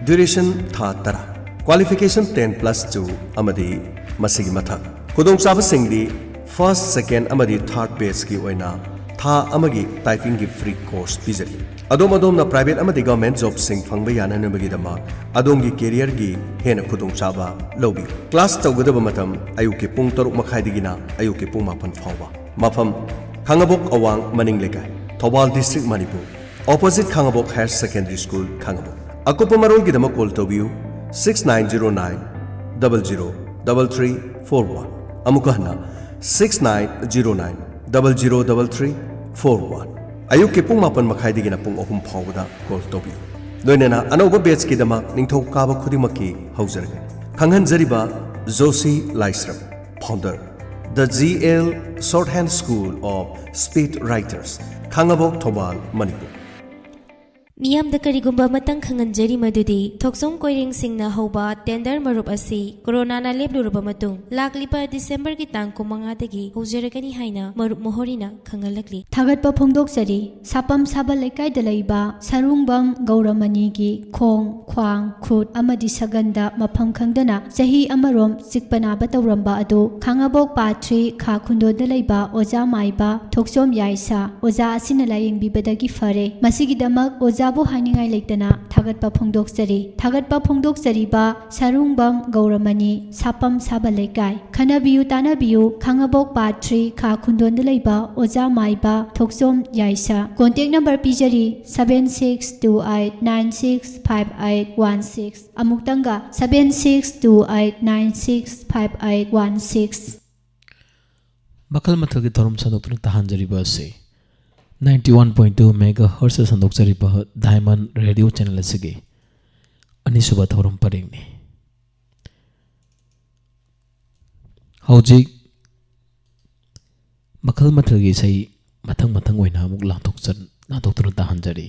ꯗ꯭ꯌꯨꯔꯦꯁꯟ ꯊꯥ ꯇꯔꯥ꯫ ꯀ꯭ꯋꯥꯂꯤꯐꯤꯀꯦꯁꯟ ten plus two ꯑꯃꯗꯤ ꯃꯁꯤꯒꯤ ꯃꯊꯛ꯫ ꯈꯨꯗꯣꯡꯆꯥꯕꯁꯤꯡꯗꯤ first, second ꯑꯃꯗꯤ third batch ꯀꯤ ꯑꯣꯏꯅ ꯊꯥ ꯑꯃꯒꯤ ꯇꯥꯏꯄꯤꯡꯒꯤ ꯐ꯭ꯔꯤ ꯀꯣꯔꯁ ꯄꯤꯖꯔꯤ꯫ ꯑꯗꯣꯝ ꯑꯗꯣꯝꯅ ꯄ꯭ꯔꯥꯏꯚꯦꯠ ꯑꯃꯗꯤ ꯒꯚꯔꯟꯃꯦꯟꯠ ꯖꯣꯕꯁꯤꯡ ꯐꯪꯕ ꯌꯥꯅꯅꯕꯒꯤꯗꯃꯛ ꯑꯗꯣꯝꯒꯤ ꯀꯦꯔꯤꯌꯔꯒꯤ ꯍꯦꯟꯅ ꯈꯨꯗꯣꯡꯆꯥꯕ ꯂꯧꯕꯤꯌꯨ꯫ ꯀ꯭ꯂꯥꯁ ꯇꯧꯒꯗꯕ ꯃꯇꯝ ꯑꯌꯨꯛꯀꯤ ꯄꯨꯡ ꯇꯔꯨꯛ ꯃꯈꯥꯏꯗꯒꯤꯅ ꯑꯌꯨꯛꯀꯤ ꯄꯨꯡ ꯃꯥꯄꯟ ꯐꯥꯎꯕ꯫ ꯃꯐꯝ: ꯈꯥꯉꯕꯣꯛ ꯑꯋꯥꯡ ꯃꯅꯤꯡ ꯂꯩꯀꯥꯏ, Thoubal district, Manipur. Opposite Khangabok higher secondary school, Khangabok. ꯑꯀꯨꯞꯄ ꯃꯔꯣꯜꯒꯤꯗꯃꯛ ꯀꯣꯜ ꯇꯧꯕꯤꯌꯨ six nine zero nine double zero double three four one꯫ ꯑꯃꯨꯛꯀ ꯍꯟꯅ, six nine zero nine double zero double three four one꯫ ꯑꯌꯨꯛꯀꯤ ꯄꯨꯡ ꯃꯥꯄꯟ ꯃꯈꯥꯏꯗꯒꯤꯅ ꯄꯨꯡ ꯑꯍꯨꯝ ꯐꯥꯎꯕꯗ ꯀꯣꯜ ꯇꯧꯕꯤꯌꯨ꯫ ꯂꯣꯏꯅꯅ ꯑꯅꯧꯕ ꯕꯦꯆꯀꯤꯗꯃꯛ ꯅꯤꯡꯊꯧꯀꯥꯕ ꯈꯨꯗꯤꯡꯃꯛꯀꯤ ꯍꯧꯖꯔꯒꯅꯤ꯫ ꯈꯪꯍꯟꯖꯔꯤꯕ: Joshi Laishram, founder, The G L Shorthand School of Speed Writers, Khangabok, Thoubal, Manipur. ꯃꯤꯌꯥꯝꯗ ꯀꯔꯤꯒꯨꯝꯕ ꯑꯃꯇꯪ ꯈꯪꯍꯟꯖꯔꯤ, ꯃꯗꯨꯗꯤ ꯊꯣꯛꯆꯣꯝ ꯀꯣꯏꯔꯦꯡꯁꯤꯡꯅ ꯍꯧꯕ ꯇꯦꯟꯗꯔ ꯃꯔꯨꯞ ꯑꯁꯤ ꯀꯣꯔꯣꯅꯥꯅ ꯂꯦꯞꯂꯨꯔꯕ ꯃꯇꯨꯡ ꯂꯥꯛꯂꯤꯕ ꯗꯤꯁꯦꯝꯕꯔꯒꯤ ꯇꯥꯡ ꯀꯨꯟꯃꯉꯥꯗꯒꯤ ꯍꯧꯖꯔꯒꯅꯤ ꯍꯥꯏꯅ ꯃꯔꯨꯞ ꯃꯣꯍꯣꯔꯤꯅ ꯈꯪꯍꯜꯂꯛꯂꯤ꯫ ꯊꯥꯒꯠꯄ ꯐꯣꯡꯗꯣꯛꯆꯔꯤ꯫ ꯁꯥꯄꯝ ꯁꯥꯕ ꯂꯩꯀꯥꯏꯗ ꯂꯩꯕ ꯁꯔꯨꯡꯕꯝ ꯒꯧꯔꯃꯅꯤꯒꯤ ꯈꯣꯡ, ꯈ꯭ꯋꯥꯡ, ꯈꯨꯠ ꯑꯃꯗꯤ ꯁꯒꯟꯗ ꯃꯐꯝ ꯈꯪꯗꯅ ꯆꯍꯤ ꯑꯃꯔꯣꯝ ꯆꯤꯛꯄ ꯅꯥꯕ ꯇꯧꯔꯝꯕ ꯑꯗꯨ ꯈꯥꯉꯕꯣꯛ ꯄꯥꯠ three ꯈꯥ ꯈꯨꯟꯗꯣꯟꯗ ꯂꯩꯕ ꯑꯣꯖꯥ ꯃꯥꯏꯕ ꯊꯣꯛꯆꯣꯝ ꯌꯥꯏꯁꯥ ꯑꯣꯖꯥ ꯑꯁꯤꯅ ꯂꯥꯌꯦꯡꯕꯤꯕꯗꯒꯤ ꯐꯔꯦ꯫ ꯃꯁꯤꯒꯤꯗꯃꯛ ꯑꯣꯖꯥꯕꯨ ꯍꯥꯏꯅꯤꯡꯉꯥꯏ ꯂꯩꯇꯅ ꯊꯥꯒꯠꯄ ꯐꯣꯡꯗꯣꯛꯆꯔꯤ꯫ ꯊꯥꯒꯠꯄ ꯐꯣꯡꯗꯣꯛꯆꯔꯤꯕ ꯁꯔꯨꯡꯕꯝ ꯒꯧꯔꯃꯅꯤ, ꯁꯥꯄꯝ ꯁꯥꯕ ꯂꯩꯀꯥꯏ꯫ ꯈꯟꯅꯕꯤꯌꯨ ꯇꯥꯟꯅꯕꯤꯌꯨ, ꯈꯥꯉꯕꯣꯛ ꯄꯥꯠ three ꯈꯥ ꯈꯨꯟꯗꯣꯟꯗ ꯂꯩꯕ ꯑꯣꯖꯥ ꯃꯥꯏꯕ ꯊꯣꯛꯆꯣꯝ ꯌꯥꯏꯁꯥ꯫ Contact number ꯄꯤꯖꯔꯤ: seven six two eight nine six five eight one six꯫ ꯑꯃꯨꯛꯇꯪꯒ, seven six two eight nine six five eight one six꯫ ꯃꯈꯜ ꯃꯊꯦꯜꯒꯤ ꯊꯧꯔꯝ ꯁꯟꯗꯣꯛꯇꯨꯅ ꯇꯥꯍꯟꯖꯔꯤꯕ ꯑꯁꯤ ninety one point two megahertz ꯁꯟꯗꯣꯛꯆꯔꯤꯕ Diamond Radio channel ꯑꯁꯤꯒꯤ ꯑꯅꯤꯁꯨꯕ ꯊꯧꯔꯝ ꯄꯔꯦꯡꯅꯤ꯫ ꯍꯧꯖꯤꯛ ꯃꯈꯜ ꯃꯊꯦꯜꯒꯤ ꯏꯁꯩ ꯃꯊꯪ ꯃꯊꯪ ꯑꯣꯏꯅ ꯑꯃꯨꯛ ꯂꯥꯟꯊꯣꯛꯆ-, ꯂꯥꯟꯊꯣꯛꯇꯨꯅ ꯇꯥꯍꯟꯖꯔꯤ꯫